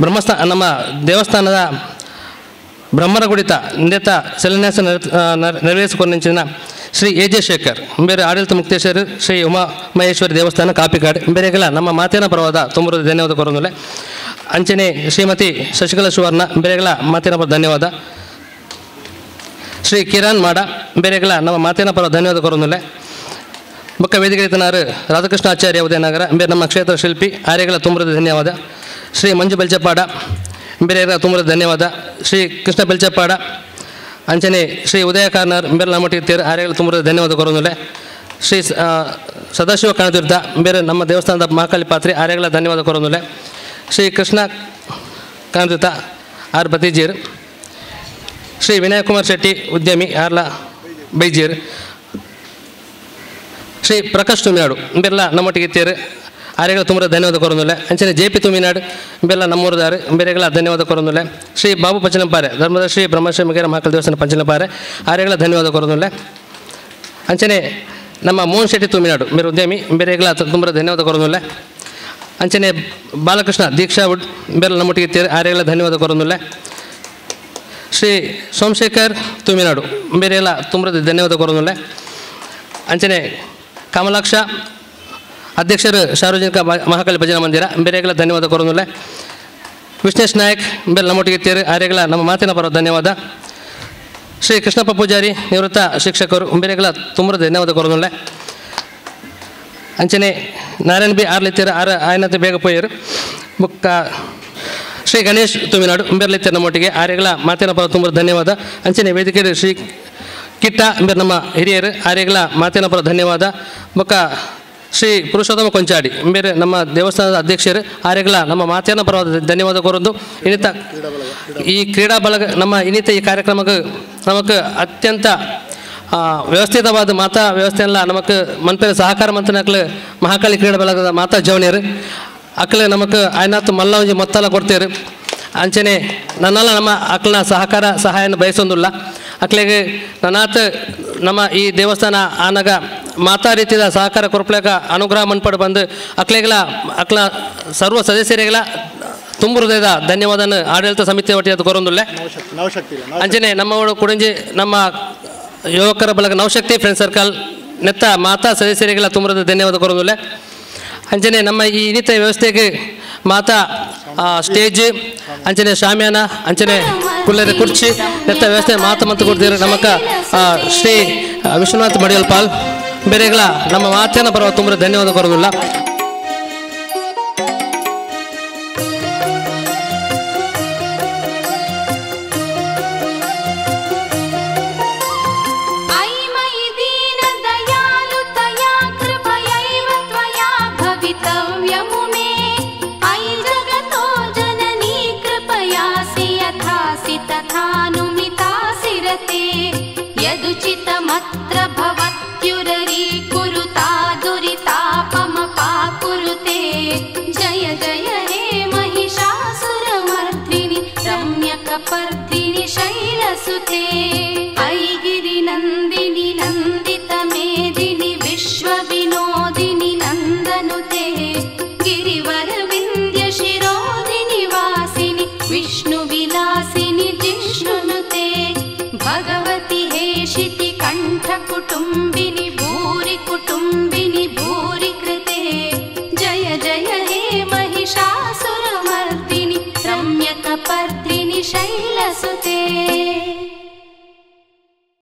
ಬ್ರಹ್ಮಸ್ಥಾನ ನಮ್ಮ ದೇವಸ್ಥಾನದ ಬ್ರಹ್ಮರ ಗುಡಿತ ನಿಂದೆತ ಶಿಲಾನ್ಯಾಸ ನೆರವೇರಿಸಿಕೊಂಡ ಶ್ರೀ ಎ ಜೆ ಶೇಖರ್ ಬೇರೆ ಆಡಳಿತ ಮುಕ್ತೇಶ್ವರ ಶ್ರೀ ಉಮಾ ಮಹೇಶ್ವರಿ ದೇವಸ್ಥಾನ ಕಾಪಿಕಾಡ್ ಬೇರೆಗಳ ನಮ್ಮ ಮಾತಿನ ಪರವಾದ ತುಂಬ ಧನ್ಯವಾದ ಕೋರೊಂದುಲ್ಲ. ಅಂಚನೆ ಶ್ರೀಮತಿ ಶಶಿಕಲಾ ಸುವರ್ಣ ಬೇರೆಗಳ ಮಾತಿನ ಪರ ಧನ್ಯವಾದ. ಶ್ರೀ ಕಿರಣ್ ಮಾಡ ಬೇರೆಗಳ ನಮ್ಮ ಮಾತಿನ ಪರ ಧನ್ಯವಾದ ಕೋರೊಂದುಲ್ಲ. ಬೊಕ್ಕ ವೇದಿಕೆತನಾರು ರಾಧಾಕೃಷ್ಣ ಆಚಾರ್ಯ ಉದಯನಗರ ಬೇರೆ ನಮ್ಮ ಕ್ಷೇತ್ರ ಶಿಲ್ಪಿ ಆರ್ಯಗಳ ತುಂಬ ಧನ್ಯವಾದ. ಶ್ರೀ ಮಂಜು ಬೆಲ್ಚಪ್ಪಾಡ ಬೇರೆಗಳ ತುಂಬ ಧನ್ಯವಾದ. ಶ್ರೀ ಕೃಷ್ಣ ಬೆಲ್ಚಪ್ಪಾಡ ಅಂಚನೆ ಶ್ರೀ ಉದಯ ಕಾರ್ನರ್ ಬೇರೆ ನಮ್ಮೊಟ್ಟಿಗೆ ಆರ್ಯಗಳ ತುಂಬ ಧನ್ಯವಾದ ಕೋರೊಂದುಲ್ಲ. ಶ್ರೀ ಸದಾಶಿವ ಕಣತೀರ್ಥ ಬೇರೆ ನಮ್ಮ ದೇವಸ್ಥಾನದ ಮಹಾಕಾಳಿ ಪಾತ್ರೆ ಆರ್ಯಗಳ ಧನ್ಯವಾದ ಕೋರೊಂದುಲ್ಲ. ಶ್ರೀ ಕೃಷ್ಣ ಕಣತೀರ್ಥ ಆರ್ ಬತೀಜೀರ್ ಶ್ರೀ ವಿನಯಕುಮಾರ್ ಶೆಟ್ಟಿ ಉದ್ಯಮಿ ಆರ್ಲ ಬೈಜೀರ್ ಶ್ರೀ ಪ್ರಕಾಶ್ ತುಮಿನಾಡು ಇಂಬೆಲ್ಲ ನಮ್ಮೊಟ್ಟಿಗೆ ಇತ್ತೇರು ಆರ್ಯಗಳ ತುಂಬ ಧನ್ಯವಾದ ಕೋರೊಂದುಲ್ಲ. ಅಂಚನೆ ಜೆ ಪಿ ತುಮಿನಾಡು ಇಂಬೆಲ್ಲ ನಮ್ಮೂರದಾರು ಬೇರೆಗಳ ಧನ್ಯವಾದ ಕೋರೊಂದುಲ್ಲ. ಶ್ರೀ ಬಾಬು ಪಂಚನಪಾರೆ ಧರ್ಮದ ಶ್ರೀ ಬ್ರಹ್ಮಶ್ರೀ ಮುಗೇರ ಮಹಾಕಾಳಿ ದೇವಸ್ಥಾನ ಪಂಚನಪಾರೆ ಆರ್ಯಗಳ ಧನ್ಯವಾದ ಕೋರೊಂದುಲ್ಲ. ಅಂಚನೆ ನಮ್ಮ ಮೋಹನ್ ಶೆಟ್ಟಿ ತುಮಿನಾಡು ಬೇರೆ ಉದ್ಯಮಿ ಬೇರೆಗಳ ತುಂಬ ಧನ್ಯವಾದ ಕೋರೊಂದುಲ್ಲ. ಅಂಚನೆ ಬಾಲಕೃಷ್ಣ ದೀಕ್ಷಾ ವುಡ್ ಬೇರೆ ನಮ್ಮೊಟ್ಟಿಗೆ ಇತ್ತೇರು ಆರ್ಯಗಳ ಧನ್ಯವಾದ ಕೋರೊಂದುಲ್ಲ. ಶ್ರೀ ಸೋಮಶೇಖರ್ ತುಮಿನಾಡು ಬೇರೆಲ್ಲ ತುಂಬ ಧನ್ಯವಾದ ಕೋರೊಂದುಲ್ಲ. ಅಂಚನೆ ಕಮಲಾಕ್ಷ ಅಧ್ಯಕ್ಷರು ಸಾರ್ವಜನಿಕ ಮಹಾಕಾಳಿ ಭಜನಾ ಮಂದಿರ ಬೇರೆಗಳ ಧನ್ಯವಾದ ಕೋರೊಂದುಲ್ಲ. ವಿಷ್ಣೇಶ್ ನಾಯಕ್ ಬೇರೆ ನಮ್ಮೊಟ್ಟಿಗೆ ಇತ್ತೇರು ಆರ್ಯಗಳ ನಮ್ಮ ಮಾತಿನ ಪರ ಧನ್ಯವಾದ. ಶ್ರೀ ಕೃಷ್ಣಪ್ಪ ಪೂಜಾರಿ ನಿವೃತ್ತ ಶಿಕ್ಷಕರು ಬೇರೆಗಳ ತುಂಬ ಧನ್ಯವಾದ ಕೋರೊಂದುಲ್ಲ. ಅಂಚನೆ ನಾರಾಯಣ ಬಿ ಆರ್ಲಿತ್ತೀರ ಆರ್ ಆಯನತೆ ಬೇಗ ಪೋಯರು ಬೊಕ್ಕ ಶ್ರೀ ಗಣೇಶ್ ತುಮಿನಾಡು ಬೇರ್ಲಿತ್ತೀರ ನಮ್ಮೊಟ್ಟಿಗೆ ಆರ್ಯಗಳ ಮಾತಿನ ಪರ ತುಂಬ ಧನ್ಯವಾದ. ಅಂಚನೆ ವೇದಿಕೆ ಶ್ರೀ ಕಿಟ್ಟ ಬೇರೆ ನಮ್ಮ ಹಿರಿಯರು ಆರ್ಯಗಳ ಮಾತಿನ ಪರ ಧನ್ಯವಾದ. ಬೊಕ್ಕ ಶ್ರೀ ಪುರುಷೋತ್ತಮ ಕೊಂಚಾಡಿ ಬೇರೆ ನಮ್ಮ ದೇವಸ್ಥಾನದ ಅಧ್ಯಕ್ಷರು ಆರ್ಯಗಳ ನಮ್ಮ ಮಾತಿನ ಪರವಾದ ಧನ್ಯವಾದ ಕೋರೊಂದು. ಇನ್ನಿತ ಈ ಕ್ರೀಡಾ ಬಳಗ ನಮ್ಮ ಇನ್ನಿತ ಈ ಕಾರ್ಯಕ್ರಮಕ್ಕೆ ನಮಗೆ ಅತ್ಯಂತ ವ್ಯವಸ್ಥಿತವಾದ ಮಾತಾ ವ್ಯವಸ್ಥೆಯೆಲ್ಲ ನಮಕ್ ಮನ್ಪೆರ ಸಹಕಾರ ಮಂತನಕ್ಲು ಮಹಾಕಾಳಿ ಕ್ರೀಡಾ ಬಳಗದ ಮಾತಾ ಜವನಿಯರು ಅಕ್ಲೆ ನಮಕ್ ಆಯ್ನಾತ್ ಮಲ್ಲ ಒಂಜಿ ಮೊತ್ತಲ ಕೊಡ್ತೇರು. ಅಂಚನೆ ನನ್ನೆಲ್ಲ ನಮ್ಮ ಅಕ್ಲನ ಸಹಕಾರ ಸಹಾಯನ ಬಯಸೊಂದುಲ್ಲ. ಅಕ್ಲೆಗೆ ನನ್ನಾತ್ ನಮ್ಮ ಈ ದೇವಸ್ಥಾನ ಆನಗ ಮಾತಾ ರೀತಿಯ ಸಹಕಾರ ಕೊರ್ಪ್ಲೇಕ ಅನುಗ್ರಹ ಮನ್ಪಡು ಬಂದು ಅಕ್ಲೆಗಳ ಅಕ್ಲ ಸರ್ವ ಸದಸ್ಯರಿಗಳ ತುಂಬ ಹೃದಯದ ಧನ್ಯವಾದನ ಆಡಳಿತ ಸಮಿತಿ ಒಟ್ಟಿಗೆ ಕೋರೊಂದುಲ್ಲೆ. ಅಂಚನೆ ನಮ್ಮ ಕುಡಂಜಿ ನಮ್ಮ ಯುವಕರ ಬಳಗ ನವಶಕ್ತಿ ಫ್ರೆಂಡ್ ಸರ್ಕಲ್ ನೆತ್ತ ಮಾತಾ ಸದಸ್ಯರಿಗೆಲ್ಲ ತುಂಬ ಧನ್ಯವಾದ ಕೋರೊಂದುಲ್ಲೆ. ಅಂಚನೆ ನಮ್ಮ ಈ ಇನ್ನಿತರ ವ್ಯವಸ್ಥೆಗೆ ಮಾತಾ ಸ್ಟೇಜ್ ಅಂಚನೆ ಶಾಮಿಯಾನ ಅಂಚನೆ ಕುಲ್ಲರ ಕುರ್ಚಿ ನೆತ್ತ ವ್ಯವಸ್ಥೆ ಮಾತು ಮತ್ತು ಕೊಡ್ತೀರ ನಮಕ ಶ್ರೀ ವಿಶ್ವನಾಥ್ ಮಡಿಯಲ್ ಪಾಲ್ ಬೇರೆಗಳ ನಮ್ಮ ಮಾತಿನ ಪರವ ತುಂಬ ಧನ್ಯವಾದ ಕೋರೊಂದುಲ್ಲ. यदुचितमत्र भवत्युररी कुरुता दुरितापमपाकुरुते जय जय हे महिषासुरमर्दिनि रम्यकपर्दिनि शैल। शैलसुते ऐगिरिनन्दिनि नन्दितमेदिनि विश्वविनोदिनि नन्दनुते गिरिवरविन्द्यशिरोधिनि वासिनि विष्णुविलासिनि जिष्णुनुते भगवति हेशिति कण्ठकुटुम्बिनि भूरि कुटुम्बिनि भूरि कृते जय जय हे महिषासुरमर्दिनि रम्यकपर्दिनि शैलसुते।